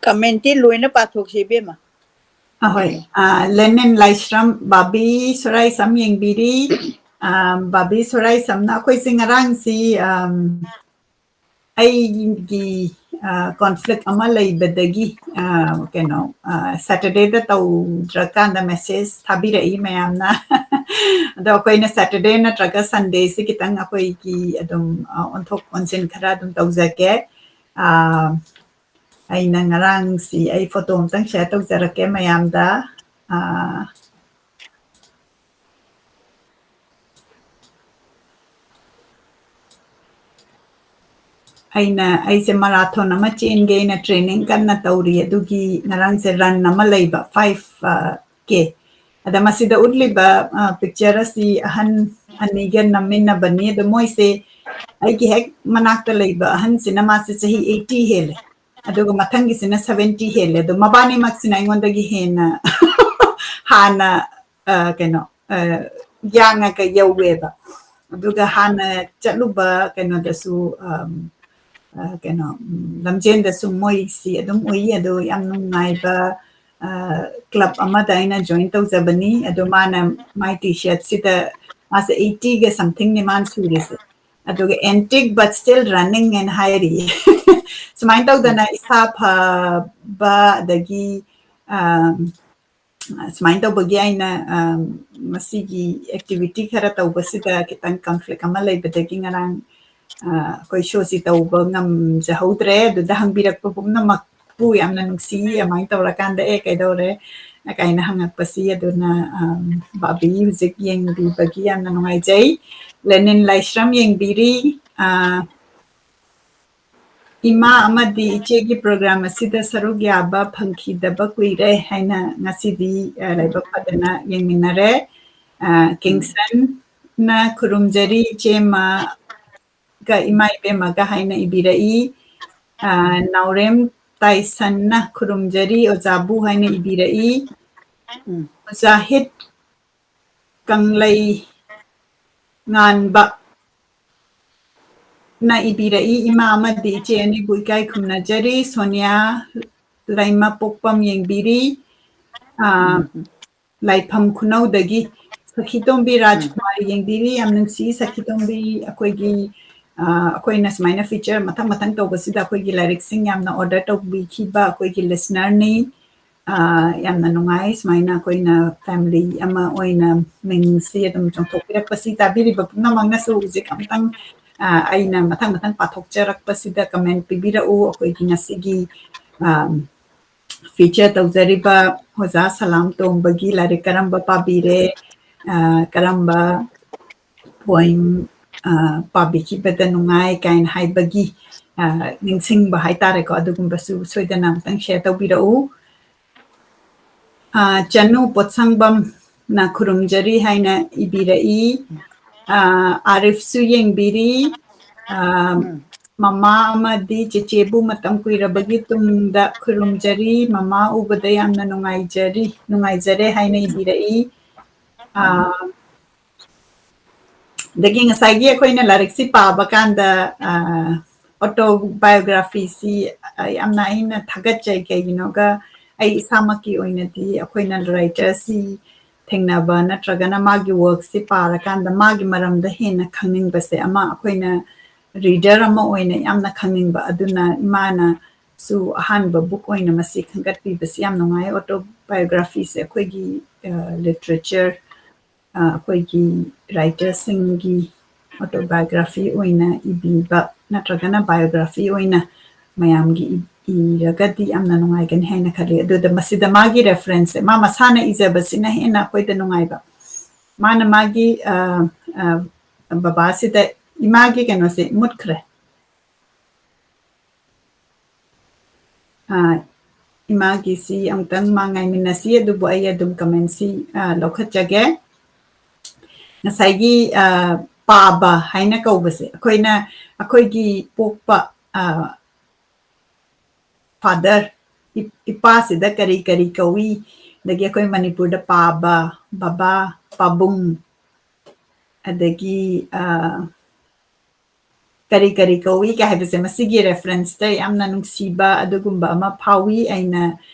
ꯀꯃꯦꯟꯇꯤ ꯂꯣꯏꯅ ꯄꯥꯊꯣꯛꯁꯤ, ꯏꯕꯦꯝꯃ꯫ ꯑꯍꯣꯏ, ꯂꯦꯅꯤꯟ ꯂꯥꯏꯁ꯭ꯔꯝ, ꯕꯥꯕꯤ ꯁꯣꯔꯥꯏꯁꯝ ꯌꯦꯡꯕꯤꯔꯤ꯫ ꯕꯥꯕꯤ ꯁꯣꯔꯥꯏꯁꯝꯅ ꯑꯩꯈꯣꯏꯁꯦ ꯉꯔꯥꯡꯁꯤ ꯑꯩꯒꯤ ꯀꯣꯟꯐ꯭ꯂꯤꯛ ꯑꯃ ꯂꯩꯕꯗꯒꯤ ꯀꯩꯅꯣ ꯁꯦꯇꯔꯗꯦꯗ ꯇꯧꯗ꯭ꯔꯀꯥꯟꯗ ꯃꯦꯁꯦꯖ ꯊꯥꯕꯤꯔꯛꯏ ꯃꯌꯥꯝꯅ꯫ ꯑꯗꯣ ꯑꯩꯈꯣꯏꯅ ꯁꯦꯇꯔꯗꯦ ꯅꯠꯇ꯭ꯔꯒ ꯁꯟꯗꯦꯁꯤ ꯈꯤꯇꯪ ꯑꯩꯈꯣꯏꯒꯤ ꯑꯗꯨꯝ ꯑꯣꯟꯊꯣꯛ ꯑꯣꯟꯁꯤꯟ ꯈꯔ ꯑꯗꯨꯝ ꯇꯧꯖꯒꯦ꯫ ꯑꯩꯅ ꯉꯔꯥꯡꯁꯤ ꯑꯩ ꯐꯣꯇꯣ ꯑꯝꯇꯪ ꯁꯤꯌꯔ ꯇꯧꯖꯔꯛꯀꯦ ꯃꯌꯥꯝꯗ꯫ ꯑꯩꯅ ꯑꯩꯁꯦ ꯃꯔꯥꯊꯣꯟ ꯑꯃ ꯆꯦꯟꯒꯦꯅ ꯇ꯭ꯔꯦꯅꯤꯡ ꯀꯟꯅ ꯇꯧꯔꯤ꯫ ꯑꯗꯨꯒꯤ ꯉꯔꯥꯡꯁꯦ ꯔꯟ ꯑꯃ ꯂꯩꯕ, ꯐꯥꯏꯚ ꯀꯦ꯫ ꯑꯗ ꯃꯁꯤꯗ ꯎꯠꯂꯤꯕ, ꯑ, picture ꯑꯁꯤ ꯑꯍꯟ ꯑꯅꯤꯒ ꯅꯝꯃꯤꯟꯅꯕꯅꯤ꯫ ꯑꯗꯣ ꯃꯣꯏꯁꯦ ꯑꯩꯒꯤ ꯍꯦꯛ ꯃꯅꯥꯛꯇ ꯂꯩꯕ ꯑꯍꯟꯁꯤꯅ ꯃꯥꯁꯦ ꯆꯍꯤ eighty ꯍꯦꯜꯂꯦ꯫ ꯑꯗꯨꯒ ꯃꯊꯪꯒꯤꯁꯤꯅ seventy ꯍꯦꯜꯂꯦ꯫ ꯑꯗꯣ ꯃꯕꯥꯅꯤꯃꯛꯁꯤꯅ ꯑꯩꯉꯣꯟꯗꯒꯤ ꯍꯦꯟꯅ ꯍꯥꯟꯅ, ꯑ, ꯀꯩꯅꯣ, ꯑ, ꯌꯥꯡꯉꯒ ꯌꯧꯋꯦꯕ꯫ ꯑꯗꯨꯒ ꯍꯥꯟꯅ ꯆꯠꯂꯨꯕ ꯀꯩꯅꯣꯗꯁꯨ, ꯑꯝ, ꯑ, ꯀꯩꯅꯣ, ꯎꯝ, ꯂꯝꯖꯦꯟꯗꯁꯨ ꯃꯣꯏꯁꯤ ꯑꯗꯨꯝ ꯎꯏ꯫ ꯑꯗꯣ ꯌꯥꯝ ꯅꯨꯡꯉꯥꯏꯕ, ꯑ, club ꯑꯃꯗ ꯑꯩꯅ join ꯇꯧꯖꯕꯅꯤ꯫ ꯑꯗꯣ ꯃꯥꯅ ꯃꯥꯏ T-shirtꯁꯤꯗ ꯃꯥꯁꯦ eightyꯒ somethingꯅꯦ ꯃꯥꯅ ꯁꯨꯔꯤꯁꯦ꯫ ꯑꯗꯨꯒ "Antique but still running" ꯍꯥꯏꯅ ꯍꯥꯏꯔꯤꯌꯦ꯫ ꯁꯨꯃꯥꯏꯅ ꯇꯧꯗꯅ ꯏꯁꯥ ꯐꯕ, ꯑꯗꯒꯤ, ꯑꯝ, ꯁꯨꯃꯥꯏꯅ ꯇꯧꯕꯒꯤ ꯑꯩꯅ, ꯑꯝ, ꯃꯁꯤꯒꯤ activity ꯈꯔ ꯇꯧꯕꯁꯤꯗ ꯈꯤꯇꯪ conflict ꯑꯃ ꯂꯩꯕꯗꯒꯤ ꯉꯔꯥꯡ, ꯑ, ꯑꯩꯈꯣꯏ showꯁꯤ ꯇꯧꯕ ꯉꯝꯖꯍꯧꯗ꯭ꯔꯦ꯫ ꯑꯗꯨꯗ ꯍꯪꯕꯤꯔꯛꯄ ꯄꯨꯝꯅꯃꯛꯄꯨ ꯌꯥꯝꯅ ꯅꯨꯡꯁꯤ꯫ ꯑꯗꯨꯃꯥꯏꯅ ꯇꯧꯔꯀꯥꯟꯗ "ꯑꯦ, ꯀꯩꯗꯧꯔꯦ?" ꯀꯥꯏꯅ ꯍꯪꯉꯛꯄꯁꯤ꯫ ꯑꯗꯨꯅ, ꯑꯝ, ꯕꯥꯕꯤ ꯍꯧꯖꯤꯛ ꯌꯦꯡꯕꯤꯕꯒꯤ ꯌꯥꯝꯅ ꯅꯨꯡꯉꯥꯏꯖꯩ꯫ ꯂꯦꯅꯤꯟ ꯂꯥꯏꯁ꯭ꯔꯝ ꯌꯦꯡꯕꯤꯔꯤ꯫ ꯑ, "ꯏꯃꯥ ꯑꯃꯗꯤ ꯏꯆꯦꯒꯤ program ꯑꯁꯤꯗ ꯁꯔꯨꯛ ꯌꯥꯕ ꯐꯪꯈꯤꯗꯕ ꯀꯨꯏꯔꯦ" ꯍꯥꯏꯅ ꯉꯁꯤꯗꯤ, ꯑ, ꯂꯥꯏꯕꯛ ꯐꯗꯅ ꯌꯦꯡꯃꯤꯟꯅꯔꯦ꯫ ꯑ, ꯀꯤꯡꯁꯟꯅ ꯈꯨꯔꯨꯝꯖꯔꯤ, "ꯏꯆꯦꯃꯒ ꯏꯃꯥ ꯏꯕꯦꯝꯃꯒ" ꯍꯥꯏꯅ ꯏꯕꯤꯔꯛꯏ꯫ ꯑ, ꯅꯥꯎꯔꯦꯝ ꯇꯥꯏꯁꯟꯅ "ꯈꯨꯔꯨꯝꯖꯔꯤ ꯑꯣꯖꯥꯕꯨ" ꯍꯥꯏꯅ ꯏꯕꯤꯔꯛꯏ꯫ ꯎꯝ꯫ ꯃꯨꯖꯥꯍꯤꯗ ꯀꯪꯂꯩ ꯉꯥꯟꯕ ꯅ ꯏꯕꯤꯔꯛꯏ, "ꯏꯃꯥ ꯑꯃꯗꯤ ꯏꯆꯦ ꯑꯅꯤꯕꯨ ꯏꯀꯥꯏ ꯈꯨꯝꯅꯖꯔꯤ"꯫ ꯁꯣꯅꯤꯌꯥ ꯂꯩꯃꯄꯣꯛꯄꯝ ꯌꯦꯡꯕꯤꯔꯤ꯫ ꯑ, ꯎꯝ꯫ ꯂꯥꯏꯐꯝ ꯈꯨꯅꯧꯗꯒꯤ ꯁꯈꯤꯇꯣꯝꯕꯤ ꯎꯝ꯫ ꯔꯥꯖꯀꯨꯃꯥꯔꯤ ꯌꯦꯡꯕꯤꯔꯤ꯫ ꯌꯥꯝ ꯅꯨꯡꯁꯤ ꯁꯈꯤꯇꯣꯝꯕꯤ, ꯑꯩꯈꯣꯏꯒꯤ, ꯑ, ꯑꯩꯈꯣꯏꯅ ꯁꯨꯃꯥꯏꯅ feature ꯃꯊꯪ ꯃꯊꯪ ꯇꯧꯕꯁꯤꯗ ꯑꯩꯈꯣꯏꯒꯤ ꯂꯥꯏꯔꯤꯛꯁꯤꯡ ꯌꯥꯝꯅ order ꯇꯧꯕꯤꯈꯤꯕ ꯑꯩꯈꯣꯏꯒꯤ listenerꯅꯤ꯫ ꯑ, ꯌꯥꯝꯅ ꯅꯨꯡꯉꯥꯏ꯫ ꯁꯨꯃꯥꯏꯅ ꯑꯩꯈꯣꯏꯅ family ꯑꯃ ꯑꯣꯏꯅ ꯃꯤꯡꯁꯤ ꯑꯗꯨꯝ ꯆꯣꯡꯊꯣꯛꯄꯤꯔꯛꯄꯁꯤ ꯇꯥꯕꯤꯔꯤꯕ ꯄꯨꯝꯅꯃꯛꯅꯁꯨ ꯍꯧꯖꯤꯛ ꯑꯃꯨꯛꯇꯪ, ꯑ, ꯑꯩꯅ ꯃꯊꯪ ꯃꯊꯪ ꯄꯥꯊꯣꯛꯆꯔꯛꯄꯁꯤꯗ comment ꯄꯤꯕꯤꯔꯛꯎ꯫ ꯑꯩꯈꯣꯏꯒꯤ ꯉꯁꯤꯒꯤ, ꯑ, feature ꯇꯧꯖꯔꯤꯕ ꯑꯣꯖꯥ ꯁꯂꯥꯝ ꯇꯣꯝꯕꯒꯤ ꯂꯥꯏꯔꯤꯛ ꯀꯔꯝꯕ ꯄꯥꯕꯤꯔꯦ, ꯑ, ꯀꯔꯝꯕ poem, ꯑ, ꯄꯥꯕꯤꯈꯤꯕꯗ ꯅꯨꯡꯉꯥꯏ ꯀꯥꯏꯅ ꯍꯥꯏꯕꯒꯤ, ꯑ, ꯅꯤꯡꯁꯤꯡꯕ ꯍꯥꯏꯇꯥꯔꯦꯀꯣ, ꯑꯗꯨꯒꯨꯝꯕꯁꯨ ꯁꯣꯏꯗꯅ ꯑꯃꯨꯛꯇꯪ share ꯇꯧꯕꯤꯔꯛꯎ꯫ ꯑ, ꯆꯅꯨ ꯄꯣꯠꯁꯪꯕꯝꯅ ꯈꯨꯔꯨꯝꯖꯔꯤ ꯍꯥꯏꯅ ꯏꯕꯤꯔꯛꯏ꯫ ꯑ, ꯑꯥꯔꯤꯐꯁꯨ ꯌꯦꯡꯕꯤꯔꯤ꯫ ꯑ, ꯎꯝ꯫ ꯃꯃꯥ ꯑꯃꯗꯤ ꯆꯦꯆꯦꯕꯨ ꯃꯇꯝ ꯀꯨꯏꯔꯕꯒꯤ ꯇꯨꯡꯗ ꯈꯨꯔꯨꯝꯖꯔꯤ꯫ ꯃꯃꯥ ꯎꯕꯗ ꯌꯥꯝꯅ ꯅꯨꯡꯉꯥꯏꯖꯔꯤ, ꯅꯨꯡꯉꯥꯏꯖꯔꯦ ꯍꯥꯏꯅ ꯏꯕꯤꯔꯛꯏ꯫ ꯑ, ꯑꯗꯒꯤ ꯉꯁꯥꯏꯒꯤ ꯑꯩꯈꯣꯏꯅ ꯂꯥꯏꯔꯤꯛꯁꯤ ꯄꯥꯕ ꯀꯥꯟꯗ, ꯑ, autobiographyꯁꯤ, ꯑ, ꯌꯥꯝꯅ ꯑꯩꯅ ꯊꯥꯒꯠꯆꯩ꯫ ꯀꯩꯒꯤꯅꯣꯒ ꯑꯩ ꯏꯁꯥꯃꯛꯀꯤ ꯑꯣꯏꯅꯗꯤ ꯑꯩꯈꯣꯏꯅ writerꯁꯤ ꯊꯦꯡꯅꯕ ꯅꯠꯇ꯭ꯔꯒꯅ ꯃꯥꯒꯤ workꯁꯤ ꯄꯥꯔꯀꯥꯟꯗ ꯃꯥꯒꯤ ꯃꯔꯝꯗ ꯍꯦꯟꯅ ꯈꯪꯅꯤꯡꯕꯁꯦ ꯑꯃ ꯑꯩꯈꯣꯏꯅ reader ꯑꯃ ꯑꯣꯏꯅ ꯌꯥꯝꯅ ꯈꯪꯅꯤꯡꯕ꯫ ꯑꯗꯨꯅ ꯏꯃꯥꯅꯁꯨ ꯑꯍꯥꯟꯕ book ꯑꯣꯏꯅ ꯃꯁꯤ ꯈꯟꯒꯠꯄꯤꯕꯁꯤ ꯌꯥꯝ ꯅꯨꯡꯉꯥꯏ꯫ Autobiographyꯁꯦ ꯑꯩꯈꯣꯏꯒꯤ, ꯑ, literature ꯑ, ꯑꯩꯈꯣꯏꯒꯤ writerꯁꯤꯡꯒꯤ autobiography ꯑꯣꯏꯅ ꯏꯕꯤꯕ ꯅꯠꯇ꯭ꯔꯒꯅ biography ꯑꯣꯏꯅ ꯃꯌꯥꯝꯒꯤ ꯏ-, ꯏꯔꯒꯗꯤ ꯌꯥꯝꯅ ꯅꯨꯡꯉꯥꯏꯒꯅꯤ ꯍꯥꯏꯅ ꯈꯜꯂꯤ꯫ ꯑꯗꯨꯗ ꯃꯁꯤꯗ ꯃꯥꯒꯤ referenceꯁꯦ ꯃꯥ ꯃꯁꯥꯅ ꯏꯖꯕꯁꯤꯅ ꯍꯦꯟꯅ ꯑꯩꯈꯣꯏꯗ ꯅꯨꯡꯉꯥꯏꯕ꯫ ꯃꯥꯅ ꯃꯥꯒꯤ, ꯑ, ꯑ, ꯕꯕꯥꯁꯤꯗ ꯏꯃꯥꯒꯤ ꯀꯩꯅꯣꯁꯦ ꯃꯨꯠꯈ꯭ꯔꯦ꯫ ꯑ, ꯏꯃꯥꯒꯤꯁꯤ ꯑꯃꯨꯛꯇꯪ ꯃꯥ ꯉꯥꯏꯃꯤꯟꯅꯁꯤ, ꯑꯗꯨꯕꯨ ꯑꯩ ꯑꯗꯨꯝ commentꯁꯤ, ꯑ, ꯂꯧꯈꯠꯆꯒꯦ꯫ ꯉꯁꯥꯏꯒꯤ, ꯑ, ꯄꯥꯕ ꯍꯥꯏꯅ ꯀꯧꯕꯁꯦ, ꯑꯩꯈꯣꯏꯅ, ꯑꯩꯈꯣꯏꯒꯤ ꯄꯣꯛꯄ, ꯑ, father, ꯏ-, ꯏꯄꯥꯁꯤꯗ ꯀꯔꯤ ꯀꯔꯤ ꯀꯧꯏ? ꯑꯗꯒꯤ ꯑꯩꯈꯣꯏ ꯃꯅꯤꯄꯨꯔꯗ ꯄꯥꯕ, ꯕꯕꯥ, ꯄꯥꯕꯨꯡ, ꯑꯗꯒꯤ, ꯑ, ꯀꯔꯤ ꯀꯔꯤ ꯀꯧꯏ ꯀꯥꯏ ꯍꯥꯏꯕꯁꯦ ꯃꯁꯤꯒꯤ referenceꯇ ꯌꯥꯝꯅ ꯅꯨꯡꯁꯤꯕ ꯑꯗꯨꯒꯨꯝꯕ ꯑꯃ ꯐꯥꯎꯏ꯫ ꯑꯩꯅ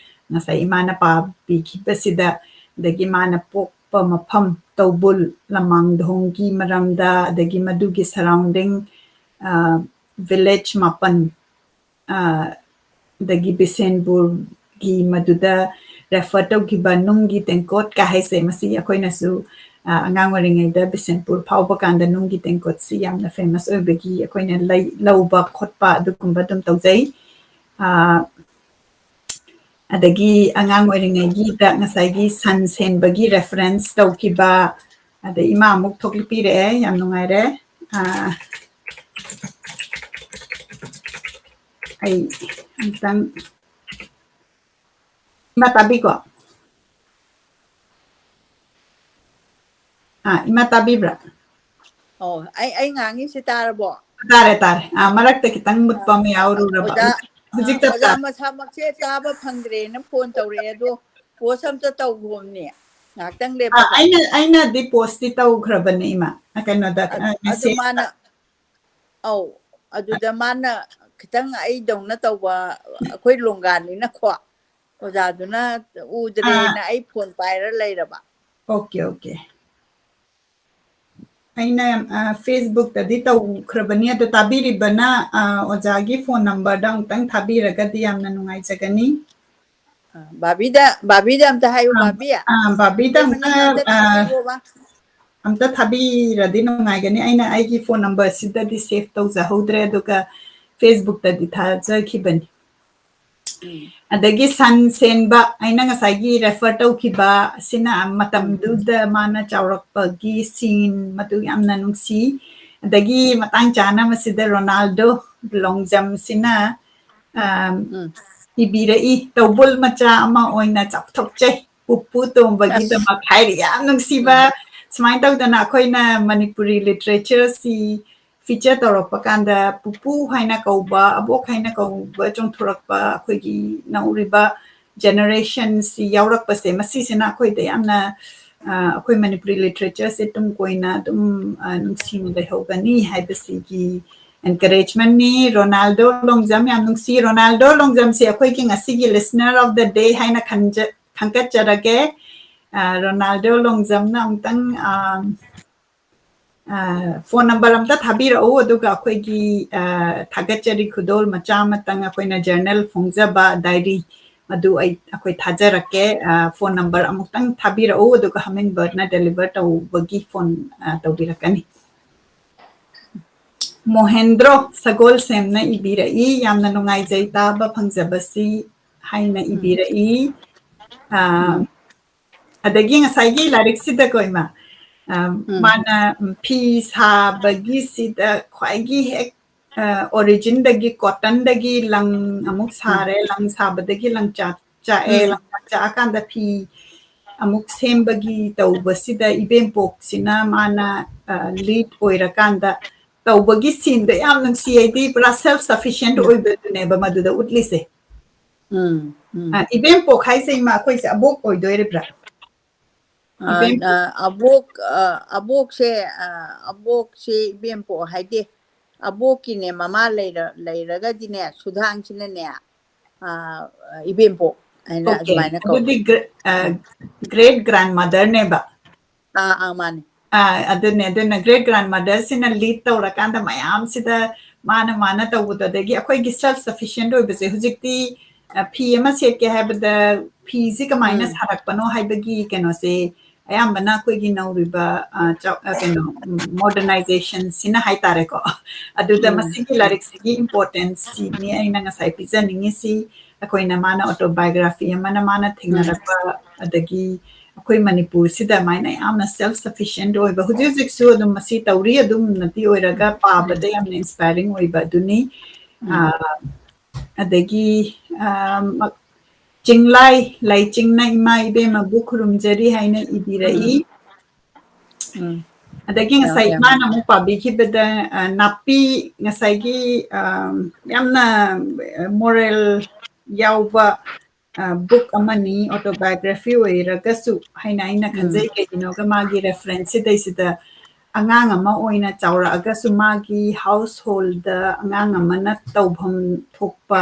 ꯉꯁꯥꯏ ꯏꯃꯥꯅ ꯄꯥꯕꯤꯈꯤꯕꯁꯤꯗ, ꯑꯗꯒꯤ ꯃꯥꯅ ꯄꯣꯛꯄ ꯃꯐꯝ ꯇꯧꯕꯨꯜ ꯂꯃꯥꯡꯗꯣꯡꯒꯤ ꯃꯔꯝꯗ, ꯑꯗꯒꯤ ꯃꯗꯨꯒꯤ surrounding, ꯑ, village ꯃꯥꯄꯟ, ꯑ, ꯑꯗꯒꯤ ꯕꯤꯁꯦꯟꯄꯨꯔꯒꯤ ꯃꯗꯨꯗ refer ꯇꯧꯈꯤꯕ ꯅꯨꯡꯒꯤ ꯇꯦꯡꯀꯣꯠꯀ ꯍꯥꯏꯁꯦ, ꯃꯁꯤ ꯑꯩꯈꯣꯏꯅꯁꯨ, ꯑ, ꯑꯉꯥꯡ ꯑꯣꯏꯔꯤꯉꯩꯗ ꯕꯤꯁꯦꯟꯄꯨꯔ ꯐꯥꯎꯕ ꯀꯥꯟꯗ ꯅꯨꯡꯒꯤ ꯇꯦꯡꯀꯣꯠꯁꯤ ꯌꯥꯝꯅ famous ꯑꯣꯏꯕꯒꯤ ꯑꯩꯈꯣꯏꯅ ꯂꯩ-, ꯂꯧꯕ ꯈꯣꯠꯄ ꯑꯗꯨꯒꯨꯝꯕ ꯑꯗꯨꯝ ꯇꯧꯖꯩ꯫ ꯑ, ꯑꯗꯒꯤ ꯑꯉꯥꯡ ꯑꯣꯏꯔꯤꯉꯩꯒꯤꯗ ꯉꯁꯥꯏꯒꯤ ꯁꯟ ꯁꯦꯟꯕꯒꯤ reference ꯇꯧꯈꯤꯕ, ꯑꯗꯩ ꯏꯃꯥ ꯑꯃꯨꯛ ꯊꯣꯛꯂꯛꯄꯤꯔꯛꯑꯦ, ꯌꯥꯝ ꯅꯨꯡꯉꯥꯏꯔꯦ꯫ ꯑ, ꯑꯩ ꯑꯝꯇꯪ, ꯏꯃꯥ ꯇꯥꯕꯤꯀꯣ? ꯑꯥ, ꯏꯃꯥ ꯇꯥꯕꯤꯕ꯭ꯔꯥ? ꯑꯣ, ꯑꯩ ꯑꯩ ꯉꯥꯡꯉꯤꯁꯤ ꯇꯥꯔꯕꯣ? ꯇꯥꯔꯦ, ꯇꯥꯔꯦ꯫ ꯑꯥ, ꯃꯔꯛꯇ ꯈꯤꯇꯪ ꯃꯨꯠꯄ ꯑꯃ ꯌꯥꯎꯔꯨꯔꯕ꯫ ꯑꯣꯖꯥ, ꯍꯧꯖꯤꯛ ꯑꯥ, ꯑꯣꯖꯥ ꯇꯥꯔꯦ꯫ ꯃꯁꯥꯃꯛꯁꯦ ꯇꯥꯕ ꯐꯪꯗ꯭ꯔꯦꯅ ꯐꯣꯟ ꯇꯧꯔꯛꯑꯦ, ꯑꯗꯣ ꯄꯣꯁ ꯑꯝꯇ ꯇꯧꯈꯣꯝꯅꯦ, ꯉꯥꯏꯍꯥꯛꯇꯪ ꯑꯥ, ꯂꯦꯞꯄꯒ꯫ ꯑꯩꯅ ꯑꯩꯅꯗꯤ ꯄꯣꯁꯇꯤ ꯇꯧꯈ꯭ꯔꯕꯅꯦ, ꯏꯃꯥ꯫ ꯑ, ꯀꯩꯅꯣꯗ, ꯑ, ꯑꯗꯨ ꯃꯦꯁꯦꯖꯇ꯫ ꯃꯥꯅ, ꯑꯧ, ꯑꯗꯨꯗ ꯃꯥꯅ ꯈꯤꯇꯪ ꯑꯩꯗꯧꯅ ꯇꯧꯕ, ꯑꯩꯈꯣꯏ ꯂꯣꯡꯒꯥꯅꯤꯅꯀꯣ, ꯑꯣꯖꯥꯗꯨꯅ ꯎꯗ꯭ꯔꯦꯅ ꯑꯩ ꯐꯣꯟ ꯄꯥꯏꯔ ꯂꯩꯔꯕ꯫ Okay, okay. ꯑꯩꯅ, ꯑ, ꯐꯦꯁꯕꯨꯛꯇꯗꯤ ꯇꯧꯈ꯭ꯔꯕꯅꯤ, ꯑꯗꯣ ꯇꯥꯕꯤꯔꯤꯕꯅ, ꯑ, ꯑꯣꯖꯥꯒꯤ ꯐꯣꯟ ꯅꯝꯕꯔꯗ ꯑꯃꯨꯛꯇꯪ ꯊꯥꯕꯤꯔꯒꯗꯤ ꯌꯥꯝꯅ ꯅꯨꯡꯉꯥꯏꯖꯒꯅꯤ꯫ ꯑ, ꯕꯥꯕꯤꯗ, ꯕꯥꯕꯤꯗ ꯑꯝꯇ ꯍꯥꯏꯌꯨ, ꯕꯥꯕꯤ꯫ ꯑ, ꯕꯥꯕꯤꯗ ꯏꯇꯩꯃ, ꯑꯝꯇ, ꯅꯪ ꯑꯝꯇ ꯑ, ꯊꯥꯕꯤꯌꯣꯕ꯫ ꯑꯝꯇ ꯊꯥꯕꯤꯔꯗꯤ ꯅꯨꯡꯉꯥꯏꯒꯅꯤ꯫ ꯑꯩꯅ ꯑꯩꯒꯤ ꯐꯣꯟ ꯅꯝꯕꯔꯁꯤꯗꯗꯤ ꯁꯦꯚ ꯇꯧꯖꯍꯧꯗ꯭ꯔꯦ, ꯑꯗꯨꯒ ꯐꯦꯁꯕꯨꯛꯇꯗꯤ ꯊꯥꯖꯈꯤꯕꯅꯤ꯫ ꯎꯝ꯫ ꯑꯗꯒꯤ ꯁꯟ ꯁꯦꯟꯕ, ꯑꯩꯅ ꯉꯁꯥꯏꯒꯤ ꯔꯦꯐꯔ ꯇꯧꯈꯤꯕ ꯑꯁꯤꯅ, ꯎꯝ꯫ ꯃꯇꯝꯗꯨꯗ ꯃꯥꯅ ꯆꯥꯎꯔꯛꯄꯒꯤ ꯁꯤꯟ ꯃꯗꯨ ꯌꯥꯝꯅ ꯅꯨꯡꯁꯤ꯫ ꯑꯗꯒꯤ ꯃꯇꯥꯡ ꯆꯥꯅ ꯃꯁꯤꯗ ꯔꯣꯅꯥꯜꯗꯣ ꯂꯣꯡꯖꯝꯁꯤꯅ, ꯑ, ꯎꯝ꯫ ꯏꯕꯤꯔꯛꯏ, "ꯇꯧꯕꯜ ꯃꯆꯥ ꯑꯃ ꯑꯣꯏꯅ ꯆꯥꯎꯊꯣꯛꯆꯩ ꯄꯨꯄꯨ ꯇꯣꯝꯕꯒꯤꯗꯃꯛ" ꯍꯥꯏꯔꯤ꯫ ꯌꯥꯝ ꯅꯨꯡꯁꯤꯕ꯫ ꯎꯝ꯫ ꯁꯨꯃꯥꯏꯅ ꯇꯧꯗꯅ ꯑꯩꯈꯣꯏꯅ ꯃꯅꯤꯄꯨꯔꯤ ꯂꯤꯇꯔꯦꯆꯔꯁꯤ ꯐꯤꯆꯔ ꯇꯧꯔꯛꯄ ꯀꯥꯟꯗ ꯄꯨꯄꯨ ꯍꯥꯏꯅ ꯀꯧꯕ, ꯑꯕꯣꯛ ꯍꯥꯏꯅ ꯀꯧꯕ ꯆꯣꯡꯊꯣꯔꯛꯄ ꯑꯩꯈꯣꯏꯒꯤ ꯅꯧꯔꯤꯕ ꯖꯦꯅꯦꯔꯦꯁꯟꯁꯤ ꯌꯥꯎꯔꯛꯄꯁꯦ, ꯃꯁꯤꯁꯤꯅ ꯑꯩꯈꯣꯏꯗ ꯌꯥꯝꯅ, ꯑ, ꯑꯩꯈꯣꯏ ꯃꯅꯤꯄꯨꯔꯤ ꯂꯤꯇꯔꯦꯆꯔꯁꯦ ꯇꯨꯡ ꯀꯣꯏꯅ ꯑꯗꯨꯝ, ꯑ, ꯅꯨꯡꯁꯤꯅ ꯂꯩꯍꯧꯒꯅꯤ ꯍꯥꯏꯕꯁꯤꯒꯤ encouragementꯅꯤ꯫ ꯔꯣꯅꯥꯜꯗꯣ ꯂꯣꯡꯖꯝ ꯌꯥꯝ ꯅꯨꯡꯁꯤ꯫ ꯔꯣꯅꯥꯜꯗꯣ ꯂꯣꯡꯖꯝꯁꯦ ꯑꯩꯈꯣꯏꯒꯤ ꯉꯁꯤꯒꯤ listener of the day ꯍꯥꯏꯅ ꯈꯟꯖ-, ꯈꯟꯒꯠꯆꯔꯒꯦ꯫ ꯑ, ꯔꯣꯅꯥꯜꯗꯣ ꯂꯣꯡꯖꯝꯅ ꯑꯃꯨꯛꯇꯪ, ꯑ, ꯑ, ꯐꯣꯟ ꯅꯝꯕꯔ ꯑꯝꯇ ꯊꯥꯕꯤꯔꯛꯎ, ꯑꯗꯨꯒ ꯑꯩꯈꯣꯏꯒꯤ, ꯑ, ꯊꯥꯒꯠꯆꯔꯤ ꯈꯨꯗꯣꯜ ꯃꯆꯥ ꯑꯃꯇꯪ ꯑꯩꯈꯣꯏꯅ ꯖꯔꯅꯦꯜ ꯐꯣꯡꯖꯕ ꯗꯥꯏꯔꯤ ꯃꯗꯨ ꯑꯩ, ꯑꯩꯈꯣꯏ ꯊꯥꯖꯔꯛꯀꯦ꯫ ꯑ, ꯐꯣꯟ ꯅꯝꯕꯔ ꯑꯃꯨꯛꯇꯪ ꯊꯥꯕꯤꯔꯛꯎ, ꯑꯗꯨꯒ ꯍꯃꯤꯡꯕꯔꯗꯅ ꯗꯦꯂꯤꯚꯔ ꯇꯧꯕꯒꯤ ꯐꯣꯟ, ꯑ, ꯇꯧꯕꯤꯔꯛꯀꯅꯤ꯫ ꯃꯣꯍꯦꯟꯗ꯭ꯔꯣ ꯁꯒꯣꯜꯁꯦꯝꯅ ꯏꯕꯤꯔꯛꯏ, "ꯌꯥꯝꯅ ꯅꯨꯡꯉꯥꯏꯖꯩ ꯇꯥꯕ ꯐꯪꯖꯕꯁꯤ" ꯍꯥꯏꯅ ꯎꯝ꯫ ꯏꯕꯤꯔꯛꯏ꯫ ꯑ, ꯎꯝ꯫ ꯑꯗꯒꯤ ꯉꯁꯥꯏꯒꯤ ꯂꯥꯏꯔꯤꯛꯁꯤꯗꯀꯣ, ꯏꯃꯥ, ꯑ, ꯎꯝ꯫ ꯃꯥꯅ, ꯎꯝ, ꯐꯤ ꯁꯥꯕꯒꯤꯁꯤꯗ ꯈ꯭ꯋꯥꯏꯒꯤ ꯍꯦꯛ, ꯑ, ꯑꯣꯔꯤꯖꯤꯟꯗꯒꯤ, ꯀꯣꯇꯟꯗꯒꯤ ꯂꯪ ꯑꯃꯨꯛ ꯎꯝ꯫ ꯁꯥꯔꯦ, ꯂꯪ ꯁꯥꯕꯗꯒꯤ ꯂꯪꯆꯥꯛ ꯆꯥꯛꯑꯦ, ꯎꯝ꯫ ꯂꯪꯆꯥꯛ ꯆꯥꯛꯑꯀꯥꯟꯗ ꯐꯤ, ꯑꯃꯨꯛ ꯁꯦꯝꯕꯒꯤ ꯇꯧꯕꯁꯤꯗ ꯏꯕꯦꯝꯄꯣꯛꯁꯤꯅ ꯃꯥꯅ ꯂꯤꯗ ꯑꯣꯏꯔꯀꯥꯟꯗ ꯇꯧꯕꯒꯤ ꯁꯤꯟꯗꯣ ꯌꯥꯝ ꯅꯨꯡꯁꯤ꯫ ꯍꯥꯏꯗꯤ ꯄꯨꯔꯥ ꯁꯦꯜꯐ ꯁꯐꯤꯁꯤꯌꯦꯟꯠ ꯑꯣꯏꯕꯗꯨꯅꯦꯕ ꯃꯗꯨꯗ ꯎꯠꯂꯤꯁꯦ꯫ ꯎꯝ ꯎꯝ ꯑ, ꯏꯕꯦꯝꯄꯣꯛ ꯍꯥꯏꯁꯦ ꯏꯃꯥ ꯑꯩꯈꯣꯏꯁꯦ ꯑꯕꯣꯛ ꯑꯣꯏꯗꯣꯏꯔꯤꯕ꯭ꯔꯥ? ꯑ, ꯑ, ꯑꯕꯣꯛ ꯑ, ꯑꯕꯣꯛꯁꯦ ꯑ, ꯑꯕꯣꯛꯁꯦ ꯏꯕꯦꯝꯄꯣꯛ ꯍꯥꯏꯗꯤ ꯑꯕꯣꯛꯀꯤꯅꯦ ꯃꯃꯥ ꯂꯩꯔ ꯂꯩꯔꯒꯗꯤꯅꯦ ꯁꯨꯗꯥꯡꯁꯤꯅꯅꯦ ꯑ, ꯏꯕꯦꯝꯄꯣꯛ ꯍꯥꯏꯅ ꯑꯣꯀꯦ, ꯑꯗꯨꯃꯥꯏꯅ ꯀꯧꯋꯦ꯫ ꯑꯗꯨꯗꯤ ꯒ꯭ꯔꯦꯠ ꯒ꯭ꯔꯥꯟ ꯃꯗꯔꯅꯦꯕ꯫ ꯑꯥ ꯑꯥ ꯃꯥꯅꯦ꯫ ꯑ, ꯑꯗꯨꯅꯦ ꯑꯗꯨꯅ ꯒ꯭ꯔꯦꯠ ꯒ꯭ꯔꯥꯟ ꯃꯗꯔꯁꯤꯅ ꯂꯤꯗ ꯇꯧꯔꯀꯥꯟꯗ ꯃꯌꯥꯝꯁꯤꯗ ꯃꯥꯅ ꯃꯥꯅ ꯇꯧꯕꯗꯣ, ꯑꯗꯒꯤ ꯑꯩꯈꯣꯏꯒꯤ ꯁꯦꯜꯐ ꯁꯐꯤꯁꯤꯌꯦꯟꯠ ꯑꯣꯏꯕꯁꯦ ꯍꯧꯖꯤꯛꯇꯤ ꯑ, ꯐꯤ ꯑꯃ ꯁꯦꯠꯀꯦ ꯍꯥꯏꯕꯗ ꯐꯤꯁꯤ ꯀꯃꯥꯏꯅ ꯎꯝ ꯁꯥꯔꯛꯄꯅꯣ ꯍꯥꯏꯕꯒꯤ ꯀꯩꯅꯣꯁꯦ ꯑꯌꯥꯝꯕꯅ ꯑꯩꯈꯣꯏꯒꯤ ꯅꯧꯔꯤꯕ ꯑ, ꯆꯥꯎ- ꯑ, ꯀꯩꯅꯣ ꯃꯣꯗꯔꯅꯥꯏꯖꯦꯁꯟꯁꯤꯅ ꯍꯥꯏꯇꯥꯔꯦꯀꯣ꯫ ꯑꯗꯨꯗ ꯎꯝ ꯃꯁꯤꯒꯤ ꯂꯥꯏꯔꯤꯛꯁꯤꯒꯤ ꯏꯝꯄꯣꯔꯇꯦꯟꯁꯁꯤꯅꯤ ꯑꯩꯅ ꯉꯁꯥꯏ ꯄꯤꯖꯅꯤꯡꯉꯤꯁꯤ꯫ ꯑꯩꯈꯣꯏꯅ ꯃꯥꯅ ꯑꯣꯇꯣꯕꯥꯏꯑꯣꯒ꯭ꯔꯥꯐꯤ ꯑꯃꯅ ꯃꯥꯅ ꯎꯝ ꯊꯦꯡꯅꯔꯛꯄ, ꯑꯗꯒꯤ ꯑꯩꯈꯣꯏ ꯃꯅꯤꯄꯨꯔꯁꯤꯗ ꯑꯗꯨꯃꯥꯏꯅ ꯌꯥꯝꯅ ꯁꯦꯜꯐ ꯁꯐꯤꯁꯤꯌꯦꯟꯠ ꯑꯣꯏꯕ ꯍꯧꯖꯤꯛ ꯍꯧꯖꯤꯛꯁꯨ ꯑꯗꯨꯝ ꯃꯁꯤ ꯇꯧꯔꯤ, ꯑꯗꯨꯝ ꯅꯨꯄꯤ ꯑꯣꯏꯔꯒ ꯎꯝ ꯄꯥꯕꯗ ꯌꯥꯝꯅ ꯏꯟꯁꯄꯥꯏꯔꯤꯡ ꯑꯣꯏꯕ ꯑꯗꯨꯅꯤ꯫ ꯎꯝ ꯑ, ꯑꯗꯒꯤ ꯑ, ꯃ- ꯆꯤꯡꯂꯥꯏ ꯂꯥꯏꯆꯤꯡꯅ ꯏꯃꯥ ꯏꯕꯦꯝꯃꯕꯨ ꯈꯨꯔꯨꯝꯖꯔꯤ ꯍꯥꯏꯅ ꯏꯕꯤꯔꯛꯏ꯫ ꯎꯝ ꯎꯝ ꯑꯗꯒꯤ ꯌꯥꯝ ꯉꯁꯥꯏ ꯌꯥꯝ ꯏꯃꯥꯅ ꯑꯃꯨꯛ ꯄꯥꯕꯤꯈꯤꯕꯗ ꯑ, ꯅꯥꯄꯤ ꯉꯁꯥꯏꯒꯤ ꯑ, ꯌꯥꯝꯅ ꯃꯣꯔꯦꯜ ꯌꯥꯎꯕ ꯕꯨꯛ ꯑꯃꯅꯤ, ꯑꯣꯇꯣꯕꯥꯏꯑꯣꯒ꯭ꯔꯥꯐꯤ ꯑꯣꯏꯔꯒꯁꯨ ꯍꯥꯏꯅ ꯑꯩꯅ ꯎꯝ ꯈꯟꯖꯩ꯫ ꯀꯩꯒꯤꯅꯣꯒ ꯃꯥꯒꯤ ꯔꯦꯐꯔꯦꯟꯁꯁꯤꯗꯩꯁꯤꯗ ꯑꯉꯥꯡ ꯑꯃ ꯑꯣꯏꯅ ꯆꯥꯎꯔꯛꯑꯒꯁꯨ ꯃꯥꯒꯤ ꯍꯥꯎꯁ ꯍꯣꯜꯗ ꯑꯉꯥꯡ ꯑꯃꯅ ꯇꯧꯐꯝ ꯊꯣꯛꯄ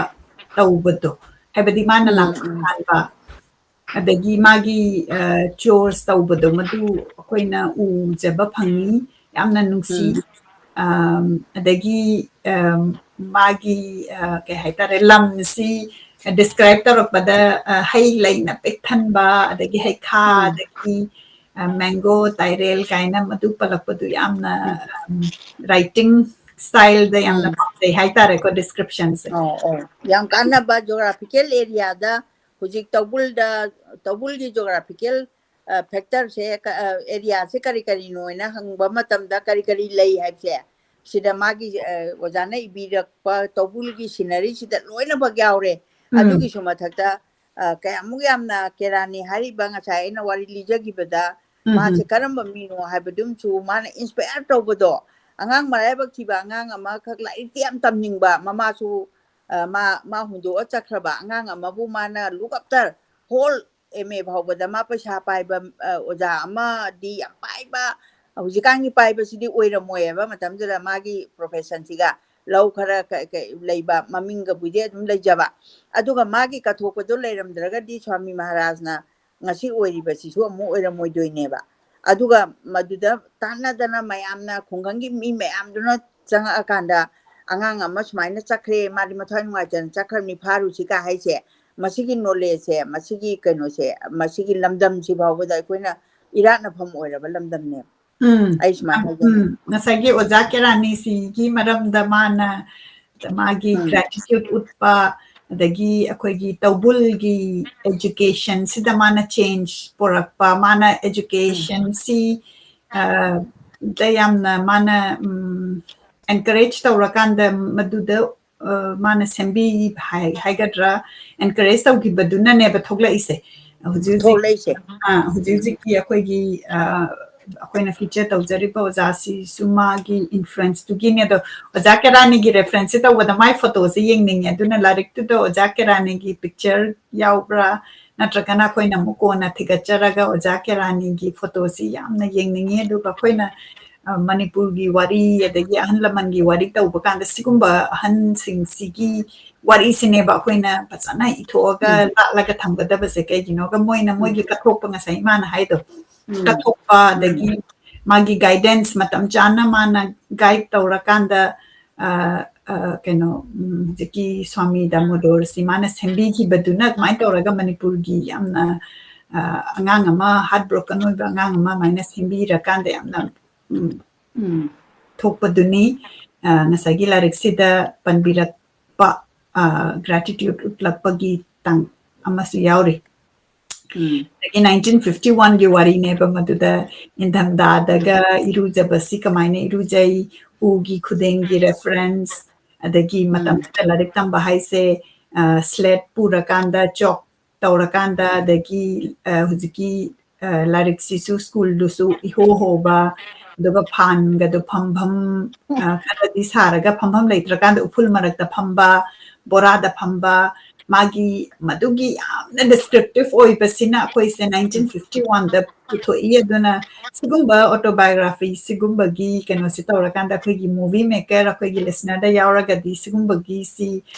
ꯇꯧꯕꯗꯣ, ꯍꯥꯏꯕꯗꯤ ꯃꯥꯅ ꯎꯝ ꯅꯥꯄꯤ ꯎꯝ ꯐꯥꯟꯕ ꯑꯗꯒꯤ ꯃꯥꯒꯤ ꯆꯣꯔꯁ ꯇꯧꯕꯗꯣ ꯃꯗꯨ ꯑꯩꯈꯣꯏꯅ ꯎꯖꯕ ꯐꯪꯉꯤ꯫ ꯌꯥꯝꯅ ꯅꯨꯡꯁꯤ꯫ ꯎꯝ ꯑꯝ, ꯑꯗꯒꯤ ꯑꯝ, ꯃꯥꯒꯤ ꯑ, ꯀꯩ ꯍꯥꯏꯇꯥꯔꯦ, ꯂꯝꯁꯤ ꯗꯤꯁꯀ꯭ꯔꯥꯏꯕ ꯇꯧꯔꯛꯄꯗ ꯑ, ꯍꯩ ꯂꯩꯅ ꯄꯤꯛ ꯊꯟꯕ, ꯑꯗꯒꯤ ꯍꯩꯈꯥ, ꯎꯝ ꯑꯗꯒꯤ ꯃꯦꯡꯒꯣ, ꯇꯥꯏꯔꯦꯜ ꯀꯥꯏꯅ ꯃꯗꯨ ꯄꯜꯂꯛꯄꯗꯨ ꯌꯥꯝꯅ ꯔꯥꯏꯇꯤꯡ ꯁ꯭ꯇꯥꯏꯜꯗ ꯌꯥꯝꯅ ꯎꯝ ꯄꯥꯝꯖꯩ ꯍꯥꯏꯇꯥꯔꯦꯀꯣ, ꯗꯤꯁꯀ꯭ꯔꯤꯞꯁꯟꯁꯦ꯫ ꯑꯧ ꯑꯧ ꯌꯥꯝ ꯀꯥꯟꯅꯕ ꯖꯣꯒ꯭ꯔꯥꯐꯤꯀꯦꯜ ꯑꯦꯔꯤꯌꯥꯗ ꯍꯧꯖꯤꯛ ꯇꯧꯕꯨꯜꯗ ꯇꯧꯕꯨꯜꯒꯤ ꯖꯣꯒ꯭ꯔꯥꯐꯤꯀꯦꯜ ꯐꯦꯛꯇꯔꯁꯦ ꯑꯦꯔꯤꯌꯥꯁꯦ ꯀꯔꯤ ꯀꯔꯤꯅꯣ ꯍꯥꯏꯅ ꯍꯪꯕ ꯃꯇꯝꯗ ꯀꯔꯤ ꯀꯔꯤ ꯂꯩ ꯍꯥꯏꯕꯁꯦ ꯁꯤꯗ ꯃꯥꯒꯤ ꯑ, ꯑꯣꯖꯥꯅ ꯏꯕꯤꯔꯛꯄ ꯇꯧꯕꯨꯜꯒꯤ ꯁꯤꯅꯔꯤꯁꯤꯗ ꯂꯣꯏꯅꯃꯛ ꯌꯥꯎꯔꯦ꯫ ꯎꯝ ꯑꯗꯨꯒꯤꯁꯨ ꯃꯊꯛꯇ ꯑ, ꯀꯌꯥꯃꯨꯛ ꯌꯥꯝꯅ ꯀꯦꯔꯥꯅꯤ ꯍꯥꯏꯔꯤꯕ ꯉꯁꯥꯏ ꯑꯩꯅ ꯋꯥꯔꯤ ꯂꯤꯖꯈꯤꯕꯗ ꯎꯝ, ꯃꯥꯁꯦ ꯎꯝ꯫ ꯀꯔꯝꯕ ꯃꯤꯅꯣ ꯍꯥꯏꯕꯗꯨꯝꯁꯨ ꯃꯥꯅ inspire ꯇꯧꯕꯗꯣ, ꯑꯉꯥꯡ ꯃꯔꯥꯏꯕꯛ ꯊꯤꯕ ꯑꯉꯥꯡ ꯑꯃꯈꯛ ꯂꯥꯏꯔꯤꯛꯇꯤ ꯌꯥꯝ ꯇꯝꯅꯤꯡꯕ, ꯃꯃꯥꯁꯨ, ꯑ, ꯃꯥ, ꯃꯥ ꯍꯨꯟꯗꯣꯛꯑ ꯆꯠꯈ꯭ꯔꯕ ꯑꯉꯥꯡ ꯑꯃꯕꯨ ꯃꯥꯅ look after whole M A ꯐꯥꯎꯕꯗ ꯃꯥ ꯄꯩꯁꯥ ꯄꯥꯏꯕ, ꯑ, ꯑꯣꯖꯥ ꯑꯃꯗꯤ ꯌꯥꯝ ꯄꯥꯏꯕ, ꯍꯧꯖꯤꯛꯀꯥꯟꯒꯤ ꯄꯥꯏꯕꯁꯤꯗꯤ ꯑꯣꯏꯔꯝꯃꯣꯏꯑꯕ ꯃꯇꯝꯗꯨꯗ ꯃꯥꯒꯤ professionꯁꯤꯒ ꯂꯧ ꯈꯔ ꯀ-, ꯀ-, ꯂꯩꯕ ꯃꯃꯤꯡꯒꯕꯨꯗꯤ ꯑꯗꯨꯝ ꯂꯩꯖꯕ꯫ ꯑꯗꯨꯒ ꯃꯥꯒꯤ ꯀꯠꯊꯣꯛꯄꯗꯣ ꯂꯩꯔꯝꯗ꯭ꯔꯒꯗꯤ ꯁ꯭ꯋꯥꯃꯤ ꯃꯍꯥꯔꯥꯖꯅ ꯉꯁꯤ ꯑꯣꯏꯔꯤꯕꯁꯤꯁꯨ ꯑꯃꯨꯛ ꯑꯣꯏꯔꯝꯃꯣꯏꯗꯣꯏꯅꯦꯕ꯫ ꯑꯗꯨꯒ ꯃꯗꯨꯗ ꯇꯥꯟꯅꯗꯅ ꯃꯌꯥꯝꯅ, ꯈꯨꯡꯒꯪꯒꯤ ꯃꯤ ꯃꯌꯥꯝꯗꯨꯅ ꯆꯪꯉꯛꯑꯀꯥꯟꯗ ꯑꯉꯥꯡ ꯑꯃ ꯁꯨꯃꯥꯏꯅ ꯆꯠꯈ꯭ꯔꯦ, ꯃꯥꯗꯤ ꯃꯊ꯭ꯋꯥꯏ ꯅꯨꯡꯉꯥꯏꯇꯅ ꯆꯠꯈ꯭ꯔꯕꯅꯤ, ꯐꯥꯔꯨꯁꯤ ꯀꯥ ꯍꯥꯏꯁꯦ, ꯃꯁꯤꯒꯤ knowledgeꯁꯦ, ꯃꯁꯤꯒꯤ ꯀꯩꯅꯣꯁꯦ, ꯃꯁꯤꯒꯤ ꯂꯝꯗꯝꯁꯤ ꯐꯥꯎꯕꯗ ꯑꯩꯈꯣꯏꯅ ꯏꯔꯥꯠꯅꯐꯝ ꯑꯣꯏꯔꯕ ꯂꯝꯗꯝꯅꯦꯕ꯫ ꯎꯝ꯫ ꯑꯩ ꯁꯨꯃꯥꯏꯅ ꯍꯥꯏꯖꯅꯤꯡꯉꯤ꯫ ꯎꯝ, ꯉꯁꯥꯏꯒꯤ ꯑꯣꯖꯥ ꯀꯦꯔꯥꯅꯤꯁꯤꯒꯤ ꯃꯔꯝꯗ ꯃꯥꯅ ꯃꯥꯒꯤ ꯎꯝ꯫ Gratitude ꯎꯠꯄ, ꯑꯗꯒꯤ ꯑꯩꯈꯣꯏꯒꯤ ꯇꯧꯕꯨꯜꯒꯤ educationꯁꯤꯗ ꯃꯥꯅ change ꯄꯨꯔꯛꯄ, ꯃꯥꯅ ꯎꯝ꯫ Educationꯁꯤ, ꯑ, ꯗ ꯌꯥꯝꯅ ꯃꯥꯅ, ꯎꯝ, encourage ꯇꯧꯔꯀꯥꯟꯗ ꯃꯗꯨꯗ, ꯑ, ꯃꯥꯅ ꯁꯦꯝꯕꯤ ꯍꯥꯏ-, ꯍꯥꯏꯒꯗ꯭ꯔꯥ, encourage ꯇꯧꯈꯤꯕꯗꯨꯅꯅꯦꯕ ꯊꯣꯛꯂꯛꯏꯁꯦ꯫ ꯍꯧꯖꯤꯛ ꯍꯧꯖꯤꯛ, ꯊꯣꯛꯂꯛꯏꯁꯦ꯫ ꯑ, ꯍꯧꯖꯤꯛ ꯍꯧꯖꯤꯛꯀꯤ ꯑꯩꯈꯣꯏꯒꯤ, ꯑ, ꯑꯩꯈꯣꯏꯅ feature ꯇꯧꯖꯔꯤꯕ ꯑꯣꯖꯥꯁꯤꯁꯨ ꯃꯥꯒꯤ influenceꯇꯨꯒꯤꯅꯦ꯫ ꯑꯗꯣ ꯑꯣꯖꯥ ꯀꯦꯔꯥꯅꯤꯒꯤ referenceꯁꯦ ꯇꯧꯕꯗ ꯃꯥꯏ photoꯁꯦ ꯌꯦꯡꯅꯤꯡꯉꯦ꯫ ꯑꯗꯨꯅ ꯂꯥꯏꯔꯤꯛꯇꯨꯗ ꯑꯣꯖꯥ ꯀꯦꯔꯥꯅꯤꯒꯤ picture ꯌꯥꯎꯕ꯭ꯔꯥ, ꯅꯠꯇ꯭ꯔꯒꯅ ꯑꯩꯈꯣꯏꯅ ꯑꯃꯨꯛ ꯀꯣꯟꯅ ꯊꯤꯒꯠꯆꯔꯒ ꯑꯣꯖꯥ ꯀꯦꯔꯥꯅꯤꯒꯤ photoꯁꯤ ꯌꯥꯝꯅ ꯌꯦꯡꯅꯤꯡꯉꯤ꯫ ꯑꯗꯨꯒ ꯑꯩꯈꯣꯏꯅ, ꯑ, ꯃꯅꯤꯄꯨꯔꯒꯤ ꯋꯥꯔꯤ ꯑꯗꯒꯤ ꯑꯍꯜ ꯂꯃꯟꯒꯤ ꯋꯥꯔꯤ ꯇꯧꯕ ꯀꯥꯟꯗ ꯁꯤꯒꯨꯝꯕ ꯑꯍꯟꯁꯤꯡꯁꯤꯒꯤ ꯋꯥꯔꯤꯁꯤꯅꯦꯕ ꯑꯩꯈꯣꯏꯅ ꯐꯖꯅ ꯏꯊꯣꯛꯑꯒ ꯎꯝ꯫ ꯂꯥꯠꯂꯒ ꯊꯝꯒꯗꯕꯁꯦ꯫ ꯀꯩꯒꯤꯅꯣꯒ ꯃꯣꯏꯅ ꯎꯝ꯫ ꯃꯣꯏꯒꯤ ꯀꯠꯊꯣꯛꯄ, ꯉꯁꯥꯏ ꯏꯃꯥꯅ ꯍꯥꯏꯗꯣ, ꯎꯝ꯫ ꯀꯠꯊꯣꯛꯄ, ꯎꯝ꯫ ꯑꯗꯒꯤ ꯃꯥꯒꯤ guidance ꯃꯇꯝ ꯆꯥꯅ ꯃꯥꯅ guide ꯇꯧꯔꯀꯥꯟꯗ, ꯑ, ꯑ, ꯀꯩꯅꯣ, ꯎꯝ, ꯍꯧꯖꯤꯛꯀꯤ ꯁ꯭ꯋꯥꯃꯤ ꯗꯥꯃꯣꯗꯣꯔꯁꯤ ꯃꯥꯅ ꯁꯦꯝꯕꯤꯈꯤꯕꯗꯨꯅ ꯑꯗꯨꯃꯥꯏꯅ ꯇꯧꯔꯒ ꯃꯅꯤꯄꯨꯔꯒꯤ ꯌꯥꯝꯅ, ꯑ, ꯑꯉꯥꯡ ꯑꯃ, heartbroken ꯑꯣꯏꯕ ꯑꯉꯥꯡ ꯑꯃ ꯑꯗꯨꯃꯥꯏꯅ ꯁꯦꯝꯕꯤꯔꯀꯥꯟꯗ ꯌꯥꯝꯅ, ꯎꯝ, ꯎꯝ꯫ ꯊꯣꯛꯄꯗꯨꯅꯤ꯫ ꯑ, ꯉꯁꯥꯏꯒꯤ ꯂꯥꯏꯔꯤꯛꯁꯤꯗ ꯄꯟꯕꯤꯔꯛꯄ, ꯑ, gratitude ꯎꯠꯂꯛꯄꯒꯤ ꯇꯥꯡ ꯑꯃꯁꯨ ꯌꯥꯎꯔꯤ꯫ ꯎꯝ꯫ ꯑꯗꯒꯤ nineteen fifty oneꯒꯤ ꯋꯥꯔꯤꯅꯦꯕ ꯃꯗꯨꯗ, ꯏꯪꯊꯝꯊꯥꯗꯒ ꯎꯝ꯫ ꯏꯔꯨꯖꯕꯁꯤ ꯀꯃꯥꯏꯅ ꯏꯔꯨꯖꯩ, ꯎꯒꯤ ꯈꯨꯗꯦꯡꯒꯤ reference, ꯑꯗꯒꯤ ꯎꯝ꯫ ꯃꯇꯝꯗꯨꯗ ꯂꯥꯏꯔꯤꯛ ꯇꯝꯕ ꯍꯥꯏꯁꯦ, ꯑ, slate ꯄꯨꯔꯀꯥꯟꯗ, chalk ꯇꯧꯔꯀꯥꯟꯗ, ꯑꯗꯒꯤ ꯑ, ꯍꯧꯖꯤꯛꯀꯤ ꯑ, ꯂꯥꯏꯔꯤꯛꯁꯤꯁꯨ ꯁ꯭ꯀꯨꯜꯗꯨꯁꯨ ꯏꯍꯣ ꯍꯣꯕ, ꯑꯗꯨꯒ ꯐꯥꯟꯒꯗꯣ ꯐꯝꯐꯝ ꯑ, ꯈꯔꯗꯤ ꯁꯥꯔꯒ ꯐꯝꯐꯝ ꯂꯩꯇ꯭ꯔꯀꯥꯟꯗ ꯎꯐꯨꯜ ꯃꯔꯛꯇ ꯐꯝꯕ, ꯕꯣꯔꯥꯗ ꯐꯝꯕ, ꯃꯥꯒꯤ ꯃꯗꯨꯒꯤ ꯌꯥꯝꯅ ꯗꯤꯁꯀ꯭ꯔꯤꯞꯇꯤꯞ ꯑꯣꯏꯕꯁꯤꯅ ꯑꯩꯈꯣꯏꯁꯦ ꯅꯥꯏꯟꯇꯤꯟ ꯐꯤꯐꯇꯤ ꯋꯥꯟꯗ ꯄꯨꯊꯣꯛꯏ꯫ ꯑꯗꯨꯅ ꯁꯤꯒꯨꯝꯕ ꯑꯣꯇꯣꯕꯥꯏꯑꯣꯒ꯭ꯔꯥꯐꯤ ꯁꯤꯒꯨꯝꯕꯒꯤ ꯀꯩꯅꯣꯁꯤ ꯇꯧꯔꯀꯥꯟꯗ ꯑꯩꯈꯣꯏꯒꯤ movie maker, ꯑꯩꯈꯣꯏꯒꯤ listenerꯗ ꯌꯥꯎꯔꯒꯗꯤ ꯁꯤꯒꯨꯝꯕꯒꯤꯁꯤ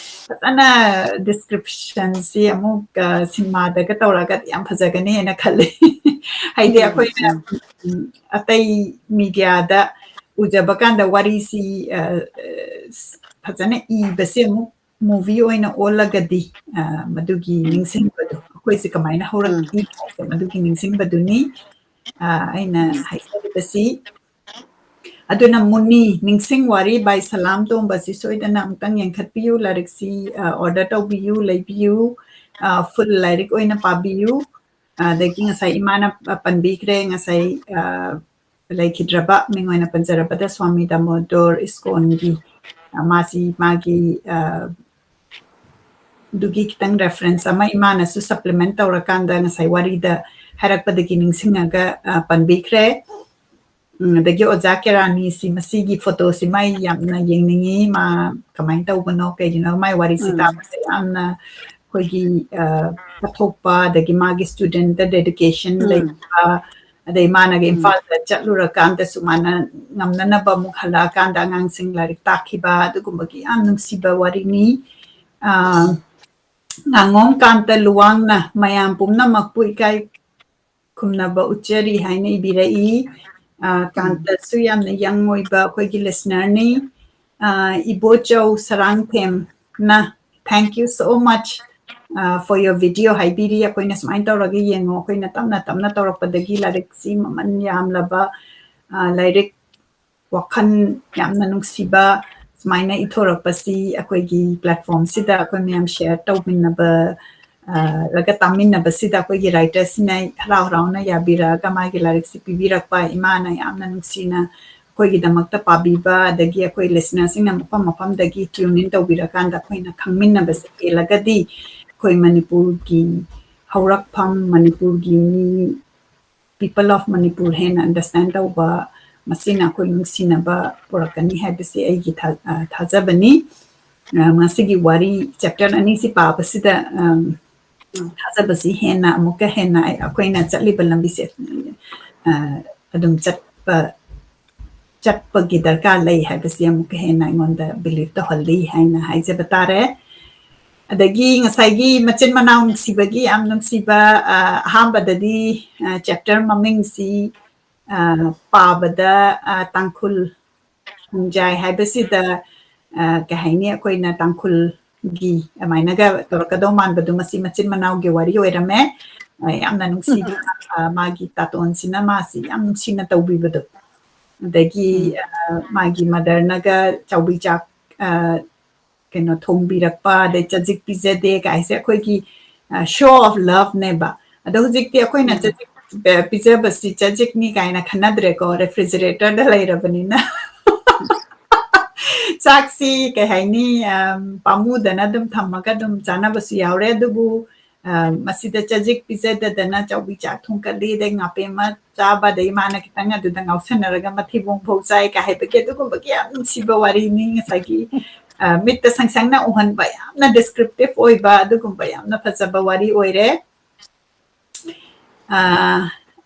ꯐꯖꯅ ꯗꯤꯁꯀ꯭ꯔꯤꯞꯁꯟꯁꯤ ꯑꯃꯨꯛ ꯑ, ꯁꯤꯅꯦꯃꯥꯗꯒ ꯇꯧꯔꯒꯗꯤ ꯌꯥꯝ ꯐꯖꯒꯅꯤ ꯍꯥꯏꯅ ꯈꯜꯂꯤ꯫ ꯍꯥꯏꯗꯤ ꯑꯩꯈꯣꯏꯅ ꯎꯝ, ꯑꯇꯩ ꯃꯤꯗꯤꯌꯥꯗ ꯎꯖꯕ ꯀꯥꯟꯗ ꯋꯥꯔꯤꯁꯤ ꯑ, ꯑ, ꯐꯖꯅ ꯏꯕꯁꯦ ꯑꯃꯨꯛ movie ꯑꯣꯏꯅ ꯑꯣꯜꯂꯒꯗꯤ ꯑ, ꯃꯗꯨꯒꯤ ꯅꯤꯡꯁꯤꯡꯕꯗꯣ ꯑꯩꯈꯣꯏꯁꯦ ꯀꯃꯥꯏꯅ ꯍꯧꯔꯛꯏ ꯍꯥꯏꯕ ꯃꯗꯨꯒꯤ ꯅꯤꯡꯁꯤꯡꯕꯗꯨꯅꯤ ꯑ, ꯑꯩꯅ ꯍꯥꯏꯖꯔꯤꯕꯁꯤ꯫ ꯑꯗꯨꯅ ꯃꯨꯅꯤ ꯅꯤꯡꯁꯤꯡ ꯋꯥꯔꯤ by ꯁꯂꯥꯝ ꯇꯣꯝꯕꯁꯤ ꯁꯣꯏꯗꯅ ꯑꯃꯨꯛꯇꯪ ꯌꯦꯡꯈꯠꯄꯤꯌꯨ꯫ ꯂꯥꯏꯔꯤꯛꯁꯤ ꯑ, order ꯇꯧꯕꯤꯌꯨ, ꯂꯩꯕꯤꯌꯨ꯫ ꯑ, full ꯂꯥꯏꯔꯤꯛ ꯑꯣꯏꯅ ꯄꯥꯕꯤꯌꯨ꯫ ꯑꯗꯒꯤ ꯉꯁꯥꯏ ꯏꯃꯥꯅ ꯄꯟꯕꯤꯈ꯭ꯔꯦ, ꯉꯁꯥꯏ ꯑ, ꯂꯩꯈꯤꯗ꯭ꯔꯕ ꯃꯤꯡ ꯑꯣꯏꯅ ꯄꯟꯖꯔꯕꯗ ꯁ꯭ꯋꯥꯃꯤ ꯗꯥꯃꯣꯗꯣꯔ ꯏꯁꯀꯣꯟꯒꯤ ꯑ, ꯃꯥꯁꯤ ꯃꯥꯒꯤ ꯑ, ꯑꯗꯨꯒꯤ ꯈꯤꯇꯪ reference ꯑꯃ ꯏꯃꯥꯅꯁꯨ supplement ꯇꯧꯔꯀꯥꯟꯗ ꯉꯁꯥꯏ ꯋꯥꯔꯤꯗ ꯍꯥꯏꯔꯛꯄꯗꯒꯤ ꯅꯤꯡꯁꯤꯡꯉꯒ ꯑ, ꯄꯟꯕꯤꯈ꯭ꯔꯦ꯫ ꯎꯝ, ꯑꯗꯒꯤ ꯑꯣꯖꯥ ꯀꯦꯔꯥꯅꯤꯁꯤ ꯃꯁꯤꯒꯤ ꯐꯣꯇꯣꯁꯤꯃ ꯑꯩ ꯌꯥꯝꯅ ꯌꯦꯡꯅꯤꯡꯉꯤ꯫ ꯃꯥ ꯀꯃꯥꯏꯅ ꯇꯧꯕꯅꯣ, ꯀꯩꯒꯤꯅꯣ ꯃꯥꯏ ꯋꯥꯔꯤꯁꯤ ꯎꯝ꯫ ꯇꯥꯕꯁꯦ ꯌꯥꯝꯅ ꯑꯩꯈꯣꯏꯒꯤ ꯑ, ꯀꯠꯊꯣꯛꯄ, ꯑꯗꯒꯤ ꯃꯥꯒꯤ studentꯇ dedication ꯎꯝ꯫ ꯂꯩꯕ, ꯑꯗꯩ ꯃꯥꯅꯒ ꯎꯝ꯫ ꯏꯝꯐꯥꯜꯗ ꯆꯠꯂꯨꯔꯀꯥꯟꯗꯁꯨ ꯃꯥꯅ ꯉꯝꯅꯅꯕ ꯑꯃꯨꯛ ꯍꯜꯂꯛꯑꯀꯥꯟꯗ ꯑꯉꯥꯡꯁꯤꯡ ꯂꯥꯏꯔꯤꯛ ꯇꯥꯛꯈꯤꯕ, ꯑꯗꯨꯒꯨꯝꯕꯒꯤ ꯌꯥꯝ ꯅꯨꯡꯁꯤꯕ ꯋꯥꯔꯤꯅꯤ꯫ ꯑ, ꯉꯥꯉꯣꯝ ꯀꯥꯟꯇ ꯂꯨꯋꯥꯡꯅ ꯃꯌꯥꯝ ꯄꯨꯝꯅꯃꯛꯄꯨ ꯏꯀꯥꯏ ꯈꯨꯝꯅꯕ ꯎꯠꯆꯔꯤ ꯍꯥꯏꯅ ꯏꯕꯤꯔꯛꯏ꯫ ꯑ, ꯀꯥꯟꯇꯁꯨ ꯌꯥꯝꯅ young ꯑꯣꯏꯕ ꯑꯩꯈꯣꯏꯒꯤ listenerꯅꯤ꯫ ꯑ, Ibochou ꯁꯔꯥꯡꯊꯦꯝꯅ "Thank you so much, ꯑ, for your video" ꯍꯥꯏꯕꯤꯔꯤ꯫ ꯑꯩꯈꯣꯏꯅ ꯁꯨꯃꯥꯏꯅ ꯇꯧꯔꯒ ꯌꯦꯡꯉꯣ, ꯑꯩꯈꯣꯏꯅ ꯇꯞꯅ ꯇꯞꯅ ꯇꯧꯔꯛꯄꯗꯒꯤ ꯂꯥꯏꯔꯤꯛꯁꯤ ꯃꯃꯜ ꯌꯥꯝꯂꯕ, ꯑ, ꯂꯥꯏꯔꯤꯛ ꯋꯥꯈꯜ ꯌꯥꯝꯅ ꯅꯨꯡꯁꯤꯕ ꯁꯨꯃꯥꯏꯅ ꯏꯊꯣꯔꯛꯄꯁꯤ ꯑꯩꯈꯣꯏꯒꯤ platformꯁꯤꯗ ꯑꯩꯈꯣꯏ ꯃꯌꯥꯝ share ꯇꯧꯃꯤꯟꯅꯕ, ꯑ, ꯔꯒ ꯇꯥꯃꯤꯟꯅꯕꯁꯤꯗ ꯑꯩꯈꯣꯏꯒꯤ writerꯁꯤꯅ ꯍꯔꯥꯎ ꯍꯔꯥꯎꯅ ꯌꯥꯕꯤꯔꯛꯑꯒ ꯃꯥꯒꯤ ꯂꯥꯏꯔꯤꯛꯁꯤ ꯄꯤꯕꯤꯔꯛꯄ ꯏꯃꯥꯅ ꯌꯥꯝꯅ ꯅꯨꯡꯁꯤꯅ ꯑꯩꯈꯣꯏꯒꯤꯗꯃꯛꯇ ꯄꯥꯕꯤꯕ, ꯑꯗꯒꯤ ꯑꯩꯈꯣꯏ listenerꯁꯤꯡꯅ ꯃꯐꯝ ꯃꯐꯝꯗꯒꯤ tune in ꯇꯧꯕꯤꯔꯀꯥꯟꯗ ꯑꯩꯈꯣꯏꯅ ꯈꯪꯃꯤꯟꯅꯕꯁꯦ ꯍꯦꯜꯂꯒꯗꯤ ꯑꯩꯈꯣꯏ ꯃꯅꯤꯄꯨꯔꯒꯤ ꯍꯧꯔꯛꯐꯝ, ꯃꯅꯤꯄꯨꯔꯒꯤ ꯃꯤ, people of ꯃꯅꯤꯄꯨꯔ ꯍꯦꯟꯅ understand ꯇꯧꯕ, ꯃꯁꯤꯅ ꯑꯩꯈꯣꯏ ꯅꯨꯡꯁꯤꯅꯕ ꯄꯨꯔꯛꯀꯅꯤ ꯍꯥꯏꯕꯁꯤ ꯑꯩꯒꯤ ꯊꯥ-, ꯑ, ꯊꯥꯖꯕꯅꯤ꯫ ꯑ, ꯃꯁꯤꯒꯤ ꯋꯥꯔꯤ chapter ꯑꯅꯤꯁꯤ ꯄꯥꯕꯁꯤꯗ, ꯑꯝ, ꯊꯥꯖꯕꯁꯤ ꯍꯦꯟꯅ, ꯑꯃꯨꯛꯀ ꯍꯦꯟꯅ ꯑꯩ-, ꯑꯩꯈꯣꯏꯅ ꯆꯠꯂꯤꯕ ꯂꯝꯕꯤꯁꯦ, ꯑ, ꯑꯗꯨꯝ ꯆꯠꯄ, ꯆꯠꯄꯒꯤ ꯗꯔꯀꯥꯔ ꯂꯩ ꯍꯥꯏꯕꯁꯤ ꯑꯃꯨꯛꯀ ꯍꯦꯟꯅ ꯑꯩꯉꯣꯟꯗ believe ꯇꯧꯍꯜꯂꯤ ꯍꯥꯏꯅ ꯍꯥꯏꯖꯕ ꯇꯥꯔꯦ꯫ ꯑꯗꯒꯤ ꯉꯁꯥꯏꯒꯤ ꯃꯆꯤꯟ ꯃꯅꯥꯎ ꯅꯨꯡꯁꯤꯕꯒꯤ ꯌꯥꯝ ꯅꯨꯡꯁꯤꯕ, ꯑ, ꯑꯍꯥꯟꯕꯗꯗꯤ, ꯑ, chapter ꯃꯃꯤꯡꯁꯤ, ꯑ, ꯄꯥꯕꯗ, ꯑ, ꯇꯥꯡꯈꯨꯜ ꯈꯣꯡꯖꯥꯏ ꯍꯥꯏꯕꯁꯤꯗ, ꯑ, ꯀꯩ ꯍꯥꯏꯅꯤ, ꯑꯩꯈꯣꯏꯅ ꯇꯥꯡꯈꯨꯜꯒꯤ ꯑꯗꯨꯃꯥꯏꯅꯒ ꯇꯧꯔꯛꯀꯗꯧ ꯃꯥꯟꯕꯗꯨ, ꯃꯁꯤ ꯃꯆꯤꯟ ꯃꯅꯥꯎꯒꯤ ꯋꯥꯔꯤ ꯑꯣꯏꯔꯝꯃꯦ꯫ ꯑ, ꯌꯥꯝꯅ ꯅꯨꯡꯁꯤꯕ, ꯑ, ꯃꯥꯒꯤ ꯇꯥꯇꯣꯟꯁꯤꯅ ꯃꯥꯁꯤ ꯌꯥꯝ ꯅꯨꯡꯁꯤꯅ ꯇꯧꯕꯤꯕꯗꯣ꯫ ꯑꯗꯒꯤ, ꯎꯝ꯫ ꯑ, ꯃꯥꯒꯤ motherꯅꯒ ꯆꯥꯎꯕꯤ ꯆꯥꯛ, ꯑ, ꯀꯩꯅꯣ ꯊꯣꯡꯕꯤꯔꯛꯄ, ꯑꯗꯩ ꯆꯖꯤꯛ ꯄꯤꯖꯗꯦ ꯀꯥꯏꯁꯦ ꯑꯩꯈꯣꯏꯒꯤ, ꯑ, show of loveꯅꯦꯕ꯫ ꯑꯗꯣ ꯍꯧꯖꯤꯛꯇꯤ ꯑꯩꯈꯣꯏꯅ ꯎꯝ꯫ ꯆꯖꯤꯛ, ꯑ, ꯄꯤꯖꯕꯁꯤ ꯆꯖꯤꯛꯅꯤ ꯀꯥꯏꯅ ꯈꯟꯅꯗ꯭ꯔꯦꯀꯣ, refrigeratorꯗ ꯂꯩꯔꯕꯅꯤꯅ꯫ ꯆꯥꯛꯁꯤ ꯀꯩ ꯍꯥꯏꯅꯤ, ꯑꯝ, ꯄꯥꯝꯃꯨꯗꯅ ꯑꯗꯨꯝ ꯊꯝꯃꯒ ꯑꯗꯨꯝ ꯆꯥꯅꯕꯁꯨ ꯌꯥꯎꯔꯦ꯫ ꯑꯗꯨꯕꯨ, ꯑ, ꯃꯁꯤꯗ ꯆꯖꯤꯛ ꯄꯤꯖꯗꯗꯅ ꯆꯥꯎꯕꯤ ꯆꯥꯛ ꯊꯣꯡꯀꯠꯂꯤ, ꯑꯗꯩ ꯉꯥꯄꯦꯝꯃ ꯆꯥꯕ, ꯑꯗꯩ ꯃꯥꯅ ꯈꯤꯇꯪ ꯑꯗꯨꯗ ꯉꯥꯎꯁꯟꯅꯔꯒ ꯃꯊꯤꯕꯣꯡ ꯐꯥꯎ ꯆꯥꯏ ꯀꯥꯏ ꯍꯥꯏꯕꯒꯤ ꯑꯗꯨꯒꯨꯝꯕꯒꯤ ꯌꯥꯝ ꯅꯨꯡꯁꯤꯕ ꯋꯥꯔꯤꯅꯤ꯫ ꯉꯁꯥꯏꯒꯤ, ꯑ, ꯃꯤꯠꯇ ꯁꯪ ꯁꯪꯅ ꯎꯍꯟꯕ, ꯌꯥꯝꯅ descriptive ꯑꯣꯏꯕ ꯑꯗꯨꯒꯨꯝꯕ ꯌꯥꯝꯅ ꯐꯖꯕ ꯋꯥꯔꯤ ꯑꯣꯏꯔꯦ꯫ ꯑ,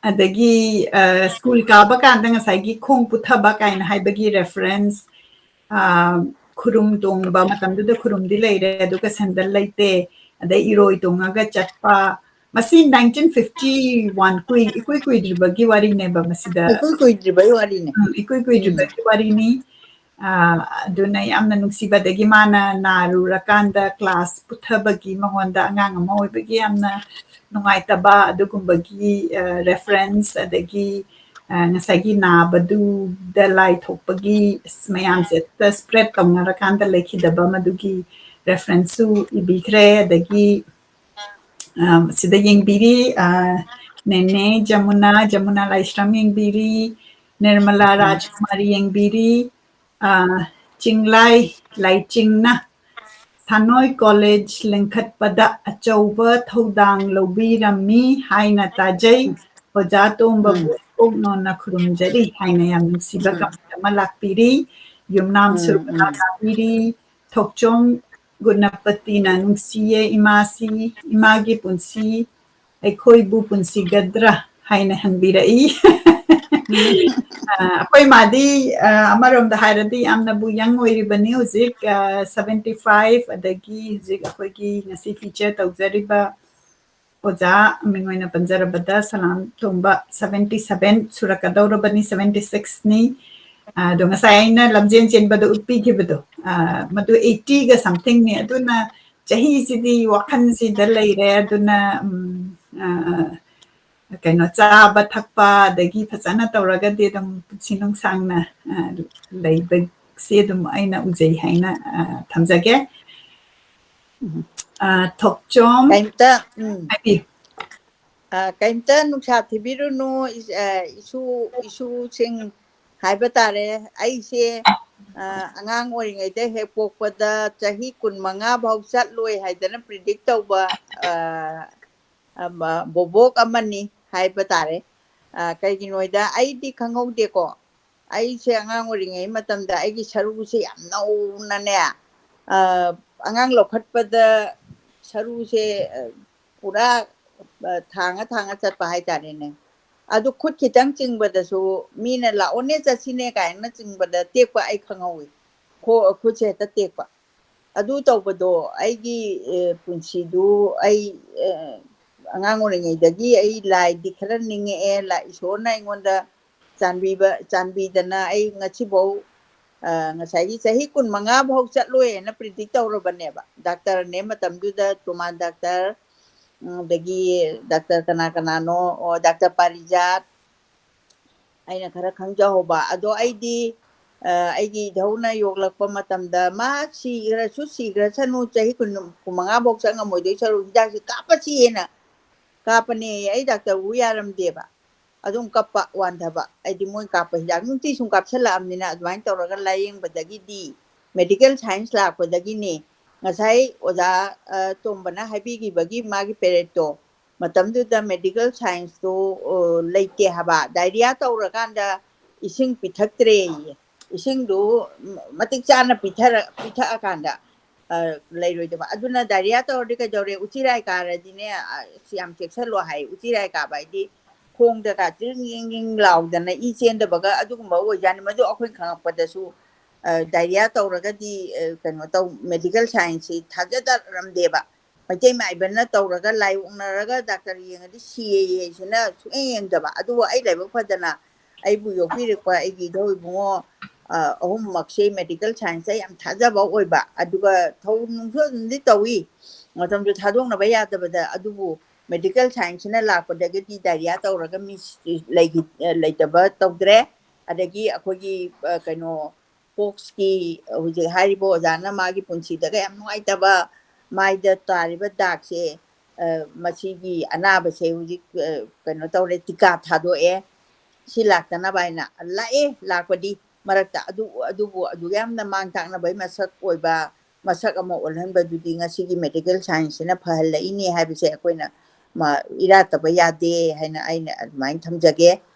ꯑꯗꯒꯤ, ꯑ, ꯁ꯭ꯀꯨꯜ ꯀꯥꯕ ꯀꯥꯟꯗ ꯉꯁꯥꯏꯒꯤ ꯈꯣꯡ ꯄꯨꯊꯕ ꯀꯥꯏꯅ ꯍꯥꯏꯕꯒꯤ reference, ꯑ, ꯈꯨꯔꯨꯝ ꯇꯣꯡꯕ, ꯃꯇꯝꯗꯨꯗ ꯈꯨꯔꯨꯝꯗꯤ ꯂꯩꯔꯦ, ꯑꯗꯨꯒ ꯁꯦꯟꯗꯜ ꯂꯩꯇꯦ, ꯑꯗꯩ ꯏꯔꯣꯏ ꯇꯣꯡꯉꯒ ꯆꯠꯄ, ꯃꯁꯤ nineteen fifty one, ꯀꯨꯏ-, ꯏꯀꯨꯏ ꯀꯨꯏꯗ꯭ꯔꯤꯕꯒꯤ ꯋꯥꯔꯤꯅꯦꯕ ꯃꯁꯤꯗ꯫ ꯏꯀꯨꯏ ꯀꯨꯏꯗ꯭ꯔꯤꯕꯒꯤ ꯋꯥꯔꯤꯅꯦ꯫ ꯎꯝ, ꯏꯀꯨꯏ ꯀꯨꯏꯗ꯭ꯔꯤꯕꯒꯤ ꯎꯝ꯫ ꯋꯥꯔꯤꯅꯤ꯫ ꯑ, ꯑꯗꯨꯅ ꯌꯥꯝꯅ ꯅꯨꯡꯁꯤꯕ꯫ ꯑꯗꯒꯤ ꯃꯥꯅ ꯅꯥꯔꯨꯔꯀꯥꯟꯗ class ꯄꯨꯊꯕꯒꯤ ꯃꯉꯣꯟꯗ ꯑꯉꯥꯡ ꯑꯃ ꯑꯣꯏꯕꯒꯤ ꯌꯥꯝꯅ ꯅꯨꯡꯉꯥꯏꯇꯕ ꯑꯗꯨꯒꯨꯝꯕꯒꯤ, ꯑ, reference, ꯑꯗꯒꯤ, ꯑ, ꯉꯁꯥꯏꯒꯤ ꯅꯥꯕꯗꯨꯗ ꯂꯥꯏ ꯊꯣꯛꯄꯒꯤ ꯑꯁ ꯃꯌꯥꯝꯁꯦ ꯍꯦꯛꯇ spread ꯇꯧꯅꯔꯀꯥꯟꯗ ꯂꯩꯈꯤꯗꯕ ꯃꯗꯨꯒꯤ referenceꯁꯨ ꯏꯕꯤꯈ꯭ꯔꯦ꯫ ꯑꯗꯒꯤ, ꯑ, ꯁꯤꯗ ꯌꯦꯡꯕꯤꯔꯤ, ꯑ, ꯅꯦꯅꯦ ꯖꯃꯨꯅꯥ, ꯖꯃꯨꯅꯥ ꯂꯥꯏꯁ꯭ꯔꯝ ꯌꯦꯡꯕꯤꯔꯤ, ꯅꯤꯔꯃꯂꯥ ꯎꯝ꯫ ꯔꯥꯖꯀꯨꯃꯥꯔꯤ ꯌꯦꯡꯕꯤꯔꯤ, ꯑ, ꯆꯤꯡꯂꯥꯏ ꯂꯥꯏꯆꯤꯡꯅ ꯁꯥꯟꯅꯣꯏ ꯀꯣꯂꯦꯖ ꯂꯤꯡꯈꯠꯄꯗ ꯑꯆꯧꯕ ꯊꯧꯗꯥꯡ ꯂꯧꯕꯤꯔꯝꯃꯤ ꯍꯥꯏꯅ ꯇꯥꯖꯩ꯫ ꯑꯣꯖꯥ ꯇꯣꯝꯕꯕꯨ ꯄꯨꯛꯅꯣꯟꯅ ꯈꯨꯔꯨꯝꯖꯔꯤ ꯍꯥꯏꯅ ꯌꯥꯝ ꯅꯨꯡꯁꯤꯕ ꯎꯝ꯫ ꯀꯃꯦꯟ ꯑꯃ ꯂꯥꯛꯄꯤꯔꯤ꯫ ꯌꯨꯝꯅꯥꯝ ꯎꯝ, ꯁꯨꯔꯨꯀꯥ ꯎꯝ꯫ ꯂꯥꯛꯄꯤꯔꯤ꯫ ꯊꯣꯛꯆꯣꯝ ꯒꯨꯅꯄꯇꯤꯅ ꯅꯨꯡꯁꯤꯌꯦ ꯏꯃꯥꯁꯤ, ꯏꯃꯥꯒꯤ ꯄꯨꯟꯁꯤ ꯑꯩꯈꯣꯏꯕꯨ ꯄꯨꯟꯁꯤꯒꯗ꯭ꯔꯥ ꯍꯥꯏꯅ ꯍꯪꯕꯤꯔꯛꯏ꯫ ꯑ, ꯑꯩꯈꯣꯏ ꯃꯥꯗꯤ, ꯑ, ꯑꯃꯔꯣꯝꯗ ꯍꯥꯏꯔꯗꯤ ꯌꯥꯝꯅꯕꯨ ꯌꯪ ꯑꯣꯏꯔꯤꯕꯅꯤ ꯍꯧꯖꯤꯛ, ꯑ, seventy five, ꯑꯗꯒꯤ ꯍꯧꯖꯤꯛ ꯑꯩꯈꯣꯏꯒꯤ ꯉꯁꯤ feature ꯇꯧꯖꯔꯤꯕ ꯑꯣꯖꯥ ꯃꯤꯡ ꯑꯣꯏꯅ ꯄꯟꯖꯔꯕꯗ ꯁꯂꯥꯝ ꯊꯣꯡꯕ seventy seven ꯁꯨꯔꯛꯀꯗꯧꯔꯕꯅꯤ, seventy six ꯅꯤ꯫ ꯑ, ꯑꯗꯣ ꯉꯁꯥꯏ ꯑꯩꯅ ꯂꯝꯖꯦꯟ ꯆꯦꯟꯕꯗ ꯎꯠꯄꯤꯈꯤꯕꯗꯣ, ꯑ, ꯃꯗꯨ eighty ꯒ something ꯅꯤ꯫ ꯑꯗꯨꯅ ꯆꯍꯤꯁꯤꯗꯤ ꯋꯥꯈꯜꯁꯤꯗ ꯂꯩꯔꯦ꯫ ꯑꯗꯨꯅ, ꯎꯝ, ꯑ, ꯀꯩꯅꯣ, ꯆꯥꯕ ꯊꯛꯄ ꯑꯗꯒꯤ ꯐꯖꯅ ꯇꯧꯔꯒꯗꯤ ꯑꯗꯨꯝ ꯄꯨꯟꯁꯤ ꯅꯨꯡꯁꯥꯡꯅ, ꯑ, ꯂꯩꯕꯁꯤ ꯑꯗꯨꯝ ꯑꯩꯅ ꯎꯖꯩ ꯍꯥꯏꯅ, ꯑ, ꯊꯝꯖꯒꯦ꯫ ꯎꯝ꯫ ꯑ, ꯊꯣꯛꯆꯣꯝ ꯀꯩꯝꯇ, ꯎꯝ꯫ ꯍꯥꯏꯕꯤꯌꯨ꯫ ꯑ, ꯀꯩꯝꯇ ꯅꯨꯡꯁꯥ ꯊꯤꯕꯤꯔꯨꯅꯨ, ꯏꯁ-, ꯑ, ꯏꯁꯨ, ꯏꯁꯨꯁꯤꯡ ꯍꯥꯏꯕ ꯇꯥꯔꯦ꯫ ꯑꯩꯁꯦ, ꯑ, ꯑꯉꯥꯡ ꯑꯣꯏꯔꯤꯉꯩꯗ ꯍꯦꯛ ꯄꯣꯛꯄꯗ ꯆꯍꯤ ꯀꯨꯟꯃꯉꯥ ꯐꯥꯎ ꯆꯠꯂꯣꯏ ꯍꯥꯏꯗꯅ predict ꯇꯧꯕ, ꯑ, ꯑ, ꯃ-, ꯕꯣꯕꯣꯛ ꯑꯃꯅꯤ ꯍꯥꯏꯕ ꯇꯥꯔꯦ꯫ ꯑ, ꯀꯩꯒꯤꯅꯣꯗ ꯑꯩꯗꯤ ꯈꯪꯍꯧꯗꯦꯀꯣ꯫ ꯑꯩꯁꯦ ꯑꯉꯥꯡ ꯑꯣꯏꯔꯤꯉꯩ ꯃꯇꯝꯗ ꯑꯩꯒꯤ ꯁꯔꯨꯁꯦ ꯌꯥꯝ ꯅꯧꯅꯅꯦ, ꯑ, ꯑꯉꯥꯡ ꯂꯧꯈꯠꯄꯗ ꯁꯔꯨꯁꯦ, ꯑ, ꯄꯨꯔꯥ, ꯑ, ꯊꯥꯡꯉ ꯊꯥꯡꯉ ꯆꯠꯄ ꯍꯥꯏꯇꯥꯔꯦꯅꯦ꯫ ꯑꯗꯨ ꯈꯨꯠ ꯈꯤꯇꯪ ꯆꯤꯡꯕꯗꯁꯨ ꯃꯤꯅ "ꯂꯥꯛꯑꯣꯅꯦ, ꯆꯠꯁꯤꯅꯦ" ꯀꯥꯏꯅ ꯆꯤꯡꯕꯗ ꯇꯦꯛꯄ ꯑꯩ ꯈꯪꯍꯧꯋꯤ꯫ ꯈꯣ-, ꯈꯨꯠꯁꯦ ꯍꯦꯛꯇ ꯇꯦꯛꯄ꯫ ꯑꯗꯨ ꯇꯧꯕꯗꯣ ꯑꯩꯒꯤ, ꯑ, ꯄꯨꯟꯁꯤꯗꯨ ꯑꯩ, ꯑ, ꯑꯉꯥꯡ ꯑꯣꯏꯔꯤꯉꯩꯗꯒꯤ ꯑꯩ ꯂꯥꯏꯗꯤ ꯈꯔ ꯅꯤꯡꯉꯛꯑꯦ꯫ ꯂꯥꯏ, ꯏꯁꯣꯔꯅ ꯑꯩꯉꯣꯟꯗ ꯆꯥꯟꯕꯤꯕ, ꯆꯥꯟꯕꯤꯗꯅ ꯑꯩ ꯉꯁꯤꯐꯥꯎ, ꯑ, ꯉꯁꯥꯏꯒꯤ ꯆꯍꯤ ꯀꯨꯟꯃꯉꯥ ꯐꯥꯎ ꯆꯠꯂꯣꯏꯅ predict ꯇꯧꯔꯕꯅꯦꯕ꯫ ꯗꯥꯛꯇꯔꯅꯦ ꯃꯇꯝꯗꯨꯗ, ꯇꯣꯃꯥ ꯗꯥꯛꯇꯔ, ꯎꯝ, ꯑꯗꯒꯤ ꯗꯥꯛꯇꯔ ꯀꯅꯥ ꯀꯅꯥꯅꯣ, ꯑꯣ, ꯗꯥꯛꯇꯔ ꯄꯥꯔꯤꯖꯥꯠ, ꯑꯩꯅ ꯈꯔ ꯈꯪꯖꯍꯧꯕ꯫ ꯑꯗꯣ ꯑꯩꯗꯤ, ꯑ, ꯑꯩꯒꯤ ꯏꯙꯧꯅ ꯌꯣꯛꯂꯛꯄ ꯃꯇꯝꯗ, "ꯃꯥ ꯁꯤꯈ꯭ꯔꯁꯨ ꯁꯤꯈ꯭ꯔꯁꯅꯨ, ꯆꯍꯤ ꯀꯨꯟ, ꯀꯨꯟꯃꯉꯥ ꯐꯥꯎ ꯆꯪꯉꯝꯃꯣꯏꯗꯣꯏ ꯁꯔꯨꯛ ꯍꯤꯗꯥꯛꯁꯦ ꯀꯥꯞꯄꯁꯤꯅ" ꯀꯥꯞꯄꯅꯦꯌꯦ꯫ ꯑꯩ ꯗꯥꯛꯇꯔ ꯎ ꯌꯥꯔꯝꯗꯦꯕ꯫ ꯑꯗꯨꯝ ꯀꯞꯄ, ꯋꯥꯟꯊꯕ꯫ ꯑꯩꯗꯤ ꯃꯣꯏ ꯀꯥꯞꯄ ꯍꯤꯗꯥꯛ ꯅꯨꯡꯇꯤ ꯁꯨꯝ ꯀꯥꯞꯁꯜꯂꯛꯑꯕꯅꯤꯅ ꯑꯗꯨꯃꯥꯏꯅ ꯇꯧꯔꯒ ꯂꯥꯏꯌꯦꯡꯕꯗꯒꯤꯗꯤ, medical science ꯂꯥꯛꯄꯗꯒꯤꯅꯤ, ꯉꯁꯥꯏ ꯑꯣꯖꯥ, ꯑ, ꯇꯣꯝꯕꯅ ꯍꯥꯏꯕꯤꯈꯤꯕꯒꯤ ꯃꯥꯒꯤ ꯄꯦꯔꯦꯠꯇꯣ, ꯃꯇꯝꯗꯨꯗ medical scienceꯇꯣ, ꯑ, ꯂꯩꯇꯦ ꯍꯥꯏꯕ꯫ Diarrhea ꯇꯧꯔꯀꯥꯟꯗ ꯏꯁꯤꯡ ꯄꯤꯊꯛꯇ꯭ꯔꯦꯌꯦ꯫ ꯏꯁꯤꯡꯗꯨ ꯃꯇꯤꯛ ꯆꯥꯅ ꯄꯤꯊꯔ-, ꯄꯤꯊꯛꯑꯀꯥꯟꯗ, ꯑ, ꯂꯩꯔꯣꯏꯗꯕ꯫ ꯑꯗꯨꯅ diarrhea ꯇꯧꯔꯗꯤ ꯀꯩꯗꯧꯔꯦ? ꯎꯆꯤꯔꯥꯏ ꯀꯥꯔꯗꯤꯅꯦ, ꯑ, ꯌꯥꯝ ꯆꯦꯛꯁꯤꯜꯂꯣ ꯍꯥꯏ꯫ ꯎꯆꯤꯔꯥꯏ ꯀꯥꯕ ꯍꯥꯏꯗꯤ ꯈꯣꯡꯗꯒ ꯇ꯭ꯔꯤꯡ ꯌꯤꯡ ꯌꯤꯡ ꯂꯥꯎꯗꯅ ꯏ ꯆꯦꯟꯗꯕꯒ ꯑꯗꯨꯒꯨꯝꯕ ꯑꯣꯏꯖꯥꯠꯅꯤ꯫ ꯃꯗꯨ ꯑꯩꯈꯣꯏ ꯈꯪꯉꯛꯄꯗꯁꯨ, ꯑ, diarrhea ꯇꯧꯔꯒꯗꯤ, ꯑ, ꯀꯩꯅꯣ ꯇꯧ, medical scienceꯁꯤ ꯊꯥꯖꯗꯔꯝꯗꯦꯕ꯫ ꯃꯩꯇꯩ ꯃꯥꯏꯕꯅ ꯇꯧꯔꯒ ꯂꯥꯏ ꯑꯣꯛꯅꯔꯒ ꯗꯥꯛꯇꯔ ꯌꯦꯡꯉꯗꯤ ꯁꯤꯌꯦꯌꯦ ꯁꯤꯅ ꯁꯨꯛꯌꯦꯡ ꯌꯦꯡꯗꯕ꯫ ꯑꯗꯨꯕꯨ ꯑꯩ ꯂꯥꯏꯕꯛ ꯐꯗꯅ ꯑꯩꯕꯨ ꯌꯣꯛꯄꯤꯔꯛꯄ ꯑꯩꯒꯤ ꯏꯙꯧ ꯏꯕꯨꯡꯉꯣ, ꯑ, ꯑꯍꯨꯝꯃꯛꯁꯦ medical scienceꯇ ꯌꯥꯝ ꯊꯥꯖꯕ ꯑꯣꯏꯕ, ꯑꯗꯨꯒ ꯊꯧ ꯅꯨꯡꯁꯨ ꯑꯗꯨꯝꯗꯤ ꯇꯧꯏ, ꯃꯇꯝꯁꯨ ꯊꯥꯗꯣꯛꯅꯕ ꯌꯥꯗꯕꯗ꯫ ꯑꯗꯨꯕꯨ medical scienceꯁꯤꯅ ꯂꯥꯛꯄꯗꯒꯤꯗꯤ diarrhea ꯇꯧꯔꯒ ꯃꯤ ꯂꯩꯈꯤ-, ꯂꯩꯇꯕ ꯇꯧꯗ꯭ꯔꯦ꯫ ꯑꯗꯒꯤ ꯑꯩꯈꯣꯏꯒꯤ, ꯑ, ꯀꯩꯅꯣ, poxꯀꯤ ꯍꯧꯖꯤꯛ ꯍꯥꯏꯔꯤꯕ ꯑꯣꯖꯥꯅ ꯃꯥꯒꯤ ꯄꯨꯟꯁꯤꯗꯒ ꯌꯥꯝ ꯅꯨꯡꯉꯥꯏꯇꯕ ꯃꯥꯏꯗ ꯇꯥꯔꯤꯕ ꯗꯥꯛꯁꯦ, ꯑ, ꯃꯁꯤꯒꯤ ꯑꯅꯥꯕꯁꯦ ꯍꯧꯖꯤꯛ, ꯑ, ꯀꯩꯅꯣ ꯇꯧꯔꯦ, ꯇꯤꯀꯥ ꯊꯥꯗꯣꯛꯑꯦ꯫ ꯁꯤ ꯂꯥꯛꯇꯅꯕ ꯍꯥꯏꯅ ꯂꯥꯛꯑꯦ, ꯂꯥꯛꯄꯗꯤ ꯃꯔꯛꯇ꯫ ꯑꯗꯨ, ꯑꯗꯨꯕꯨ ꯑꯗꯨꯛ ꯌꯥꯝꯅ ꯃꯥꯡ ꯇꯥꯛꯅꯕꯒꯤ ꯃꯁꯛ ꯑꯣꯏꯕ, ꯃꯁꯛ ꯑꯃ ꯑꯣꯜꯍꯟꯕꯗꯨꯗꯤ ꯉꯁꯤꯒꯤ medical scienceꯁꯤꯅ ꯐꯍꯜꯂꯛꯏꯅꯦ ꯍꯥꯏꯕꯁꯦ ꯑꯩꯈꯣꯏꯅ ꯃ-, ꯏꯔꯥꯠꯇꯕ ꯌꯥꯗꯦ ꯍꯥꯏꯅ ꯑꯩꯅ ꯑꯗꯨꯃꯥꯏꯅ ꯊꯝꯖꯒꯦ꯫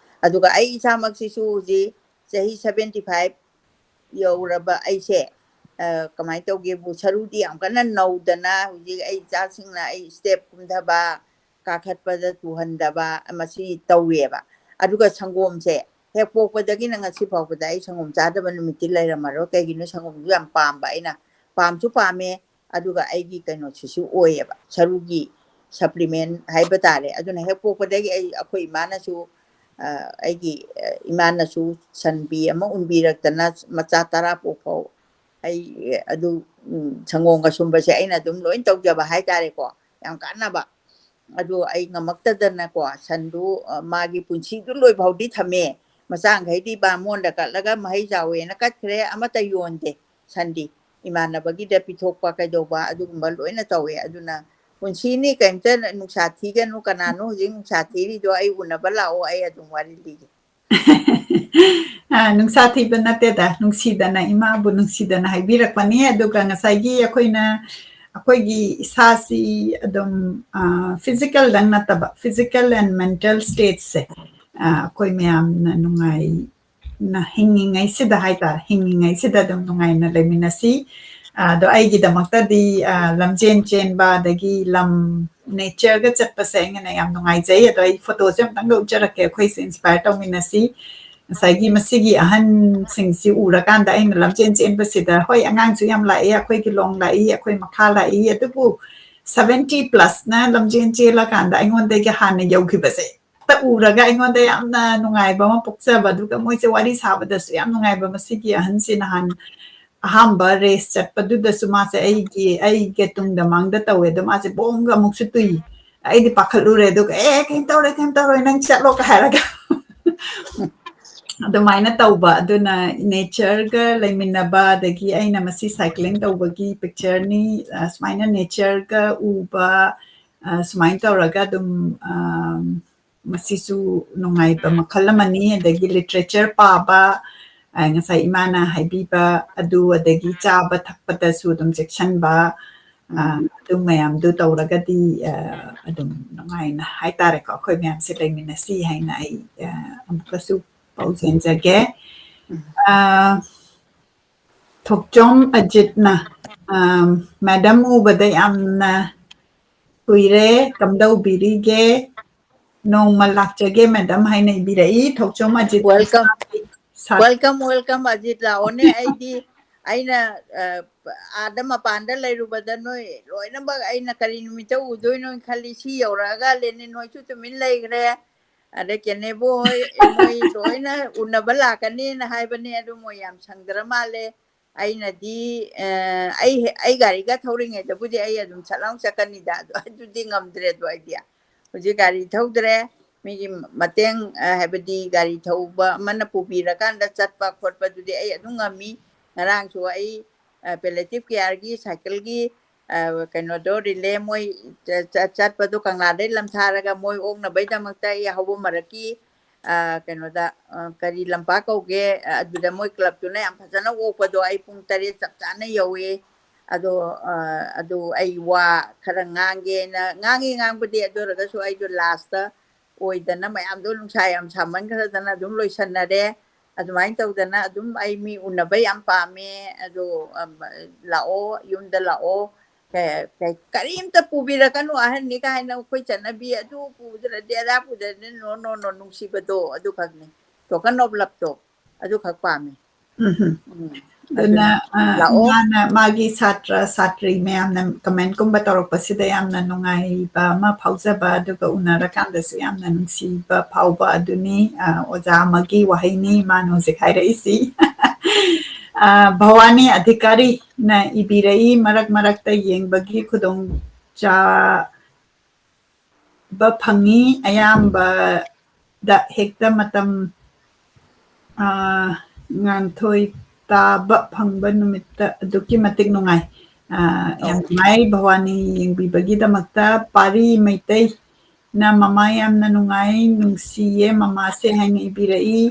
ꯑꯗꯨꯒ ꯑꯩ ꯏꯁꯥꯃꯛꯁꯤꯁꯨ ꯍꯧꯖꯤꯛ ꯆꯍꯤ seventy five ꯌꯧꯔꯕ ꯑꯩꯁꯦ, ꯑ, ꯀꯃꯥꯏꯅ ꯇꯧꯒꯦꯕꯨ, ꯁꯔꯨꯗꯤ ꯌꯥꯝ ꯀꯟꯅ ꯅꯧꯗꯅ ꯍꯧꯖꯤꯛ ꯑꯩ ꯏꯆꯥꯁꯤꯡꯅ ꯑꯩ step ꯀꯨꯝꯊꯕ, ꯀꯥꯈꯠꯄꯗ ꯇꯨꯍꯟꯗꯕ, ꯃꯁꯤ ꯇꯧꯋꯦꯕ꯫ ꯑꯗꯨꯒ ꯁꯪꯒꯣꯝꯁꯦ ꯍꯦꯛ ꯄꯣꯛꯄꯗꯒꯤꯅ ꯉꯁꯤ ꯐꯥꯎꯕꯗ ꯑꯩ ꯁꯪꯒꯣꯝ ꯆꯥꯗꯕ ꯅꯨꯃꯤꯠꯇꯤ ꯂꯩꯔꯝꯃꯔꯣꯏ꯫ ꯀꯩꯒꯤꯅꯣ, ꯁꯪꯒꯣꯝꯁꯨ ꯌꯥꯝ ꯄꯥꯝꯕ ꯑꯩꯅ, ꯄꯥꯝꯁꯨ ꯄꯥꯝꯃꯦ, ꯑꯗꯨꯒ ꯑꯩꯒꯤ ꯀꯩꯅꯣꯁꯤꯁꯨ ꯑꯣꯏꯌꯦꯕ, ꯁꯔꯨꯒꯤ supplement ꯍꯥꯏꯕ ꯇꯥꯔꯦ꯫ ꯑꯗꯨꯅ ꯍꯦꯛ ꯄꯣꯛꯄꯗꯒꯤ ꯑꯩ, ꯑꯩꯈꯣꯏ ꯏꯃꯥꯅꯁꯨ, ꯑ, ꯑꯩꯒꯤ, ꯑ, ꯏꯃꯥꯅꯁꯨ ꯁꯟꯕꯤ ꯑꯃ ꯎꯟꯕꯤꯔꯛꯇꯅ ꯃꯆꯥ ꯇꯔꯥ ꯄꯣꯛ ꯐꯥꯎ ꯑꯩ, ꯑꯗꯨ, ꯎꯝ, ꯁꯪꯒꯣꯝꯒ ꯁꯨꯝꯕꯁꯦ ꯑꯩꯅ ꯑꯗꯨꯝ ꯂꯣꯏ ꯇꯧꯖꯕ ꯍꯥꯏꯇꯥꯔꯦꯀꯣ꯫ ꯌꯥꯝ ꯀꯥꯟꯅꯕ꯫ ꯑꯗꯨ ꯑꯩ ꯉꯝꯃꯛꯇꯗꯅꯀꯣ, ꯁꯟꯗꯨ, ꯑ, ꯃꯥꯒꯤ ꯄꯨꯟꯁꯤꯗꯨ ꯂꯣꯏ ꯐꯥꯎꯗꯤ ꯊꯝꯃꯦ꯫ ꯃꯆꯥꯈꯩꯗꯤ ꯕꯥꯃꯣꯟꯗ ꯀꯠꯂꯒ ꯃꯍꯩ ꯆꯥꯎꯋꯦꯅ ꯀꯠꯈ꯭ꯔꯦ, ꯑꯃꯠꯇ ꯌꯣꯟꯗꯦ ꯁꯟꯗꯤ꯫ ꯏꯃꯥꯟꯅꯕꯒꯤꯗ ꯄꯤꯊꯣꯛꯄ ꯀꯩꯗꯧꯕ ꯑꯗꯨꯒꯨꯝꯕ ꯂꯣꯏꯅ ꯇꯧꯋꯦ꯫ ꯑꯗꯨꯅ ꯄꯨꯟꯁꯤꯅꯤ, ꯀꯩꯝꯇ ꯅꯨꯡꯁꯥ ꯊꯤꯒꯅꯨ, ꯀꯅꯥꯅꯣ ꯍꯧꯖꯤꯛ ꯅꯨꯡꯁꯥ ꯊꯤꯔꯤꯗꯣ, ꯑꯩ ꯎꯅꯕ ꯂꯥꯛꯑꯣ, ꯑꯩ ꯑꯗꯨꯝ ꯋꯥꯔꯤ ꯂꯤꯒꯦ꯫ ꯑ, ꯅꯨꯡꯁꯥ ꯊꯤꯕ ꯅꯠꯇꯦꯗ, ꯅꯨꯡꯁꯤꯗꯅ, ꯏꯃꯥꯕꯨ ꯅꯨꯡꯁꯤꯗꯅ ꯍꯥꯏꯕꯤꯔꯛꯄꯅꯤ꯫ ꯑꯗꯨꯒ ꯉꯁꯥꯏꯒꯤ ꯑꯩꯈꯣꯏꯅ, ꯑꯩꯈꯣꯏꯒꯤ ꯏꯁꯥꯁꯤ ꯑꯗꯨꯝ, ꯑ, physical-ꯗꯪ ꯅꯠꯇꯕ, physical and mental states-ꯁꯦ, ꯑ, ꯑꯩꯈꯣꯏ ꯃꯌꯥꯝꯅ ꯅꯨꯡꯉꯥꯏꯅ ꯍꯤꯡꯉꯤꯉꯩꯁꯤꯗ ꯍꯥꯏꯇꯥꯔꯦ, ꯍꯤꯡꯉꯤꯉꯩꯁꯤꯗ ꯑꯗꯨꯝ ꯅꯨꯡꯉꯥꯏꯅ ꯂꯩꯃꯤꯟꯅꯁꯤ꯫ ꯑ, ꯑꯗꯣ ꯑꯩꯒꯤꯗꯃꯛꯇꯗꯤ, ꯑ, ꯂꯝꯖꯦꯟ ꯆꯦꯟꯕ ꯑꯗꯒꯤ ꯂꯝ nature-ꯒ ꯆꯠꯄꯁꯦ ꯑꯩꯅ ꯌꯥꯝ ꯅꯨꯡꯉꯥꯏꯖꯩ꯫ ꯑꯗꯣ ꯑꯩ photo-ꯁꯦ ꯑꯝꯇꯪꯒ ꯎꯠꯆꯔꯛꯀꯦ, ꯑꯩꯈꯣꯏꯁꯦ inspire ꯇꯧꯃꯤꯟꯅꯁꯤ꯫ ꯉꯁꯥꯏꯒꯤ ꯃꯁꯤꯒꯤ ꯑꯍꯟꯁꯤꯡꯁꯤ ꯎꯔꯀꯥꯟꯗ ꯑꯩꯅ ꯂꯝꯖꯦꯟ ꯆꯦꯟꯕꯁꯤꯗ, ꯍꯣꯏ, ꯑꯉꯥꯡꯁꯨ ꯌꯥꯝ ꯂꯥꯛꯏ, ꯑꯩꯈꯣꯏꯒꯤ ꯂꯣꯡ ꯂꯥꯛꯏ, ꯑꯩꯈꯣꯏ ꯃꯈꯥ ꯂꯥꯛꯏ, ꯑꯗꯨꯕꯨ seventy plus-ꯅ ꯂꯝꯖꯦꯟ ꯆꯦꯜꯂꯀꯥꯟꯗ ꯑꯩꯉꯣꯟꯗꯒꯤ ꯍꯥꯟꯅ ꯌꯧꯈꯤꯕꯁꯦ ꯍꯦꯛꯇ ꯎꯔꯒ ꯑꯩꯉꯣꯟꯗ ꯌꯥꯝꯅ ꯅꯨꯡꯉꯥꯏꯕ ꯑꯃ ꯄꯣꯛꯆꯕ, ꯑꯗꯨꯒ ꯃꯣꯏꯁꯦ ꯋꯥꯔꯤ ꯁꯥꯕꯗꯁꯨ ꯌꯥꯝ ꯅꯨꯡꯉꯥꯏꯕ꯫ ꯃꯁꯤꯒꯤ ꯑꯍꯟꯁꯤ ꯅꯍꯥꯟ ꯑꯍꯥꯟꯕ race ꯆꯠꯄꯗꯨꯗꯁꯨ ꯃꯥꯁꯦ ꯑꯩꯒꯤ, ꯑꯩꯒ ꯇꯨꯡꯗ ꯃꯥꯡꯗ ꯇꯧꯋꯦ, ꯑꯗꯣ ꯃꯥꯁꯦ ꯕꯣꯝꯒ ꯑꯃꯨꯛꯁꯨ ꯇꯨꯏ꯫ ꯑꯩꯗꯤ ꯄꯥꯈꯠꯂꯨꯔꯦ, ꯑꯗꯨꯒ "ꯑꯦ, ꯀꯩꯝ ꯇꯧꯔꯣꯏ, ꯀꯩꯝ ꯇꯧꯔꯣꯏ, ꯅꯪ ꯆꯠꯂꯣ" ꯀ ꯍꯥꯏꯔꯒ꯫ ꯑꯗꯨꯃꯥꯏꯅ ꯇꯧꯕ, ꯑꯗꯨꯅ nature-ꯒ ꯂꯩꯃꯤꯟꯅꯕ, ꯑꯗꯒꯤ ꯑꯩꯅ ꯃꯁꯤ cycling ꯇꯧꯕꯒꯤ picture-ꯅꯤ, ꯑ, ꯁꯨꯃꯥꯏꯅ nature-ꯒ ꯎꯕ, ꯑ, ꯁꯨꯃꯥꯏꯅ ꯇꯧꯔꯒ ꯑꯗꯨꯝ, ꯑ, ꯃꯁꯤꯁꯨ ꯅꯨꯡꯉꯥꯏꯕ ꯃꯈꯜ ꯑꯃꯅꯤ꯫ ꯑꯗꯒꯤ literature ꯄꯥꯕ, ꯑ, ꯉꯁꯥꯏ ꯏꯃꯥꯅ ꯍꯥꯏꯕꯤꯕ ꯑꯗꯨ, ꯑꯗꯒꯤ ꯆꯥꯕ ꯊꯛꯄꯗꯁꯨ ꯑꯗꯨꯝ ꯆꯦꯛꯁꯤꯟꯕ, ꯑ, ꯎꯝ꯫ ꯑꯗꯨ ꯃꯌꯥꯝꯗꯨ ꯇꯧꯔꯒꯗꯤ, ꯑ, ꯑꯗꯨꯝ ꯅꯨꯡꯉꯥꯏꯅ ꯍꯥꯏꯇꯥꯔꯦꯀꯣ, ꯑꯩꯈꯣꯏ ꯃꯌꯥꯝꯁꯦ ꯂꯩꯃꯤꯟꯅꯁꯤ ꯍꯥꯏꯅ ꯑꯩ, ꯑ, ꯑꯃꯨꯛꯀꯁꯨ ꯄꯥꯎꯖꯦꯟꯖꯒꯦ꯫ ꯎꯝ꯫ ꯑ, ꯊꯣꯛꯆꯣꯝ ꯑꯖꯤꯠꯅ, ꯑ, "Madam ꯎꯕꯗ ꯌꯥꯝꯅ ꯀꯨꯏꯔꯦ, ꯀꯝꯗꯧꯕꯤꯔꯤꯒꯦ? ꯅꯣꯡꯃ ꯂꯥꯛꯆꯒꯦ, madam" ꯍꯥꯏꯅ ꯏꯕꯤꯔꯛꯏ꯫ ꯊꯣꯛꯆꯣꯝ ꯑꯖꯤꯠ꯫ Welcome꯫ ꯁꯥ- Welcome, welcome, ꯑꯖꯤꯠ꯫ ꯂꯥꯛꯑꯣꯅꯦ꯫ ꯑꯩꯗꯤ, ꯑꯩꯅ, ꯑ, ꯑꯥꯗ ꯃꯄꯥꯟꯗ ꯂꯩꯔꯨꯕꯗ ꯅꯣꯏ ꯂꯣꯏꯅꯃꯛ ꯑꯩꯅ ꯀꯔꯤ ꯅꯨꯃꯤꯠꯇ ꯎꯗꯣꯏꯅꯣ ꯈꯜꯂꯤ꯫ ꯁꯤ ꯌꯧꯔꯛꯑꯒ ꯂꯦꯅꯤꯟ ꯍꯣꯏꯁꯨ ꯇꯨꯃꯤꯟ ꯂꯩꯈ꯭ꯔꯦ꯫ ꯑꯗꯩ ꯀꯦꯅꯦꯕꯣ ꯍꯣꯏ, ꯃꯣꯏ ꯂꯣꯏꯅ ꯎꯅꯕ ꯂꯥꯛꯀꯅꯤꯅ ꯍꯥꯏꯕꯅꯦ, ꯑꯗꯨ ꯃꯣꯏ ꯌꯥꯝ ꯁꯪꯗ꯭ꯔ ꯃꯥꯜꯂꯦ꯫ ꯑꯩꯅꯗꯤ, ꯑ, ꯑꯩ, ꯑꯩ ꯒꯥꯔꯤꯒ ꯊꯧꯔꯤꯉꯩꯗꯕꯨꯗꯤ ꯑꯩ ꯑꯗꯨꯝ ꯁꯠ ꯂꯥꯎ ꯆꯠꯀꯅꯤꯗ, ꯑꯗꯨ, ꯑꯗꯨꯗꯤ ꯉꯝꯗ꯭ꯔꯦꯗꯣ ꯑꯩꯗꯤ꯫ ꯍꯧꯖꯤꯛ ꯒꯥꯔꯤ ꯊꯧꯗ꯭ꯔꯦ, ꯃꯤꯒꯤ ꯃꯇꯦꯡ, ꯑ, ꯍꯥꯏꯕꯗꯤ ꯒꯥꯔꯤ ꯊꯧꯕ ꯑꯃꯅ ꯄꯨꯕꯤꯔꯀꯥꯟꯗ ꯆꯠꯄ ꯈꯣꯠꯄꯗꯨꯗꯤ ꯑꯩ ꯑꯗꯨꯝ ꯉꯝꯃꯤ꯫ ꯉꯔꯥꯡꯁꯨ ꯑꯩ, ꯑ, palliative care-ꯒꯤ cycle-ꯒꯤ, ꯑ, ꯀꯩꯅꯣꯗꯣ relay ꯃꯣꯏ ꯆ-, ꯆ-, ꯆꯠꯄꯗꯣ ꯀꯪꯂꯥꯗꯩ ꯂꯝꯊꯥꯔꯒ ꯃꯣꯏ ꯑꯣꯛꯅꯕꯩꯗꯃꯛꯇ ꯑꯩ ꯍꯧꯕ ꯃꯔꯛꯀꯤ ꯑ, ꯀꯩꯅꯣꯗ, ꯑ, ꯀꯔꯤ ꯂꯝꯄꯥꯛ ꯀꯧꯒꯦ? ꯑ, ꯑꯗꯨꯗ ꯃꯣꯏ club ꯇꯨꯅ ꯌꯥꯝ ꯐꯖꯅ ꯑꯣꯛꯄꯗꯣ, ꯑꯩ ꯄꯨꯡ ꯇꯔꯦꯠ ꯆꯞ ꯆꯥꯅ ꯌꯧꯋꯦ꯫ ꯑꯗꯣ, ꯑ, ꯑꯗꯨ ꯑꯩ ꯋꯥ ꯈꯔ ꯉꯥꯡꯒꯦꯅ, ꯉꯥꯡꯉꯤ ꯉꯥꯡꯕꯗꯤ, ꯑꯗꯨ ꯑꯣꯏꯔꯒꯁꯨ ꯑꯩꯗꯣ last ꯑꯣꯏꯗꯅ ꯃꯌꯥꯝꯗꯣ ꯅꯨꯡꯁꯥ ꯌꯥꯝ ꯁꯥꯃꯟꯈ꯭ꯔꯗꯅ ꯑꯗꯨꯝ ꯂꯣꯏꯁꯟꯅꯔꯦ꯫ ꯑꯗꯨꯃꯥꯏꯅ ꯇꯧꯗꯅ ꯑꯗꯨꯝ ꯑꯩ ꯃꯤ ꯎꯅꯕ ꯌꯥꯝ ꯄꯥꯝꯃꯦ꯫ ꯑꯗꯣ, ꯑꯝ, ꯂꯥꯛꯑꯣ, ꯌꯨꯝꯗ ꯂꯥꯛꯑꯣ꯫ ꯀ-, ꯀ-, ꯀꯔꯤꯝꯇ ꯄꯨꯕꯤꯔꯛꯀꯅꯨ ꯑꯍꯟꯅꯤ ꯀꯥꯏꯅ ꯑꯩꯈꯣꯏ ꯆꯠꯅꯕꯤ, ꯑꯗꯨ ꯄꯨꯗ꯭ꯔꯗꯤ ꯑꯗꯥ ꯄꯨꯗ꯭ꯔꯗꯤ, no, no, no, ꯅꯨꯡꯁꯤꯕꯗꯣ ꯑꯗꯨꯈꯛꯅꯤ꯫ Token of loveꯇꯣ ꯑꯗꯨꯈꯛ ꯄꯥꯝꯃꯦ꯫ ꯎꯝ꯫ ꯑꯗꯨꯅ, ꯑꯗꯨꯅ, ꯑ, ꯂꯥꯛꯑꯣ꯫ ꯃꯥꯅ ꯃꯥꯒꯤ ꯁꯥꯇ꯭ꯔ ꯁꯥꯇ꯭ꯔꯤ ꯃꯌꯥꯝꯅ commentꯀꯨꯝꯕ ꯇꯧꯔꯛꯄꯁꯤꯗ ꯌꯥꯝꯅ ꯅꯨꯡꯉꯥꯏꯕ ꯑꯃ ꯐꯥꯎꯖꯕ, ꯑꯗꯨꯒ ꯎꯅꯔꯀꯥꯟꯗꯁꯨ ꯌꯥꯝꯅ ꯅꯨꯡꯁꯤꯕ ꯐꯥꯎꯕ ꯑꯗꯨꯅꯤ, ꯑ, ꯑꯣꯖꯥ ꯑꯃꯒꯤ ꯋꯥꯍꯩꯅꯤ ꯃꯥꯅ ꯍꯧꯖꯤꯛ ꯍꯥꯏꯔꯛꯏꯁꯤ꯫ ꯑ, ꯚꯋꯥꯅꯤ ꯑꯙꯤꯀꯥꯔꯤꯅ ꯏꯕꯤꯔꯛꯏ, ꯃꯔꯛ ꯃꯔꯛꯇ ꯌꯦꯡꯕꯒꯤ ꯈꯨꯗꯣꯡ ꯆꯥ-, ꯕ ꯐꯪꯉꯤ꯫ ꯑꯌꯥꯝꯕꯗ ꯍꯦꯛꯇ ꯃꯇꯝ, ꯑ, ꯉꯥꯟꯊꯣꯏ ꯇꯥꯕ ꯐꯪꯕ ꯅꯨꯃꯤꯠꯇ ꯑꯗꯨꯛꯀꯤ ꯃꯇꯤꯛ ꯅꯨꯡꯉꯥꯏ꯫ ꯑ, ꯌꯥꯝ ꯑꯧ꯫ ꯅꯨꯡꯉꯥꯏ ꯚꯋꯥꯅꯤ ꯌꯦꯡꯕꯤꯕꯒꯤꯗꯃꯛꯇ꯫ ꯄꯥꯔꯤ ꯃꯩꯇꯩꯅ "ꯃꯃꯥ ꯌꯥꯝꯅ ꯅꯨꯡꯉꯥꯏ, ꯅꯨꯡꯁꯤꯌꯦ ꯃꯃꯥꯁꯦ" ꯍꯥꯏꯅ ꯏꯕꯤꯔꯛꯏ꯫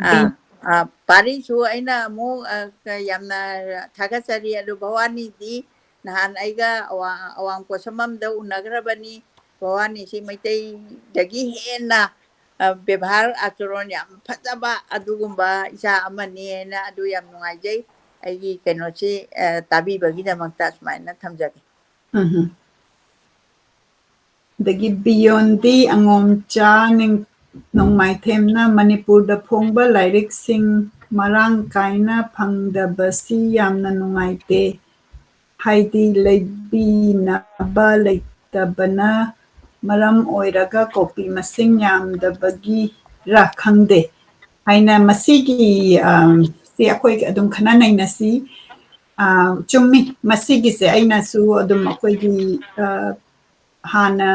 ꯑꯥ, ꯕꯤ- ꯑꯥ, ꯄꯥꯔꯤꯁꯨ ꯑꯩꯅ ꯑꯃꯨꯛ, ꯑ, ꯀ-, ꯌꯥꯝꯅ ꯊꯥꯒꯠꯆꯔꯤ꯫ ꯑꯗꯨ ꯚꯋꯥꯅꯤꯗꯤ ꯅꯍꯥꯟ ꯑꯩꯒ ꯑꯋꯥ-, ꯑꯋꯥꯡ ꯄꯣꯠꯁꯝꯕꯝꯗ ꯎꯅꯈ꯭ꯔꯕꯅꯤ꯫ ꯚꯋꯥꯅꯤꯁꯤ ꯃꯩꯇꯩꯗꯒꯤ ꯍꯦꯟꯅ, ꯑ, ꯕꯦꯕꯥꯔ ꯑꯥꯆꯔꯣꯟ ꯌꯥꯝ ꯐꯖꯕ ꯑꯗꯨꯒꯨꯝꯕ ꯏꯆꯥ ꯑꯃꯅꯤ ꯍꯥꯏꯅ ꯑꯗꯨ ꯌꯥꯝ ꯅꯨꯡꯉꯥꯏꯖꯩ꯫ ꯑꯩꯒꯤ ꯀꯩꯅꯣꯁꯤ, ꯑ, ꯇꯥꯕꯤꯕꯒꯤꯗꯃꯛꯇ ꯁꯨꯃꯥꯏꯅ ꯊꯝꯖꯒꯦ꯫ ꯎꯝ꯫ ꯑꯗꯒꯤ ꯕꯤꯌꯣꯟꯗꯤ ꯑꯉꯣꯝꯆꯥ ꯅꯤꯡ-, ꯅꯣꯡꯃꯥꯏꯊꯦꯝꯅ "ꯃꯅꯤꯄꯨꯔꯗ ꯐꯣꯡꯕ ꯂꯥꯏꯔꯤꯛꯁꯤꯡ ꯃꯔꯥꯡ ꯀꯥꯏꯅ ꯐꯪꯗꯕꯁꯤ ꯌꯥꯝꯅ ꯅꯨꯡꯉꯥꯏꯇꯦ꯫ ꯍꯥꯏꯗꯤ ꯂꯩꯕꯤꯅꯕ ꯂꯩꯇꯕꯅ ꯃꯔꯝ ꯑꯣꯏꯔꯒ ꯀꯣꯄꯤ ꯃꯁꯤꯡ ꯌꯥꯝꯗꯕꯒꯤꯔ ꯈꯪꯗꯦ" ꯍꯥꯏꯅ꯫ ꯃꯁꯤꯒꯤ, ꯑꯝ, ꯁꯤ ꯑꯩꯈꯣꯏ ꯑꯗꯨꯝ ꯈꯟꯅ ꯅꯩꯅꯁꯤ꯫ ꯑ, ꯆꯨꯝꯃꯤ꯫ ꯃꯁꯤꯒꯤꯁꯦ ꯑꯩꯅꯁꯨ ꯑꯗꯨꯝ ꯑꯩꯈꯣꯏꯒꯤ, ꯑ, ꯍꯥꯟꯅ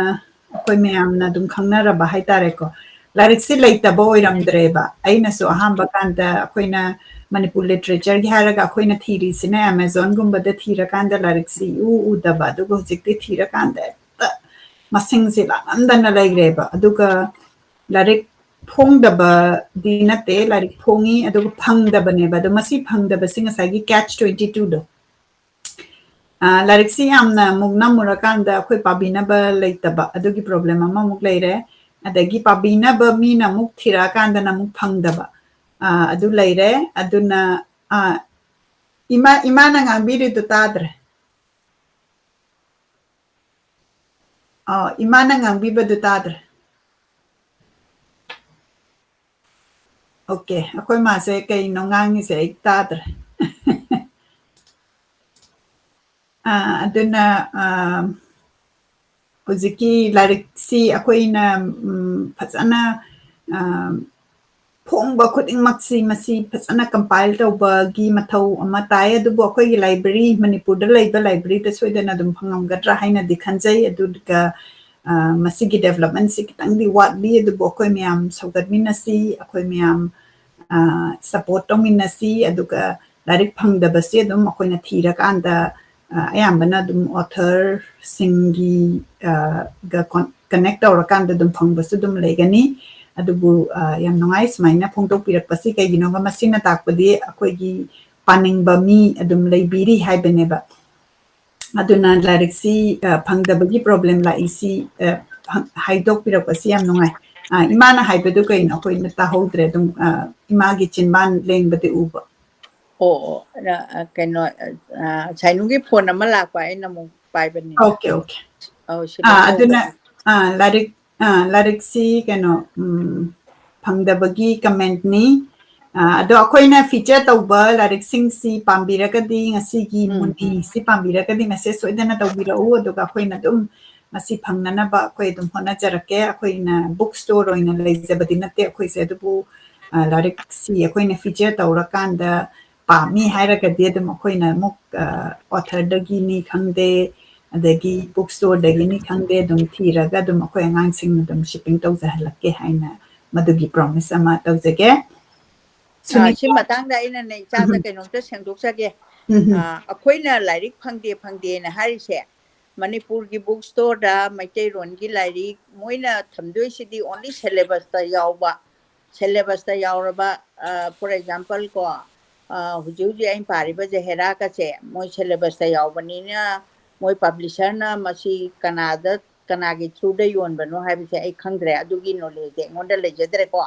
ꯑꯩꯈꯣꯏ ꯃꯌꯥꯝꯅ ꯑꯗꯨꯝ ꯈꯪꯅꯔꯕ ꯍꯥꯏꯇꯥꯔꯦꯀꯣ꯫ ꯂꯥꯏꯔꯤꯛꯁꯤ ꯂꯩꯇꯕ ꯑꯣꯏꯔꯝꯗ꯭ꯔꯦꯕ꯫ ꯑꯩꯅꯁꯨ ꯑꯍꯥꯟꯕ ꯀꯥꯟꯗ ꯑꯩꯈꯣꯏꯅ ꯃꯅꯤꯄꯨꯔ literature ꯒꯤ ꯍꯥꯏꯔꯒ ꯑꯩꯈꯣꯏꯅ ꯊꯤꯔꯤꯁꯤꯅ Amazon ꯒꯨꯝꯕꯗ ꯊꯤꯔꯀꯥꯟꯗ ꯂꯥꯏꯔꯤꯛꯁꯤ ꯏꯎ ꯎꯗꯕ, ꯑꯗꯨꯒ ꯍꯧꯖꯤꯛꯇꯤ ꯊꯤꯔꯀꯥꯟꯗ ꯍꯦꯛꯇ ꯃꯁꯤꯡꯁꯦ ꯂꯥꯛꯃꯟꯗꯅ ꯂꯩꯈ꯭ꯔꯦꯕ꯫ ꯑꯗꯨꯒ ꯂꯥꯏꯔꯤꯛ ꯐꯣꯡꯗꯕꯗꯤ ꯅꯠꯇꯦ, ꯂꯥꯏꯔꯤꯛ ꯐꯣꯡꯉꯤ, ꯑꯗꯨꯒ ꯐꯪꯗꯕꯅꯦꯕ꯫ ꯑꯗꯣ ꯃꯁꯤ ꯐꯪꯗꯕꯁꯤ ꯉꯁꯥꯏꯒꯤ catch twenty two ꯗꯣ꯫ ꯑ, ꯂꯥꯏꯔꯤꯛꯁꯤ ꯌꯥꯝꯅ ꯑꯃꯨꯛ ꯅꯝꯃꯨꯔꯀꯥꯟꯗ ꯑꯩꯈꯣꯏ ꯄꯥꯕꯤꯅꯕ ꯂꯩꯇꯕ, ꯑꯗꯨꯒꯤ problem ꯑꯃꯃꯨꯛ ꯂꯩꯔꯦ꯫ ꯑꯗꯒꯤ ꯄꯥꯕꯤꯅꯕ ꯃꯤꯅ ꯑꯃꯨꯛ ꯊꯤꯔꯛꯑꯀꯥꯟꯗꯅ ꯑꯃꯨꯛ ꯐꯪꯗꯕ, ꯑ, ꯑꯗꯨ ꯂꯩꯔꯦ꯫ ꯑꯗꯨꯅ, ꯑ, ꯏꯃꯥ, ꯏꯃꯥꯅ ꯉꯥꯡꯕꯤꯔꯤꯗꯨ ꯇꯥꯗ꯭ꯔꯦ꯫ ꯑ, ꯏꯃꯥꯅ ꯉꯥꯡꯕꯤꯕꯗꯨ ꯇꯥꯗ꯭ꯔꯦ꯫ Okay, ꯑꯩꯈꯣꯏ ꯃꯥꯁꯦ ꯀꯩꯅꯣ ꯉꯥꯡꯉꯤꯁꯦ ꯑꯩ ꯇꯥꯗ꯭ꯔꯦ꯫ ꯑ, ꯑꯗꯨꯅ, ꯑ, ꯍꯧꯖꯤꯛꯀꯤ ꯂꯥꯏꯔꯤꯛꯁꯤ ꯑꯩꯈꯣꯏꯅ, ꯎꯝ, ꯐꯖꯅ, ꯑ, ꯐꯣꯡꯕ ꯈꯨꯗꯤꯡꯃꯛꯁꯤ ꯃꯁꯤ ꯐꯖꯅ compile ꯇꯧꯕꯒꯤ ꯃꯊꯧ ꯑꯃ ꯇꯥꯏ꯫ ꯑꯗꯨꯕꯨ ꯑꯩꯈꯣꯏꯒꯤ library, ꯃꯅꯤꯄꯨꯔꯗ ꯂꯩꯕ library ꯗ ꯁꯣꯏꯗꯅ ꯑꯗꯨꯝ ꯐꯪꯉꯝꯒꯗ꯭ꯔꯥ ꯍꯥꯏꯅꯗꯤ ꯈꯟꯖꯩ꯫ ꯑꯗꯨꯒ, ꯑ, ꯃꯁꯤꯒꯤ development ꯁꯤ ꯈꯤꯇꯪꯗꯤ ꯋꯥꯠꯂꯤ, ꯑꯗꯨꯕꯨ ꯑꯩꯈꯣꯏ ꯃꯌꯥꯝ ꯁꯧꯒꯠꯃꯤꯟꯅꯁꯤ, ꯑꯩꯈꯣꯏ ꯃꯌꯥꯝ, ꯑ, support ꯇꯧꯃꯤꯟꯅꯁꯤ꯫ ꯑꯗꯨꯒ ꯂꯥꯏꯔꯤꯛ ꯐꯪꯗꯕꯁꯤ ꯑꯗꯨꯝ ꯑꯩꯈꯣꯏꯅ ꯊꯤꯔꯀꯥꯟꯗ, ꯑ, ꯑꯌꯥꯝꯕꯅ ꯑꯗꯨꯝ author ꯁꯤꯡꯒꯤ, ꯑ, ꯒ con-, connect ꯇꯧꯔꯀꯥꯟꯗ ꯑꯗꯨꯝ ꯐꯪꯕꯁꯨ ꯑꯗꯨꯝ ꯂꯩꯒꯅꯤ꯫ ꯑꯗꯨꯕꯨ, ꯑ, ꯌꯥꯝ ꯅꯨꯡꯉꯥꯏ ꯁꯨꯃꯥꯏꯅ ꯐꯣꯡꯗꯣꯛꯄꯤꯔꯛꯄꯁꯤ꯫ ꯀꯩꯒꯤꯅꯣꯒ ꯃꯁꯤꯅ ꯇꯥꯛꯄꯗꯤ ꯑꯩꯈꯣꯏꯒꯤ ꯄꯥꯅꯤꯡꯕ ꯃꯤ ꯑꯗꯨꯝ ꯂꯩꯕꯤꯔꯤ ꯍꯥꯏꯕꯅꯦꯕ꯫ ꯑꯗꯨꯅ ꯂꯥꯏꯔꯤꯛꯁꯤ, ꯑ, ꯐꯪꯗꯕꯒꯤ problem ꯂꯥꯛꯏꯁꯤ, ꯑ, ꯍ-, ꯍꯥꯏꯗꯣꯛꯄꯤꯔꯛꯄꯁꯤ ꯌꯥꯝ ꯅꯨꯡꯉꯥꯏ꯫ ꯑ, ꯏꯃꯥꯅ ꯍꯥꯏꯕꯗꯨ ꯀꯩꯅꯣ ꯑꯩꯈꯣꯏꯅ ꯇꯥꯍꯧꯗ꯭ꯔꯦ, ꯑꯗꯨꯝ, ꯑ, ꯏꯃꯥꯒꯤ ꯆꯤꯟꯕꯥꯟ ꯂꯦꯡꯕꯗꯤ ꯎꯕ꯫ ꯑꯣ, ꯑꯣ, ꯑ, ꯑ, ꯀꯩꯅꯣ, ꯑ, ꯑ, ꯁꯥꯏꯅꯨꯒꯤ phone ꯑꯃ ꯂꯥꯛꯄ, ꯑꯩꯅ ꯑꯃꯨꯛ ꯄꯥꯏꯕꯅꯤꯗ꯫ Okay, okay꯫ ꯑꯧ, ꯁꯤꯗ ꯑꯥ, ꯑꯗꯨꯅ, ꯇꯧꯕꯅꯤ꯫ ꯑꯥ, ꯂꯥꯏꯔꯤꯛ, ꯑꯥ, ꯂꯥꯏꯔꯤꯛꯁꯤ ꯀꯩꯅꯣ, ꯎꯝ, ꯐꯪꯗꯕꯒꯤ comment ꯅꯤ꯫ ꯑꯥ, ꯑꯗꯣ ꯑꯩꯈꯣꯏꯅ feature ꯇꯧꯕ ꯂꯥꯏꯔꯤꯛꯁꯤꯡꯁꯤ ꯄꯥꯝꯕꯤꯔꯒꯗꯤ, ꯉꯁꯤꯒꯤ ꯎꯝ꯫ ꯃꯨꯅꯤꯁꯤ ꯄꯥꯝꯕꯤꯔꯒꯗꯤ message ꯁꯣꯏꯗꯅ ꯇꯧꯕꯤꯔꯛꯎ, ꯑꯗꯨꯒ ꯑꯩꯈꯣꯏꯅ ꯑꯗꯨꯝ ꯃꯁꯤ ꯐꯪꯅꯅꯕ ꯑꯩꯈꯣꯏ ꯑꯗꯨꯝ ꯍꯣꯠꯅꯖꯔꯛꯀꯦ꯫ ꯑꯩꯈꯣꯏꯅ book store ꯑꯣꯏꯅ ꯂꯩꯖꯕꯗꯤ ꯅꯠꯇꯦ ꯑꯩꯈꯣꯏꯁꯦ, ꯑꯗꯨꯕꯨ, ꯑ, ꯂꯥꯏꯔꯤꯛꯁꯤ ꯑꯩꯈꯣꯏꯅ feature ꯇꯧꯔꯀꯥꯟꯗ ꯄꯥꯝꯃꯤ ꯍꯥꯏꯔꯒꯗꯤ ꯑꯗꯨꯝ ꯑꯩꯈꯣꯏꯅ ꯑꯃꯨꯛ, ꯑ, author ꯗꯒꯤꯅꯤ ꯈꯪꯗꯦ, ꯑꯗꯒꯤ book store ꯗꯒꯤꯅꯤ ꯈꯪꯗꯦ, ꯑꯗꯨꯝ ꯊꯤꯔꯒ ꯑꯗꯨꯝ ꯑꯩꯈꯣꯏ ꯑꯉꯥꯡꯁꯤꯡ ꯑꯗꯨꯝ shipping ꯇꯧꯖꯍꯜꯂꯛꯀꯦ ꯍꯥꯏꯅ ꯃꯗꯨꯒꯤ promise ꯑꯃ ꯇꯧꯖꯒꯦ꯫ ꯑ, ꯁꯨꯅꯤꯇꯥ꯫ ꯁꯤ ꯃꯇꯥꯡꯗ ꯑꯩꯅꯅꯦ, ꯏꯆꯥꯗ ꯎꯝ꯫ ꯀꯩꯅꯣꯝꯇ ꯁꯦꯡꯗꯣꯛꯆꯒꯦ꯫ ꯎꯝ꯫ ꯑ, ꯑꯩꯈꯣꯏꯅ ꯂꯥꯏꯔꯤꯛ ꯐꯪꯗꯦ, ꯐꯪꯗꯦꯅ ꯍꯥꯏꯔꯤꯁꯦ, ꯃꯅꯤꯄꯨꯔꯒꯤ ꯕꯨꯛ ꯁ꯭ꯇꯣꯔꯗ ꯃꯩꯇꯩꯂꯣꯟꯒꯤ ꯂꯥꯏꯔꯤꯛ ꯃꯣꯏꯅ ꯊꯝꯗꯣꯏꯁꯤꯗꯤ only syllabusꯇ ꯌꯥꯎꯕ, syllabusꯇ ꯌꯥꯎꯔꯕ, for example ꯀꯣ, ꯍꯧꯖꯤꯛ ꯍꯧꯖꯤꯛ ꯑꯩꯅ ꯄꯥꯔꯤꯕ ꯖꯍꯦꯔꯥꯒꯁꯦ ꯃꯣꯏ syllabusꯇ ꯌꯥꯎꯕꯅꯤꯅ, ꯃꯣꯏ publisherꯅ ꯃꯁꯤ ꯀꯅꯥꯗ, ꯀꯅꯥꯒꯤ throughꯗ ꯌꯣꯟꯕꯅꯣ ꯍꯥꯏꯕꯁꯦ ꯑꯩ ꯈꯪꯗ꯭ꯔꯦ, ꯑꯗꯨꯒꯤ knowledgeꯁꯦ ꯑꯩꯉꯣꯟꯗ ꯂꯩꯖꯗ꯭ꯔꯦꯀꯣ꯫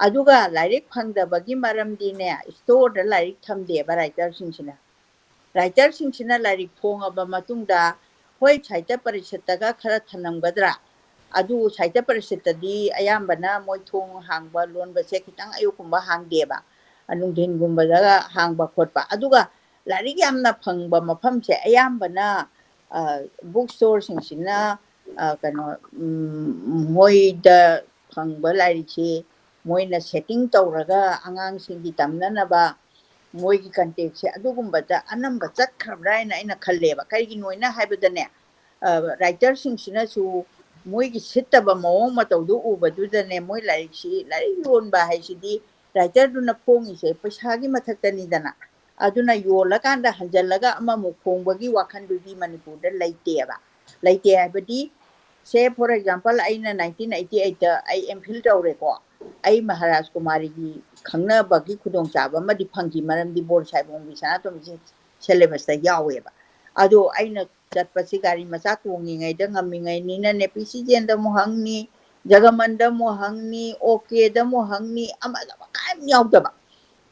ꯑꯗꯨꯒ ꯂꯥꯏꯔꯤꯛ ꯐꯪꯗꯕꯒꯤ ꯃꯔꯝꯗꯤꯅꯦ, ꯁ꯭ꯇꯣꯔꯗ ꯂꯥꯏꯔꯤꯛ ꯊꯝꯗꯦꯕ writerꯁꯤꯡꯁꯤꯅ꯫ Writerꯁꯤꯡꯁꯤꯅ ꯂꯥꯏꯔꯤꯛ ꯐꯣꯡꯉꯕ ꯃꯇꯨꯡꯗ, ꯍꯣꯏ, ꯁꯥꯍꯤꯇ꯭ꯌ ꯄꯔꯤꯁꯠꯇꯒ ꯈꯔ ꯊꯅꯝꯒꯗ꯭ꯔꯥ, ꯑꯗꯨ ꯁꯥꯍꯤꯇ꯭ꯌ ꯄꯔꯤꯁꯠꯇꯗꯤ ꯑꯌꯥꯝꯕꯅ ꯃꯣꯏ ꯊꯣꯡ ꯍꯥꯡꯕ ꯂꯣꯟꯕꯁꯦ ꯈꯤꯇꯪ ꯑꯌꯨꯛꯀꯨꯝꯕ ꯍꯥꯡꯗꯦꯕ, ꯅꯨꯡꯊꯤꯟꯒꯨꯝꯕꯗꯒ ꯍꯥꯡꯕ ꯈꯣꯠꯄ꯫ ꯑꯗꯨꯒ ꯂꯥꯏꯔꯤꯛ ꯌꯥꯝꯅ ꯐꯪꯕ ꯃꯐꯝꯁꯦ ꯑꯌꯥꯝꯕꯅ ꯕꯨꯛ ꯁ꯭ꯇꯣꯔꯁꯤꯡꯁꯤꯅ, ꯀꯩꯅꯣ, ꯃꯣꯏꯗ ꯐꯪꯕ ꯂꯥꯏꯔꯤꯛꯁꯤ ꯃꯣꯏꯅ setting ꯇꯧꯔꯒ ꯑꯉꯥꯡꯁꯤꯡꯒꯤ ꯇꯝꯅꯅꯕ ꯃꯣꯏꯒꯤ contactꯁꯦ ꯑꯗꯨꯒꯨꯝꯕꯗ ꯑꯅꯝꯕ ꯆꯠꯈ꯭ꯔꯕ꯭ꯔꯥ ꯍꯥꯏꯅ ꯑꯩꯅ ꯈꯜꯂꯦꯕ꯫ ꯀꯔꯤꯒꯤꯅꯣ ꯍꯥꯏꯅ ꯍꯥꯏꯕꯗꯅꯦ, writerꯁꯤꯡꯁꯤꯅꯁꯨ ꯃꯣꯏꯒꯤ ꯁꯤꯠꯇꯕ ꯃꯑꯣꯡ ꯃꯇꯧꯗꯨ ꯎꯕꯗꯨꯗꯅꯦ, ꯃꯣꯏ ꯂꯥꯏꯔꯤꯛꯁꯤ, ꯂꯥꯏꯔꯤꯛ ꯌꯣꯟꯕ ꯍꯥꯏꯁꯤꯗꯤ writerꯗꯨꯅ ꯐꯣꯡꯉꯤꯁꯦ ꯄꯩꯁꯥꯒꯤ ꯃꯊꯛꯇꯅꯤꯗꯅ꯫ ꯑꯗꯨꯅ ꯌꯣꯜꯂꯀꯥꯟꯗ ꯍꯟꯖꯜꯂꯒ ꯑꯃꯃꯨꯛ ꯐꯣꯡꯕꯒꯤ ꯋꯥꯈꯜꯗꯨꯗꯤ ꯃꯅꯤꯄꯨꯔꯗ ꯂꯩꯇꯦꯕ꯫ ꯂꯩꯇꯦ ꯍꯥꯏꯕꯗꯤ, say for example, ꯑꯩꯅ nineteen eighty eightꯇ ꯑꯩ M.Phil ꯇꯧꯔꯦꯀꯣ꯫ ꯑꯩ ꯃꯍꯥꯔꯥꯖ ꯀꯨꯃꯥꯔꯤꯒꯤ ꯈꯪꯅꯕꯒꯤ ꯈꯨꯗꯣꯡꯆꯥꯕ ꯑꯃꯗꯤ ꯐꯪꯈꯤ, ꯃꯔꯝꯗꯤ ꯕꯣꯔ ꯁꯥꯍꯦꯕ ꯑꯣꯡꯕꯤ ꯁꯅꯥꯇꯣꯝꯕꯤꯁꯦ syllabusꯇ ꯌꯥꯎꯋꯦꯕ꯫ ꯑꯗꯣ ꯑꯩꯅ ꯆꯠꯄꯁꯤ ꯒꯥꯔꯤ ꯃꯆꯥ ꯇꯣꯡꯉꯤꯉꯩꯗ, ꯉꯝꯃꯤꯉꯩꯅꯤꯅꯅꯦ, ꯄꯤ ꯁꯤ ꯖꯦꯟꯗ ꯑꯃꯨꯛ ꯍꯪꯅꯤ, ꯖꯒꯃꯟꯗ ꯑꯃꯨꯛ ꯍꯪꯅꯤ, ꯑꯣ ꯀꯦꯗ ꯑꯃꯨꯛ ꯍꯪꯅꯤ, ꯑꯃꯗ ꯑꯃ ꯀꯔꯤꯝ ꯌꯥꯎꯗꯕ꯫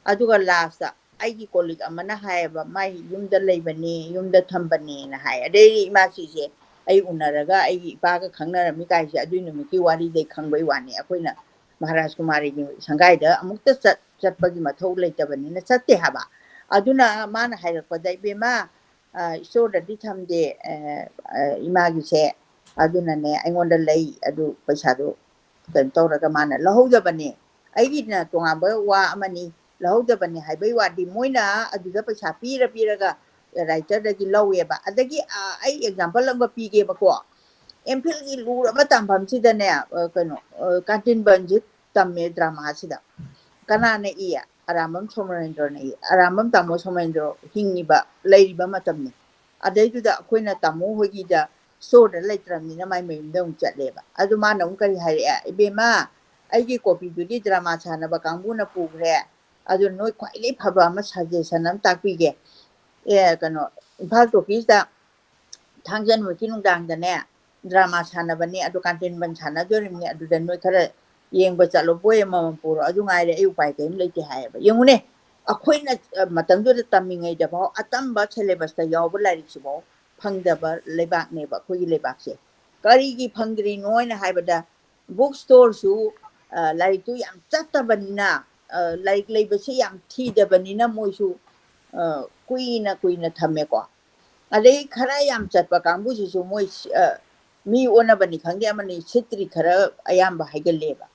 ꯑꯗꯨꯒ lastꯇ ꯑꯩꯒꯤ colleague ꯑꯃꯅ ꯍꯥꯏꯌꯦꯕ, "ꯃꯥꯏ ꯌꯨꯝꯗ ꯂꯩꯕꯅꯦ, ꯌꯨꯝꯗ ꯊꯝꯕꯅꯦꯅ" ꯍꯥꯏ꯫ ꯑꯗꯩꯗꯤ ꯏꯃꯥꯁꯤꯁꯦ ꯑꯩ ꯎꯅꯔꯒ ꯑꯩꯒꯤ ꯏꯄꯥꯒ ꯈꯪꯅꯔꯝꯃꯤ ꯀꯥꯏꯁꯦ ꯑꯗꯨꯏ ꯅꯨꯃꯤꯠꯀꯤ ꯋꯥꯔꯤꯗꯩ ꯈꯪꯕꯩ ꯋꯥꯅꯤ꯫ ꯑꯩꯈꯣꯏꯅ ꯃꯍꯥꯔꯥꯖ ꯀꯨꯃꯥꯔꯤꯒꯤ ꯁꯪꯒꯥꯏꯗ ꯑꯃꯨꯛꯇ ꯆꯠ-, ꯆꯠꯄꯒꯤ ꯃꯊꯧ ꯂꯩꯇꯕꯅꯤꯅ ꯆꯠꯇꯦ ꯍꯥꯏꯕ꯫ ꯑꯗꯨꯅ ꯃꯥꯅ ꯍꯥꯏꯔꯛꯄꯗ, "ꯏꯕꯦꯝꯃ, ꯑ, ꯁ꯭ꯇꯣꯔꯗꯗꯤ ꯊꯝꯗꯦ, ꯑ, ꯑ, ꯏꯃꯥꯒꯤꯁꯦ, ꯑꯗꯨꯅꯅꯦ ꯑꯩꯉꯣꯟꯗ ꯂꯩ, ꯑꯗꯨ ꯄꯩꯁꯥꯗꯣ ꯀꯩꯅꯣ ꯇꯧꯔꯒ ꯃꯥꯅ ꯂꯧꯍꯧꯗꯕꯅꯦ꯫ ꯑꯩꯒꯤꯅ ꯇꯣꯉꯥꯟꯕ ꯋꯥ ꯑꯃꯅꯤ, ꯂꯧꯍꯧꯗꯕꯅꯤ ꯍꯥꯏꯕꯩ ꯋꯥꯗꯤ ꯃꯣꯏꯅ ꯑꯗꯨꯗ ꯄꯩꯁꯥ ꯄꯤꯔ ꯄꯤꯔꯒ writerꯗꯒꯤ ꯂꯧꯋꯦꯕ"꯫ ꯑꯗꯒꯤ, ꯑ, ꯑꯩ example ꯑꯃꯒ ꯄꯤꯒꯦꯕꯀꯣ꯫ M.Philꯒꯤ ꯂꯨꯔꯕ ꯇꯝꯐꯝꯁꯤꯗꯅꯦ, ꯑ, ꯀꯩꯅꯣ, ꯑ, ꯀꯥꯟꯇꯤꯟꯕꯟꯁꯦ ꯇꯝꯃꯦ dramaꯁꯤꯗ꯫ ꯀꯅꯥꯅ ꯏ? ꯑꯔꯥꯝꯕꯝ ꯁꯣꯃꯣꯔꯦꯟꯗ꯭ꯔꯣꯅ ꯏ꯫ ꯑꯔꯥꯝꯕꯝ ꯇꯥꯃꯣ ꯁꯣꯃꯣꯔꯦꯟꯗ꯭ꯔꯣ ꯍꯤꯡꯉꯤꯕ, ꯂꯩꯔꯤꯕ ꯃꯇꯝꯅꯤ꯫ ꯑꯗꯩꯗꯨꯗ ꯑꯩꯈꯣꯏꯅ ꯇꯥꯃꯣ ꯍꯣꯏꯒꯤꯗ ꯁ꯭ꯇꯣꯔꯗ ꯂꯩꯇ꯭ꯔꯕꯅꯤꯅ ꯃꯥꯏ ꯃꯌꯨꯝꯗ ꯑꯃꯨꯛ ꯆꯠꯂꯦꯕ꯫ ꯑꯗꯨ ꯃꯥꯅ ꯑꯃꯨꯛ ꯀꯔꯤ ꯍꯥꯏꯔꯛꯑꯦ, "ꯏꯕꯦꯝꯃ, ꯑꯩꯒꯤ ꯀꯣꯄꯤꯗꯨꯗꯤ ꯗ꯭ꯔꯃꯥ ꯁꯥꯟꯅꯕ ꯀꯥꯡꯕꯨꯅ ꯄꯨꯈ꯭ꯔꯦ꯫ ꯑꯗꯨ ꯅꯣꯏ ꯈ꯭ꯋꯥꯏꯗꯒꯤ ꯐꯕ ꯑꯃ ꯁꯖꯦꯁꯟ ꯑꯃ ꯇꯥꯛꯄꯤꯒꯦ꯫ ꯑꯦ, ꯀꯩꯅꯣ, ꯏꯝꯐꯥꯜ ꯇꯣꯀꯤꯁꯇ ꯊꯥꯡꯖ ꯅꯨꯃꯤꯠꯀꯤ ꯅꯨꯡꯗꯥꯡꯗꯅꯦ ꯗ꯭ꯔꯃꯥ ꯁꯥꯟꯅꯕꯅꯦ, ꯑꯗꯨ ꯀꯥꯟꯇꯦꯟꯕꯟ ꯁꯥꯟꯅꯗꯣꯔꯤꯕꯅꯦ, ꯑꯗꯨꯗ ꯅꯣꯏ ꯈꯔ ꯌꯦꯡꯕ ꯆꯠꯂꯣ, ꯕꯣꯏ ꯑꯃꯃꯝ ꯄꯨꯔꯣ, ꯑꯗꯨ ꯉꯥꯏꯔꯦ, ꯑꯩ ꯎꯄꯥꯏ ꯀꯔꯤꯝ ꯂꯩꯇꯦ" ꯍꯥꯏꯌꯦꯕ꯫ ꯌꯦꯡꯉꯨꯅꯦ, ꯑꯩꯈꯣꯏꯅ, ꯑ, ꯃꯇꯝꯗꯨꯗ ꯇꯝꯃꯤꯉꯩꯗꯐꯥꯎ ꯑꯇꯝꯕ ꯁꯦꯂꯦꯕꯁꯇ ꯌꯥꯎꯕ ꯂꯥꯏꯔꯤꯛꯁꯤꯐꯥꯎ ꯐꯪꯗꯕ ꯂꯩꯕꯥꯛꯅꯦꯕ ꯑꯩꯈꯣꯏꯒꯤ ꯂꯩꯕꯥꯛꯁꯦ꯫ ꯀꯔꯤꯒꯤ ꯐꯪꯗ꯭ꯔꯤꯅꯣ ꯍꯥꯏꯅ ꯍꯥꯏꯕꯗ, ꯕꯨꯛ ꯁ꯭ꯇꯣꯔꯁꯨ, ꯑ, ꯂꯥꯏꯔꯤꯛꯇꯨ ꯌꯥꯝ ꯆꯠꯇꯕꯅꯤꯅ, ꯑ, ꯂꯥꯏꯔꯤꯛ ꯂꯩꯕꯁꯤ ꯌꯥꯝ ꯊꯤꯗꯕꯅꯤꯅ ꯃꯣꯏꯁꯨ, ꯑ, ꯀꯨꯏꯅ ꯀꯨꯏꯅ ꯊꯝꯃꯦꯀꯣ꯫ ꯑꯗꯩ ꯈꯔ ꯌꯥꯝ ꯆꯠꯄ ꯀꯥꯡꯕꯨꯁꯤꯁꯨ ꯃꯣꯏ, ꯑ, ꯃꯤ ꯑꯣꯟꯅꯕꯅꯤ ꯈꯪꯗꯦ, ꯑꯃꯅꯤ ꯁꯤꯠꯇ꯭ꯔꯤ ꯈꯔ ꯑꯌꯥꯝꯕ ꯍꯥꯏꯒꯜꯂꯦꯕ꯫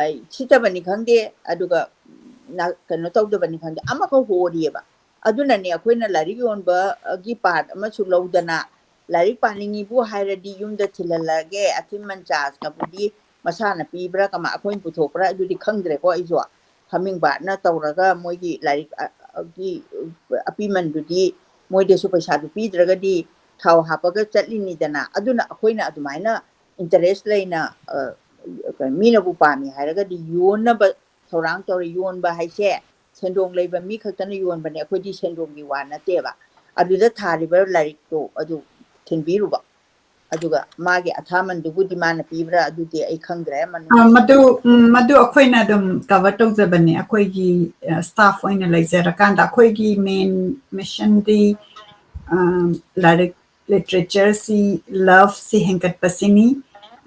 ꯑꯩ ꯁꯤꯠꯇꯕꯅꯤ ꯈꯪꯗꯦ, ꯑꯗꯨꯒ ꯅ-, ꯀꯩꯅꯣ ꯇꯧꯗꯕꯅꯤ ꯈꯪꯗꯦ, ꯑꯃꯈꯛ ꯍꯣꯔꯤꯑꯕ꯫ ꯑꯗꯨꯅꯅꯦ ꯑꯩꯈꯣꯏꯅ ꯂꯥꯏꯔꯤꯛ ꯌꯣꯟꯕꯒꯤ ꯄꯥꯔꯠ ꯑꯃꯁꯨ ꯂꯧꯗꯅ, ꯂꯥꯏꯔꯤꯛ ꯄꯥꯅꯤꯡꯉꯤꯕꯨ ꯍꯥꯏꯔꯗꯤ ꯌꯨꯝꯗ ꯊꯤꯜꯍꯜꯂꯛꯑꯒꯦ, ꯑꯊꯤꯟꯕꯟ ꯆꯥꯔꯖꯀꯕꯨꯗꯤ ꯃꯁꯥꯅ ꯄꯤꯕ꯭ꯔꯥ, ꯀꯃꯥꯏ, ꯑꯩꯈꯣꯏꯅ ꯄꯨꯊꯣꯛꯄ꯭ꯔꯥ, ꯑꯗꯨꯗꯤ ꯈꯪꯗ꯭ꯔꯦꯀꯣ ꯑꯩꯁꯨ꯫ ꯍꯃꯤꯡꯕꯥꯔꯠꯅ ꯇꯧꯔꯒ ꯃꯣꯏꯒꯤ ꯂꯥꯏꯔꯤꯛ, ꯑ, ꯒꯤ, ꯑꯄꯤꯃꯟꯗꯨꯗꯤ ꯃꯣꯏꯗꯁꯨ ꯄꯩꯁꯥꯗꯨ ꯄꯤꯗ꯭ꯔꯒꯗꯤ ꯊꯥꯎ ꯍꯥꯞꯄꯒ ꯆꯠꯂꯤꯅꯤꯗꯅ꯫ ꯑꯗꯨꯅ ꯑꯩꯈꯣꯏꯅ ꯑꯗꯨꯃꯥꯏꯅ ꯏꯟꯇꯔꯦꯁ ꯂꯩꯅ, ꯑ, ꯃꯤꯅꯕꯨ ꯄꯥꯝꯃꯤ ꯍꯥꯏꯔꯒꯗꯤ ꯌꯣꯟꯅꯕ ꯊꯧꯔꯥꯡ ꯇꯧꯔꯦ꯫ ꯌꯣꯟꯕ ꯍꯥꯏꯁꯦ ꯁꯦꯟꯗꯣꯡ ꯂꯩꯕ ꯃꯤ ꯈꯛꯇꯅ ꯌꯣꯟꯕꯅꯦ, ꯑꯩꯈꯣꯏꯗꯤ ꯁꯦꯟꯗꯣꯡꯒꯤ ꯋꯥ ꯅꯠꯇꯦꯕ꯫ ꯑꯗꯨꯗ ꯊꯥꯔꯤꯕ ꯂꯥꯏꯔꯤꯛꯇꯣ ꯑꯗꯨ ꯊꯤꯟꯕꯤꯔꯨꯕ꯫ ꯑꯗꯨꯒ ꯃꯥꯒꯤ ꯑꯊꯥꯃꯟꯗꯨꯕꯨꯗꯤ ꯃꯥꯅ ꯄꯤꯕ꯭ꯔꯥ, ꯑꯗꯨꯗꯤ ꯑꯩ ꯈꯪꯗ꯭ꯔꯦ꯫ ꯃꯅꯨꯡ ꯑ, ꯃꯗꯨ, ꯎꯝ, ꯃꯗꯨ ꯑꯩꯈꯣꯏꯅ ꯑꯗꯨꯝ ꯀꯚꯔ ꯇꯧꯖꯕꯅꯦ꯫ ꯑꯩꯈꯣꯏꯒꯤ, ꯑ, ꯁ꯭ꯇꯥꯐ ꯑꯣꯏꯅ ꯂꯩꯖꯔꯀꯥꯟꯗ ꯑꯩꯈꯣꯏꯒꯤ ꯃꯦꯟ ꯃꯤꯁꯟꯗꯤ, ꯑ, ꯂꯥꯏꯔꯤꯛ, ꯂꯤꯇꯔꯦꯆꯔꯁꯤ, ꯂꯚꯁꯤ ꯍꯦꯟꯒꯠꯄꯁꯤꯅꯤ꯫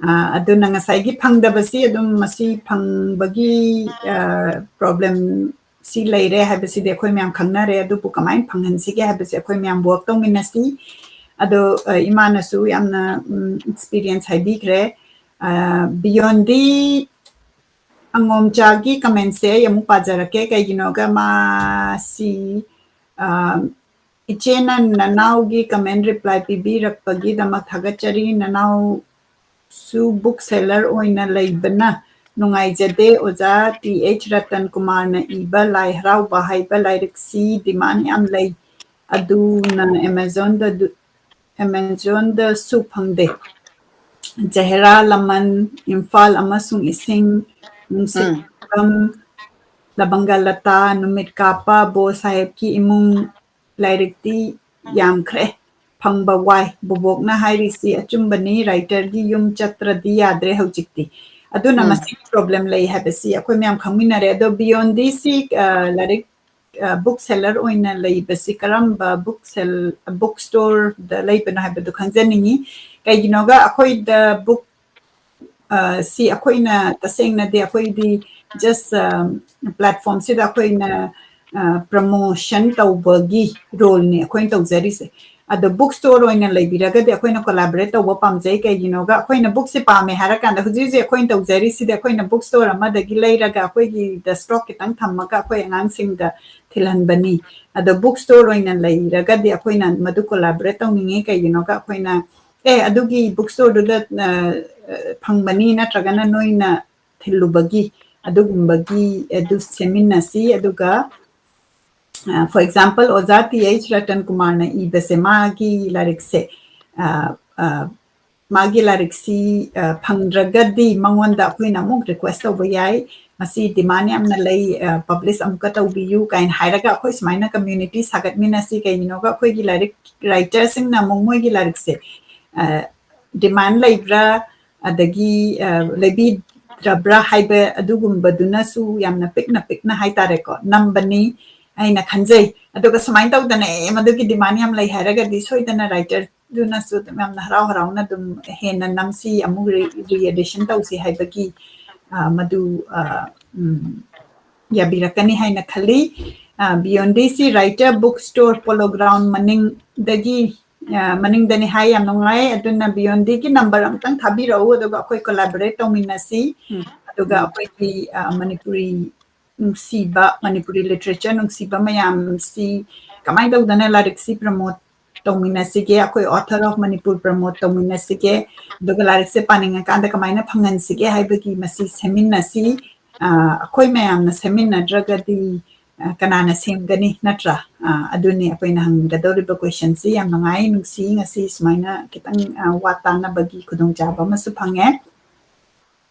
ꯑ, ꯑꯗꯨꯅ ꯉꯁꯥꯏꯒꯤ ꯐꯪꯗꯕꯁꯤ ꯑꯗꯨꯝ ꯃꯁꯤ ꯐꯪꯕꯒꯤ, ꯑ, ꯄ꯭ꯔꯣꯕ꯭ꯂꯦꯝ ꯁꯤ ꯂꯩꯔꯦ ꯍꯥꯏꯕꯁꯤꯗꯤ ꯑꯩꯈꯣꯏ ꯃꯌꯥꯝ ꯈꯪꯅꯔꯦ, ꯑꯗꯨꯕꯨ ꯀꯃꯥꯏꯅ ꯐꯪꯍꯟꯁꯤꯒꯦ ꯍꯥꯏꯕꯁꯦ ꯑꯩꯈꯣꯏ ꯃꯌꯥꯝ ꯋꯥꯔꯛ ꯇꯧꯃꯤꯟꯅꯁꯤ꯫ ꯑꯗꯣ, ꯑ, ꯏꯃꯥꯅꯁꯨ ꯌꯥꯝꯅ, ꯎꯝ, ꯑꯦꯛꯁꯄꯤꯔꯤꯌꯦꯟꯁ ꯍꯥꯏꯕꯤꯈ꯭ꯔꯦ꯫ ꯑ, ꯕꯤꯌꯣꯟꯗꯤ ꯑꯉꯣꯝꯆꯥꯒꯤ ꯀꯃꯦꯟꯁꯦ ꯑꯩ ꯑꯃꯨꯛ ꯄꯥꯖꯔꯛꯀꯦ, ꯀꯩꯒꯤꯅꯣꯒ ꯃꯥꯁꯤ, ꯑ, ꯏꯆꯦꯅ ꯅꯅꯥꯎꯒꯤ ꯀꯃꯦꯟ ꯔꯤꯄ꯭ꯂꯥꯏ ꯄꯤꯕꯤꯔꯛꯄꯒꯤꯗꯃꯛ ꯊꯥꯒꯠꯆꯔꯤ꯫ ꯅꯅꯥꯎꯁꯨ ꯕꯨꯛ ꯁꯦꯂꯔ ꯑꯣꯏꯅ ꯂꯩꯕꯅ ꯅꯨꯡꯉꯥꯏꯖꯗꯦ꯫ ꯑꯣꯖꯥ ꯇꯤ ꯑꯩꯆ ꯔꯇꯟ ꯀꯨꯃꯥꯔꯅ ꯏꯕ ꯂꯥꯏ ꯍꯔꯥꯎꯕ ꯍꯥꯏꯕ ꯂꯥꯏꯔꯤꯛꯁꯤ ꯗꯤꯃꯥꯟ ꯌꯥꯝ ꯂꯩ꯫ ꯑꯗꯨꯅ ꯑꯦꯃꯥꯖꯣꯟꯗ ꯑꯦꯃꯥꯖꯣꯟꯗꯁꯨ ꯐꯪꯗꯦ꯫ ꯖꯍꯦꯔꯥ ꯂꯃꯟ, ꯏꯝꯐꯥꯜ ꯑꯃꯁꯨꯡ ꯏꯁꯤꯡ, ꯅꯨꯡꯁꯤꯠ, ꯎꯝ꯫ ꯂꯕꯪꯒ ꯂꯇꯥ, ꯅꯨꯃꯤꯠ ꯀꯥꯞꯄ, ꯕꯣ ꯁꯥꯍꯦꯕꯀꯤ ꯏꯃꯨꯡ, ꯂꯥꯏꯔꯤꯛꯇꯤ ꯌꯥꯝꯈ꯭ꯔꯦ, ꯐꯪꯕ ꯋꯥꯏ꯫ ꯕꯣꯕꯣꯛꯅ ꯍꯥꯏꯔꯤꯁꯤ ꯑꯆꯨꯝꯕꯅꯤ, ꯔꯥꯏꯇꯔꯒꯤ ꯌꯨꯝ ꯆꯠꯇ꯭ꯔꯗꯤ ꯌꯥꯗ꯭ꯔꯦ ꯍꯧꯖꯤꯛꯇꯤ꯫ ꯑꯗꯨꯅ ꯎꯝ꯫ ꯃꯁꯤꯒꯤ ꯄ꯭ꯔꯣꯕ꯭ꯂꯦꯝ ꯂꯩ ꯍꯥꯏꯕꯁꯤ ꯑꯩꯈꯣꯏ ꯃꯌꯥꯝ ꯈꯪꯃꯤꯟꯅꯔꯦ꯫ ꯑꯗꯣ ꯕꯤꯌꯣꯟꯗꯤꯁꯤ, ꯑ, ꯂꯥꯏꯔꯤꯛ, ꯑ, ꯕꯨꯛ ꯁꯦꯂꯔ ꯑꯣꯏꯅ ꯂꯩꯕꯁꯤ ꯀꯔꯝꯕ ꯕꯨꯛ ꯁꯦꯜ-, ꯕꯨꯛ ꯁ꯭ꯇꯣꯔꯗ ꯂꯩꯕꯅꯣ ꯍꯥꯏꯕꯗꯨ ꯈꯪꯖꯅꯤꯡꯉꯤ꯫ ꯀꯩꯒꯤꯅꯣꯒ ꯑꯩꯈꯣꯏꯗ ꯕꯨꯛ, ꯑ, ꯁꯤ ꯑꯩꯈꯣꯏꯅ ꯇꯁꯦꯡꯅꯗꯤ ꯑꯩꯈꯣꯏꯗꯤ just, ꯑ, ꯄ꯭ꯂꯦꯠꯐꯣꯝꯁꯤꯗ ꯑꯩꯈꯣꯏꯅ, ꯑ, ꯄ꯭ꯔꯃꯣꯁꯟ ꯇꯧꯕꯒꯤ ꯔꯣꯜꯅꯤ ꯑꯩꯈꯣꯏꯅ ꯇꯧꯖꯔꯤꯁꯦ꯫ ꯑꯗꯣ ꯕꯨꯛ ꯁ꯭ꯇꯣꯔ ꯑꯣꯏꯅ ꯂꯩꯕꯤꯔꯒꯗꯤ ꯑꯩꯈꯣꯏꯅ ꯀꯣꯂꯥꯕꯣꯔꯦꯠ ꯇꯧꯕ ꯄꯥꯝꯖꯩ꯫ ꯀꯩꯒꯤꯅꯣꯒ ꯑꯩꯈꯣꯏꯅ ꯕꯨꯛꯁꯦ ꯄꯥꯝꯃꯦ ꯍꯥꯏꯔꯀꯥꯟꯗ ꯍꯧꯖꯤꯛ ꯍꯧꯖꯤꯛ ꯑꯩꯈꯣꯏꯅ ꯇꯧꯖꯔꯤꯁꯤꯗꯤ ꯑꯩꯈꯣꯏꯅ ꯕꯨꯛ ꯁ꯭ꯇꯣꯔ ꯑꯃꯗꯒꯤ ꯂꯩꯔꯒ ꯑꯩꯈꯣꯏꯒꯤꯗ ꯁ꯭ꯇꯣꯛ ꯈꯤꯇꯪ ꯊꯝꯃꯒ ꯑꯩꯈꯣꯏ ꯑꯉꯥꯡꯁꯤꯡꯗ ꯊꯤꯜꯍꯟꯕꯅꯤ꯫ ꯑꯗꯣ ꯕꯨꯛ ꯁ꯭ꯇꯣꯔ ꯑꯣꯏꯅ ꯂꯩꯔꯒꯗꯤ ꯑꯩꯈꯣꯏꯅ ꯃꯗꯨ ꯀꯣꯂꯥꯕꯣꯔꯦꯠ ꯇꯧꯅꯤꯡꯉꯤ꯫ ꯀꯩꯒꯤꯅꯣꯒ ꯑꯩꯈꯣꯏꯅ, "ꯑꯦ, ꯑꯗꯨꯒꯤ ꯕꯨꯛ ꯁ꯭ꯇꯣꯔꯗꯨꯗ, ꯑ, ꯑ, ꯐꯪꯕꯅꯤ" ꯅꯠꯇ꯭ꯔꯒꯅ ꯅꯣꯏꯅ ꯊꯤꯜꯂꯨꯕꯒꯤ ꯑꯗꯨꯒꯨꯝꯕꯒꯤ ꯑꯗꯨ ꯁꯦꯝꯃꯤꯟꯅꯁꯤ꯫ ꯑꯗꯨꯒ, ꯑ, for example, ꯑꯣꯖꯥ ꯇꯤ ꯑꯩꯆ ꯔꯇꯟ ꯀꯨꯃꯥꯔꯅ ꯏꯕꯁꯦ, ꯃꯥꯒꯤ ꯂꯥꯏꯔꯤꯛꯁꯦ, ꯑ, ꯑ, ꯃꯥꯒꯤ ꯂꯥꯏꯔꯤꯛꯁꯤ, ꯑ, ꯐꯪꯗ꯭ꯔꯒꯗꯤ ꯃꯉꯣꯟꯗ ꯑꯩꯈꯣꯏꯅ ꯑꯃꯨꯛ ꯔꯤꯀ꯭ꯋꯦꯁ ꯇꯧꯕ ꯌꯥꯏ, "ꯃꯁꯤ ꯗꯤꯃꯥꯟ ꯌꯥꯝꯅ ꯂꯩ, ꯑ, ꯄꯕ꯭ꯂꯤꯁ ꯑꯃꯨꯛꯀ ꯇꯧꯕꯤꯌꯨ" ꯀꯥꯏꯅ ꯍꯥꯏꯔꯒ ꯑꯩꯈꯣꯏ ꯁꯨꯃꯥꯏꯅ ꯀꯝꯃ꯭ꯌꯨꯅꯤꯇꯤ ꯁꯥꯒꯠꯃꯤꯟꯅꯁꯤ꯫ ꯀꯩꯒꯤꯅꯣꯒ ꯑꯩꯈꯣꯏꯒꯤ ꯂꯥꯏꯔꯤꯛ ꯔꯥꯏꯇꯔꯁꯤꯡꯅ ꯑꯃꯨꯛ ꯃꯣꯏꯒꯤ ꯂꯥꯏꯔꯤꯛꯁꯦ, ꯑ, ꯗꯤꯃꯥꯟ ꯂꯩꯕ꯭ꯔꯥ, ꯑꯗꯒꯤ, ꯑ, ꯂꯩꯕꯤꯗ꯭ꯔꯕ꯭ꯔꯥ ꯍꯥꯏꯕ ꯑꯗꯨꯒꯨꯝꯕꯗꯨꯅꯁꯨ ꯌꯥꯝꯅ ꯄꯤꯛꯅ ꯄꯤꯛꯅ ꯍꯥꯏꯇꯥꯔꯦꯀꯣ, ꯅꯝꯕꯅꯤ ꯍꯥꯏꯅ ꯈꯟꯖꯩ꯫ ꯑꯗꯨꯒ ꯁꯨꯃꯥꯏꯅ ꯇꯧꯗꯅ, "ꯑꯦ, ꯃꯗꯨꯒꯤ ꯗꯤꯃꯥꯟ ꯌꯥꯝ ꯂꯩ" ꯍꯥꯏꯔꯒꯗꯤ ꯁꯣꯏꯗꯅ ꯔꯥꯏꯇꯔꯗꯨꯅꯁꯨ ꯑꯗꯨꯝ ꯌꯥꯝꯅ ꯍꯔꯥꯎ ꯍꯔꯥꯎꯅ ꯑꯗꯨꯝ ꯍꯦꯟꯅ ꯅꯝꯁꯤ, ꯑꯃꯨꯛ ꯔꯤ-, ꯔꯤꯑꯦꯗꯤꯁꯟ ꯇꯧꯁꯤ ꯍꯥꯏꯕꯒꯤ, ꯑ, ꯃꯗꯨ, ꯑ, ꯎꯝ, ꯌꯥꯕꯤꯔꯛꯀꯅꯤ ꯍꯥꯏꯅ ꯈꯜꯂꯤ꯫ ꯑ, ꯕꯤꯌꯣꯟꯗꯤꯁꯤ writer book store polo ground ꯃꯅꯤꯡꯗꯒꯤ, ꯑ, ꯃꯅꯤꯡꯗꯅꯤ ꯍꯥꯏ꯫ ꯌꯥꯝ ꯅꯨꯡꯉꯥꯏ꯫ ꯑꯗꯨꯅ ꯕꯤꯌꯣꯟꯗꯤꯒꯤ ꯅꯝꯕꯔ ꯑꯃꯇꯪ ꯊꯥꯕꯤꯔꯛꯎ, ꯑꯗꯨꯒ ꯑꯩꯈꯣꯏ ꯀꯣꯂꯥꯕꯣꯔꯦꯠ ꯇꯧꯃꯤꯟꯅꯁꯤ꯫ ꯎꯝ꯫ ꯑꯗꯨꯒ ꯎꯝ꯫ ꯑꯩꯈꯣꯏꯒꯤ, ꯑ, ꯃꯅꯤꯄꯨꯔꯤ ꯅꯨꯡꯁꯤꯕ, ꯃꯅꯤꯄꯨꯔꯤ ꯂꯤꯇꯔꯦꯆꯔ ꯅꯨꯡꯁꯤꯕ ꯃꯌꯥꯝꯁꯤ ꯀꯃꯥꯏꯅ ꯇꯧꯗꯅ ꯂꯥꯏꯔꯤꯛꯁꯤ ꯄ꯭ꯔꯃꯣꯠ ꯇꯧꯃꯤꯟꯅꯁꯤꯒꯦ, ꯑꯩꯈꯣꯏ Author of Manipur ꯄ꯭ꯔꯃꯣꯠ ꯇꯧꯃꯤꯟꯅꯁꯤꯒꯦ, ꯑꯗꯨꯒ ꯂꯥꯏꯔꯤꯛꯁꯦ ꯄꯥꯅꯤꯡꯉꯀꯥꯟꯗ ꯀꯃꯥꯏꯅ ꯐꯪꯍꯟꯁꯤꯒꯦ ꯍꯥꯏꯕꯒꯤ ꯃꯁꯤ ꯁꯦꯝꯃꯤꯟꯅꯁꯤ꯫ ꯑ, ꯑꯩꯈꯣꯏ ꯃꯌꯥꯝꯅ ꯁꯦꯝꯃꯤꯟꯅꯗ꯭ꯔꯒꯗꯤ, ꯑ, ꯀꯅꯥꯅ ꯁꯦꯝꯒꯅꯤ, ꯅꯠꯇ꯭ꯔꯥ? ꯑ, ꯑꯗꯨꯅꯤ ꯑꯩꯈꯣꯏꯅ ꯍꯪꯒꯗꯧꯔꯤꯕ questionꯁꯤ꯫ ꯌꯥꯝ ꯅꯨꯡꯉꯥꯏ, ꯅꯨꯡꯁꯤ, ꯉꯁꯤ ꯁꯨꯃꯥꯏꯅ ꯈꯤꯇꯪ, ꯑ, ꯋꯥ ꯇꯥꯅꯕꯒꯤ ꯈꯨꯗꯣꯡꯆꯥꯕ ꯑꯃꯁꯨ ꯐꯪꯉꯦ꯫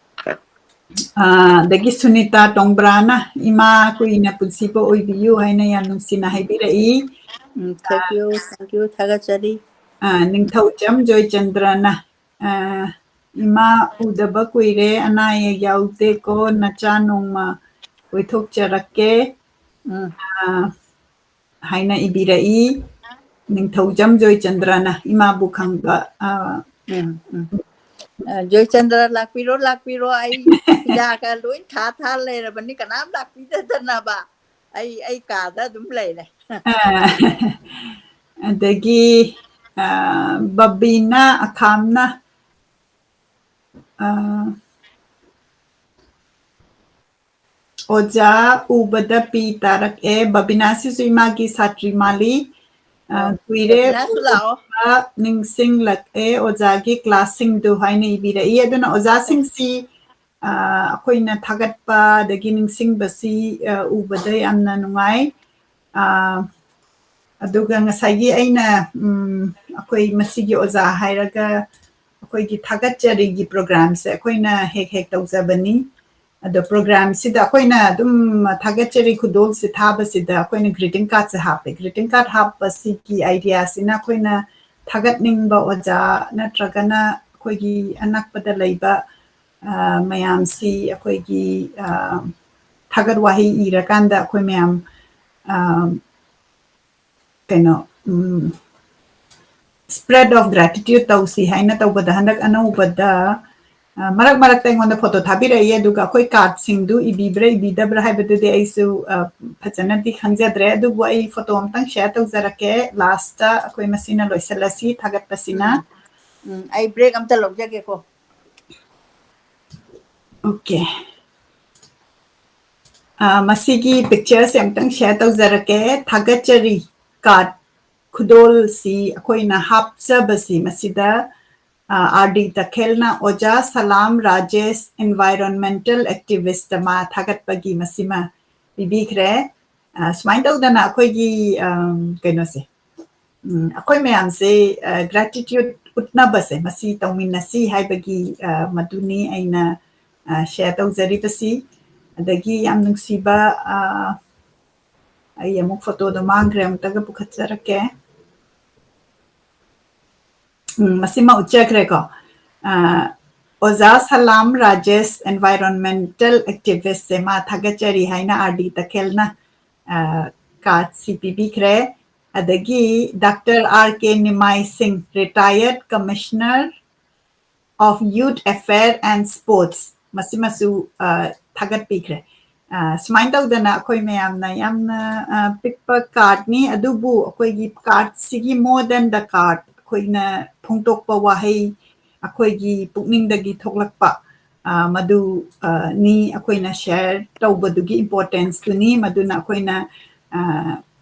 ꯑ, ꯑꯗꯒꯤ ꯁꯨꯅꯤꯇꯥ ꯇꯣꯡꯕ꯭ꯔꯥꯅ, "ꯏꯃꯥ ꯀꯨꯏꯅ ꯄꯨꯟꯁꯤꯕ ꯑꯣꯏꯕꯤꯌꯨ" ꯍꯥꯏꯅ ꯌꯥꯝ ꯅꯨꯡꯁꯤꯅ ꯍꯥꯏꯕꯤꯔꯛꯏ꯫ ꯎꯝ, thank you, thank you, ꯊꯥꯒꯠꯆꯔꯤ꯫ ꯑ, ꯅꯤꯡꯊꯧꯖꯝ ꯖꯣꯏꯆꯟꯗ꯭ꯔꯅ, ꯑ, "ꯏꯃꯥ ꯎꯗꯕ ꯀꯨꯏꯔꯦ, ꯑꯅꯥ ꯑꯌꯦꯛ ꯌꯥꯎꯗꯦꯀꯣ, ꯅꯆꯥ ꯅꯣꯡꯃ ꯀꯣꯏꯊꯣꯛꯆꯔꯛꯀꯦ", ꯎꯝ꯫ ꯑ, ꯍꯥꯏꯅ ꯏꯕꯤꯔꯛꯏ꯫ ꯅꯤꯡꯊꯧꯖꯝ ꯖꯣꯏꯆꯟꯗ꯭ꯔꯅ ꯏꯃꯥꯕꯨ ꯈꯪꯕ, ꯑ, ꯎꯝ, ꯎꯝ꯫ ꯑ, ꯖꯣꯏꯆꯟꯗ꯭ꯔ, ꯂꯥꯛꯄꯤꯔꯣ, ꯂꯥꯛꯄꯤꯔꯣ, ꯑꯩ ꯍꯤꯗꯥꯛꯀ ꯂꯣꯏ ꯊꯥ ꯊꯥ ꯂꯩꯔꯕꯅꯤ, ꯀꯅꯥꯝ ꯂꯥꯛꯄꯤꯗꯗꯅꯕ꯫ ꯑꯩ, ꯑꯩ ꯀꯥꯗ ꯑꯗꯨꯝ ꯂꯩꯔꯦ꯫ ꯑ, ꯑꯗꯒꯤ, ꯑ, ꯕꯕꯤꯅꯥ ꯑꯈꯥꯝꯅ, ꯑ, "ꯑꯣꯖꯥ ꯎꯕꯗ ꯄꯤ ꯇꯥꯔꯛꯑꯦ"꯫ ꯕꯕꯤꯅꯥꯁꯤꯁꯨ ꯏꯃꯥꯒꯤ ꯁꯥꯇ꯭ꯔꯤ ꯃꯥꯜꯂꯤ꯫ ꯑ, ꯑꯣ, "ꯀꯨꯏꯔꯦ ꯕꯕꯤꯅꯥꯁꯨ ꯂꯥꯛꯑꯣ꯫ ꯎꯗꯕ, ꯅꯤꯡꯁꯤꯡꯂꯛꯑꯦ ꯑꯣꯖꯥꯒꯤ classꯁꯤꯡꯗꯨ" ꯍꯥꯏꯅ ꯏꯕꯤꯔꯛꯏ꯫ ꯑꯗꯨꯅ ꯑꯣꯖꯥꯁꯤꯡꯁꯤ, ꯑ, ꯑꯩꯈꯣꯏꯅ ꯊꯥꯒꯠꯄ ꯑꯗꯒꯤ ꯅꯤꯡꯁꯤꯡꯕꯁꯤ, ꯑ, ꯎꯕꯗ ꯌꯥꯝꯅ ꯅꯨꯡꯉꯥꯏ꯫ ꯑ, ꯑꯗꯨꯒ ꯉꯁꯥꯏꯒꯤ ꯑꯩꯅ, ꯎꯝ, ꯑꯩꯈꯣꯏ ꯃꯁꯤꯒꯤ ꯑꯣꯖꯥ ꯍꯥꯏꯔꯒ ꯑꯩꯈꯣꯏꯒꯤ ꯊꯥꯒꯠꯆꯔꯤꯒꯤ programꯁꯦ ꯑꯩꯈꯣꯏꯅ ꯍꯦꯛ ꯍꯦꯛ ꯇꯧꯖꯕꯅꯤ꯫ ꯑꯗꯣ programꯁꯤꯗ ꯑꯩꯈꯣꯏꯅ ꯑꯗꯨꯝ ꯊꯥꯒꯠꯆꯔꯤ ꯈꯨꯗꯣꯜꯁꯦ ꯊꯥꯕꯁꯤꯗ ꯑꯩꯈꯣꯏꯅ greeting cardꯁꯦ ꯍꯥꯞꯄꯦ꯫ Greeting card ꯍꯥꯞꯄꯁꯤꯒꯤ ideaꯁꯤꯅ ꯑꯩꯈꯣꯏꯅ ꯊꯥꯒꯠꯅꯤꯡꯕ ꯑꯣꯖꯥ ꯅꯠꯇ꯭ꯔꯒꯅ ꯑꯩꯈꯣꯏꯒꯤ ꯑꯅꯛꯄꯗ ꯂꯩꯕ, ꯑ, ꯃꯌꯥꯝꯁꯤ ꯑꯩꯈꯣꯏꯒꯤ, ꯑ, ꯊꯥꯒꯠ ꯋꯥꯍꯩ ꯏꯔꯀꯥꯟꯗ ꯑꯩꯈꯣꯏ ꯃꯌꯥꯝ, ꯑ, ꯀꯩꯅꯣ, ꯎꯝ, spread of gratitude ꯇꯧꯁꯤ ꯍꯥꯏꯅ ꯇꯧꯕꯗ ꯍꯟꯗꯛ ꯑꯅꯧꯕꯗ, ꯑ, ꯃꯔꯛ ꯃꯔꯛꯇ ꯑꯩꯉꯣꯟꯗ photo ꯊꯥꯕꯤꯔꯛꯏ, ꯑꯗꯨꯒ ꯑꯩꯈꯣꯏ cardꯁꯤꯡꯗꯨ ꯏꯕꯤꯕ꯭ꯔꯥ ꯏꯕꯤꯗꯕ꯭ꯔꯥ ꯍꯥꯏꯕꯗꯨꯗꯤ ꯑꯩꯁꯨ, ꯑ, ꯐꯖꯅꯗꯤ ꯈꯪꯖꯗ꯭ꯔꯦ, ꯑꯗꯨꯕꯨ ꯑꯩ photo ꯑꯝꯇꯪ share ꯇꯧꯖꯔꯛꯀꯦ꯫ Lastꯇ ꯑꯩꯈꯣꯏ ꯃꯁꯤꯅ ꯂꯣꯏꯁꯤꯜꯂꯁꯤ ꯊꯥꯒꯠꯄꯁꯤꯅ꯫ ꯎꯝ, ꯎꯝ, ꯑꯩ break ꯑꯝꯇ ꯂꯧꯖꯒꯦꯀꯣ꯫ Okay꯫ ꯑ, ꯃꯁꯤꯒꯤ pictureꯁꯦ ꯑꯝꯇꯪ share ꯇꯧꯖꯔꯛꯀꯦ꯫ ꯊꯥꯒꯠꯆꯔꯤ card ꯈꯨꯗꯣꯜꯁꯤ ꯑꯩꯈꯣꯏꯅ ꯍꯥꯞꯆꯕꯁꯤ ꯃꯁꯤꯗ, ꯑ, R D ꯇꯈꯦꯜꯅ ꯑꯣꯖꯥ ꯁꯂꯥꯝ ꯔꯥꯖꯦꯁ environmental activist ꯃꯥ ꯊꯥꯒꯠꯄꯒꯤ ꯃꯁꯤꯃ ꯄꯤꯕꯤꯈ꯭ꯔꯦ꯫ ꯑ, ꯁꯨꯃꯥꯏꯅ ꯇꯧꯗꯅ ꯑꯩꯈꯣꯏꯒꯤ, ꯑꯝ, ꯀꯩꯅꯣꯁꯦ, ꯎꯝ, ꯑꯩꯈꯣꯏ ꯃꯌꯥꯝꯁꯦ, ꯑ, gratitude ꯎꯠꯅꯕꯁꯦ, ꯃꯁꯤ ꯇꯧꯃꯤꯟꯅꯁꯤ ꯍꯥꯏꯕꯒꯤ, ꯑ, ꯃꯗꯨꯅꯤ ꯑꯩꯅ, ꯑ, share ꯇꯧꯖꯔꯤꯕꯁꯤ꯫ ꯑꯗꯒꯤ ꯌꯥꯝ ꯅꯨꯡꯁꯤꯕ, ꯑ, ꯑꯩ ꯑꯃꯨꯛ photoꯗꯣ ꯃꯥꯡꯈ꯭ꯔꯦ, ꯑꯃꯨꯛꯇꯒ ꯄꯨꯈꯠꯆꯔꯛꯀꯦ꯫ ꯎꯝ, ꯃꯁꯤꯃ ꯎꯠꯆꯈ꯭ꯔꯦꯀꯣ꯫ ꯑ, ꯑꯣꯖꯥ ꯁꯂꯥꯝ ꯔꯥꯖꯦꯁ, environmental activistꯁꯦ, ꯃꯥ ꯊꯥꯒꯠꯆꯔꯤ ꯍꯥꯏꯅ R D ꯇꯈꯦꯜꯅ, ꯑ, cardꯁꯤ ꯄꯤꯕꯤꯈ꯭ꯔꯦ꯫ ꯑꯗꯒꯤ Doctor R K ꯅꯤꯃꯥꯏ ꯁꯤꯡ, retired commissioner of Youth Affair and Sports, ꯃꯁꯤꯃꯁꯨ, ꯑ, ꯊꯥꯒꯠꯄꯤꯈ꯭ꯔꯦ꯫ ꯑ, ꯁꯨꯃꯥꯏꯅ ꯇꯧꯗꯅ ꯑꯩꯈꯣꯏ ꯃꯌꯥꯝꯅ ꯌꯥꯝꯅ, ꯑ, ꯄꯤꯛꯄ cardꯅꯤ, ꯑꯗꯨꯕꯨ ꯑꯩꯈꯣꯏꯒꯤ cardꯁꯤꯒꯤ more than the card, ꯑꯩꯈꯣꯏꯅ ꯐꯣꯡꯗꯣꯛꯄ ꯋꯥꯍꯩ, ꯑꯩꯈꯣꯏꯒꯤ ꯄꯨꯛꯅꯤꯡꯗꯒꯤ ꯊꯣꯛꯂꯛꯄ, ꯑ, ꯃꯗꯨ, ꯑ, ꯅꯤ ꯑꯩꯈꯣꯏꯅ share ꯇꯧꯕꯗꯨꯒꯤ importanceꯇꯨꯅꯤ꯫ ꯃꯗꯨꯅ ꯑꯩꯈꯣꯏꯅ, ꯑ,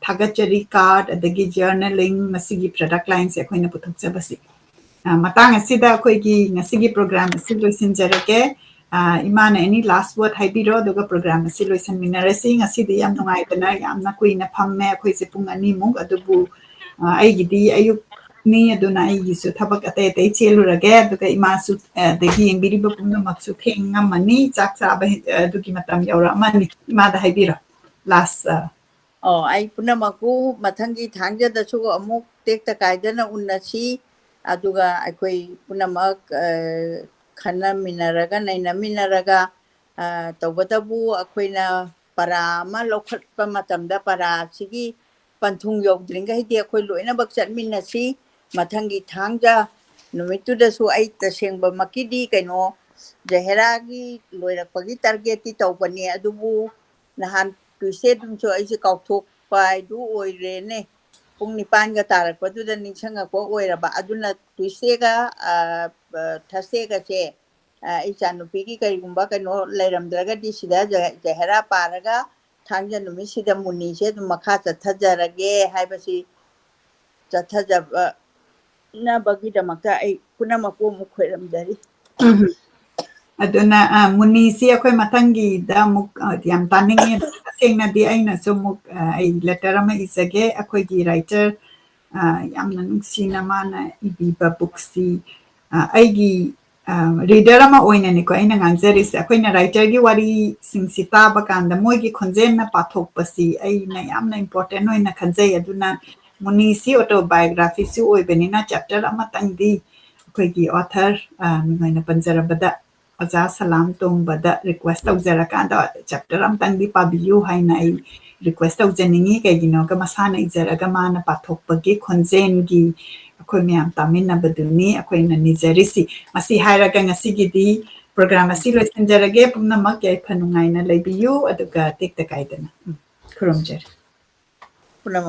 ꯊꯥꯒꯠꯆꯔꯤ card, ꯑꯗꯒꯤ journaling, ꯃꯁꯤꯒꯤ product lineꯁꯦ ꯑꯩꯈꯣꯏꯅ ꯄꯨꯊꯣꯛꯆꯕꯁꯤ꯫ ꯑ, ꯃꯇꯥꯡ ꯑꯁꯤꯗ ꯑꯩꯈꯣꯏꯒꯤ ꯉꯁꯤꯒꯤ program ꯑꯁꯤ ꯂꯣꯏꯁꯤꯟꯖꯔꯒꯦ꯫ ꯑ, ꯏꯃꯥꯅ any last word ꯍꯥꯏꯕꯤꯔꯣ, ꯑꯗꯨꯒ program ꯑꯁꯤ ꯂꯣꯏꯁꯤꯟꯃꯤꯟꯅꯔꯁꯤ꯫ ꯉꯁꯤꯗꯤ ꯌꯥꯝ ꯅꯨꯡꯉꯥꯏꯗꯅ ꯌꯥꯝꯅ ꯀꯨꯏꯅ ꯐꯝꯃꯦ ꯑꯩꯈꯣꯏꯁꯦ, ꯄꯨꯡ ꯑꯅꯤꯃꯨꯛ, ꯑꯗꯨꯕꯨ, ꯑ, ꯑꯩꯒꯤꯗꯤ ꯑꯌꯨꯛꯅꯤ, ꯑꯗꯨꯅ ꯑꯩꯒꯤꯁꯨ ꯊꯕꯛ ꯑꯇꯩ ꯑꯇꯩ ꯆꯦꯜꯂꯨꯔꯒꯦ, ꯑꯗꯨꯒ ꯏꯃꯥꯁꯨ, ꯑ, ꯑꯗꯒꯤ ꯌꯦꯡꯕꯤꯔꯤꯕ ꯄꯨꯝꯅꯃꯛꯁꯨ ꯊꯦꯡꯉꯝꯃꯅꯤ, ꯆꯥꯛ ꯆꯥꯕ, ꯑ, ꯑꯗꯨꯒꯤ ꯃꯇꯝ ꯌꯧꯔꯛꯑꯃꯅꯤ꯫ ꯏꯃꯥꯗ ꯍꯥꯏꯕꯤꯔꯣ, last, ꯑ, ꯑꯣ, ꯑꯩ ꯄꯨꯝꯅꯃꯛꯄꯨ ꯃꯊꯪꯒꯤ ꯊꯥꯡꯖꯗꯁꯨ ꯑꯃꯨꯛ ꯇꯦꯛꯇ ꯀꯥꯏꯗꯅ ꯎꯟꯅꯁꯤ, ꯑꯗꯨꯒ ꯑꯩꯈꯣꯏ ꯄꯨꯝꯅꯃꯛ, ꯑ, ꯈꯟꯅꯃꯤꯟꯅꯔꯒ, ꯅꯩꯅꯃꯤꯟꯅꯔꯒ, ꯑ, ꯇꯧꯕꯇꯕꯨ ꯑꯩꯈꯣꯏꯅ ꯄꯔꯥ ꯑꯃ ꯂꯧꯈꯠꯄ ꯃꯇꯝꯗ ꯄꯔꯥ ꯑꯁꯤꯒꯤ ꯄꯟꯊꯨꯡ ꯌꯧꯗ꯭ꯔꯤꯉꯩꯗꯤ ꯑꯩꯈꯣꯏ ꯂꯣꯏꯅꯃꯛ ꯆꯠꯃꯤꯟꯅꯁꯤ꯫ ꯃꯊꯪꯒꯤ ꯊꯥꯡꯖ ꯅꯨꯃꯤꯠꯇꯨꯗꯁꯨ ꯑꯩ ꯇꯁꯦꯡꯕꯃꯛꯀꯤꯗꯤ ꯀꯩꯅꯣ, ꯖꯍꯦꯔꯥꯒꯤ ꯂꯣꯏꯔꯛꯄꯒꯤ targetꯇꯤ ꯇꯧꯕꯅꯤ, ꯑꯗꯨꯕꯨ ꯅꯍꯥꯟ Tuesday ꯗꯨꯝꯁꯨ ꯑꯩꯁꯦ ꯀꯥꯎꯊꯣꯛꯄ ꯍꯥꯏꯗꯨ ꯑꯣꯏꯔꯦꯅꯦ꯫ ꯄꯨꯡ ꯅꯤꯄꯥꯟꯒ ꯇꯥꯔꯛꯄꯗꯨꯗ ꯅꯤꯡꯁꯤꯡꯉꯛꯄ ꯑꯣꯏꯔꯕ꯫ ꯑꯗꯨꯅ Tuesdayꯒ, ꯑ, ꯑ, Thursdayꯒꯁꯦ, ꯑ, ꯏꯆꯥꯅꯨꯄꯤꯒꯤ ꯀꯔꯤꯒꯨꯝꯕ ꯀꯩꯅꯣ ꯂꯩꯔꯝꯗ꯭ꯔꯒꯗꯤ ꯁꯤꯗ ꯖ-, ꯖꯍꯦꯔꯥ ꯄꯥꯔꯒ ꯊꯥꯡꯖ ꯅꯨꯃꯤꯠꯁꯤꯗ ꯃꯨꯅꯤꯁꯦ ꯑꯗꯨꯝ ꯃꯈꯥ ꯆꯠꯊꯖꯔꯒꯦ ꯍꯥꯏꯕꯁꯤ ꯆꯠꯊꯖꯕꯅꯕꯒꯤꯗꯃꯛꯇ ꯑꯩ ꯄꯨꯝꯅꯃꯛꯄꯨ ꯑꯃꯨꯛ ꯈꯣꯏꯔꯝꯖꯔꯤ꯫ ꯎꯝ꯫ ꯑꯗꯨꯅ, ꯑ, ꯃꯨꯅꯤꯁꯤ ꯑꯩꯈꯣꯏ ꯃꯊꯪꯒꯤꯗ ꯑꯃꯨꯛ, ꯑ, ꯌꯥꯝ ꯇꯥꯅꯤꯡꯉꯦ꯫ ꯇꯁꯦꯡꯅꯗꯤ ꯑꯩꯅꯁꯨ ꯑꯃꯨꯛ ꯑ, ꯑꯩ ꯂꯦꯇꯔ ꯑꯃ ꯏꯖꯒꯦ꯫ ꯑꯩꯈꯣꯏꯒꯤ ꯔꯥꯏꯇꯔ ꯑ, ꯌꯥꯝꯅ ꯅꯨꯡꯁꯤꯅ ꯃꯥꯅ ꯏꯕꯤꯕ ꯕꯨꯛꯁꯤ ꯑ, ꯑꯩꯒꯤ ꯔꯤꯗꯔ ꯑꯃ ꯑꯣꯏꯅꯅꯤꯀꯣ ꯑꯩꯅ ꯉꯥꯡꯖꯔꯤꯁꯦ꯫ ꯑꯩꯈꯣꯏꯅ ꯔꯥꯏꯇꯔꯒꯤ ꯋꯥꯔꯤꯁꯤꯡꯁꯤ ꯇꯥꯕ ꯀꯥꯟꯗ ꯃꯣꯏꯒꯤ ꯈꯣꯟꯖꯦꯜꯅ ꯄꯥꯊꯣꯛꯄꯁꯤ ꯑꯩꯅ ꯌꯥꯝꯅ ꯏꯝꯄꯣꯔꯇꯦꯟ ꯑꯣꯏꯅ ꯈꯟꯖꯩ꯫ ꯑꯗꯨꯅ ꯃꯨꯅꯤꯁꯤ ꯑꯣꯇꯣꯕꯥꯏꯑꯣꯒ꯭ꯔꯥꯐꯤꯁꯨ ꯑꯣꯏꯕꯅꯤꯅ ꯆꯦꯞꯇꯔ ꯑꯃꯇꯪꯗꯤ ꯑꯩꯈꯣꯏꯒꯤ ꯑꯣꯊꯔ ꯃꯤꯡ ꯑꯣꯏꯅ ꯄꯟꯖꯔꯕꯗ ꯑꯣꯖꯥ ꯁꯂꯥꯝ ꯇꯣꯡꯕꯗ ꯔꯤꯀ꯭ꯋꯦꯁ ꯇꯧꯖꯔꯀꯥꯟꯗ ꯆꯦꯞꯇꯔ ꯑꯃꯇꯪꯗꯤ ꯄꯥꯕꯤꯌꯨ ꯍꯥꯏꯅ ꯑꯩ ꯔꯤꯀ꯭ꯋꯦꯁ ꯇꯧꯖꯅꯤꯡꯉꯤ꯫ ꯀꯩꯒꯤꯅꯣꯒ ꯃꯁꯥꯅ ꯏꯖꯔꯒ ꯃꯥꯅ ꯄꯥꯊꯣꯛꯄꯒꯤ ꯈꯣꯟꯖꯦꯜꯒꯤ ꯑꯩꯈꯣꯏ ꯃꯌꯥꯝ ꯇꯥꯃꯤꯟꯅꯕꯗꯨꯅꯤ ꯑꯩꯈꯣꯏꯅ ꯅꯤꯖꯔꯤꯁꯤ꯫ ꯃꯁꯤ ꯍꯥꯏꯔꯒ ꯉꯁꯤꯒꯤꯗꯤ ꯄ꯭ꯔꯣꯒ꯭ꯔꯥꯝ ꯑꯁꯤ ꯂꯣꯏꯁꯤꯟꯖꯔꯒꯦ꯫ ꯄꯨꯝꯅꯃꯛ ꯌꯥꯏꯐ ꯅꯨꯡꯉꯥꯏꯅ ꯂꯩꯕꯤꯌꯨ, ꯑꯗꯨꯒ ꯇꯦꯛꯇ ꯀꯥꯏꯗꯅ꯫ ꯎꯝ, ꯈꯨꯔꯨꯝꯖꯔꯤ꯫